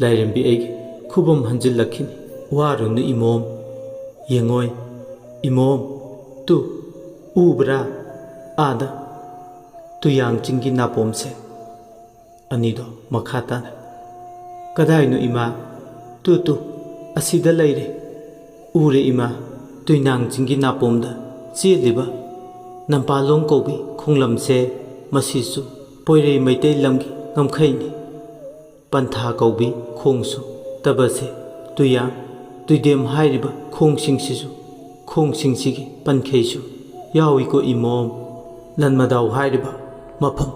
ꯂꯥꯏꯔꯦꯝꯕꯤ ꯑꯩꯒꯤ ꯈꯨꯕꯝ ꯍꯟꯖꯤꯜꯂꯛꯈꯤꯅꯤ꯫ ꯋꯥꯔꯨꯅꯨ ꯏꯃꯣꯝ꯫ ꯌꯦꯡꯉꯣꯏ꯫ ꯏꯃꯣꯝ꯫ ꯇꯨ꯫ ꯎꯕ꯭ꯔꯥ? ꯑꯥꯗ꯫ ꯇꯨꯌꯥꯡ ꯆꯤꯡꯒꯤ ꯅꯥꯄꯣꯝꯁꯦ꯫ ꯑꯅꯤꯗꯣ ꯃꯈꯥ ꯇꯥꯅ꯫ ꯀꯗꯥꯏꯅꯣ ꯏꯃꯥ? Two two. ꯑꯁꯤꯗ ꯂꯩꯔꯦ꯫ ꯎꯔꯦ ꯏꯃꯥ꯫ ꯇꯨꯏꯅꯥꯡ ꯆꯤꯡꯒꯤ ꯅꯥꯄꯣꯝꯗ ꯆꯦꯜꯂꯤꯕ ꯅꯝꯄꯥꯂꯣꯡ ꯀꯧꯕꯤ ꯈꯣꯡꯂꯝꯁꯦ꯫ ꯃꯁꯤꯁꯨ ꯄꯣꯏꯔꯩ ꯃꯩꯇꯩ ꯂꯝꯒꯤ ꯉꯝꯈꯩꯅꯤ꯫ ꯄꯟꯊꯥ ꯀꯧꯕꯤ ꯈꯣꯡꯁꯨ ꯇꯕꯁꯦ꯫ ꯇꯨꯌꯥꯡ, ꯇꯨꯏꯗꯦꯝ ꯍꯥꯏꯔꯤꯕ ꯈꯣꯡꯁꯤꯡꯁꯤꯁꯨ ꯈꯣꯡꯁꯤꯡꯁꯤꯒꯤ ꯄꯟꯈꯩꯁꯨ ꯌꯥꯎꯏꯀꯣ ꯏꯃꯣꯝ꯫ ꯂꯟꯃꯗꯥꯎ ꯍꯥꯏꯔꯤꯕ ꯃꯐꯝ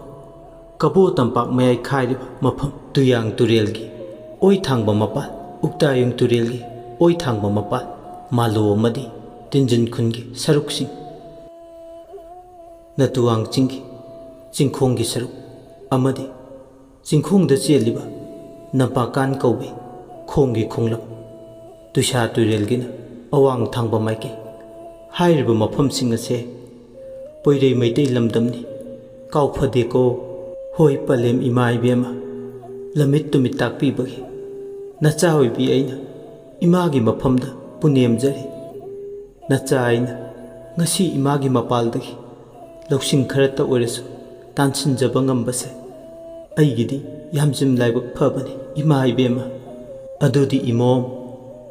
ꯀꯕꯣ ꯇꯝꯄꯥꯛ ꯃꯌꯥꯏ ꯈꯥꯏꯔꯤꯕ ꯃꯐꯝ ꯇꯨꯌꯥꯡ ꯇꯨꯔꯦꯜꯒꯤ ꯑꯣꯏ ꯊꯥꯡꯕ ꯃꯄꯥꯜ, ꯎꯛꯇꯥꯌꯨꯡ ꯇꯨꯔꯦꯜꯒꯤ ꯑꯣꯏ ꯊꯥꯡꯕ ꯃꯄꯥꯜ, ꯃꯥꯂꯣ ꯑꯃꯗꯤ ꯇꯤꯟꯖꯤꯟ ꯈꯨꯟꯒꯤ ꯁꯔꯨꯛꯁꯤꯡ, ꯅꯇꯨꯋꯥꯡ ꯆꯤꯡꯒꯤ ꯆꯤꯡꯈꯣꯡꯒꯤ ꯁꯔꯨꯛ ꯑꯃꯗꯤ ꯆꯤꯡꯈꯣꯡꯗ ꯆꯦꯜꯂꯤꯕ ꯅꯝꯄꯥꯀꯥꯟ ꯀꯧꯕꯤ ꯈꯣꯡꯒꯤ ꯈꯣꯡꯂꯝ, ꯇꯨꯏꯁꯥ ꯇꯨꯔꯦꯜꯒꯤꯅ ꯑꯋꯥꯡ ꯊꯪꯕ ꯃꯥꯏꯀꯩ ꯍꯥꯏꯔꯤꯕ ꯃꯐꯝꯁꯤꯡ ꯑꯁꯦ ꯄꯣꯏꯔꯩ ꯃꯩꯇꯩ ꯂꯝꯗꯝꯅꯤ꯫ ꯀꯥꯎꯐꯗꯦꯀꯣ꯫ ꯍꯣꯏ ꯄꯂꯦꯝ ꯏꯃꯥ ꯏꯕꯦꯝꯃ, ꯂꯝꯃꯤꯠ ꯇꯨꯃꯤꯠ ꯇꯥꯛꯄꯤꯕꯒꯤ ꯅꯆꯥ ꯑꯣꯏꯕꯤ ꯑꯩꯅ ꯏꯃꯥꯒꯤ ꯃꯐꯝꯗ ꯄꯨꯅꯦꯝꯖꯔꯤ꯫ ꯅꯆꯥ ꯑꯩꯅ ꯉꯁꯤ ꯏꯃꯥꯒꯤ ꯃꯄꯥꯜꯗꯒꯤ ꯂꯧꯁꯤꯡ ꯈꯔꯇ ꯑꯣꯏꯔꯁꯨ ꯇꯥꯟꯁꯤꯟꯖꯕ ꯉꯝꯕꯁꯦ ꯑꯩꯒꯤꯗꯤ ꯌꯥꯝꯖꯤꯟ ꯂꯥꯏꯕꯛ ꯐꯕꯅꯤ ꯏꯃꯥ ꯏꯕꯦꯝꯃ꯫ ꯑꯗꯨꯗꯤ ꯏꯃꯣꯝ,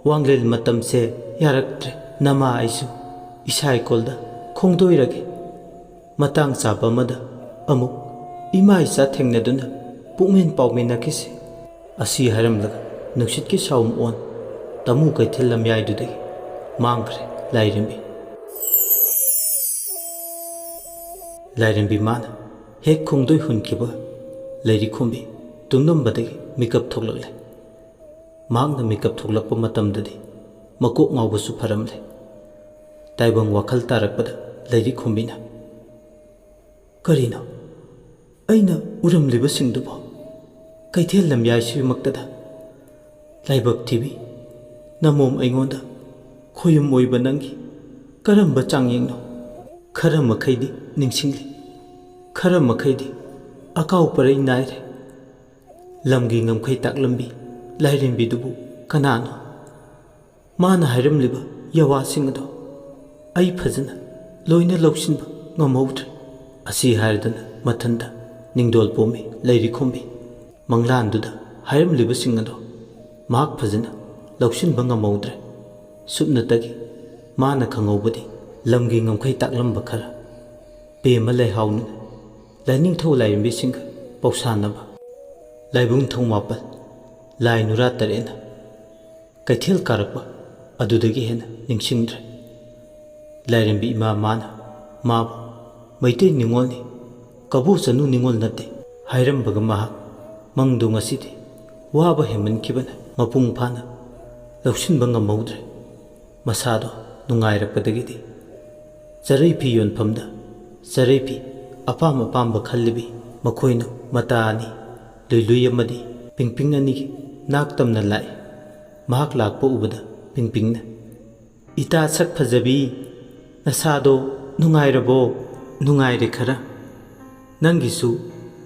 ꯋꯥꯡꯂꯦꯟ ꯃꯇꯝꯁꯦ ꯌꯥꯔꯛꯇ꯭ꯔꯦ꯫ ꯅꯃꯥ ꯑꯩꯁꯨ ꯏꯁꯥ ꯏꯀꯣꯜꯗ ꯈꯣꯡꯗꯣꯏꯔꯒꯦ꯫ ꯃꯇꯥꯡ ꯆꯥꯕ ꯑꯃꯗ ꯑꯃꯨꯛ ꯏꯃꯥ ꯏꯆꯥ ꯊꯦꯡꯅꯗꯨꯅ ꯄꯨꯛꯃꯦꯟ ꯄꯥꯎꯃꯤꯟꯅꯈꯤꯁꯤ꯫ ꯑꯁꯤ ꯍꯥꯏꯔꯝꯂꯒ ꯅꯨꯡꯁꯤꯠꯀꯤ ꯁꯥꯎꯝ ꯑꯣꯟ ꯇꯃꯨ ꯀꯩꯊꯦꯜ ꯂꯝꯌꯥꯏꯗꯨꯗꯒꯤ ꯃꯥꯡꯈ꯭ꯔꯦ ꯂꯥꯏꯔꯦꯝꯕꯤ꯫ ꯂꯥꯏꯔꯦꯝꯕꯤ ꯃꯥꯅ ꯍꯦꯛ ꯈꯣꯡꯗꯣꯏ ꯍꯨꯟꯈꯤꯕ ꯂꯩꯔꯤꯈꯣꯝꯕꯤ ꯇꯨꯝꯂꯝꯕꯗꯒꯤ ꯃꯤꯀꯞ ꯊꯣꯛꯂꯛꯂꯦ꯫ ꯃꯍꯥꯛꯅ ꯃꯤꯀꯞ ꯊꯣꯛꯂꯛꯄ ꯃꯇꯝꯗꯗꯤ ꯃꯀꯣꯛ ꯉꯥꯎꯕꯁꯨ ꯐꯔꯝꯂꯦ꯫ ꯇꯥꯏꯕꯪ ꯋꯥꯈꯜ ꯇꯥꯔꯛꯄꯗ ꯂꯩꯔꯤꯈꯣꯝꯕꯤꯅ, "ꯀꯔꯤꯅꯣ ꯑꯩꯅ ꯎꯔꯝꯂꯤꯕꯁꯤꯡꯗꯨꯕꯣ? ꯀꯩꯊꯦꯜ ꯂꯝꯌꯥꯏꯁꯤꯃꯛꯇꯗ ꯂꯥꯏꯕꯛ ꯊꯤꯕꯤ, ꯅꯃꯣꯝ ꯑꯩꯉꯣꯟꯗ ꯈꯣꯌꯨꯝ ꯑꯣꯏꯕ ꯅꯪꯒꯤ ꯀꯔꯝꯕ ꯆꯥꯡꯌꯦꯡꯅꯣ?" ꯈꯔ ꯃꯈꯩꯗꯤ ꯅꯤꯡꯁꯤꯡꯂꯤ, ꯈꯔ ꯃꯈꯩꯗꯤ ꯑꯀꯥꯎ ꯄꯔꯩ ꯅꯥꯏꯔꯦ꯫ ꯂꯝꯒꯤ ꯉꯝꯈꯩ ꯇꯥꯛꯂꯝꯕꯤ ꯂꯥꯏꯔꯦꯝꯕꯤꯗꯨꯕꯨ ꯀꯅꯥꯅꯣ? ꯃꯥꯅ ꯍꯥꯏꯔꯝꯂꯤꯕ ꯌꯥꯋꯥꯁꯤꯡ ꯑꯗꯣ ꯑꯩ ꯐꯖꯅ ꯂꯣꯏꯅ ꯂꯧꯁꯤꯟꯕ ꯉꯝꯍꯧꯗ꯭ꯔꯦ꯫ ꯑꯁꯤ ꯍꯥꯏꯔꯗꯨꯅ ꯃꯊꯟꯇ ꯅꯤꯡꯗꯣꯜ ꯄꯣꯝꯃꯤ ꯂꯩꯔꯤꯈꯣꯝꯕꯤ꯫ ꯃꯪꯂꯥꯟꯗꯨꯗ ꯍꯥꯏꯔꯝꯂꯤꯕꯁꯤꯡ ꯑꯗꯣ ꯃꯍꯥꯛ ꯐꯖꯅ ꯂꯧꯁꯤꯟꯕ ꯉꯝꯍꯧꯗ꯭ꯔꯦ꯫ ꯁꯨꯞꯅꯇꯒꯤ ꯃꯥꯅ ꯈꯪꯍꯧꯕꯗꯤ ꯂꯝꯒꯤ ꯉꯝꯈꯩ ꯇꯥꯛꯂꯝꯕ ꯈꯔ, ꯄꯦꯝꯃ ꯂꯩꯍꯥꯎꯅꯨ, ꯂꯥꯏꯅꯤꯡꯊꯧ ꯂꯥꯏꯔꯦꯝꯕꯤꯁꯤꯡꯒ ꯄꯧꯁꯥꯅꯕ, ꯂꯥꯏꯕꯨꯡ ꯊꯣꯡ ꯃꯥꯄꯜ, ꯂꯥꯏ ꯅꯨꯔꯥ ꯇꯔꯦꯠꯅ ꯀꯩꯊꯦꯜ ꯀꯥꯔꯛꯄ ꯑꯗꯨꯗꯒꯤ ꯍꯦꯟꯅ ꯅꯤꯡꯁꯤꯡꯗ꯭ꯔꯦ꯫ ꯂꯥꯏꯔꯦꯝꯕꯤ ꯏꯃꯥ ꯃꯥꯅ ꯃꯥꯕꯨ ꯃꯩꯇꯩ ꯅꯤꯉꯣꯜꯅꯤ, ꯀꯕꯨ ꯆꯅꯨ ꯅꯤꯉꯣꯜ ꯅꯠꯇꯦ ꯍꯥꯏꯔꯝꯕꯒ ꯃꯍꯥꯛ ꯃꯪꯗꯨ ꯉꯁꯤꯗꯤ ꯋꯥꯕ ꯍꯦꯟꯃꯟꯈꯤꯕꯅ ꯃꯄꯨꯡ ꯐꯥꯅ ꯂꯧꯁꯤꯟꯕ ꯉꯝꯍꯧꯗ꯭ꯔꯦ꯫ ꯃꯁꯥꯗꯣ ꯅꯨꯡꯉꯥꯏꯔꯛꯄꯗꯒꯤꯗꯤ ꯆꯔꯩ ꯐꯤ ꯌꯣꯟꯐꯝꯗ ꯆꯔꯩ ꯐꯤ ꯑꯄꯥꯝ ꯑꯄꯥꯝꯕ ꯈꯜꯂꯤꯕꯤ ꯃꯈꯣꯏꯅ ꯃꯇꯥ ꯑꯅꯤ, ꯂꯨꯏꯂꯨꯏ ꯑꯃꯗꯤ ꯄꯤꯡꯄꯤꯡ ꯑꯅꯤꯒꯤ ꯅꯥꯛ ꯇꯝꯅ ꯂꯥꯛꯏ꯫ ꯃꯍꯥꯛ ꯂꯥꯛꯄ ꯎꯕꯗ ꯄꯤꯡꯄꯤꯡꯅ, "ꯏꯇꯥ ꯁꯛ ꯐꯖꯕꯤ, ꯅꯁꯥꯗꯣ ꯅꯨꯡꯉꯥꯏꯔꯕꯣ?" "ꯅꯨꯡꯉꯥꯏꯔꯦ ꯈꯔ꯫ ꯅꯪꯒꯤꯁꯨ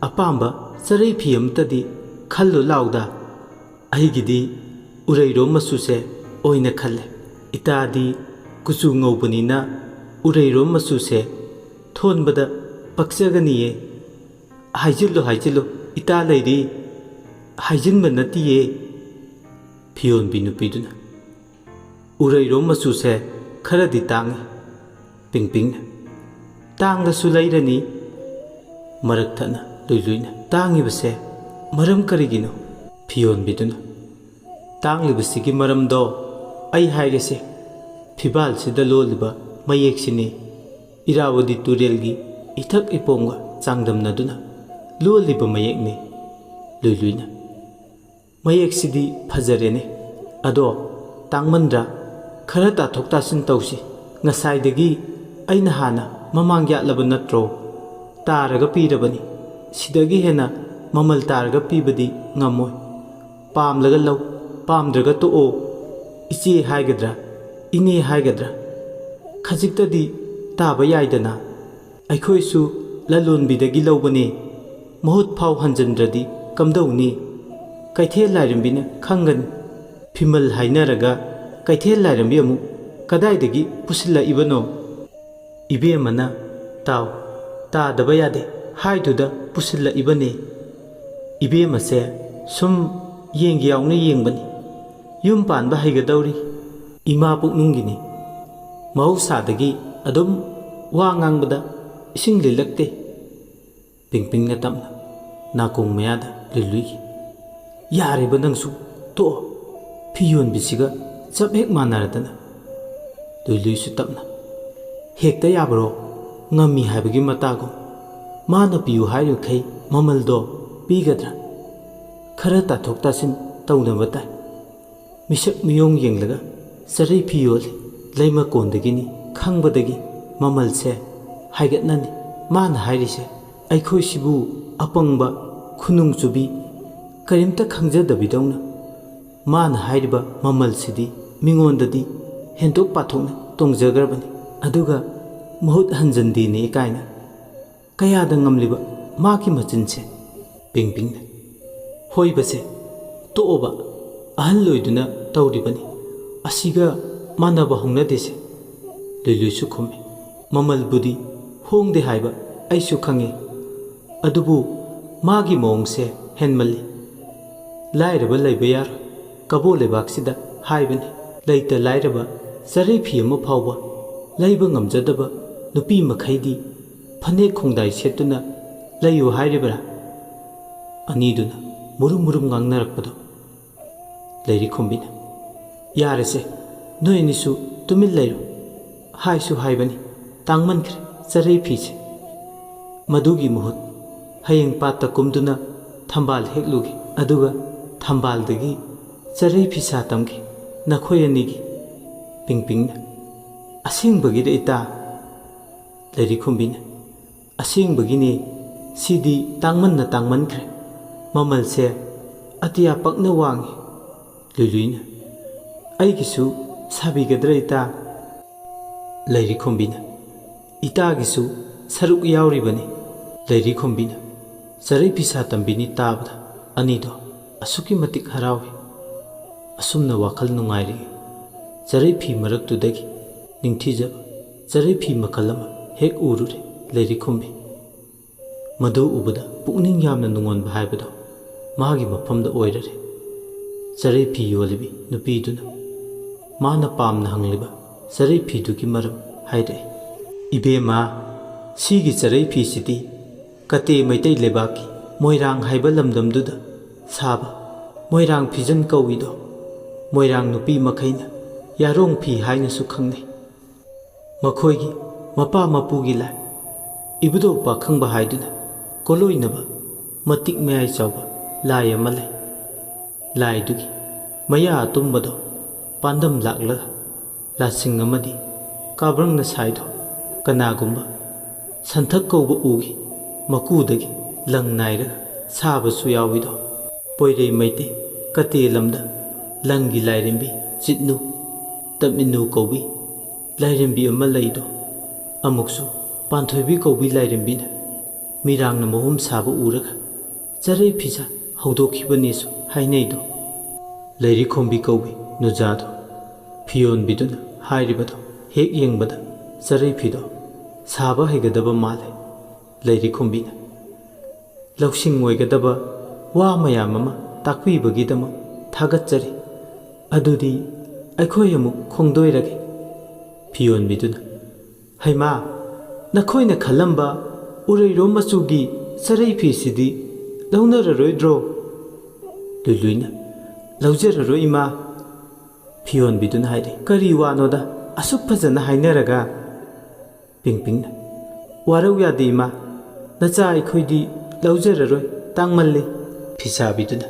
ꯑꯄꯥꯝꯕ ꯆꯔꯩ ꯐꯤ ꯑꯃꯇꯗꯤ ꯈꯜꯂꯨ ꯂꯥꯎꯗ꯫ ꯑꯩꯒꯤꯗꯤ ꯎꯔꯩꯔꯣꯝ ꯃꯆꯨꯁꯦ ꯑꯣꯏꯅ ꯈꯜꯂꯦ꯫ ꯏꯇꯥꯗꯤ ꯀꯨꯆꯨ ꯉꯧꯕꯅꯤꯅ ꯎꯔꯩꯔꯣꯝ ꯃꯆꯨꯁꯦ ꯊꯣꯟꯕꯗ ꯄꯛꯆꯒꯅꯤꯌꯦ꯫ ꯍꯥꯏꯖꯤꯜꯂꯨ, ꯍꯥꯏꯖꯤꯜꯂꯨ, ꯏꯇꯥ ꯂꯩꯔꯤ, ꯍꯥꯏꯖꯤꯟꯕ ꯅꯠꯇꯤꯌꯦ꯫" ꯐꯤꯌꯣꯟꯕꯤ ꯅꯨꯄꯤꯗꯨꯅ, "ꯎꯔꯩꯔꯣꯝ ꯃꯆꯨꯁꯦ ꯈꯔꯗꯤ ꯇꯥꯡꯉꯤ꯫" ꯄꯤꯡꯄꯤꯡꯅ, "ꯇꯥꯡꯂꯁꯨ ꯂꯩꯔꯅꯤ꯫" ꯃꯔꯛ ꯊꯠꯅ ꯂꯨꯏꯂꯨꯏꯅ, "ꯇꯥꯡꯉꯤꯕꯁꯦ ꯃꯔꯝ ꯀꯔꯤꯒꯤꯅꯣ?" ꯐꯤꯌꯣꯟꯕꯤꯗꯨꯅ, "ꯇꯥꯡꯂꯤꯕꯁꯤꯒꯤ ꯃꯔꯝꯗꯣ ꯑꯩ ꯍꯥꯏꯒꯦꯁꯦ꯫ ꯐꯤꯕꯥꯜꯁꯤꯗ ꯂꯣꯜꯂꯤꯕ ꯃꯌꯦꯛꯁꯤꯅꯤ ꯏꯔꯥꯋꯗꯤ ꯇꯨꯔꯦꯜꯒꯤ ꯏꯊꯛ ꯏꯄꯣꯝꯒ ꯆꯥꯡꯗꯝꯅꯗꯨꯅ ꯂꯣꯜꯂꯤꯕ ꯃꯌꯦꯛꯅꯤ꯫" ꯂꯨꯏꯂꯨꯏꯅ, "ꯃꯌꯦꯛꯁꯤꯗꯤ ꯐꯖꯔꯦꯅꯦ꯫ ꯑꯗꯣ ꯇꯥꯡꯃꯟꯗ꯭ꯔꯥ? ꯈꯔ ꯇꯥꯊꯣꯛ ꯇꯥꯁꯤꯟ ꯇꯧꯁꯤ꯫ "ꯉꯁꯥꯏꯗꯒꯤ ꯑꯩꯅ ꯍꯥꯟꯅ ꯃꯃꯥꯡ ꯌꯥꯠꯂꯕ ꯅꯠꯇ꯭ꯔꯣ? ꯇꯥꯔꯒ ꯄꯤꯔꯕꯅꯤ꯫ ꯁꯤꯗꯒꯤ ꯍꯦꯟꯅ ꯃꯃꯜ ꯇꯥꯔꯒ ꯄꯤꯕꯗꯤ ꯉꯝꯃꯣꯏ꯫ ꯄꯥꯝꯂꯒ ꯂꯧ, ꯄꯥꯝꯗ꯭ꯔꯒ ꯇꯣꯛꯑꯣ꯫ ꯏꯆꯦ ꯍꯥꯏꯒꯗ꯭ꯔꯥ, ꯏꯅꯦ ꯍꯥꯏꯒꯗ꯭ꯔꯥ? ꯈꯖꯤꯛꯇꯗꯤ ꯇꯥꯕ ꯌꯥꯏꯗꯅ꯫ ꯑꯩꯈꯣꯏꯁꯨ ꯂꯂꯣꯟꯕꯤꯗꯒꯤ ꯂꯧꯕꯅꯦ꯫ ꯃꯍꯨꯠ ꯐꯥꯎ ꯍꯟꯖꯤꯟꯗ꯭ꯔꯗꯤ ꯀꯝꯗꯧꯅꯤ? ꯀꯩꯊꯦꯜ ꯂꯥꯏꯔꯦꯝꯕꯤꯅ ꯈꯪꯒꯅꯤ꯫ ꯐꯤꯃꯜ ꯍꯥꯏꯅꯔꯒ ꯀꯩꯊꯦꯜ ꯂꯥꯏꯔꯦꯝꯕꯤ ꯑꯃꯨꯛ ꯀꯗꯥꯏꯗꯒꯤ ꯄꯨꯁꯤꯜꯂꯛꯏꯕꯅꯣ?" ꯏꯕꯦꯝꯃꯅ, "ꯇꯥꯎ, ꯇꯥꯗꯕ ꯌꯥꯗꯦ ꯍꯥꯏꯗꯨꯗ ꯄꯨꯁꯤꯜꯂꯛꯏꯕꯅꯦ꯫ ꯏꯕꯦꯝꯃꯁꯦ ꯁꯨꯝ ꯌꯦꯡꯒꯦ ꯌꯥꯎꯅ ꯌꯦꯡꯕꯅꯤ꯫ ꯌꯨꯝ ꯄꯥꯟꯕ ꯍꯩꯒꯗꯧꯔꯤ꯫ ꯏꯃꯥ ꯄꯨꯛꯅꯨꯡꯒꯤꯅꯤ꯫ ꯃꯍꯧꯁꯥꯗꯒꯤ ꯑꯗꯨꯝ ꯋꯥ ꯉꯥꯡꯕꯗ ꯏꯁꯤꯡ ꯂꯤꯜꯂꯛꯇꯦ꯫" ꯄꯤꯡꯄꯤꯡꯅ ꯇꯞꯅ ꯅꯥꯀꯣꯡ ꯃꯌꯥꯗ ꯂꯨꯏꯂꯨꯏꯒꯤ, "ꯌꯥꯔꯦꯕ ꯅꯪꯁꯨ, ꯇꯣꯛꯑꯣ꯫ ꯐꯤ ꯌꯣꯟꯕꯤꯁꯤꯒ ꯆꯞ ꯍꯦꯛ ꯃꯥꯟꯅꯔꯗꯅ꯫" ꯂꯨꯏꯂꯨꯏꯁꯨ ꯇꯞꯅ, "ꯍꯦꯛꯇ ꯌꯥꯕ꯭ꯔꯣ? ꯉꯝꯃꯤ ꯍꯥꯏꯕꯒꯤ ꯃꯇꯥꯒꯨꯝ꯫ ꯃꯥꯅ ꯄꯤꯌꯨ ꯍꯥꯏꯔꯤꯕꯈꯩ ꯃꯃꯜꯗꯣ ꯄꯤꯒꯗ꯭ꯔꯥ? ꯈꯔ ꯇꯥꯊꯣꯛ ꯇꯥꯁꯤꯟ ꯇꯧꯅꯕ ꯇꯥꯏ꯫ ꯃꯤꯁꯛ ꯃꯤꯌꯣꯡ ꯌꯦꯡꯂꯒ ꯆꯔꯩ ꯐꯤ ꯌꯣꯜꯂꯤ꯫ ꯂꯩꯃ ꯀꯣꯟꯗꯒꯤꯅꯤ ꯈꯪꯕꯗꯒꯤ ꯃꯃꯜꯁꯦ ꯍꯥꯏꯒꯠꯅꯅꯤ꯫ ꯃꯥꯅ ꯍꯥꯏꯔꯤꯁꯦ ꯑꯩꯈꯣꯏꯁꯤꯕꯨ ꯑꯄꯪꯕ, ꯈꯨꯅꯨꯡ ꯆꯨꯕꯤ, ꯀꯔꯤꯝꯇ ꯈꯪꯖꯗꯕꯤꯗꯧꯅ꯫ ꯃꯥꯅ ꯍꯥꯏꯔꯤꯕ ꯃꯃꯜꯁꯤꯗꯤ ꯃꯤꯉꯣꯟꯗꯗꯤ ꯍꯦꯟꯗꯣꯛ ꯄꯥꯊꯣꯛꯅ ꯇꯣꯡꯖꯈ꯭ꯔꯕꯅꯤ꯫ ꯑꯗꯨꯒ ꯃꯍꯨꯠ ꯍꯟꯖꯟꯗꯦꯅꯦ ꯀꯥꯏꯅ꯫ ꯀꯌꯥꯗ ꯉꯝꯂꯤꯕ ꯃꯥꯒꯤ ꯃꯆꯤꯟꯁꯦ?" ꯄꯤꯡꯄꯤꯡꯅ, "ꯍꯣꯏꯕꯁꯦ, ꯇꯣꯛꯑꯣꯕ, ꯑꯍꯜ ꯑꯣꯏꯗꯨꯅ ꯇꯧꯔꯤꯕꯅꯤ꯫ ꯑꯁꯤꯒ ꯃꯥꯟꯅꯕ ꯍꯧꯅꯗꯦꯁꯦ꯫" ꯂꯨꯏꯂꯨꯏꯁꯨ ꯈꯨꯝꯃꯤ, "ꯃꯃꯜꯕꯨꯗꯤ ꯍꯣꯡꯗꯦ ꯍꯥꯏꯕ ꯑꯩꯁꯨ ꯈꯪꯉꯤ꯫ ꯑꯗꯨꯕꯨ ꯃꯥꯒꯤ ꯃꯑꯣꯡꯁꯦ ꯍꯦꯟꯃꯜꯂꯤ꯫ ꯂꯥꯏꯔꯕ ꯂꯩꯕ ꯌꯥꯔꯣꯏ꯫ ꯀꯕꯣ ꯂꯩꯕꯥꯛꯁꯤꯗ ꯍꯥꯏꯕꯅꯤ, ꯂꯩꯇ ꯂꯥꯏꯔꯕ ꯆꯔꯩ ꯐꯤ ꯑꯃ ꯐꯥꯎꯕ ꯂꯩꯕ ꯉꯝꯖꯗꯕ ꯅꯨꯄꯤ ꯃꯈꯩꯗꯤ ꯐꯅꯦꯛ ꯈꯣꯡꯗꯥꯏ ꯁꯦꯠꯇꯨꯅ ꯂꯩꯌꯨ ꯍꯥꯏꯔꯤꯕ꯭ꯔꯥ?" ꯑꯅꯤꯗꯨꯅ ꯃꯨꯔꯨꯝ ꯃꯨꯔꯨꯝ ꯉꯥꯡꯅꯔꯛꯄꯗꯣ꯫ ꯂꯩꯔꯤꯈꯣꯝꯕꯤꯅ, "ꯌꯥꯔꯦꯁꯦ, ꯅꯣꯏ ꯑꯅꯤꯁꯨ ꯇꯨꯃꯤꯟ ꯂꯩꯔꯣ꯫ ꯍꯥꯏꯁꯨ ꯍꯥꯏꯕꯅꯤ, ꯇꯥꯡꯃꯟꯈ꯭ꯔꯦ ꯆꯔꯩ ꯐꯤꯁꯦ꯫ ꯃꯗꯨꯒꯤ ꯃꯍꯨꯠ ꯍꯌꯦꯡ ꯄꯥꯠꯇ ꯀꯨꯝꯗꯨꯅ ꯊꯝꯕꯥꯜ ꯍꯦꯛꯂꯨꯒꯦ, ꯑꯗꯨꯒ ꯊꯝꯕꯥꯜꯗꯒꯤ ꯆꯔꯩ ꯐꯤꯁꯥ ꯇꯝꯒꯦ ꯅꯈꯣꯏ ꯑꯅꯤꯒꯤ꯫" ꯄꯤꯡꯄꯤꯡꯅ, "ꯑꯁꯦꯡꯕꯒꯤꯔ ꯏꯇꯥ?" ꯂꯩꯔꯤꯈꯣꯝꯕꯤꯅ, "ꯑꯁꯦꯡꯕꯒꯤꯅꯦ꯫ ꯁꯤꯗꯤ ꯇꯥꯡꯃꯟꯅ ꯇꯥꯡꯃꯟꯈ꯭ꯔꯦ꯫ ꯃꯃꯜꯁꯦ ꯑꯇꯤꯌꯥ ꯄꯛꯅ ꯋꯥꯡꯉꯤ꯫" ꯂꯨꯏꯂꯨꯏꯅ, "ꯑꯩꯒꯤꯁꯨ ꯁꯥꯕꯤꯒꯗ꯭ꯔꯥ ꯏꯇꯥ?" ꯂꯩꯔꯤꯈꯣꯝꯕꯤꯅ, "ꯏꯇꯥꯒꯤꯁꯨ ꯁꯔꯨꯛ ꯌꯥꯎꯔꯤꯕꯅꯤ꯫" ꯂꯩꯔꯤꯈꯣꯝꯕꯤꯅ ꯆꯔꯩ ꯐꯤ ꯁꯥ ꯇꯝꯕꯤꯅꯤ ꯇꯥꯕꯗ ꯑꯅꯤꯗꯣ ꯑꯁꯨꯛꯀꯤ ꯃꯇꯤꯛ ꯍꯔꯥꯎꯏ꯫ ꯑꯁꯨꯝꯅ ꯋꯥꯈꯜ ꯅꯨꯡꯉꯥꯏꯔꯤ꯫ ꯆꯔꯩ ꯐꯤ ꯃꯔꯛꯇꯨꯗꯒꯤ ꯅꯤꯡꯊꯤꯖꯕ ꯆꯔꯩ ꯐꯤ ꯃꯈꯜ ꯑꯃ ꯍꯦꯛ ꯎꯔꯨꯔꯦ ꯂꯩꯔꯤꯈꯣꯝꯕꯤ꯫ ꯃꯗꯨ ꯎꯕꯗ ꯄꯨꯛꯅꯤꯡ ꯌꯥꯝꯅ ꯅꯨꯡꯉꯣꯟꯕ ꯍꯥꯏꯕꯗꯣ ꯃꯥꯒꯤ ꯃꯐꯝꯗ ꯑꯣꯏꯔꯔꯦ꯫ ꯆꯔꯩ ꯐꯤ ꯌꯣꯜꯂꯤꯕꯤ ꯅꯨꯄꯤꯗꯨꯅ ꯃꯥꯅ ꯄꯥꯝꯅ ꯍꯪꯂꯤꯕ ꯆꯔꯩ ꯐꯤꯗꯨꯒꯤ ꯃꯔꯝ ꯍꯥꯏꯔꯛꯏ꯫ "ꯏꯕꯦꯝꯃ, ꯁꯤꯒꯤ ꯆꯔꯩ ꯐꯤꯁꯤꯗꯤ ꯀꯇꯦ ꯃꯩꯇꯩ ꯂꯩꯕꯥꯛꯀꯤ ꯃꯣꯏꯔꯥꯡ ꯍꯥꯏꯕ ꯂꯝꯗꯝꯗꯨꯗ ꯁꯥꯕ ꯃꯣꯏꯔꯥꯡ ꯐꯤꯖꯟ ꯀꯧꯏꯗꯣ꯫ ꯃꯣꯏꯔꯥꯡ ꯅꯨꯄꯤ ꯃꯈꯩꯅ ꯌꯥꯔꯣꯡ ꯐꯤ ꯍꯥꯏꯅꯁꯨ ꯈꯪꯅꯩ꯫ ꯃꯈꯣꯏꯒꯤ ꯃꯄꯥ ꯃꯄꯨꯒꯤ ꯂꯥꯏ ꯏꯕꯨꯙꯧ ꯄꯥꯈꯪꯕ ꯍꯥꯏꯗꯨꯅ ꯀꯣꯂꯣꯏꯅꯕ ꯃꯇꯤꯛ ꯃꯌꯥꯏ ꯆꯥꯎꯕ ꯂꯥꯏ ꯑꯃ ꯂꯩ꯫ ꯂꯥꯏꯗꯨꯒꯤ ꯃꯌꯥ ꯑꯇꯨꯝꯕꯗꯣ ꯄꯥꯟꯗꯝ ꯂꯥꯛꯂꯒ ꯂꯥꯁꯤꯡ ꯑꯃꯗꯤ ꯀꯥꯕ꯭ꯔꯪꯅ ꯁꯥꯏꯗꯣ ꯀꯅꯥꯒꯨꯝꯕ ꯁꯟꯊꯛ ꯀꯧꯕ ꯎꯒꯤ ꯃꯀꯨꯗꯒꯤ ꯂꯪ ꯅꯥꯏꯔꯒ ꯁꯥꯕꯁꯨ ꯌꯥꯎꯏꯗꯣ꯫ ꯄꯣꯏꯔꯩ ꯃꯩꯇꯩ ꯀꯇꯦ ꯂꯝꯗ ꯂꯪꯒꯤ ꯂꯥꯏꯔꯦꯝꯕꯤ ꯆꯤꯠꯅꯨ, ꯇꯞꯃꯤꯟꯅꯨ ꯀꯧꯕꯤ ꯂꯥꯏꯔꯦꯝꯕꯤ ꯑꯃ ꯂꯩꯗꯣ꯫ ꯑꯃꯨꯛꯁꯨ ꯄꯥꯟꯊꯣꯏꯕꯤ ꯀꯧꯕꯤ ꯂꯥꯏꯔꯦꯝꯕꯤꯅ ꯃꯤꯔꯥꯡꯅ ꯃꯍꯨꯝ ꯁꯥꯕ ꯎꯔꯒ ꯆꯔꯩ ꯐꯤꯖꯥ ꯍꯧꯗꯣꯛꯈꯤꯕꯅꯦꯁꯨ ꯍꯥꯏꯅꯩꯗꯣ꯫" ꯂꯩꯔꯤꯈꯣꯝꯕꯤ ꯀꯧꯕꯤ ꯅꯨꯖꯥꯗꯣ ꯐꯤꯌꯣꯟꯕꯤꯗꯨꯅ ꯍꯥꯏꯔꯤꯕꯗꯣ ꯍꯦꯛ ꯌꯦꯡꯕꯗ ꯆꯔꯩ ꯐꯤꯗꯣ ꯁꯥꯕ ꯍꯩꯒꯗꯕ ꯃꯥꯜꯂꯦ꯫ ꯂꯩꯔꯤꯈꯣꯝꯕꯤꯅ, "ꯂꯧꯁꯤꯡ ꯑꯣꯏꯒꯗꯕ ꯋꯥ ꯃꯌꯥꯝ ꯑꯃ ꯇꯥꯛꯄꯤꯕꯒꯤꯗꯃꯛ ꯊꯥꯒꯠꯆꯔꯤ꯫ ꯑꯗꯨꯗꯤ ꯑꯩꯈꯣꯏ ꯑꯃꯨꯛ ꯈꯣꯡꯗꯣꯏꯔꯒꯦ꯫" ꯐꯤꯌꯣꯟꯕꯤꯗꯨꯅ, "ꯍꯩꯃꯥ, ꯅꯈꯣꯏꯅ ꯈꯜꯂꯝꯕ ꯎꯔꯩꯔꯣꯝ ꯃꯆꯨꯒꯤ ꯆꯔꯩ ꯐꯤꯁꯤꯗꯤ ꯂꯧꯅꯔꯔꯣꯏꯗ꯭ꯔꯣ?" ꯂꯨꯏꯂꯨꯏꯅ, "ꯂꯧꯖꯔꯔꯣꯏ ꯏꯃꯥ꯫" ꯐꯤꯌꯣꯟꯕꯤꯗꯨꯅ ꯍꯥꯏꯔꯦ, "ꯀꯔꯤ ꯋꯥꯅꯣꯗ ꯑꯁꯨꯛ ꯐꯖꯅ ꯍꯥꯏꯅꯔꯒ?" ꯄꯤꯡꯄꯤꯡꯅ, "ꯋꯥꯔꯧ ꯌꯥꯗꯦ ꯏꯃꯥ, ꯅꯆꯥ ꯑꯩꯈꯣꯏꯗꯤ ꯂꯧꯖꯔꯔꯣꯏ, ꯇꯥꯡꯃꯜꯂꯤ꯫" ꯐꯤꯁꯥꯕꯤꯗꯨꯅ,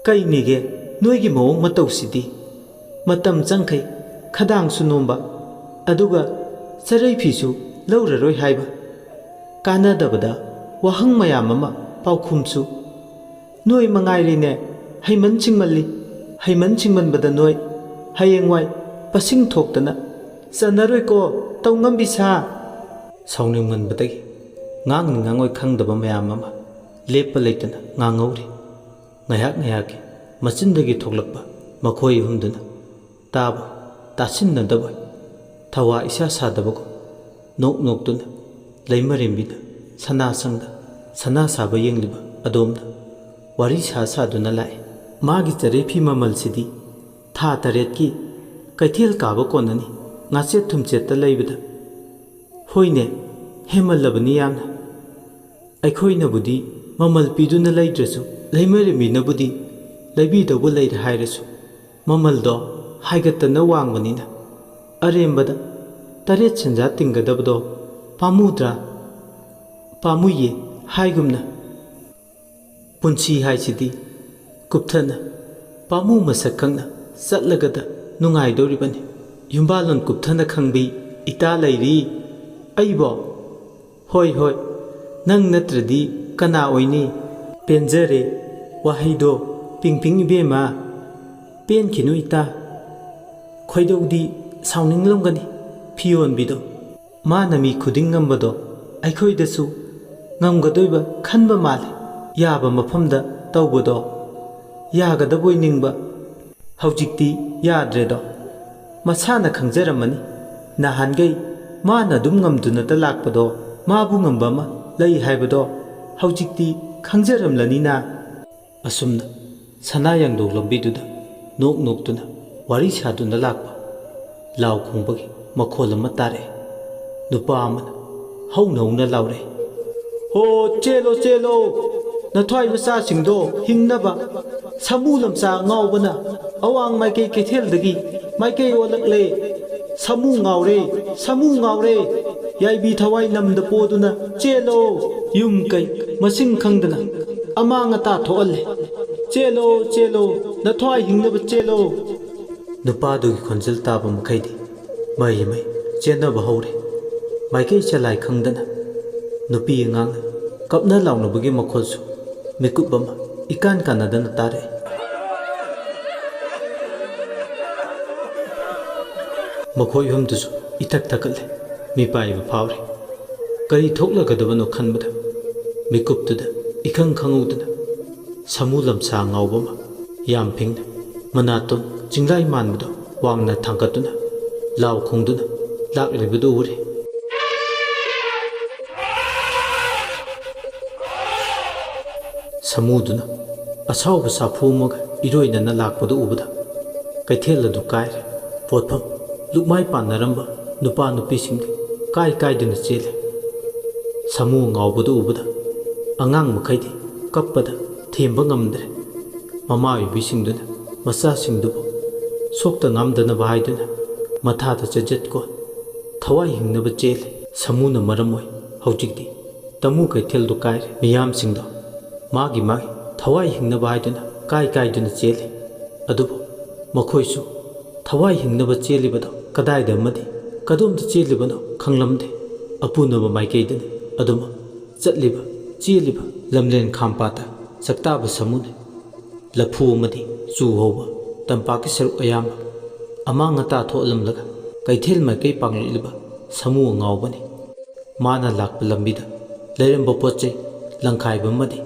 "ꯀꯩꯅꯤꯒꯦ ꯅꯣꯏꯒꯤ ꯃꯑꯣꯡ ꯃꯇꯧꯁꯤꯗꯤ? ꯃꯇꯝ ꯆꯪꯈꯩ ꯈꯗꯥꯡꯁꯨ ꯅꯣꯝꯕ, ꯑꯗꯨꯒ ꯆꯔꯩ ꯐꯤꯁꯨ ꯂꯧꯔꯔꯣꯏ ꯍꯥꯏꯕ꯫ ꯀꯥꯟꯅꯗꯕꯗ ꯋꯥꯍꯪ ꯃꯌꯥꯝ ꯑꯃ ꯄꯥꯎꯈꯨꯝꯁꯨ꯫ "ꯅꯣꯏ ꯃꯉꯥꯏꯔꯦꯅꯦ, ꯍꯩꯃꯟ ꯁꯤꯡꯃꯜꯂꯤ, ꯍꯩꯃꯟ ꯁꯤꯡꯃꯟꯕꯗ ꯅꯣꯏ ꯍꯌꯦꯡꯋꯥꯏ ꯄꯁꯤꯡ ꯊꯣꯛꯇꯅ ꯆꯟꯅꯔꯣꯏꯀꯣ, ꯇꯧꯉꯝꯕꯤ ꯁꯥ!" ꯁꯥꯎꯅꯤꯡꯃꯟꯕꯗꯒꯤ ꯉꯥꯡꯅꯤ ꯉꯥꯡꯉꯣꯏ ꯈꯪꯗꯕ ꯃꯌꯥꯝ ꯑꯃ ꯂꯦꯞꯄ ꯂꯩꯇꯅ ꯉꯥꯡꯍꯧꯔꯤ꯫ ꯉꯥꯏꯍꯥꯛ ꯉꯥꯏꯍꯥꯛꯀꯤ ꯃꯆꯤꯟꯗꯒꯤ ꯊꯣꯛꯂꯛꯄ ꯃꯈꯣꯏ ꯑꯍꯨꯝꯗꯨꯅ ꯇꯥꯕ ꯇꯥꯁꯤꯟꯅꯗꯕ ꯊꯋꯥ ꯏꯁꯥ ꯁꯥꯗꯕꯒꯨꯝ ꯅꯣꯛ ꯅꯣꯛꯇꯨꯅ ꯂꯩꯃꯔꯦꯝꯕꯤꯅ ꯁꯅꯥ ꯁꯪꯗ ꯁꯅꯥ ꯁꯥꯕ ꯌꯦꯡꯂꯤꯕ ꯑꯗꯣꯝꯗ ꯋꯥꯔꯤ ꯁꯥ ꯁꯥꯗꯨꯅ ꯂꯥꯛꯏ꯫ ꯃꯥꯒꯤ ꯆꯔꯩ ꯐꯤ ꯃꯃꯜꯁꯤꯗꯤ ꯊꯥ ꯇꯔꯦꯠꯀꯤ ꯀꯩꯊꯦꯜ ꯀꯥꯕ ꯀꯣꯟꯅꯅꯤ ꯉꯥꯆꯦꯠ ꯊꯨꯝꯆꯦꯠꯇ ꯂꯩꯕꯗ꯫ ꯍꯣꯏꯅꯦ, ꯍꯦꯃꯜꯂꯕꯅꯤ ꯌꯥꯝꯅ꯫ ꯑꯩꯈꯣꯏꯅꯕꯨꯗꯤ ꯃꯃꯜ ꯄꯤꯗꯨꯅ ꯂꯩꯗ꯭ꯔꯁꯨ, ꯂꯩꯃꯔꯦꯝꯕꯤꯅꯕꯨꯗꯤ ꯂꯩꯕꯤꯗꯧꯕ ꯂꯩꯔꯦ ꯍꯥꯏꯔꯁꯨ, ꯃꯃꯜꯗꯣ ꯍꯥꯏꯒꯠꯇꯅ ꯋꯥꯡꯕꯅꯤꯅ ꯑꯔꯦꯝꯕꯗ ꯇꯔꯦꯠ ꯁꯦꯟꯖꯥ ꯇꯤꯡꯒꯗꯕꯗꯣ ꯄꯥꯝꯃꯨꯗ꯭ꯔꯥ? ꯄꯥꯝꯃꯨꯏꯌꯦ ꯍꯥꯏꯒꯨꯝꯅ꯫ ꯄꯨꯟꯁꯤ ꯍꯥꯏꯁꯤꯗꯤ ꯀꯨꯞꯊꯅ ꯄꯥꯝꯃꯨ ꯃꯁꯛ ꯈꯪꯅ ꯆꯠꯂꯒꯗ ꯅꯨꯡꯉꯥꯏꯗꯧꯔꯤꯕꯅꯤ꯫ ꯌꯨꯝꯕꯥꯂꯣꯟ ꯀꯨꯞꯊꯅ ꯈꯪꯕꯤ ꯏꯇꯥ ꯂꯩꯔꯤ꯫ ꯑꯩꯕꯣ? ꯍꯣꯏ, ꯍꯣꯏ, ꯅꯪ ꯅꯠꯇ꯭ꯔꯗꯤ ꯀꯅꯥ ꯑꯣꯏꯅꯤ? ꯄꯦꯟꯖꯔꯦ ꯋꯥꯍꯩꯗꯣ, ꯄꯤꯡ ꯄꯤꯡ ꯏꯕꯦꯝꯃ꯫ ꯄꯦꯟꯈꯤꯅꯨ ꯏꯇꯥ꯫ ꯈꯣꯏꯗꯧꯗꯤ ꯁꯥꯎꯅꯤꯡꯂꯝꯒꯅꯤ꯫ ꯐꯤꯌꯣꯟꯕꯤꯗꯣ, ꯃꯥꯅ ꯃꯤ ꯈꯨꯗꯤꯡ ꯉꯝꯕꯗꯣ ꯑꯩꯈꯣꯏꯗꯁꯨ ꯉꯝꯒꯗꯣꯏꯕ ꯈꯟꯕ ꯃꯥꯜꯂꯤ꯫ ꯌꯥꯕ ꯃꯐꯝꯗ ꯇꯧꯕꯗꯣ ꯌꯥꯒꯗꯕꯣꯏ ꯅꯤꯡꯕ, ꯍꯧꯖꯤꯛꯇꯤ ꯌꯥꯗ꯭ꯔꯦꯗꯣ꯫ ꯃꯁꯥꯅ ꯈꯪꯖꯔꯝꯃꯅꯤ꯫ ꯅꯍꯥꯟꯈꯩ ꯃꯥꯅ ꯑꯗꯨꯝ ꯉꯝꯗꯨꯅꯇ ꯂꯥꯛꯄꯗꯣ, ꯃꯥꯕꯨ ꯉꯝꯕ ꯑꯃ ꯂꯩ ꯍꯥꯏꯕꯗꯣ ꯍꯧꯖꯤꯛꯇꯤ ꯈꯪꯖꯔꯝꯂꯅꯤꯅ꯫ ꯑꯁꯨꯝꯅ ꯁꯅꯥ ꯌꯥꯡꯗꯧ ꯂꯝꯕꯤꯗꯨꯗ ꯅꯣꯛ ꯅꯣꯛꯇꯨꯅ ꯋꯥꯔꯤ ꯁꯥꯗꯨꯅ ꯂꯥꯛꯄ ꯂꯥꯎ ꯈꯣꯡꯕꯒꯤ ꯃꯈꯣꯜ ꯑꯃ ꯇꯥꯔꯛꯑꯦ꯫ ꯅꯨꯄꯥ ꯑꯃꯅ ꯍꯧꯅ ꯍꯧꯅ ꯂꯥꯎꯔꯛꯑꯦ, "ꯍꯣ, ꯆꯦꯜꯂꯣ, ꯆꯦꯜꯂꯣ! ꯅꯊ꯭ꯋꯥꯏ ꯃꯆꯥꯁꯤꯡꯗꯣ ꯍꯤꯡꯅꯕ! ꯁꯥꯃꯨ ꯂꯝꯆꯥ ꯉꯥꯎꯕꯅ ꯑꯋꯥꯡ ꯃꯥꯏꯀꯩ ꯀꯩꯊꯦꯜꯗꯒꯤ ꯃꯥꯏꯀꯩ ꯑꯣꯜꯂꯛꯂꯦ! ꯁꯥꯃꯨ ꯉꯥꯎꯔꯦ! ꯁꯥꯃꯨ ꯉꯥꯎꯔꯦ! ꯌꯥꯏꯕꯤ ꯊꯋꯥꯏ ꯂꯝꯗ ꯄꯣꯗꯨꯅ ꯆꯦꯜꯂꯣ! ꯌꯨꯝ ꯀꯩ ꯃꯁꯤꯡ ꯈꯪꯗꯅ ꯑꯃꯥꯡ ꯑꯇꯥ ꯊꯣꯛꯍꯜꯂꯦ! ꯆꯦꯜꯂꯣ, ꯆꯦꯜꯂꯣ! ꯅꯊ꯭ꯋꯥꯏ ꯍꯤꯡꯅꯕ ꯆꯦꯜꯂꯣ!" ꯅꯨꯄꯥꯗꯨꯒꯤ ꯈꯣꯟꯖꯦꯜ ꯇꯥꯕ ꯃꯈꯩꯗꯤ ꯃꯩ ꯃꯩ ꯆꯦꯟꯅꯕ ꯍꯧꯔꯦ꯫ ꯃꯥꯏꯀꯩ ꯆꯂꯥꯏ ꯈꯪꯗꯅ ꯅꯨꯄꯤ ꯑꯉꯥꯡꯅ ꯀꯞꯅ ꯂꯥꯎꯅꯕꯒꯤ ꯃꯈꯣꯜꯁꯨ ꯃꯤꯀꯨꯞ ꯑꯃ ꯏꯀꯥꯟ ꯀꯥꯟꯅꯗꯅ ꯇꯥꯔꯛꯏ꯫ ꯃꯈꯣꯏ ꯑꯍꯨꯝꯗꯨꯁꯨ ꯏꯊꯛ ꯊꯛꯀꯠꯂꯦ꯫ ꯃꯤꯄꯥꯏꯕ ꯐꯥꯎꯔꯦ꯫ ꯀꯔꯤ ꯊꯣꯛꯂꯒꯗꯕꯅꯣ ꯈꯟꯕꯗ ꯃꯤꯀꯨꯞꯇꯨꯗ ꯏꯈꯪ ꯈꯪꯍꯧꯗꯅ ꯁꯥꯃꯨ ꯂꯝꯁꯥ ꯉꯥꯎꯕ ꯑꯃ ꯌꯥꯝ ꯐꯤꯡꯅ ꯃꯅꯥꯇꯣꯟ ꯆꯤꯡꯂꯥꯏ ꯃꯥꯟꯕꯗꯣ ꯋꯥꯡꯅ ꯊꯥꯡꯒꯠꯇꯨꯅ ꯂꯥꯎ ꯈꯣꯡꯗꯨꯅ ꯂꯥꯛꯂꯤꯕꯗꯨ ꯎꯔꯦ꯫ ꯁꯥꯃꯨꯗꯨꯅ ꯑꯁꯥꯎꯕ ꯁꯥꯐꯨ ꯑꯃꯒ ꯏꯔꯣꯏꯅꯅ ꯂꯥꯛꯄꯗꯨ ꯎꯕꯗ ꯀꯩꯊꯦꯜ ꯑꯗꯨ ꯀꯥꯏꯔꯦ꯫ ꯄꯣꯠꯐꯝ ꯂꯨꯛꯃꯥꯏ ꯄꯥꯟꯅꯔꯝꯕ ꯅꯨꯄꯥ ꯅꯨꯄꯤꯁꯤꯡꯗꯤ ꯀꯥꯏ ꯀꯥꯏꯗꯨꯅ ꯆꯦꯜꯂꯦ꯫ ꯁꯥꯃꯨ ꯉꯥꯎꯕꯗꯨ ꯎꯕꯗ ꯑꯉꯥꯡ ꯃꯈꯩꯗꯤ ꯀꯞꯄꯗ ꯊꯦꯝꯕ ꯉꯝꯗ꯭ꯔꯦ꯫ ꯃꯃꯥ ꯑꯣꯏꯕꯤꯁꯤꯡꯗꯨꯅ ꯃꯆꯥꯁꯤꯡꯗꯨꯕꯨ ꯁꯣꯛꯇ ꯉꯥꯝꯗꯅꯕ ꯍꯥꯏꯗꯨꯅ ꯃꯊꯥꯗ ꯆꯩꯖꯠꯀꯣ ꯊꯋꯥꯏ ꯍꯤꯡꯅꯕ ꯆꯦꯜꯂꯤ꯫ ꯁꯥꯃꯨꯅ ꯃꯔꯝ ꯑꯣꯏ ꯍꯧꯖꯤꯛꯇꯤ ꯇꯃꯨ ꯀꯩꯊꯦꯜꯗꯨ ꯀꯥꯏꯔꯦ꯫ ꯃꯤꯌꯥꯝꯁꯤꯡꯗꯣ ꯃꯥꯒꯤ ꯃꯥꯒꯤ ꯊꯋꯥꯏ ꯍꯤꯡꯅꯕ ꯍꯥꯏꯗꯨꯅ ꯀꯥꯏ ꯀꯥꯏꯗꯨꯅ ꯆꯦꯜꯂꯤ꯫ ꯑꯗꯨꯕꯨ ꯃꯈꯣꯏꯁꯨ ꯊꯋꯥꯏ ꯍꯤꯡꯅꯕ ꯆꯦꯜꯂꯤꯕꯗꯣ ꯀꯗꯥꯏꯗ ꯑꯃꯗꯤ ꯀꯗꯣꯝꯗ ꯆꯦꯜꯂꯤꯕꯅꯣ ꯈꯪꯂꯝꯗꯦ꯫ ꯑꯄꯨꯅꯕ ꯃꯥꯏꯀꯩꯗꯅꯤ ꯑꯗꯨꯃꯛ ꯆꯠꯂꯤꯕ ꯆꯦꯜꯂꯤꯕ ꯂꯝꯂꯦꯟ ꯈꯥꯝꯄꯥꯠꯇ ꯆꯥꯛꯇꯥꯕ ꯁꯥꯃꯨꯅꯤ꯫ ꯂꯐꯨ ꯑꯃꯗꯤ ꯆꯨ ꯍꯧꯕ ꯇꯝꯄꯥꯛꯀꯤ ꯁꯔꯨꯛ ꯑꯌꯥꯝꯕ ꯑꯃꯥꯡ ꯑꯇꯥ ꯊꯣꯛꯍꯜꯂꯝꯂꯒ ꯀꯩꯊꯦꯜ ꯃꯥꯏꯀꯩ ꯄꯥꯡꯂꯛꯂꯤꯕ ꯁꯥꯃꯨ ꯑꯉꯥꯎꯕꯅꯤ꯫ ꯃꯥꯅ ꯂꯥꯛꯄ ꯂꯝꯕꯤꯗ ꯂꯩꯔꯝꯕ ꯄꯣꯠ ꯆꯩ ꯂꯪꯈꯥꯏꯕ ꯑꯃꯗꯤ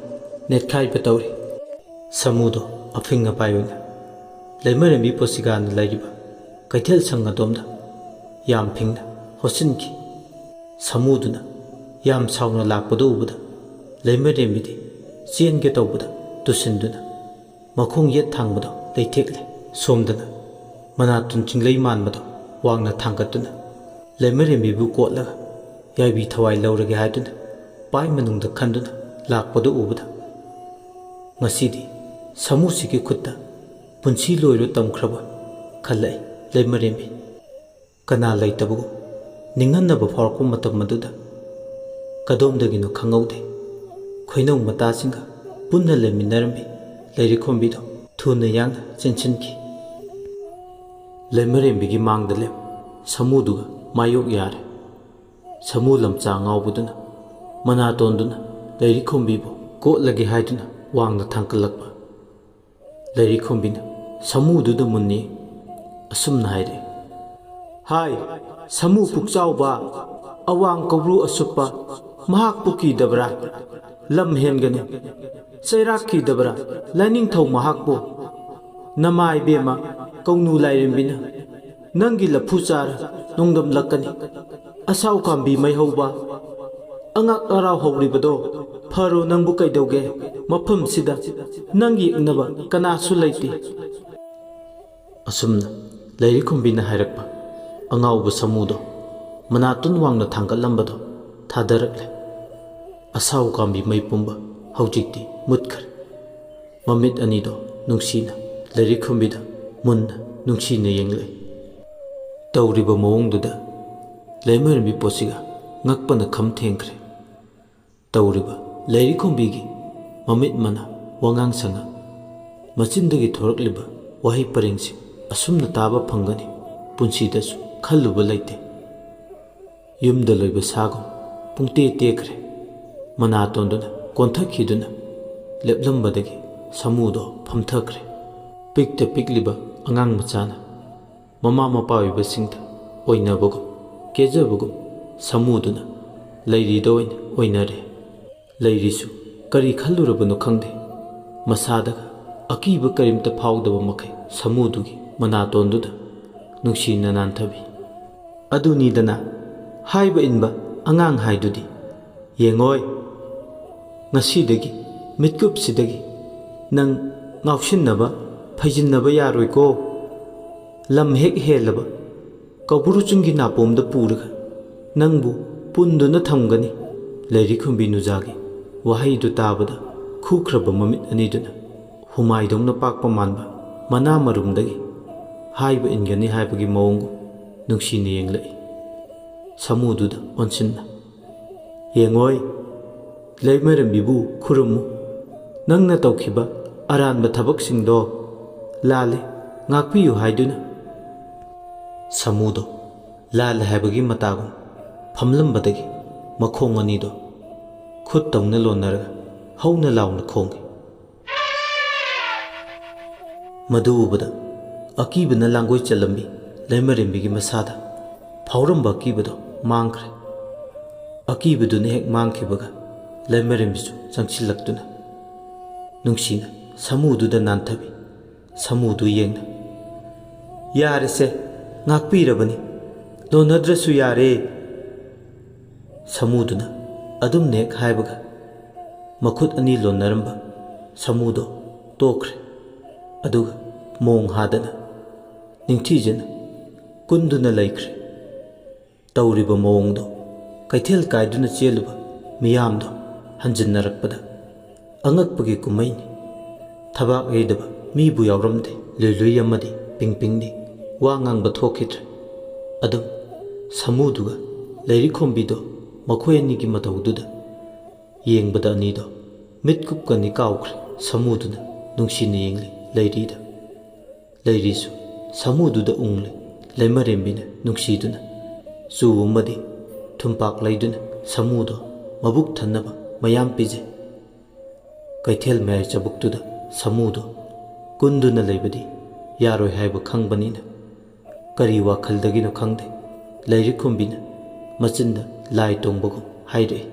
ꯅꯦꯠꯈꯥꯏꯕ ꯇꯧꯔꯤ꯫ ꯁꯥꯃꯨꯗꯣ ꯑꯐꯤꯡ ꯑꯄꯥꯏ ꯑꯣꯏꯅ ꯂꯩꯃꯔꯦꯝꯕꯤ ꯄꯣꯁꯤꯒꯥꯅ ꯂꯩꯔꯤꯕ ꯀꯩꯊꯦꯜ ꯁꯪ ꯑꯗꯣꯝꯗ ꯌꯥꯝ ꯐꯤꯡꯅ ꯍꯣꯠꯆꯤꯟꯈꯤ꯫ ꯁꯥꯃꯨꯗꯨꯅ ꯌꯥꯝ ꯁꯥꯎꯅ ꯂꯥꯛꯄꯗꯨ ꯎꯕꯗ ꯂꯩꯃꯔꯦꯝꯕꯤꯗꯤ ꯆꯦꯟꯒꯦ ꯇꯧꯕꯗ ꯇꯨꯁꯤꯟꯗꯨꯅ ꯃꯈꯣꯡ ꯌꯦꯠ ꯊꯥꯡꯕꯗꯣ ꯂꯩꯊꯦꯛꯂꯦ꯫ ꯁꯣꯝꯗꯅ ꯃꯅꯥꯇꯣꯟ ꯆꯤꯡꯂꯩ ꯃꯥꯟꯕꯗꯣ ꯋꯥꯡꯅ ꯊꯥꯡꯒꯠꯇꯨꯅ ꯂꯩꯃꯔꯦꯝꯕꯤꯕꯨ ꯀꯣꯠꯂꯒ ꯌꯥꯏꯕꯤ ꯊꯋꯥꯏ ꯂꯧꯔꯒꯦ ꯍꯥꯏꯗꯨꯅ ꯄꯥꯏ ꯃꯅꯨꯡꯗ ꯈꯟꯗꯨꯅ ꯂꯥꯛꯄꯗꯨ ꯎꯕꯗ ꯉꯁꯤꯗꯤ ꯁꯥꯃꯨꯁꯤꯒꯤ ꯈꯨꯠꯇ ꯄꯨꯟꯁꯤ ꯂꯣꯏꯔꯣ ꯇꯝꯈ꯭ꯔꯕ ꯈꯜꯂꯛꯏ ꯂꯩꯃꯔꯦꯝꯕꯤ꯫ ꯀꯅꯥ ꯂꯩꯇꯕꯒꯨꯝ ꯅꯤꯡꯍꯟꯅꯕ ꯐꯥꯎꯔꯛꯄ ꯃꯇꯝ ꯑꯗꯨꯗ ꯀꯗꯣꯝꯗꯒꯤꯅꯣ ꯈꯪꯍꯧꯗꯦ꯫ ꯈꯣꯏꯅꯧ ꯃꯇꯥꯁꯤꯡꯒ ꯄꯨꯟꯅ ꯂꯩꯃꯤꯟꯅꯔꯝꯕꯤ ꯂꯩꯔꯤꯈꯣꯝꯕꯤꯗꯣ ꯊꯨꯅ ꯌꯥꯡꯅ ꯆꯦꯟꯁꯤꯟꯈꯤ꯫ ꯂꯩꯃꯔꯦꯝꯕꯤꯒꯤ ꯃꯥꯡꯗ ꯂꯦꯞ ꯁꯥꯃꯨꯗꯨꯒ ꯃꯥꯌꯣꯛ ꯌꯥꯔꯦ꯫ ꯁꯥꯃꯨ ꯂꯝꯆꯥ ꯉꯥꯎꯕꯗꯨꯅ ꯃꯅꯥꯇꯣꯟꯗꯨꯅ ꯂꯩꯔꯤꯈꯣꯝꯕꯤꯕꯨ ꯀꯣꯠꯂꯒꯦ ꯍꯥꯏꯗꯨꯅ ꯋꯥꯡꯅ ꯊꯥꯡꯒꯠꯂꯛꯄ꯫ ꯂꯩꯔꯤꯈꯣꯝꯕꯤꯅ ꯁꯥꯃꯨꯗꯨꯗ ꯃꯨꯟꯅꯤ꯫ ꯑꯁꯨꯝꯅ ꯍꯥꯏꯔꯛꯏ, "ꯍꯥꯏ, ꯁꯥꯃꯨ ꯄꯨꯛꯆꯥꯎꯕ, ꯑꯋꯥꯡ ꯀꯧꯕ꯭ꯔꯨ ꯑꯁꯨꯞꯄ, ꯃꯍꯥꯛꯄꯨ ꯀꯤꯗꯕ꯭ꯔꯥ? ꯂꯝ ꯍꯦꯟꯒꯅꯨ꯫ ꯆꯩꯔꯥꯛ ꯀꯤꯗꯕ꯭ꯔꯥ, ꯂꯥꯏꯅꯤꯡꯊꯧ ꯃꯍꯥꯛꯄꯨ? ꯅꯃꯥ ꯏꯕꯦꯝꯃ ꯀꯧꯅꯨ ꯂꯥꯏꯔꯦꯝꯕꯤꯅ ꯅꯪꯒꯤ ꯂꯐꯨ ꯆꯥꯔ ꯅꯣꯡꯗꯝꯂꯛꯀꯅꯤ꯫ ꯑꯁꯥꯎ ꯀꯥꯝꯕꯤ ꯃꯩ ꯍꯧꯕ, ꯑꯉꯛ ꯑꯔꯥꯎ ꯍꯧꯔꯤꯕꯗꯣ ꯐꯔꯣ, ꯅꯪꯕꯨ ꯀꯩꯗꯧꯒꯦ? ꯃꯐꯝꯁꯤꯗ ꯅꯪ ꯌꯦꯛꯅꯕ ꯀꯅꯥꯁꯨ ꯂꯩꯇꯦ"꯫ ꯑꯁꯨꯝꯅ ꯂꯩꯔꯤꯈꯨꯝꯕꯤꯅ ꯍꯥꯏꯔꯛꯄ ꯑꯉꯥꯎꯕ ꯁꯥꯃꯨꯗꯣ ꯃꯅꯥꯇꯣꯟ ꯋꯥꯡꯅ ꯊꯥꯡꯒꯠꯂꯝꯕꯗꯣ ꯊꯥꯗꯔꯛꯂꯦ꯫ ꯑꯁꯥꯎ ꯀꯥꯝꯕꯤ ꯃꯩ ꯄꯨꯝꯕ ꯍꯧꯖꯤꯛꯇꯤ ꯃꯨꯠꯈ꯭ꯔꯦ꯫ ꯃꯃꯤꯠ ꯑꯅꯤꯗꯣ ꯅꯨꯡꯁꯤꯅ ꯂꯩꯔꯤꯈꯨꯝꯕꯤꯗ ꯃꯨꯟꯅ ꯅꯨꯡꯁꯤꯅ ꯌꯦꯡꯂꯛꯏ꯫ ꯇꯧꯔꯤꯕ ꯃꯑꯣꯡꯗꯨꯗ ꯂꯩꯃꯔꯦꯝꯕꯤ ꯄꯣꯠꯁꯤꯒ ꯉꯛꯄꯅ ꯈꯝ ꯊꯦꯡꯈ꯭ꯔꯦ꯫ ꯇꯧꯔꯤꯕ ꯂꯩꯔꯤꯈꯨꯝꯕꯤꯒꯤ ꯃꯃꯤꯠ ꯃꯅꯥ, ꯋꯥꯉꯥꯡ ꯁꯉꯥꯡ, ꯃꯆꯤꯟꯗꯒꯤ ꯊꯣꯔꯛꯂꯤꯕ ꯋꯥꯍꯩ ꯄꯔꯦꯡꯁꯤꯡ ꯑꯁꯨꯝꯅ ꯇꯥꯕ ꯐꯪꯒꯅꯤ ꯄꯨꯟꯁꯤꯗꯁꯨ ꯈꯜꯂꯨꯕ ꯂꯩꯇꯦ꯫ ꯌꯨꯝꯗ ꯂꯣꯏꯕ ꯁꯥꯒꯨꯝ ꯄꯨꯡꯇꯦ ꯇꯦꯛꯈ꯭ꯔꯦ꯫ ꯃꯅꯥꯇꯣꯟꯗꯨꯅ ꯀꯣꯟꯊꯈꯤꯗꯨꯅ ꯂꯦꯞꯂꯝꯕꯗꯒꯤ ꯁꯥꯃꯨꯗꯣ ꯐꯝꯊꯈ꯭ꯔꯦ꯫ ꯄꯤꯛꯇ ꯄꯤꯛꯂꯤꯕ ꯑꯉꯥꯡ ꯃꯆꯥꯅ ꯃꯃꯥ ꯃꯄꯥ ꯑꯣꯏꯕꯁꯤꯡꯗ ꯑꯣꯏꯅꯕꯒꯨꯝ, ꯀꯦꯖꯕꯒꯨꯝ ꯁꯥꯃꯨꯗꯨꯅ ꯂꯩꯔꯤꯗ ꯑꯣꯏꯅ ꯑꯣꯏꯅꯔꯦ꯫ ꯂꯩꯔꯤꯁꯨ ꯀꯔꯤ ꯈꯜꯂꯨꯔꯕꯅꯣ ꯈꯪꯗꯦ, ꯃꯁꯥꯗꯒ ꯑꯀꯤꯕ ꯀꯔꯤꯝꯇ ꯐꯥꯎꯗꯕ ꯃꯈꯩ ꯁꯥꯃꯨꯗꯨꯒꯤ ꯃꯅꯥꯇꯣꯟꯗꯨꯗ ꯅꯨꯡꯁꯤꯅ ꯅꯥꯟꯊꯕꯤ꯫ "ꯑꯗꯨꯅꯤꯗꯅ ꯍꯥꯏꯕ ꯏꯟꯕ ꯑꯉꯥꯡ ꯍꯥꯏꯗꯨꯗꯤ꯫ ꯌꯦꯡꯉꯣꯏ, ꯉꯁꯤꯗꯒꯤ, ꯃꯤꯠꯀꯨꯞꯁꯤꯗꯒꯤ ꯅꯪ ꯉꯥꯎꯁꯤꯟꯅꯕ, ꯐꯩꯖꯤꯟꯅꯕ ꯌꯥꯔꯣꯏꯀꯣ꯫ ꯂꯝ ꯍꯦꯛ ꯍꯦꯜꯂꯕ ꯀꯧꯕ꯭ꯔꯨ ꯆꯤꯡꯒꯤ ꯅꯥꯄꯣꯝꯗ ꯄꯨꯔꯒ ꯅꯪꯕꯨ ꯄꯨꯟꯗꯨꯅ ꯊꯝꯒꯅꯤ"꯫ ꯂꯩꯔꯤꯈꯨꯝꯕꯤ ꯅꯨꯖꯥꯒꯤ ꯋꯥꯍꯩꯗꯨ ꯇꯥꯕꯗ ꯈꯨꯈ꯭ꯔꯕ ꯃꯃꯤꯠ ꯑꯅꯤꯗꯨꯅ ꯍꯨꯃꯥꯏꯗꯧꯅ ꯄꯥꯛꯄ ꯃꯥꯟꯕ ꯃꯅꯥ ꯃꯔꯨꯝꯗꯒꯤ ꯍꯥꯏꯕ ꯏꯟꯒꯅꯤ ꯍꯥꯏꯕꯒꯤ ꯃꯑꯣꯡꯒꯨꯝ ꯅꯨꯡꯁꯤꯅ ꯌꯦꯡꯂꯛꯏ꯫ ꯁꯥꯃꯨꯗꯨꯗ ꯑꯣꯟꯁꯤꯟꯅ, "ꯌꯦꯡꯉꯣꯏ, ꯂꯩꯃꯔꯦꯝꯕꯤꯕꯨ ꯈꯨꯔꯨꯝꯃꯨ꯫ ꯅꯪꯅ ꯇꯧꯈꯤꯕ ꯑꯔꯥꯟꯕ ꯊꯕꯛꯁꯤꯡꯗꯣ ꯂꯥꯜꯂꯦ, ꯉꯥꯛꯄꯤꯌꯨ" ꯍꯥꯏꯗꯨꯅ꯫ ꯁꯥꯃꯨꯗꯣ ꯂꯥꯜꯂꯦ ꯍꯥꯏꯕꯒꯤ ꯃꯇꯥꯒꯨꯝ ꯐꯝꯂꯝꯕꯗꯒꯤ ꯃꯈꯣꯡ ꯑꯅꯤꯗꯣ ꯈꯨꯠ ꯇꯧꯅ ꯂꯣꯟꯅꯔꯒ ꯍꯧꯅ ꯂꯥꯎꯅ ꯈꯣꯡꯏ꯫ ꯃꯗꯨ ꯎꯕꯗ ꯑꯀꯤꯕꯅ ꯂꯥꯡꯒꯣꯏ ꯆꯜꯂꯝꯃꯤ ꯂꯩꯃꯔꯦꯝꯕꯤꯒꯤ ꯃꯁꯥꯗ꯫ ꯐꯥꯎꯔꯝꯕ ꯑꯀꯤꯕꯗꯣ ꯃꯥꯡꯈ꯭ꯔꯦ꯫ ꯑꯀꯤꯕꯗꯨꯅ ꯍꯦꯛ ꯃꯥꯡꯈꯤꯕꯒ ꯂꯩꯃꯔꯦꯝꯕꯤꯁꯨ ꯆꯪꯁꯤꯜꯂꯛꯇꯨꯅ ꯅꯨꯡꯁꯤꯅ ꯁꯥꯃꯨꯗꯨꯗ ꯅꯥꯟꯊꯕꯤ꯫ ꯁꯥꯃꯨꯗꯨ ꯌꯦꯡꯅ, "ꯌꯥꯔꯦꯁꯦ, ꯉꯥꯛꯄꯤꯔꯕꯅꯤ, ꯂꯣꯟꯅꯗ꯭ꯔꯁꯨ ꯌꯥꯔꯦ"꯫ ꯁꯥꯃꯨꯗꯨꯅ ꯑꯗꯨꯝꯅ ꯍꯦꯛ ꯍꯥꯏꯕꯒ ꯃꯈꯨꯠ ꯑꯅꯤ ꯂꯣꯟꯅꯔꯝꯕ ꯁꯥꯃꯨꯗꯣ ꯇꯣꯛꯈ꯭ꯔꯦ꯫ ꯑꯗꯨꯒ ꯃꯣꯡ ꯍꯥꯗꯅ ꯅꯤꯡꯊꯤꯖꯅ ꯀꯨꯟꯗꯨꯅ ꯂꯩꯈ꯭ꯔꯦ꯫ ꯇꯧꯔꯤꯕ ꯃꯑꯣꯡꯗꯣ ꯀꯩꯊꯦꯜ ꯀꯥꯏꯗꯨꯅ ꯆꯦꯜꯂꯨꯕ ꯃꯤꯌꯥꯝꯗꯣ ꯍꯟꯖꯤꯟꯅꯔꯛꯄꯗ ꯑꯉꯛꯄꯒꯤ ꯀꯨꯝꯍꯩꯅꯤ꯫ ꯊꯕꯥꯛ ꯌꯩꯗꯕ ꯃꯤꯕꯨ ꯌꯥꯎꯔꯝꯗꯦ꯫ ꯂꯨꯏꯂꯨꯏ ꯑꯃꯗꯤ ꯄꯤꯡꯄꯤꯡꯗꯤ ꯋꯥ ꯉꯥꯡꯕ ꯊꯣꯛꯈꯤꯗ꯭ꯔꯦ꯫ ꯑꯗꯨꯝ ꯁꯥꯃꯨꯗꯨꯒ ꯂꯩꯔꯤꯈꯣꯝꯕꯤꯗꯣ ꯃꯈꯣꯏ ꯑꯅꯤꯒꯤ ꯃꯇꯧꯗꯨꯗ ꯌꯦꯡꯕꯗ ꯑꯅꯤꯗꯣ ꯃꯤꯠ ꯀꯨꯞꯀꯅꯤ ꯀꯥꯎꯈ꯭ꯔꯦ꯫ ꯁꯥꯃꯨꯗꯨꯅ ꯅꯨꯡꯁꯤꯅ ꯌꯦꯡꯂꯤ ꯂꯩꯔꯤꯗ꯫ ꯂꯩꯔꯤꯁꯨ ꯁꯥꯃꯨꯗꯨꯗ ꯎꯡꯂꯤ꯫ ꯂꯩꯃꯔꯦꯝꯕꯤꯅ ꯅꯨꯡꯁꯤꯗꯨꯅ ꯆꯨ ꯑꯃꯗꯤ ꯊꯨꯝꯄꯥꯛ ꯂꯩꯗꯨꯅ ꯁꯥꯃꯨꯗꯣ ꯃꯕꯨꯛ ꯊꯟꯅꯕ ꯃꯌꯥꯝ ꯄꯤꯖꯩ꯫ ꯀꯩꯊꯦꯜ ꯃꯌꯥꯏ ꯆꯕꯨꯛꯇꯨꯗ ꯁꯥꯃꯨꯗꯣ ꯀꯨꯟꯗꯨꯅ ꯂꯩꯕꯗꯤ ꯌꯥꯔꯣꯏ ꯍꯥꯏꯕ ꯈꯪꯕꯅꯤꯅ ꯀꯔꯤ ꯋꯥꯈꯜꯗꯒꯤꯅꯣ ꯈꯪꯗꯦ, ꯂꯩꯔꯤꯈꯣꯝꯕꯤꯅ ꯃꯆꯤꯟꯗ ꯂꯥꯏ ꯇꯣꯡꯕꯒꯨꯝ ꯍꯥꯏꯔꯛꯏ,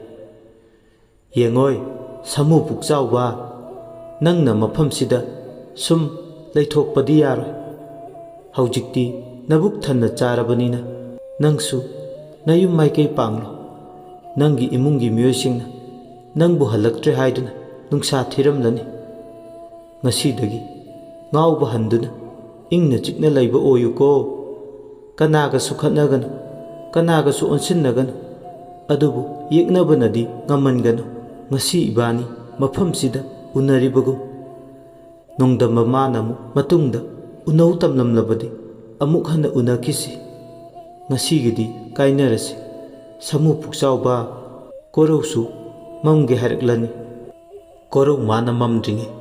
"ꯌꯦꯡꯉꯣꯏ, ꯁꯥꯃꯨ ꯄꯨꯛꯆꯥꯎꯕ, ꯅꯪꯅ ꯃꯐꯝꯁꯤꯗ ꯁꯨꯝ ꯂꯩꯊꯣꯛꯄꯗꯤ ꯌꯥꯔꯣꯏ꯫ ꯍꯧꯖꯤꯛꯇꯤ ꯅꯕꯨꯛ ꯊꯟꯅ ꯆꯥꯔꯕꯅꯤꯅ ꯅꯪꯁꯨ ꯅꯌꯨꯝ ꯃꯥꯏꯀꯩ ꯄꯥꯡꯂꯣ꯫ ꯅꯪꯒꯤ ꯏꯃꯨꯡꯒꯤ ꯃꯤꯑꯣꯏꯁꯤꯡꯅ ꯅꯪꯕꯨ ꯍꯜꯂꯛꯇ꯭ꯔꯦ ꯍꯥꯏꯗꯨꯅ ꯅꯨꯡꯁꯥ ꯊꯤꯔꯝꯂꯅꯤ꯫ ꯉꯁꯤꯗꯒꯤ ꯉꯥꯎꯕ ꯍꯟꯗꯨꯅ ꯏꯪꯅ ꯆꯤꯛꯅ ꯂꯩꯕ ꯑꯣꯏꯌꯨꯀꯣ꯫ ꯀꯅꯥꯒꯁꯨ ꯈꯠꯅꯒꯅꯨ, ꯀꯅꯥꯒꯁꯨ ꯑꯣꯟꯁꯤꯟꯅꯒꯅꯨ, ꯑꯗꯨꯕꯨ ꯌꯦꯛꯅꯕꯅꯗꯤ ꯉꯝꯍꯟꯒꯅꯨ꯫ ꯉꯁꯤ ꯏꯕꯥꯅꯤ ꯃꯐꯝꯁꯤꯗ ꯎꯅꯔꯤꯕꯒꯨꯝ ꯅꯣꯡꯗꯝꯕ ꯃꯥꯅ ꯑꯃꯨꯛ ꯃꯇꯨꯡꯗ ꯎꯅꯧ ꯇꯝꯂꯝꯂꯕꯗꯤ ꯑꯃꯨꯛ ꯍꯟꯅ ꯎꯅꯈꯤꯁꯤ꯫ ꯉꯁꯤꯒꯤꯗꯤ ꯀꯥꯏꯅꯔꯁꯤ꯫ ꯁꯥꯃꯨ ꯄꯨꯛꯆꯥꯎꯕ, ꯀꯣꯔꯧꯁꯨ ꯃꯝꯒꯦ ꯍꯥꯏꯔꯛꯂꯅꯤ꯫ ꯀꯣꯔꯧ ꯃꯥꯅ ꯃꯝꯗ꯭ꯔꯤꯉꯩ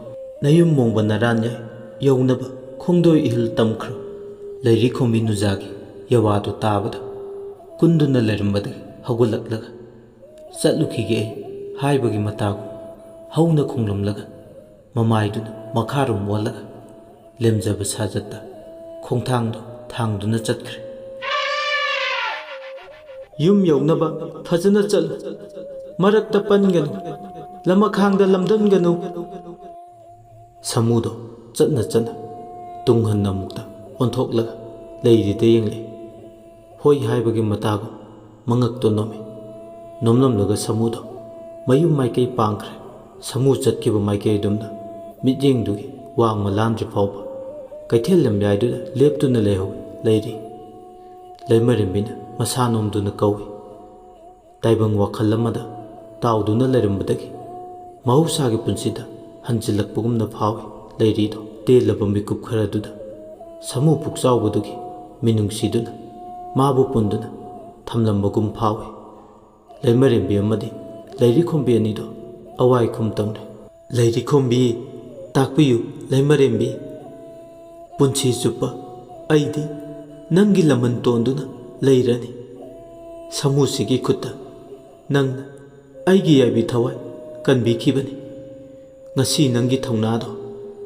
ꯅꯌꯨꯝ ꯃꯣꯡꯕ ꯅꯔꯥꯟꯌꯥꯏ ꯌꯧꯅꯕ ꯈꯣꯡꯗꯣꯏ ꯏꯍꯨꯜ ꯇꯝꯈ꯭ꯔꯣ"꯫ ꯂꯩꯔꯤꯈꯣꯝꯕꯤ ꯅꯨꯖꯥꯒꯤ ꯌꯋꯥꯗꯨ ꯇꯥꯕꯗ ꯀꯨꯟꯗꯨꯅ ꯂꯩꯔꯝꯕꯗꯒꯤ ꯍꯧꯒꯠꯂꯛꯂꯒ "ꯆꯠꯂꯨꯈꯤꯒꯦ ꯑꯩ" ꯍꯥꯏꯕꯒꯤ ꯃꯇꯥꯒꯨꯝ ꯍꯧꯅ ꯈꯣꯡꯂꯝꯂꯒ, ꯃꯃꯥꯏꯗꯨꯅ ꯃꯈꯥꯔꯣꯝ ꯑꯣꯜꯂꯒ ꯂꯦꯝꯖꯕ ꯁꯥꯖꯠꯇ ꯈꯣꯡꯊꯥꯡꯗꯣ ꯊꯥꯡꯗꯨꯅ ꯆꯠꯈ꯭ꯔꯦ꯫ "ꯌꯨꯝ ꯌꯧꯅꯕ ꯐꯖꯅ ꯆꯠꯂꯨ, ꯃꯔꯛꯇ ꯄꯟꯒꯅꯨ, ꯂꯃꯈꯥꯡꯗ ꯂꯝꯗꯟꯒꯅꯨ꯫" ꯁꯥꯃꯨꯗꯣ ꯆꯠꯅ ꯆꯠꯅ ꯇꯨꯡ ꯍꯟꯅ ꯑꯃꯨꯛꯇ ꯑꯣꯟꯊꯣꯛꯂꯒ ꯂꯩꯔꯤꯗ ꯌꯦꯡꯂꯦ꯫ ꯍꯣꯏ ꯍꯥꯏꯕꯒꯤ ꯃꯇꯥꯒꯨꯝ ꯃꯉꯛꯇꯣ ꯅꯣꯝꯃꯤ꯫ ꯅꯣꯝꯂꯝꯂꯒ ꯁꯥꯃꯨꯗꯣ ꯃꯌꯨꯝ ꯃꯥꯏꯀꯩ ꯄꯥꯡꯈ꯭ꯔꯦ꯫ ꯁꯥꯃꯨ ꯆꯠꯈꯤꯕ ꯃꯥꯏꯀꯩ ꯑꯗꯨꯝꯗ ꯃꯤꯠꯌꯦꯡꯗꯨꯒꯤ ꯋꯥꯡꯃ ꯂꯥꯟꯗ꯭ꯔꯤ ꯐꯥꯎꯕ ꯀꯩꯊꯦꯜ ꯂꯝꯌꯥꯏꯗꯨꯗ ꯂꯦꯞꯇꯨꯅ ꯂꯩꯍꯧꯏ ꯂꯩꯔꯤ꯫ ꯂꯩꯃꯔꯦꯝꯕꯤꯅ ꯃꯁꯥ ꯅꯣꯝꯗꯨꯅ ꯀꯧꯏ꯫ ꯇꯥꯏꯕꯪ ꯋꯥꯈꯜ ꯑꯃꯗ ꯇꯥꯎꯗꯨꯅ ꯂꯩꯔꯝꯕꯗꯒꯤ ꯃꯍꯧꯁꯥꯒꯤ ꯄꯨꯟꯁꯤꯗ ꯍꯟꯖꯤꯜꯂꯛꯄꯒꯨꯝꯅ ꯐꯥꯎꯏ꯫ ꯂꯩꯔꯤꯗꯣ ꯇꯦꯜꯂꯕ ꯃꯤꯀꯨꯞ ꯈꯔꯗꯨꯗ ꯁꯥꯃꯨ ꯄꯨꯛꯆꯥꯎꯕꯗꯨꯒꯤ ꯃꯤꯅꯨꯡꯁꯤꯗꯨꯅ ꯃꯥꯕꯨ ꯄꯨꯟꯗꯨꯅ ꯊꯝꯂꯝꯕꯒꯨꯝ ꯐꯥꯎꯏ꯫ ꯂꯩꯃꯔꯦꯝꯕꯤ ꯑꯃꯗꯤ ꯂꯩꯔꯤꯈꯣꯝꯕꯤ ꯑꯅꯤꯗꯣ ꯑꯋꯥꯏꯈꯨꯝ ꯇꯧꯅꯩ꯫ "ꯂꯩꯔꯤꯈꯣꯝꯕꯤ, ꯇꯥꯛꯄꯤꯌꯨ ꯂꯩꯃꯔꯦꯝꯕꯤ꯫ ꯄꯨꯟꯁꯤ ꯆꯨꯞꯄ ꯑꯩꯗꯤ ꯅꯪꯒꯤ ꯂꯃꯟ ꯇꯣꯟꯗꯨꯅ ꯂꯩꯔꯅꯤ꯫ ꯁꯥꯃꯨꯁꯤꯒꯤ ꯈꯨꯠꯇ ꯅꯪꯅ ꯑꯩꯒꯤ ꯌꯥꯏꯕꯤ ꯊꯋꯥꯏ ꯀꯟꯕꯤꯈꯤꯕꯅꯤ꯫ ꯉꯁꯤ ꯅꯪꯒꯤ ꯊꯧꯅꯥꯗꯣ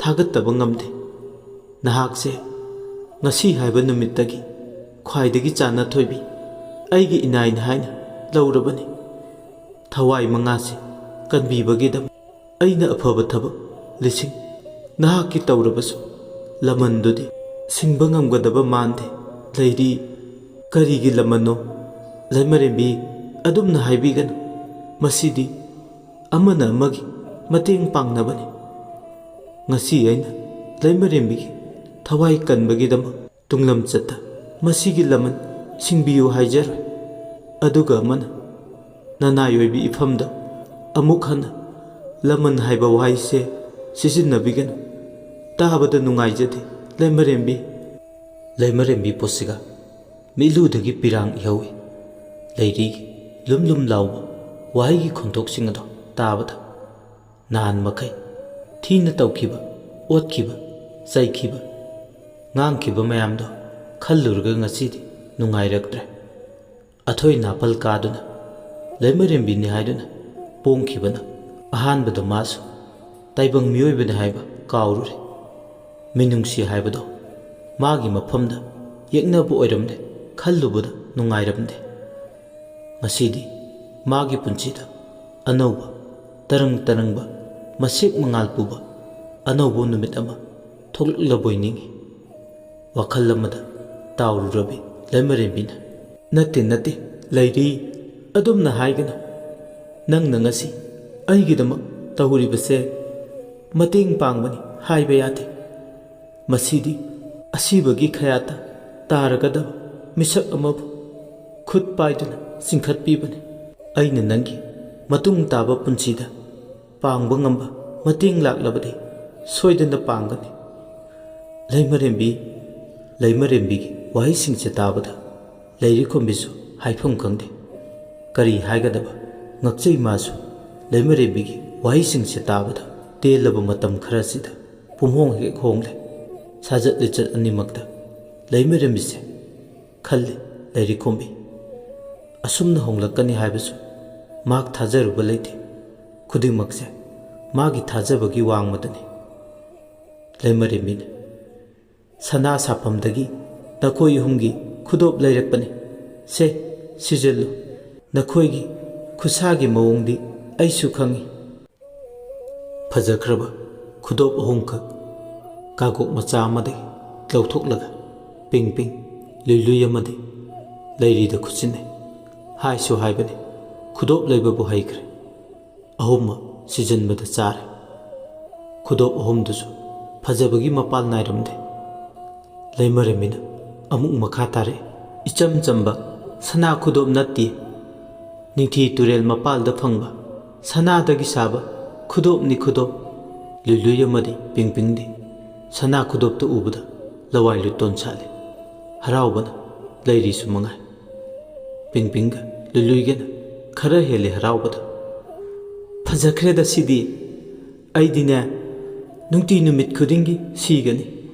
ꯊꯥꯒꯠꯇꯕ ꯉꯝꯗꯦ꯫ ꯅꯍꯥꯛꯁꯦ ꯉꯁꯤ ꯍꯥꯏꯕ ꯅꯨꯃꯤꯠꯇꯒꯤ ꯈ꯭ꯋꯥꯏꯗꯒꯤ ꯆꯥꯟꯅ ꯊꯣꯏꯕꯤ, ꯑꯩꯒꯤ ꯏꯅꯥꯏꯅꯤ ꯍꯥꯏꯅ ꯂꯧꯔꯕꯅꯤ꯫ ꯊꯋꯥꯏ ꯃꯉꯥꯁꯦ ꯀꯟꯕꯤꯕꯒꯤꯗꯃꯛ ꯑꯩꯅ ꯑꯐꯕ ꯊꯕꯛ ꯂꯤꯁꯤꯡ ꯅꯍꯥꯛꯀꯤ ꯇꯧꯔꯕꯁꯨ, ꯂꯃꯟꯗꯨꯗꯤ ꯁꯤꯡꯕ ꯉꯝꯒꯗꯕ ꯃꯥꯟꯗꯦ꯫ ꯂꯩꯔꯤ, ꯀꯔꯤꯒꯤ ꯂꯃꯟꯅꯣ? ꯂꯩꯃꯔꯦꯝꯕꯤ, ꯑꯗꯨꯝꯅ ꯍꯥꯏꯕꯤꯒꯅꯨ꯫ ꯃꯁꯤꯗꯤ ꯑꯃꯅ ꯑꯃꯒꯤ ꯃꯇꯦꯡ ꯄꯥꯡꯅꯕꯅꯤ꯫ ꯉꯁꯤ ꯑꯩꯅ ꯂꯩꯃꯔꯦꯝꯕꯤꯒꯤ ꯊꯋꯥꯏ ꯀꯟꯕꯒꯤꯗꯃꯛ ꯇꯨꯡꯂꯝꯆꯠꯇ ꯃꯁꯤꯒꯤ ꯂꯃꯟ ꯁꯤꯡꯕꯤꯌꯨ ꯍꯥꯏꯖꯔꯣꯏ꯫ ꯑꯗꯨꯒ ꯑꯃꯅ, ꯅꯅꯥꯏ ꯑꯣꯏꯕꯤ ꯏꯐꯝꯗ ꯑꯃꯨꯛ ꯍꯟꯅ ꯂꯃꯟ ꯍꯥꯏꯕ ꯋꯥꯍꯩꯁꯦ ꯁꯤꯖꯤꯟꯅꯕꯤꯒꯅꯨ꯫ ꯇꯥꯕꯗ ꯅꯨꯡꯉꯥꯏꯖꯗꯦ, ꯂꯩꯃꯔꯦꯝꯕꯤ꯫" ꯂꯩꯃꯔꯦꯝꯕꯤ ꯄꯣꯠꯁꯤꯒ ꯃꯤꯠꯂꯨꯗꯒꯤ ꯄꯤꯔꯥꯡ ꯏꯍꯧꯏ꯫ ꯂꯩꯔꯤꯒꯤ ꯂꯨꯝ ꯂꯨꯝ ꯂꯥꯎꯕ ꯋꯥꯍꯩꯒꯤ ꯈꯣꯟꯊꯣꯛꯁꯤꯡ ꯑꯗꯣ ꯇꯥꯕꯗ, ꯅꯍꯥꯟ ꯃꯈꯩ ꯊꯤꯅ ꯇꯧꯈꯤꯕ, ꯑꯣꯠꯈꯤꯕ, ꯆꯩꯈꯤꯕ, ꯉꯥꯡꯈꯤꯕ ꯃꯌꯥꯝꯗꯣ ꯈꯜꯂꯨꯔꯒ ꯉꯁꯤꯗꯤ ꯅꯨꯡꯉꯥꯏꯔꯛꯇ꯭ꯔꯦ꯫ ꯑꯊꯣꯏ ꯅꯥꯄꯜ ꯀꯥꯗꯨꯅ ꯂꯩꯃꯔꯦꯝꯕꯤꯅꯤ ꯍꯥꯏꯗꯨꯅ ꯄꯣꯡꯈꯤꯕꯅ ꯑꯍꯥꯟꯕꯗ ꯃꯥꯁꯨ ꯇꯥꯏꯕꯪ ꯃꯤꯑꯣꯏꯕꯅꯤ ꯍꯥꯏꯕ ꯀꯥꯎꯔꯨꯔꯦ꯫ ꯃꯤꯅꯨꯡꯁꯤ ꯍꯥꯏꯕꯗꯣ ꯃꯥꯒꯤ ꯃꯐꯝꯗ ꯌꯦꯛꯅꯕ ꯑꯣꯏꯔꯝꯂꯦ ꯈꯜꯂꯨꯕꯗ ꯅꯨꯡꯉꯥꯏꯔꯝꯗꯦ꯫ ꯉꯁꯤꯗꯤ ꯃꯥꯒꯤ ꯄꯨꯟꯁꯤꯗ ꯑꯅꯧꯕ, ꯇꯔꯪ ꯇꯔꯪꯕ, ꯃꯁꯦꯛ ꯃꯉꯥꯜ ꯄꯨꯕ ꯑꯅꯧꯕ ꯅꯨꯃꯤꯠ ꯑꯃ ꯊꯣꯛꯂꯛꯂꯕꯣꯏ ꯅꯤꯡꯏ꯫ ꯋꯥꯈꯜ ꯑꯃꯗ ꯇꯥꯎꯔꯨꯔꯕꯤ ꯂꯩꯃꯔꯦꯝꯕꯤꯅ, "ꯅꯠꯇꯦ, ꯅꯠꯇꯦ, ꯂꯩꯔꯤ, ꯑꯗꯨꯝꯅ ꯍꯥꯏꯒꯅꯨ꯫ ꯅꯪꯅ ꯉꯁꯤ ꯑꯩꯒꯤꯗꯃꯛ ꯇꯧꯔꯤꯕꯁꯦ ꯃꯇꯦꯡ ꯄꯥꯡꯕꯅꯤ ꯍꯥꯏꯕ ꯌꯥꯗꯦ꯫ ꯃꯁꯤꯗꯤ ꯑꯁꯤꯕꯒꯤ ꯈꯌꯥꯠꯇ ꯇꯥꯔꯒꯗꯕ ꯃꯤꯁꯛ ꯑꯃꯕꯨ ꯈꯨꯠ ꯄꯥꯏꯗꯨꯅ ꯆꯤꯡꯈꯠꯄꯤꯕꯅꯤ꯫ ꯑꯩꯅ ꯅꯪꯒꯤ ꯃꯇꯨꯡ ꯇꯥꯕ ꯄꯨꯟꯁꯤꯗ ꯄꯥꯡꯕ ꯉꯝꯕ ꯃꯇꯦꯡ ꯂꯥꯛꯂꯕꯗꯤ ꯁꯣꯏꯗꯅ ꯄꯥꯡꯒꯅꯤ꯫" ꯂꯩꯃꯔꯦꯝꯕꯤ, ꯂꯩꯃꯔꯦꯝꯕꯤꯒꯤ ꯋꯥꯍꯩꯁꯤꯡꯁꯦ ꯇꯥꯕꯗ ꯂꯩꯔꯤꯈꯣꯝꯕꯤꯁꯨ ꯍꯥꯏꯐꯝ ꯈꯪꯗꯦ꯫ ꯀꯔꯤ ꯍꯥꯏꯒꯗꯕ ꯉꯛꯆꯩ ꯃꯥꯁꯨ꯫ ꯂꯩꯃꯔꯦꯝꯕꯤꯒꯤ ꯋꯥꯍꯩꯁꯤꯡꯁꯦ ꯇꯥꯕꯗ ꯇꯦꯜꯂꯕ ꯃꯇꯝ ꯈꯔꯁꯤꯗ ꯄꯨꯝꯍꯣꯡ ꯍꯦꯛ ꯍꯣꯡꯂꯦ꯫ ꯁꯥꯖꯠ ꯂꯤꯆꯠ ꯑꯅꯤꯃꯛꯇ ꯂꯩꯃꯔꯦꯝꯕꯤꯁꯦ ꯈꯜꯂꯤ ꯂꯩꯔꯤꯈꯣꯝꯕꯤ꯫ ꯑꯁꯨꯝꯅ ꯍꯣꯡꯂꯛꯀꯅꯤ ꯍꯥꯏꯕꯁꯨ ꯃꯍꯥꯛ ꯊꯥꯖꯔꯨꯕ ꯂꯩꯇꯦ꯫ ꯈꯨꯗꯤꯡꯃꯛꯁꯦ ꯃꯥꯒꯤ ꯊꯥꯖꯕꯒꯤ ꯋꯥꯡꯃꯗꯅꯤ꯫ ꯂꯩꯃꯔꯦꯝꯕꯤꯅ, "ꯁꯅꯥ ꯁꯥꯐꯝꯗꯒꯤ ꯅꯈꯣꯏ ꯑꯍꯨꯝꯒꯤ ꯈꯨꯗꯣꯞ ꯂꯩꯔꯛꯄꯅꯤ꯫ ꯁꯦ, ꯁꯤꯖꯤꯜꯂꯨ꯫ ꯅꯈꯣꯏꯒꯤ ꯈꯨꯠꯁꯥꯒꯤ ꯃꯑꯣꯡꯗꯤ ꯑꯩꯁꯨ ꯈꯪꯏ꯫" ꯐꯖꯈ꯭ꯔꯕ ꯈꯨꯗꯣꯞ ꯑꯍꯨꯝꯈꯛ ꯀꯥꯒꯣꯛ ꯃꯆꯥ ꯑꯃꯗꯒꯤ ꯂꯧꯊꯣꯛꯂꯒ ꯄꯤꯡ ꯄꯤꯡ, ꯂꯨꯏ ꯂꯨꯏ ꯑꯃꯗꯤ ꯂꯩꯔꯤꯗ ꯈꯨꯠꯁꯤꯟꯅꯩ꯫ ꯍꯥꯏꯁꯨ ꯍꯥꯏꯕꯅꯤ, ꯈꯨꯗꯣꯞ ꯂꯩꯕꯕꯨ ꯍꯩꯈ꯭ꯔꯦ꯫ ꯑꯍꯨꯝꯃꯛ ꯁꯤꯖꯤꯟꯕꯗ ꯆꯥꯔꯦ꯫ ꯈꯨꯗꯣꯞ ꯑꯍꯨꯝꯗꯨꯁꯨ ꯐꯖꯕꯒꯤ ꯃꯄꯥꯜ ꯅꯥꯏꯔꯝꯗꯦ꯫ ꯂꯩꯃꯔꯦꯝꯕꯤꯅ ꯑꯃꯨꯛ ꯃꯈꯥ ꯇꯥꯔꯛꯏ, "ꯏꯆꯝ ꯆꯝꯕ ꯁꯅꯥ ꯈꯨꯗꯣꯞ ꯅꯠꯇꯦ꯫ ꯅꯤꯡꯊꯤ ꯇꯨꯔꯦꯜ ꯃꯄꯥꯜꯗ ꯐꯪꯕ ꯁꯅꯥꯗꯒꯤ ꯁꯥꯕ ꯈꯨꯗꯣꯞꯅꯤ ꯈꯨꯗꯣꯞ꯫" ꯂꯨꯏꯂꯨꯏ ꯑꯃꯗꯤ ꯄꯤꯡꯄꯤꯡꯗꯤ ꯁꯅꯥ ꯈꯨꯗꯣꯞꯇ ꯎꯕꯗ ꯂꯋꯥꯏ ꯂꯨꯇꯣꯟ ꯁꯥꯠꯂꯤ꯫ ꯍꯔꯥꯎꯕꯅ ꯂꯩꯔꯤꯁꯨ ꯃꯉꯥꯏ꯫ ꯄꯤꯡꯄꯤꯡꯒ ꯂꯨꯏꯂꯨꯏꯒꯅ ꯈꯔ ꯍꯦꯜꯂꯤ ꯍꯔꯥꯎꯕꯗ꯫ "ꯐꯖꯈ꯭ꯔꯦꯗ ꯁꯤꯗꯤ꯫ ꯑꯩꯗꯤꯅꯦ, ꯅꯨꯡꯇꯤ ꯅꯨꯃꯤꯠ ꯈꯨꯗꯤꯡꯒꯤ ꯁꯤꯒꯅꯤ꯫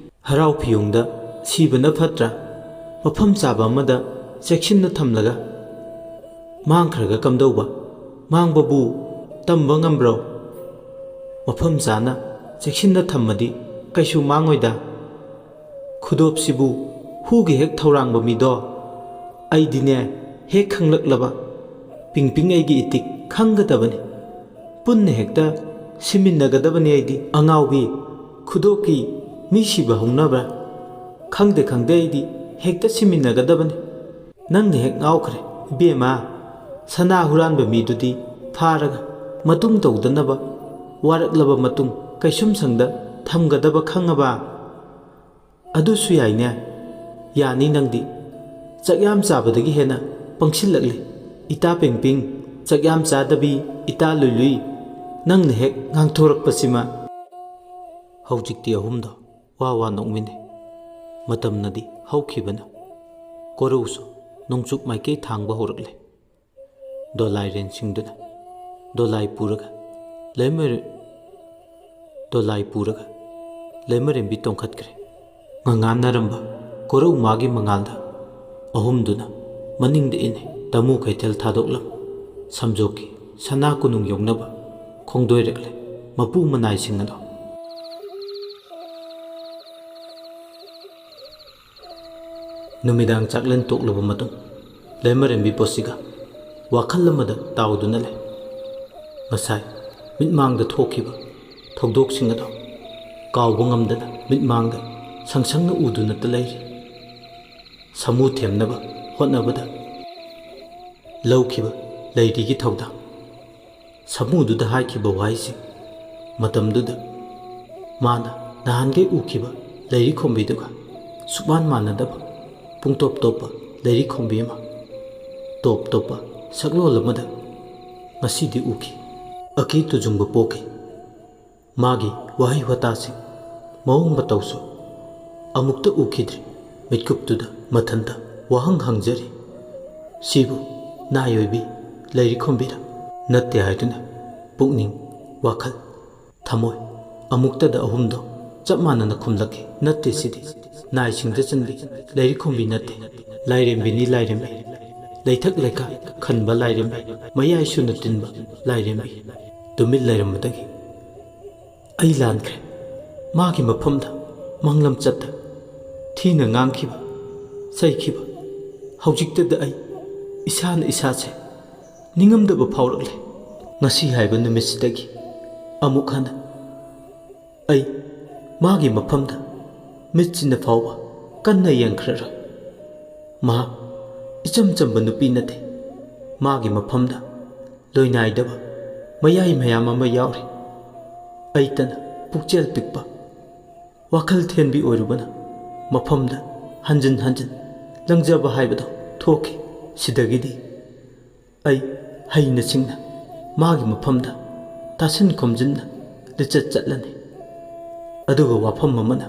ꯍꯔꯥꯎ ꯐꯤꯌꯣꯡꯗ ꯁꯤꯕꯅ ꯐꯠꯇ꯭ꯔꯥ? ꯃꯐꯝ ꯆꯥꯕ ꯑꯃꯗ ꯆꯦꯛꯁꯤꯟꯅ ꯊꯝꯂꯒ ꯃꯥꯡꯈ꯭ꯔꯒ ꯀꯝꯗꯧꯕ? ꯃꯥꯡꯕꯕꯨ ꯇꯝꯕ ꯉꯝꯕ꯭ꯔꯣ? ꯃꯐꯝ ꯆꯥꯅ ꯆꯦꯛꯁꯤꯟꯅ ꯊꯝꯃꯗꯤ ꯀꯩꯁꯨ ꯃꯥꯡꯉꯣꯏꯗ꯫ ꯈꯨꯗꯣꯞꯁꯤꯕꯨ ꯍꯨꯒꯤ ꯍꯦꯛ ꯊꯧꯔꯥꯡꯕ ꯃꯤꯗꯣ ꯑꯩꯗꯤꯅꯦ, ꯍꯦꯛ ꯈꯪꯂꯛꯂꯕ꯫ ꯄꯤꯡ ꯄꯤꯡ ꯑꯩꯒꯤ ꯏꯇꯤꯛ ꯈꯪꯒꯗꯕꯅꯤ꯫ ꯄꯨꯟꯅ ꯍꯦꯛꯇ ꯁꯤꯃꯤꯟꯅꯒꯗꯕꯅꯤ ꯑꯩꯗꯤ꯫ ꯑꯉꯥꯎꯕꯤ, ꯈꯨꯗꯣꯞꯀꯤ ꯃꯤ ꯁꯤꯕ ꯍꯧꯅꯕ꯭ꯔꯥ? ꯈꯪꯗꯦ ꯈꯪꯗꯦ, ꯑꯩꯗꯤ ꯍꯦꯛꯇ ꯁꯤꯃꯤꯟꯅꯒꯗꯕꯅꯤ꯫ ꯅꯪꯅ ꯍꯦꯛ ꯉꯥꯎꯈ꯭ꯔꯦ ꯏꯕꯦꯝꯃ꯫ ꯁꯅꯥ ꯍꯨꯔꯥꯟꯕ ꯃꯤꯗꯨꯗꯤ ꯐꯥꯔꯒ ꯃꯇꯨꯡ ꯇꯧꯗꯅꯕ ꯋꯥꯔꯛꯂꯕ ꯃꯇꯨꯡ ꯀꯩꯁꯨꯝꯁꯪꯗ ꯊꯝꯒꯗꯕ ꯈꯪꯉꯕ? ꯑꯗꯨꯁꯨ ꯌꯥꯏꯅꯦ꯫ ꯌꯥꯅꯤ ꯅꯪꯗꯤ꯫ ꯆꯥꯛ ꯌꯥꯝ ꯆꯥꯕꯗꯒꯤ ꯍꯦꯟꯅ ꯄꯪꯁꯤꯜꯂꯛꯂꯦ꯫ ꯏꯇꯥ ꯄꯤꯡ ꯄꯤꯡ, ꯆꯥꯛ ꯌꯥꯝ ꯆꯥꯗꯕꯤ ꯏꯇꯥ ꯂꯨꯏ ꯂꯨꯏ, ꯅꯪꯅ ꯍꯦꯛ ꯉꯥꯡꯊꯣꯔꯛꯄꯁꯤꯃ꯫ ꯍꯧꯖꯤꯛꯇꯤ ꯑꯍꯨꯝꯗꯣ ꯋꯥ ꯋꯥ ꯅꯣꯛꯃꯤꯟꯅꯩ꯫ ꯃꯇꯝꯅꯗꯤ ꯍꯧꯈꯤꯕꯅ ꯀꯣꯔꯧꯁꯨ ꯅꯣꯡꯆꯨꯞ ꯃꯥꯏꯀꯩ ꯊꯥꯡꯕ ꯍꯧꯔꯛꯂꯦ꯫ ꯗꯣꯂꯥꯏ ꯔꯦꯟꯁꯤꯡꯗꯨꯅ ꯗꯣꯂꯥꯏ ꯄꯨꯔꯒ ꯂꯩꯃꯔꯦ-, ꯗꯣꯂꯥꯏ ꯄꯨꯔꯒ ꯂꯩꯃꯔꯦꯝꯕꯤ ꯇꯣꯡꯈꯠꯈ꯭ꯔꯦ꯫ ꯉꯉꯥꯟꯅꯔꯝꯕ ꯀꯣꯔꯧ ꯃꯥꯒꯤ ꯃꯉꯥꯜꯗ ꯑꯍꯨꯝꯗꯨꯅ ꯃꯅꯤꯡꯗ ꯏꯟꯅꯩ꯫ ꯇꯥꯃꯨ ꯀꯩꯊꯦꯜ ꯊꯥꯗꯣꯛꯂꯝ ꯁꯝꯖꯣꯛꯀꯤ ꯁꯅꯥ ꯀꯣꯅꯨꯡ ꯌꯧꯅꯕ ꯈꯣꯡꯗꯣꯏꯔꯛꯂꯦ ꯃꯄꯨ ꯃꯅꯥꯏꯁꯤꯡ ꯑꯗꯣ꯫ ꯅꯨꯃꯤꯗꯥꯡ ꯆꯥꯛꯂꯦꯟ ꯇꯣꯛꯂꯕ ꯃꯇꯨꯡ ꯂꯩꯃꯔꯦꯝꯕꯤ ꯄꯣꯠꯁꯤꯒ ꯋꯥꯈꯜ ꯑꯃꯗ ꯇꯥꯎꯗꯨꯅ ꯂꯩ꯫ ꯉꯁꯥꯏ ꯃꯤꯠꯃꯥꯡꯗ ꯊꯣꯛꯈꯤꯕ ꯊꯧꯗꯣꯛꯁꯤꯡ ꯑꯗꯣ ꯀꯥꯎꯕ ꯉꯝꯗꯅ ꯃꯤꯠꯃꯥꯡꯗ ꯁꯪꯁꯪꯅ ꯎꯗꯨꯅꯇ ꯂꯩꯔꯤ꯫ ꯁꯥꯃꯨ ꯊꯦꯝꯅꯕ ꯍꯣꯠꯅꯕꯗ ꯂꯧꯈꯤꯕ ꯂꯩꯔꯤꯒꯤ ꯊꯧꯗꯥꯡ, ꯁꯥꯃꯨꯗꯨꯗ ꯍꯥꯏꯈꯤꯕ ꯋꯥꯍꯩꯁꯤꯡ, ꯃꯇꯝꯗꯨꯗ ꯃꯥꯅ ꯅꯍꯥꯟꯈꯩ ꯎꯈꯤꯕ ꯂꯩꯔꯤ ꯈꯣꯝꯕꯤꯗꯨꯒ ꯁꯨꯛꯃꯥꯟ ꯃꯥꯟꯅꯗꯕ ꯄꯨꯡꯇꯣꯞ ꯇꯣꯞꯄ ꯂꯩꯔꯤ ꯈꯣꯝꯕꯤ ꯑꯃ, ꯇꯣꯞ ꯇꯣꯞꯄ ꯁꯛꯂꯣꯟ ꯑꯃꯗ ꯉꯁꯤꯗꯤ ꯎꯈꯤ꯫ ꯑꯀꯤ ꯇꯨꯖꯨꯡꯕ ꯄꯣꯛꯈꯤ꯫ ꯃꯥꯒꯤ ꯋꯥꯍꯩ ꯋꯥꯇꯥꯁꯤꯡ, ꯃꯑꯣꯡ ꯃꯇꯧꯁꯨ ꯑꯃꯨꯛꯇ ꯎꯈꯤꯗ꯭ꯔꯤ꯫ ꯃꯤꯠꯀꯨꯞꯇꯨꯗ ꯃꯊꯟꯇ ꯋꯥꯍꯪ ꯍꯪꯖꯔꯤ, "ꯁꯤꯕꯨ ꯅꯥꯏ ꯑꯣꯏꯕꯤ ꯂꯩꯔꯤ ꯈꯣꯝꯕꯤꯔ?" "ꯅꯠꯇꯦ" ꯍꯥꯏꯗꯨꯅ ꯄꯨꯛꯅꯤꯡ, ꯋꯥꯈꯜ, ꯊꯃꯣꯏ ꯑꯃꯨꯛꯇꯗ ꯑꯍꯨꯝꯗꯣ ꯆꯞ ꯃꯥꯟꯅꯅ ꯈꯨꯝꯂꯛꯈꯤ꯫ "ꯅꯠꯇꯦ, ꯁꯤꯗꯤ ꯅꯥꯏꯁꯤꯡꯗ ꯆꯟꯕꯤ ꯂꯩꯔꯤ ꯈꯣꯝꯕꯤ ꯅꯠꯇꯦ, ꯂꯥꯏꯔꯦꯝꯕꯤꯅꯤ, ꯂꯥꯏꯔꯦꯝꯕꯤ"꯫ ꯂꯩꯊꯛ ꯂꯩꯀꯥꯏ ꯈꯟꯕ ꯂꯥꯏꯔꯦꯝꯕꯤ, ꯃꯌꯥꯏ ꯁꯨꯅ ꯇꯤꯟꯕ ꯂꯥꯏꯔꯦꯝꯕꯤ ꯇꯨꯃꯤꯟ ꯂꯩꯔꯝꯕꯗꯒꯤ ꯑꯩ ꯂꯥꯟꯈ꯭ꯔꯦ꯫ ꯃꯥꯒꯤ ꯃꯐꯝꯗ ꯃꯪꯂꯝꯆꯠꯇ ꯊꯤꯅ ꯉꯥꯡꯈꯤꯕ, ꯆꯩꯈꯤꯕ, ꯍꯧꯖꯤꯛꯇꯗ ꯑꯩ ꯏꯁꯥꯅ ꯏꯁꯥꯁꯦ ꯅꯤꯡꯉꯝꯗꯕ ꯐꯥꯎꯔꯛꯂꯦ꯫ ꯉꯁꯤ ꯍꯥꯏꯕ ꯅꯨꯃꯤꯠꯁꯤꯗꯒꯤ ꯑꯃꯨꯛ ꯍꯟꯅ ꯑꯩ ꯃꯥꯒꯤ ꯃꯐꯝꯗ ꯃꯤꯠꯁꯤꯅ ꯐꯥꯎꯕ ꯀꯟꯅ ꯌꯦꯡꯈ꯭ꯔꯔꯣꯏ꯫ ꯃꯍꯥꯛ ꯏꯆꯝ ꯆꯝꯕ ꯅꯨꯄꯤ ꯅꯠꯇꯦ꯫ ꯃꯥꯒꯤ ꯃꯐꯝꯗ ꯂꯣꯏꯅꯥꯏꯗꯕ ꯃꯌꯥꯏ ꯃꯌꯥꯝ ꯑꯃ ꯌꯥꯎꯔꯤ꯫ ꯑꯩꯇꯅ ꯄꯨꯛꯆꯦꯜ ꯄꯤꯛꯄ, ꯋꯥꯈꯜ ꯊꯦꯟꯕꯤ ꯑꯣꯏꯔꯨꯕꯅ ꯃꯐꯝꯗ ꯍꯟꯖꯤꯟ ꯍꯟꯖꯤꯟ ꯂꯪꯖꯕ ꯍꯥꯏꯕꯗꯣ ꯊꯣꯛꯈꯤ꯫ ꯁꯤꯗꯒꯤꯗꯤ ꯑꯩ ꯍꯩꯅ ꯁꯤꯡꯅ ꯃꯥꯒꯤ ꯃꯐꯝꯗ ꯇꯥꯁꯤꯟ ꯈꯣꯝꯖꯤꯟꯅ ꯂꯤꯆꯠ ꯆꯠꯂꯅꯤ꯫ ꯑꯗꯨꯒ ꯋꯥꯐꯝ ꯑꯃꯅ,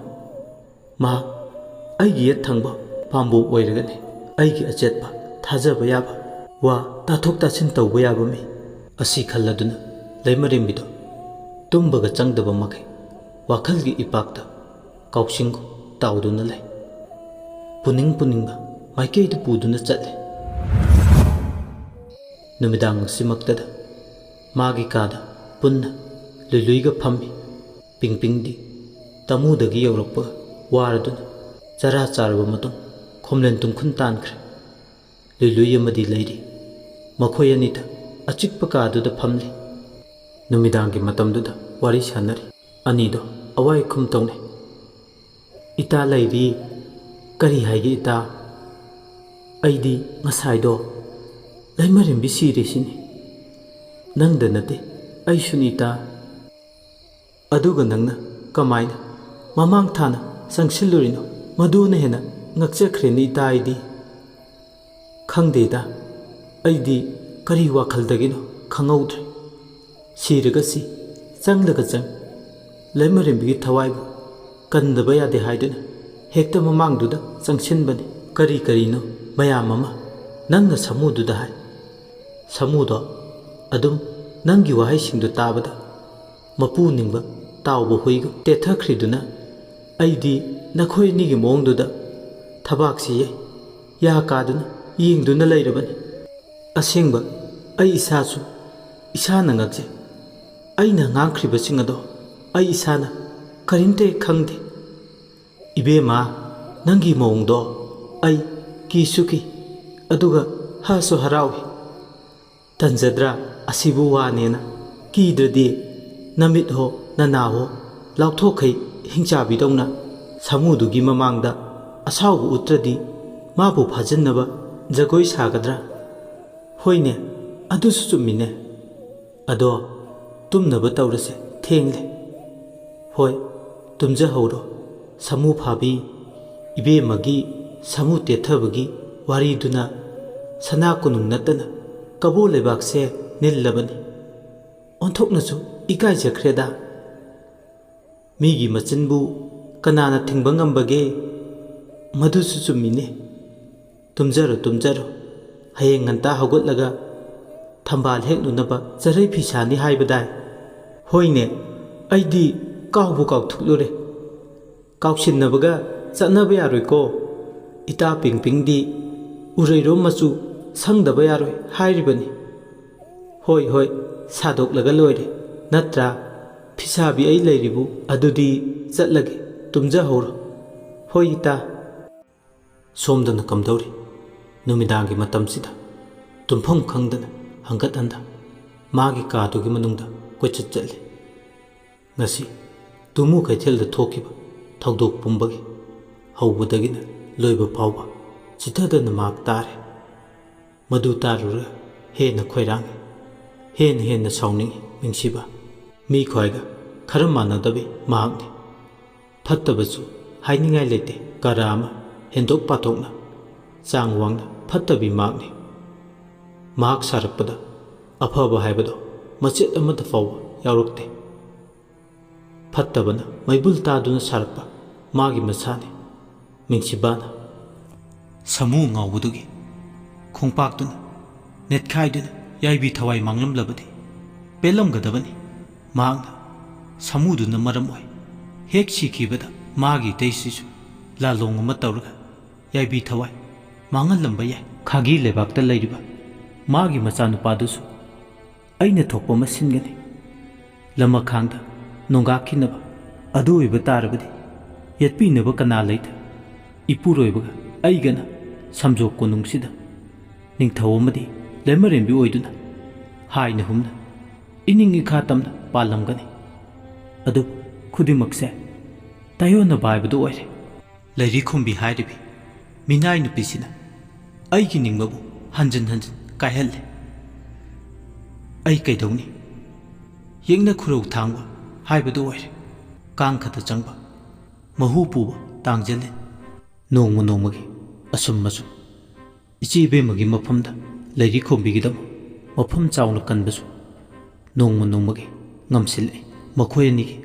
ꯃꯍꯥꯛ ꯑꯩꯒꯤ ꯌꯦꯠ ꯊꯪꯕ ꯄꯥꯝꯕꯣꯝ ꯑꯣꯏꯔꯒꯅꯤ꯫ ꯑꯩꯒꯤ ꯑꯆꯦꯠꯄ ꯊꯥꯖꯕ ꯌꯥꯕ, ꯋꯥ ꯇꯥꯊꯣꯛ ꯇꯥꯁꯤꯟ ꯇꯧꯕ ꯌꯥꯕ ꯃꯤ꯫ ꯑꯁꯤ ꯈꯜꯂꯗꯨꯅ ꯂꯩꯃꯔꯦꯝꯕꯤꯗꯣ ꯇꯨꯝꯕꯒ ꯆꯪꯗꯕ ꯃꯈꯩ ꯋꯥꯈꯜꯒꯤ ꯏꯄꯥꯛꯇ ꯀꯥꯎꯁꯤꯡꯒꯨꯝ ꯇꯥꯎꯗꯨꯅ ꯂꯩ꯫ ꯄꯨꯅꯤꯡ ꯄꯨꯅꯤꯡꯕ ꯃꯥꯏꯀꯩꯗ ꯄꯨꯗꯨꯅ ꯆꯠꯂꯤ꯫ ꯅꯨꯃꯤꯗꯥꯡ ꯑꯁꯤꯃꯛꯇꯗ ꯃꯥꯒꯤ ꯀꯥꯗ ꯄꯨꯟꯅ ꯂꯨꯏꯂꯨꯏꯒ ꯐꯝꯃꯤ꯫ ꯄꯤꯡꯄꯤꯡꯗꯤ ꯇꯥꯃꯨꯗꯒꯤ ꯌꯧꯔꯛꯄꯒ ꯋꯥꯔꯗꯨꯅ ꯆꯔꯥ ꯆꯥꯔꯕ ꯃꯇꯨꯡ ꯈꯣꯝꯂꯦꯟ ꯇꯨꯝꯈꯨꯟ ꯇꯥꯟꯈ꯭ꯔꯦ꯫ ꯂꯨꯏꯂꯨꯏ ꯑꯃꯗꯤ ꯂꯩꯔꯤ꯫ ꯃꯈꯣꯏ ꯑꯅꯤꯗ ꯑꯆꯤꯛꯄ ꯀꯥꯗꯨꯗ ꯐꯝꯂꯤ꯫ ꯅꯨꯃꯤꯗꯥꯡꯒꯤ ꯃꯇꯝꯗꯨꯗ ꯋꯥꯔꯤ ꯁꯥꯟꯅꯔꯤ꯫ ꯑꯅꯤꯗꯣ ꯑꯋꯥꯏ ꯈꯨꯝ ꯇꯧꯅꯩ꯫ "ꯏꯇꯥ ꯂꯩꯔꯤ꯫ ꯀꯔꯤ ꯍꯥꯏꯒꯦ ꯏꯇꯥ? ꯑꯩꯗꯤ ꯉꯁꯥꯏꯗꯣ ꯂꯩꯃꯔꯦꯝꯕꯤ ꯁꯤꯔꯦ ꯁꯤꯅꯤ꯫ ꯅꯪꯗ ꯅꯠꯇꯦ, ꯑꯩꯁꯨꯅꯤ ꯏꯇꯥ꯫" "ꯑꯗꯨꯒ ꯅꯪꯅ ꯀꯃꯥꯏꯅ ꯃꯃꯥꯡ ꯊꯥꯅ ꯆꯪꯁꯤꯜꯂꯨꯔꯤꯅꯣ? ꯃꯗꯨꯅ ꯍꯦꯟꯅ ꯉꯛꯆꯈ꯭ꯔꯦꯅꯦ ꯏꯇꯥ ꯑꯩꯗꯤ꯫" "ꯈꯪꯗꯦꯗ, ꯑꯩꯗꯤ ꯀꯔꯤ ꯋꯥꯈꯜꯗꯒꯤꯅꯣ ꯈꯪꯍꯧꯗ꯭ꯔꯦ꯫ ꯁꯤꯔꯒ ꯁꯤ, ꯆꯪꯂꯒ ꯆꯪ, ꯂꯩꯃꯔꯦꯝꯕꯤꯒꯤ ꯊꯋꯥꯏꯕꯨ ꯀꯟꯗꯕ ꯌꯥꯗꯦ ꯍꯥꯏꯗꯨꯅ ꯍꯦꯛꯇ ꯃꯃꯥꯡꯗꯨꯗ ꯆꯪꯁꯤꯟꯕꯅꯤ꯫ ꯀꯔꯤ ꯀꯔꯤꯅꯣ ꯃꯌꯥꯝ ꯑꯃ ꯅꯪꯅ ꯁꯥꯃꯨꯗꯨꯗ ꯍꯥꯏ꯫ ꯁꯥꯃꯨꯗꯣ ꯑꯗꯨꯝ ꯅꯪꯒꯤ ꯋꯥꯍꯩꯁꯤꯡꯗꯨ ꯇꯥꯕꯗ ꯃꯄꯨ ꯅꯤꯡꯕ ꯇꯥꯎꯕ ꯍꯨꯏꯒꯨꯝ ꯇꯦꯊꯈ꯭ꯔꯤꯗꯨꯅ ꯑꯩꯗꯤ ꯅꯈꯣꯏ ꯑꯅꯤꯒꯤ ꯃꯑꯣꯡꯗꯨꯗ ꯊꯕꯥꯛꯁꯤ ꯌꯩ, ꯌꯥ ꯀꯥꯗꯨꯅ ꯌꯦꯡꯗꯨꯅ ꯂꯩꯔꯕꯅꯤ꯫ ꯑꯁꯦꯡꯕ, ꯑꯩ ꯏꯁꯥꯁꯨ ꯏꯁꯥꯅ ꯉꯛꯆꯩ꯫ ꯑꯩꯅ ꯉꯥꯡꯈ꯭ꯔꯤꯕꯁꯤꯡ ꯑꯗꯣ ꯑꯩ ꯏꯁꯥꯅ ꯀꯔꯤꯝꯇ ꯍꯦꯛ ꯈꯪꯗꯦ꯫ ꯏꯕꯦꯝꯃ, ꯅꯪꯒꯤ ꯃꯑꯣꯡꯗꯣ ꯑꯩ ꯀꯤꯁꯨ ꯀꯤ, ꯑꯗꯨꯒ ꯍꯔꯥꯎꯁꯨ ꯍꯔꯥꯎꯏ꯫ ꯇꯟꯖꯗ꯭ꯔꯥ ꯑꯁꯤꯕꯨ ꯋꯥꯅꯦꯅ? ꯀꯤꯗ꯭ꯔꯗꯤ ꯅꯃꯤꯠ ꯍꯣ ꯅꯅꯥ ꯍꯣ ꯂꯥꯎꯊꯣꯛꯈꯩ ꯍꯤꯡꯆꯥꯕꯤꯗꯧꯅ ꯁꯥꯃꯨꯗꯨꯒꯤ ꯃꯃꯥꯡꯗ ꯑꯁꯥꯎꯕ ꯎꯠꯇ꯭ꯔꯗꯤ ꯃꯥꯕꯨ ꯐꯥꯖꯤꯟꯅꯕ ꯖꯒꯣꯏ ꯁꯥꯒꯗ꯭ꯔꯥ? ꯍꯣꯏꯅꯦ, ꯑꯗꯨꯁꯨ ꯆꯨꯝꯃꯤꯅꯦ꯫ ꯑꯗꯣ ꯇꯨꯝꯅꯕ ꯇꯧꯔꯁꯦ, ꯊꯦꯡꯂꯦ꯫ ꯍꯣꯏ, ꯇꯨꯝꯖꯍꯧꯔꯣ꯫ ꯁꯥꯃꯨ ꯐꯥꯕꯤ ꯏꯕꯦꯝꯃꯒꯤ ꯁꯥꯃꯨ ꯇꯦꯠꯊꯕꯒꯤ ꯋꯥꯔꯤꯗꯨꯅ ꯁꯅꯥ ꯀꯣꯅꯨꯡ ꯅꯠꯇꯅ ꯀꯕꯣ ꯂꯩꯕꯥꯛꯁꯦ ꯅꯤꯜꯂꯕꯅꯤ꯫ ꯑꯣꯟꯊꯣꯛꯅꯁꯨ ꯏꯀꯥꯏꯖꯈ꯭ꯔꯦꯗ꯫ ꯃꯤꯒꯤ ꯃꯆꯤꯟꯕꯨ ꯀꯅꯥꯅ ꯊꯤꯡꯕ ꯉꯝꯕꯒꯦ? ꯃꯗꯨꯁꯨ ꯆꯨꯝꯃꯤꯅꯦ꯫ ꯇꯨꯝꯖꯔꯣ, ꯇꯨꯝꯖꯔꯣ꯫ ꯍꯌꯦꯡ ꯉꯟꯇꯥ ꯍꯧꯒꯠꯂꯒ ꯊꯝꯕꯥꯜ ꯍꯦꯛꯂꯨꯅꯕ ꯆꯔꯩ ꯐꯤ ꯁꯥꯅꯤ ꯍꯥꯏꯕꯗꯥꯏ? ꯍꯣꯏꯅꯦ, ꯑꯩꯗꯤ ꯀꯥꯎꯕꯨ ꯀꯥꯎꯊꯣꯛꯂꯨꯔꯦ꯫ ꯀꯥꯎꯁꯤꯟꯅꯕꯒ ꯆꯠꯅꯕ ꯌꯥꯔꯣꯏꯀꯣ꯫ ꯏꯇꯥ ꯄꯤꯡꯄꯤꯡꯗꯤ ꯎꯔꯩꯔꯣꯝ ꯃꯆꯨ ꯁꯪꯗꯕ ꯌꯥꯔꯣꯏ ꯍꯥꯏꯔꯤꯕꯅꯤ꯫ ꯍꯣꯏ, ꯍꯣꯏ, ꯁꯥꯗꯣꯛꯂꯒ ꯂꯣꯏꯔꯦ, ꯅꯠꯇ꯭ꯔꯥ? ꯐꯤꯁꯥꯕꯤ ꯑꯩ ꯂꯩꯔꯤꯕꯨ꯫ ꯑꯗꯨꯗꯤ ꯆꯠꯂꯒꯦ, ꯇꯨꯝꯖꯍꯧꯔꯣ꯫ ꯍꯣꯏ, ꯏꯇꯥ꯫ ꯁꯣꯝꯗꯅ ꯀꯝꯗꯧꯔꯤ? ꯅꯨꯃꯤꯗꯥꯡꯒꯤ ꯃꯇꯝꯁꯤꯗ ꯇꯨꯝꯐꯝ ꯈꯪꯗꯅ ꯍꯪꯒꯠ ꯍꯟꯗ ꯃꯥꯒꯤ ꯀꯥꯗꯨꯒꯤ ꯃꯅꯨꯡꯗ ꯀꯣꯏꯆꯠ ꯆꯠꯂꯤ꯫ ꯉꯁꯤ ꯇꯨꯃꯨ ꯀꯩꯊꯦꯜꯗ ꯊꯣꯛꯈꯤꯕ ꯊꯧꯗꯣꯛ ꯄꯨꯝꯕꯒꯤ ꯍꯧꯕꯗꯒꯤꯅ ꯂꯣꯏꯕ ꯐꯥꯎꯕ ꯆꯤꯊꯗꯅ ꯃꯍꯥꯛ ꯇꯥꯔꯦ꯫ ꯃꯗꯨ ꯇꯥꯔꯨꯔꯒ ꯍꯦꯟꯅ ꯈꯣꯏꯔꯥꯡꯏ, ꯍꯦꯟꯅ ꯍꯦꯟꯅ ꯁꯥꯎꯅꯤꯡꯏ ꯃꯤꯡꯁꯤꯕ꯫ ꯃꯤ ꯈ꯭ꯋꯥꯏꯒ ꯈꯔ ꯃꯥꯟꯅꯗꯕꯤ ꯃꯍꯥꯛꯅꯤ꯫ ꯐꯠꯇꯕꯁꯨ ꯍꯥꯏꯅꯤꯡꯉꯥꯏ ꯂꯩꯇꯦ, ꯀꯔꯥ ꯑꯃ ꯍꯦꯟꯗꯣꯛ ꯄꯥꯊꯣꯛꯅ ꯆꯥꯡ ꯋꯥꯡꯅ ꯐꯠꯇꯕꯤ ꯃꯍꯥꯛꯅꯤ꯫ ꯃꯍꯥꯛ ꯁꯥꯔꯛꯄꯗ ꯑꯐꯕ ꯍꯥꯏꯕꯗꯣ ꯃꯆꯦꯠ ꯑꯃꯠꯇ ꯐꯥꯎꯕ ꯌꯥꯎꯔꯛꯇꯦ꯫ ꯐꯠꯇꯕꯅ ꯃꯩꯕꯨꯜ ꯇꯥꯗꯨꯅ ꯁꯥꯔꯛꯄ ꯃꯥꯒꯤ ꯃꯁꯥꯅꯤ꯫ ꯃꯤꯡꯁꯤꯕꯥꯅ ꯁꯥꯃꯨ ꯉꯥꯎꯕꯗꯨꯒꯤ ꯈꯣꯡꯄꯥꯛꯇꯨꯅ ꯅꯦꯠꯈꯥꯏꯗꯨꯅ ꯌꯥꯏꯕꯤ ꯊꯋꯥꯏ ꯃꯥꯡꯂꯝꯂꯕꯗꯤ ꯄꯦꯜꯂꯝꯒꯗꯕꯅꯤ꯫ ꯃꯍꯥꯛꯅ ꯁꯥꯃꯨꯗꯨꯅ ꯃꯔꯝ ꯑꯣꯏ ꯍꯦꯛ ꯁꯤꯈꯤꯕꯗ ꯃꯥꯒꯤ ꯏꯇꯩꯁꯤꯁꯨ ꯂꯥꯂꯣꯡ ꯑꯃ ꯇꯧꯔꯒ ꯌꯥꯏꯕꯤ ꯊꯋꯥꯏ ꯃꯥꯡꯍꯜꯂꯝꯕ ꯌꯥꯏ꯫ ꯈꯥꯒꯤ ꯂꯩꯕꯥꯛꯇ ꯂꯩꯔꯤꯕ ꯃꯥꯒꯤ ꯃꯆꯥꯅꯨꯄꯥꯗꯨꯁꯨ ꯑꯩꯅ ꯊꯣꯛꯄ ꯑꯃ ꯁꯤꯟꯒꯅꯤ꯫ ꯂꯃꯈꯥꯡꯗ ꯅꯣꯡꯒꯥꯛꯈꯤꯅꯕ ꯑꯗꯨ ꯑꯣꯏꯕ ꯇꯥꯔꯕꯗꯤ ꯌꯦꯠꯄꯤꯅꯕ ꯀꯅꯥ ꯂꯩꯇꯦ꯫ ꯏꯄꯨꯔꯣꯏꯕꯒ ꯑꯩꯒꯅ ꯁꯝꯖꯣꯛ ꯀꯣꯅꯨꯡꯁꯤꯗ ꯅꯤꯡꯊꯧ ꯑꯃꯗꯤ ꯂꯩꯃꯔꯦꯝꯕꯤ ꯑꯣꯏꯗꯨꯅ ꯍꯥꯏꯅ ꯍꯨꯝꯅ ꯏꯅꯤꯡ ꯏꯈꯥ ꯇꯝꯅ ꯄꯥꯜꯂꯝꯒꯅꯤ꯫ ꯑꯗꯨꯕꯨ ꯈꯨꯗꯤꯡꯃꯛꯁꯦ ꯇꯥꯏꯌꯣꯟꯅꯕ ꯍꯥꯏꯕꯗꯨ ꯑꯣꯏꯔꯦ꯫ ꯂꯩꯔꯤꯈꯣꯝꯕꯤ ꯍꯥꯏꯔꯤꯕꯤ ꯃꯤꯅꯥꯏ ꯅꯨꯄꯤꯁꯤꯅ ꯑꯩꯒꯤ ꯅꯤꯡꯕꯕꯨ ꯍꯟꯖꯤꯟ ꯍꯟꯖꯤꯟ ꯀꯥꯏꯍꯜꯂꯦ꯫ ꯑꯩ ꯀꯩꯗꯧꯅꯤ? ꯌꯦꯛꯅ ꯈꯨꯔꯧ ꯊꯥꯡꯕ ꯍꯥꯏꯕꯗꯨ ꯑꯣꯏꯔꯦ꯫ ꯀꯥꯡ ꯈꯛꯇ ꯆꯪꯕ ꯃꯍꯨ ꯄꯨꯕ ꯇꯥꯡꯖꯜꯂꯦ꯫ ꯅꯣꯡꯃ ꯅꯣꯡꯃꯒꯤ ꯑꯁꯨꯝ ꯑꯁꯨꯝ ꯏꯆꯦ ꯏꯕꯦꯝꯃꯒꯤ ꯃꯐꯝꯗ ꯂꯩꯔꯤꯈꯣꯝꯕꯤꯒꯤꯗꯃꯛ ꯃꯐꯝ ꯆꯥꯎꯅ ꯀꯟꯕꯁꯨ ꯅꯣꯡꯃ ꯅꯣꯡꯃꯒꯤ ꯉꯝꯁꯤꯜꯂꯛꯏ꯫ ꯃꯈꯣꯏ ꯑꯅꯤꯒꯤ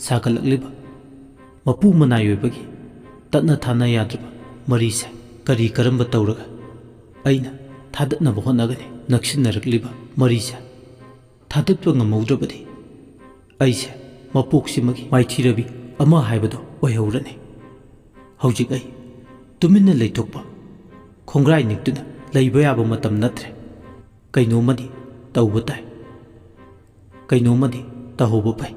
ꯁꯥꯒꯠꯂꯛꯂꯤꯕ ꯃꯄꯨ ꯃꯅꯥꯏ ꯑꯣꯏꯕꯒꯤ ꯇꯠꯅ ꯊꯥꯅ ꯌꯥꯗ꯭ꯔꯕ ꯃꯔꯤꯁꯦ ꯀꯔꯤ ꯀꯔꯝꯕ ꯇꯧꯔꯒ ꯑꯩꯅ ꯊꯥꯗꯠꯅꯕ ꯍꯣꯠꯅꯒꯅꯤ? ꯅꯛꯁꯤꯟꯅꯔꯛꯂꯤꯕ ꯃꯔꯤꯁꯦ ꯊꯥꯗꯠꯄ ꯉꯝꯍꯧꯗ꯭ꯔꯕꯗꯤ ꯑꯩꯁꯦ ꯃꯄꯣꯛꯁꯤꯃꯒꯤ ꯃꯥꯏꯊꯤꯔꯕꯤ ꯑꯃ ꯍꯥꯏꯕꯗꯣ ꯑꯣꯏꯍꯧꯔꯅꯤ꯫ ꯍꯧꯖꯤꯛ ꯑꯩ ꯇꯨꯃꯤꯟꯅ ꯂꯩꯊꯣꯛꯄ, ꯈꯣꯡꯒ꯭ꯔꯥꯏ ꯅꯤꯛꯇꯨꯅ ꯂꯩꯕ ꯌꯥꯕ ꯃꯇꯝ ꯅꯠꯇ꯭ꯔꯦ꯫ ꯀꯩꯅꯣꯝꯃꯗꯤ ꯇꯧꯕ ꯇꯥꯏ꯫ ꯀꯩꯅꯣꯝꯃꯗꯤ ꯇꯧꯍꯧꯕ ꯐꯩ꯫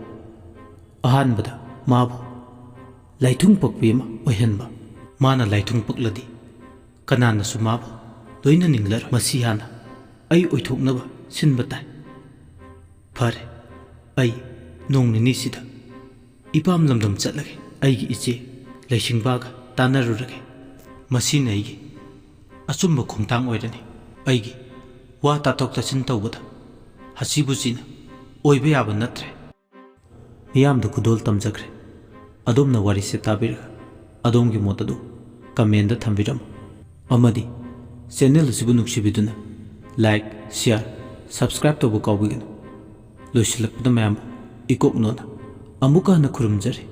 ꯑꯍꯥꯟꯕꯗ ꯃꯥꯕꯨ ꯂꯥꯏꯊꯨꯡ ꯄꯛꯄꯤ ꯑꯃ ꯑꯣꯏꯍꯟꯕ꯫ ꯃꯥꯅ ꯂꯥꯏꯊꯨꯡ ꯄꯛꯂꯗꯤ ꯀꯅꯥꯅꯁꯨ ꯃꯥꯕꯨ ꯂꯣꯏꯅ ꯅꯤꯡꯂꯔꯣꯏ꯫ ꯃꯁꯤ ꯍꯥꯟꯅ ꯑꯩ ꯑꯣꯏꯊꯣꯛꯅꯕ ꯁꯤꯟꯕ ꯇꯥꯏ꯫ ꯐꯔꯦ, ꯑꯩ ꯅꯣꯡ ꯅꯤꯅꯤꯁꯤꯗ ꯏꯄꯥꯝ ꯂꯝꯗꯝ ꯆꯠꯂꯒꯦ꯫ ꯑꯩꯒꯤ ꯏꯆꯦ ꯂꯩꯁꯤꯡꯕꯥꯒ ꯇꯥꯟꯅꯔꯨꯔꯒꯦ꯫ ꯃꯁꯤꯅ ꯑꯩꯒꯤ ꯑꯆꯨꯝꯕ ꯈꯣꯡꯊꯥꯡ ꯑꯣꯏꯔꯅꯤ꯫ ꯑꯩꯒꯤ ꯋꯥ ꯇꯥꯊꯣꯛ ꯇꯥꯁꯤꯟ ꯇꯧꯕꯗ ꯍꯁꯤꯕꯨꯁꯤꯅ ꯑꯣꯏꯕ ꯌꯥꯕ ꯅꯠꯇ꯭ꯔꯦ꯫ ꯃꯤꯌꯥꯝꯗ ꯈꯨꯗꯣꯜ ꯇꯝꯖꯈ꯭ꯔꯦ꯫ ꯑꯗꯣꯝꯅ ꯋꯥꯔꯤꯁꯦ ꯇꯥꯕꯤꯔꯒ ꯑꯗꯣꯝꯒꯤ ꯃꯣꯠ ꯑꯗꯨ comment ꯊꯝꯕꯤꯔꯝꯃꯨ꯫ ꯑꯃꯗꯤ channel ꯑꯁꯤꯕꯨ ꯅꯨꯡꯁꯤꯕꯤꯗꯨꯅ like, share, subscribe ꯇꯧꯕ ꯀꯥꯎꯕꯤꯒꯅꯨ꯫ ꯂꯣꯏꯁꯤꯜꯂꯛꯄꯗ ꯃꯌꯥꯝꯕꯨ ꯏꯀꯣꯛ ꯅꯣꯟꯅ ꯑꯃꯨꯛꯀ ꯍꯟꯅ ꯈꯨꯔꯨꯝꯖꯔꯤ꯫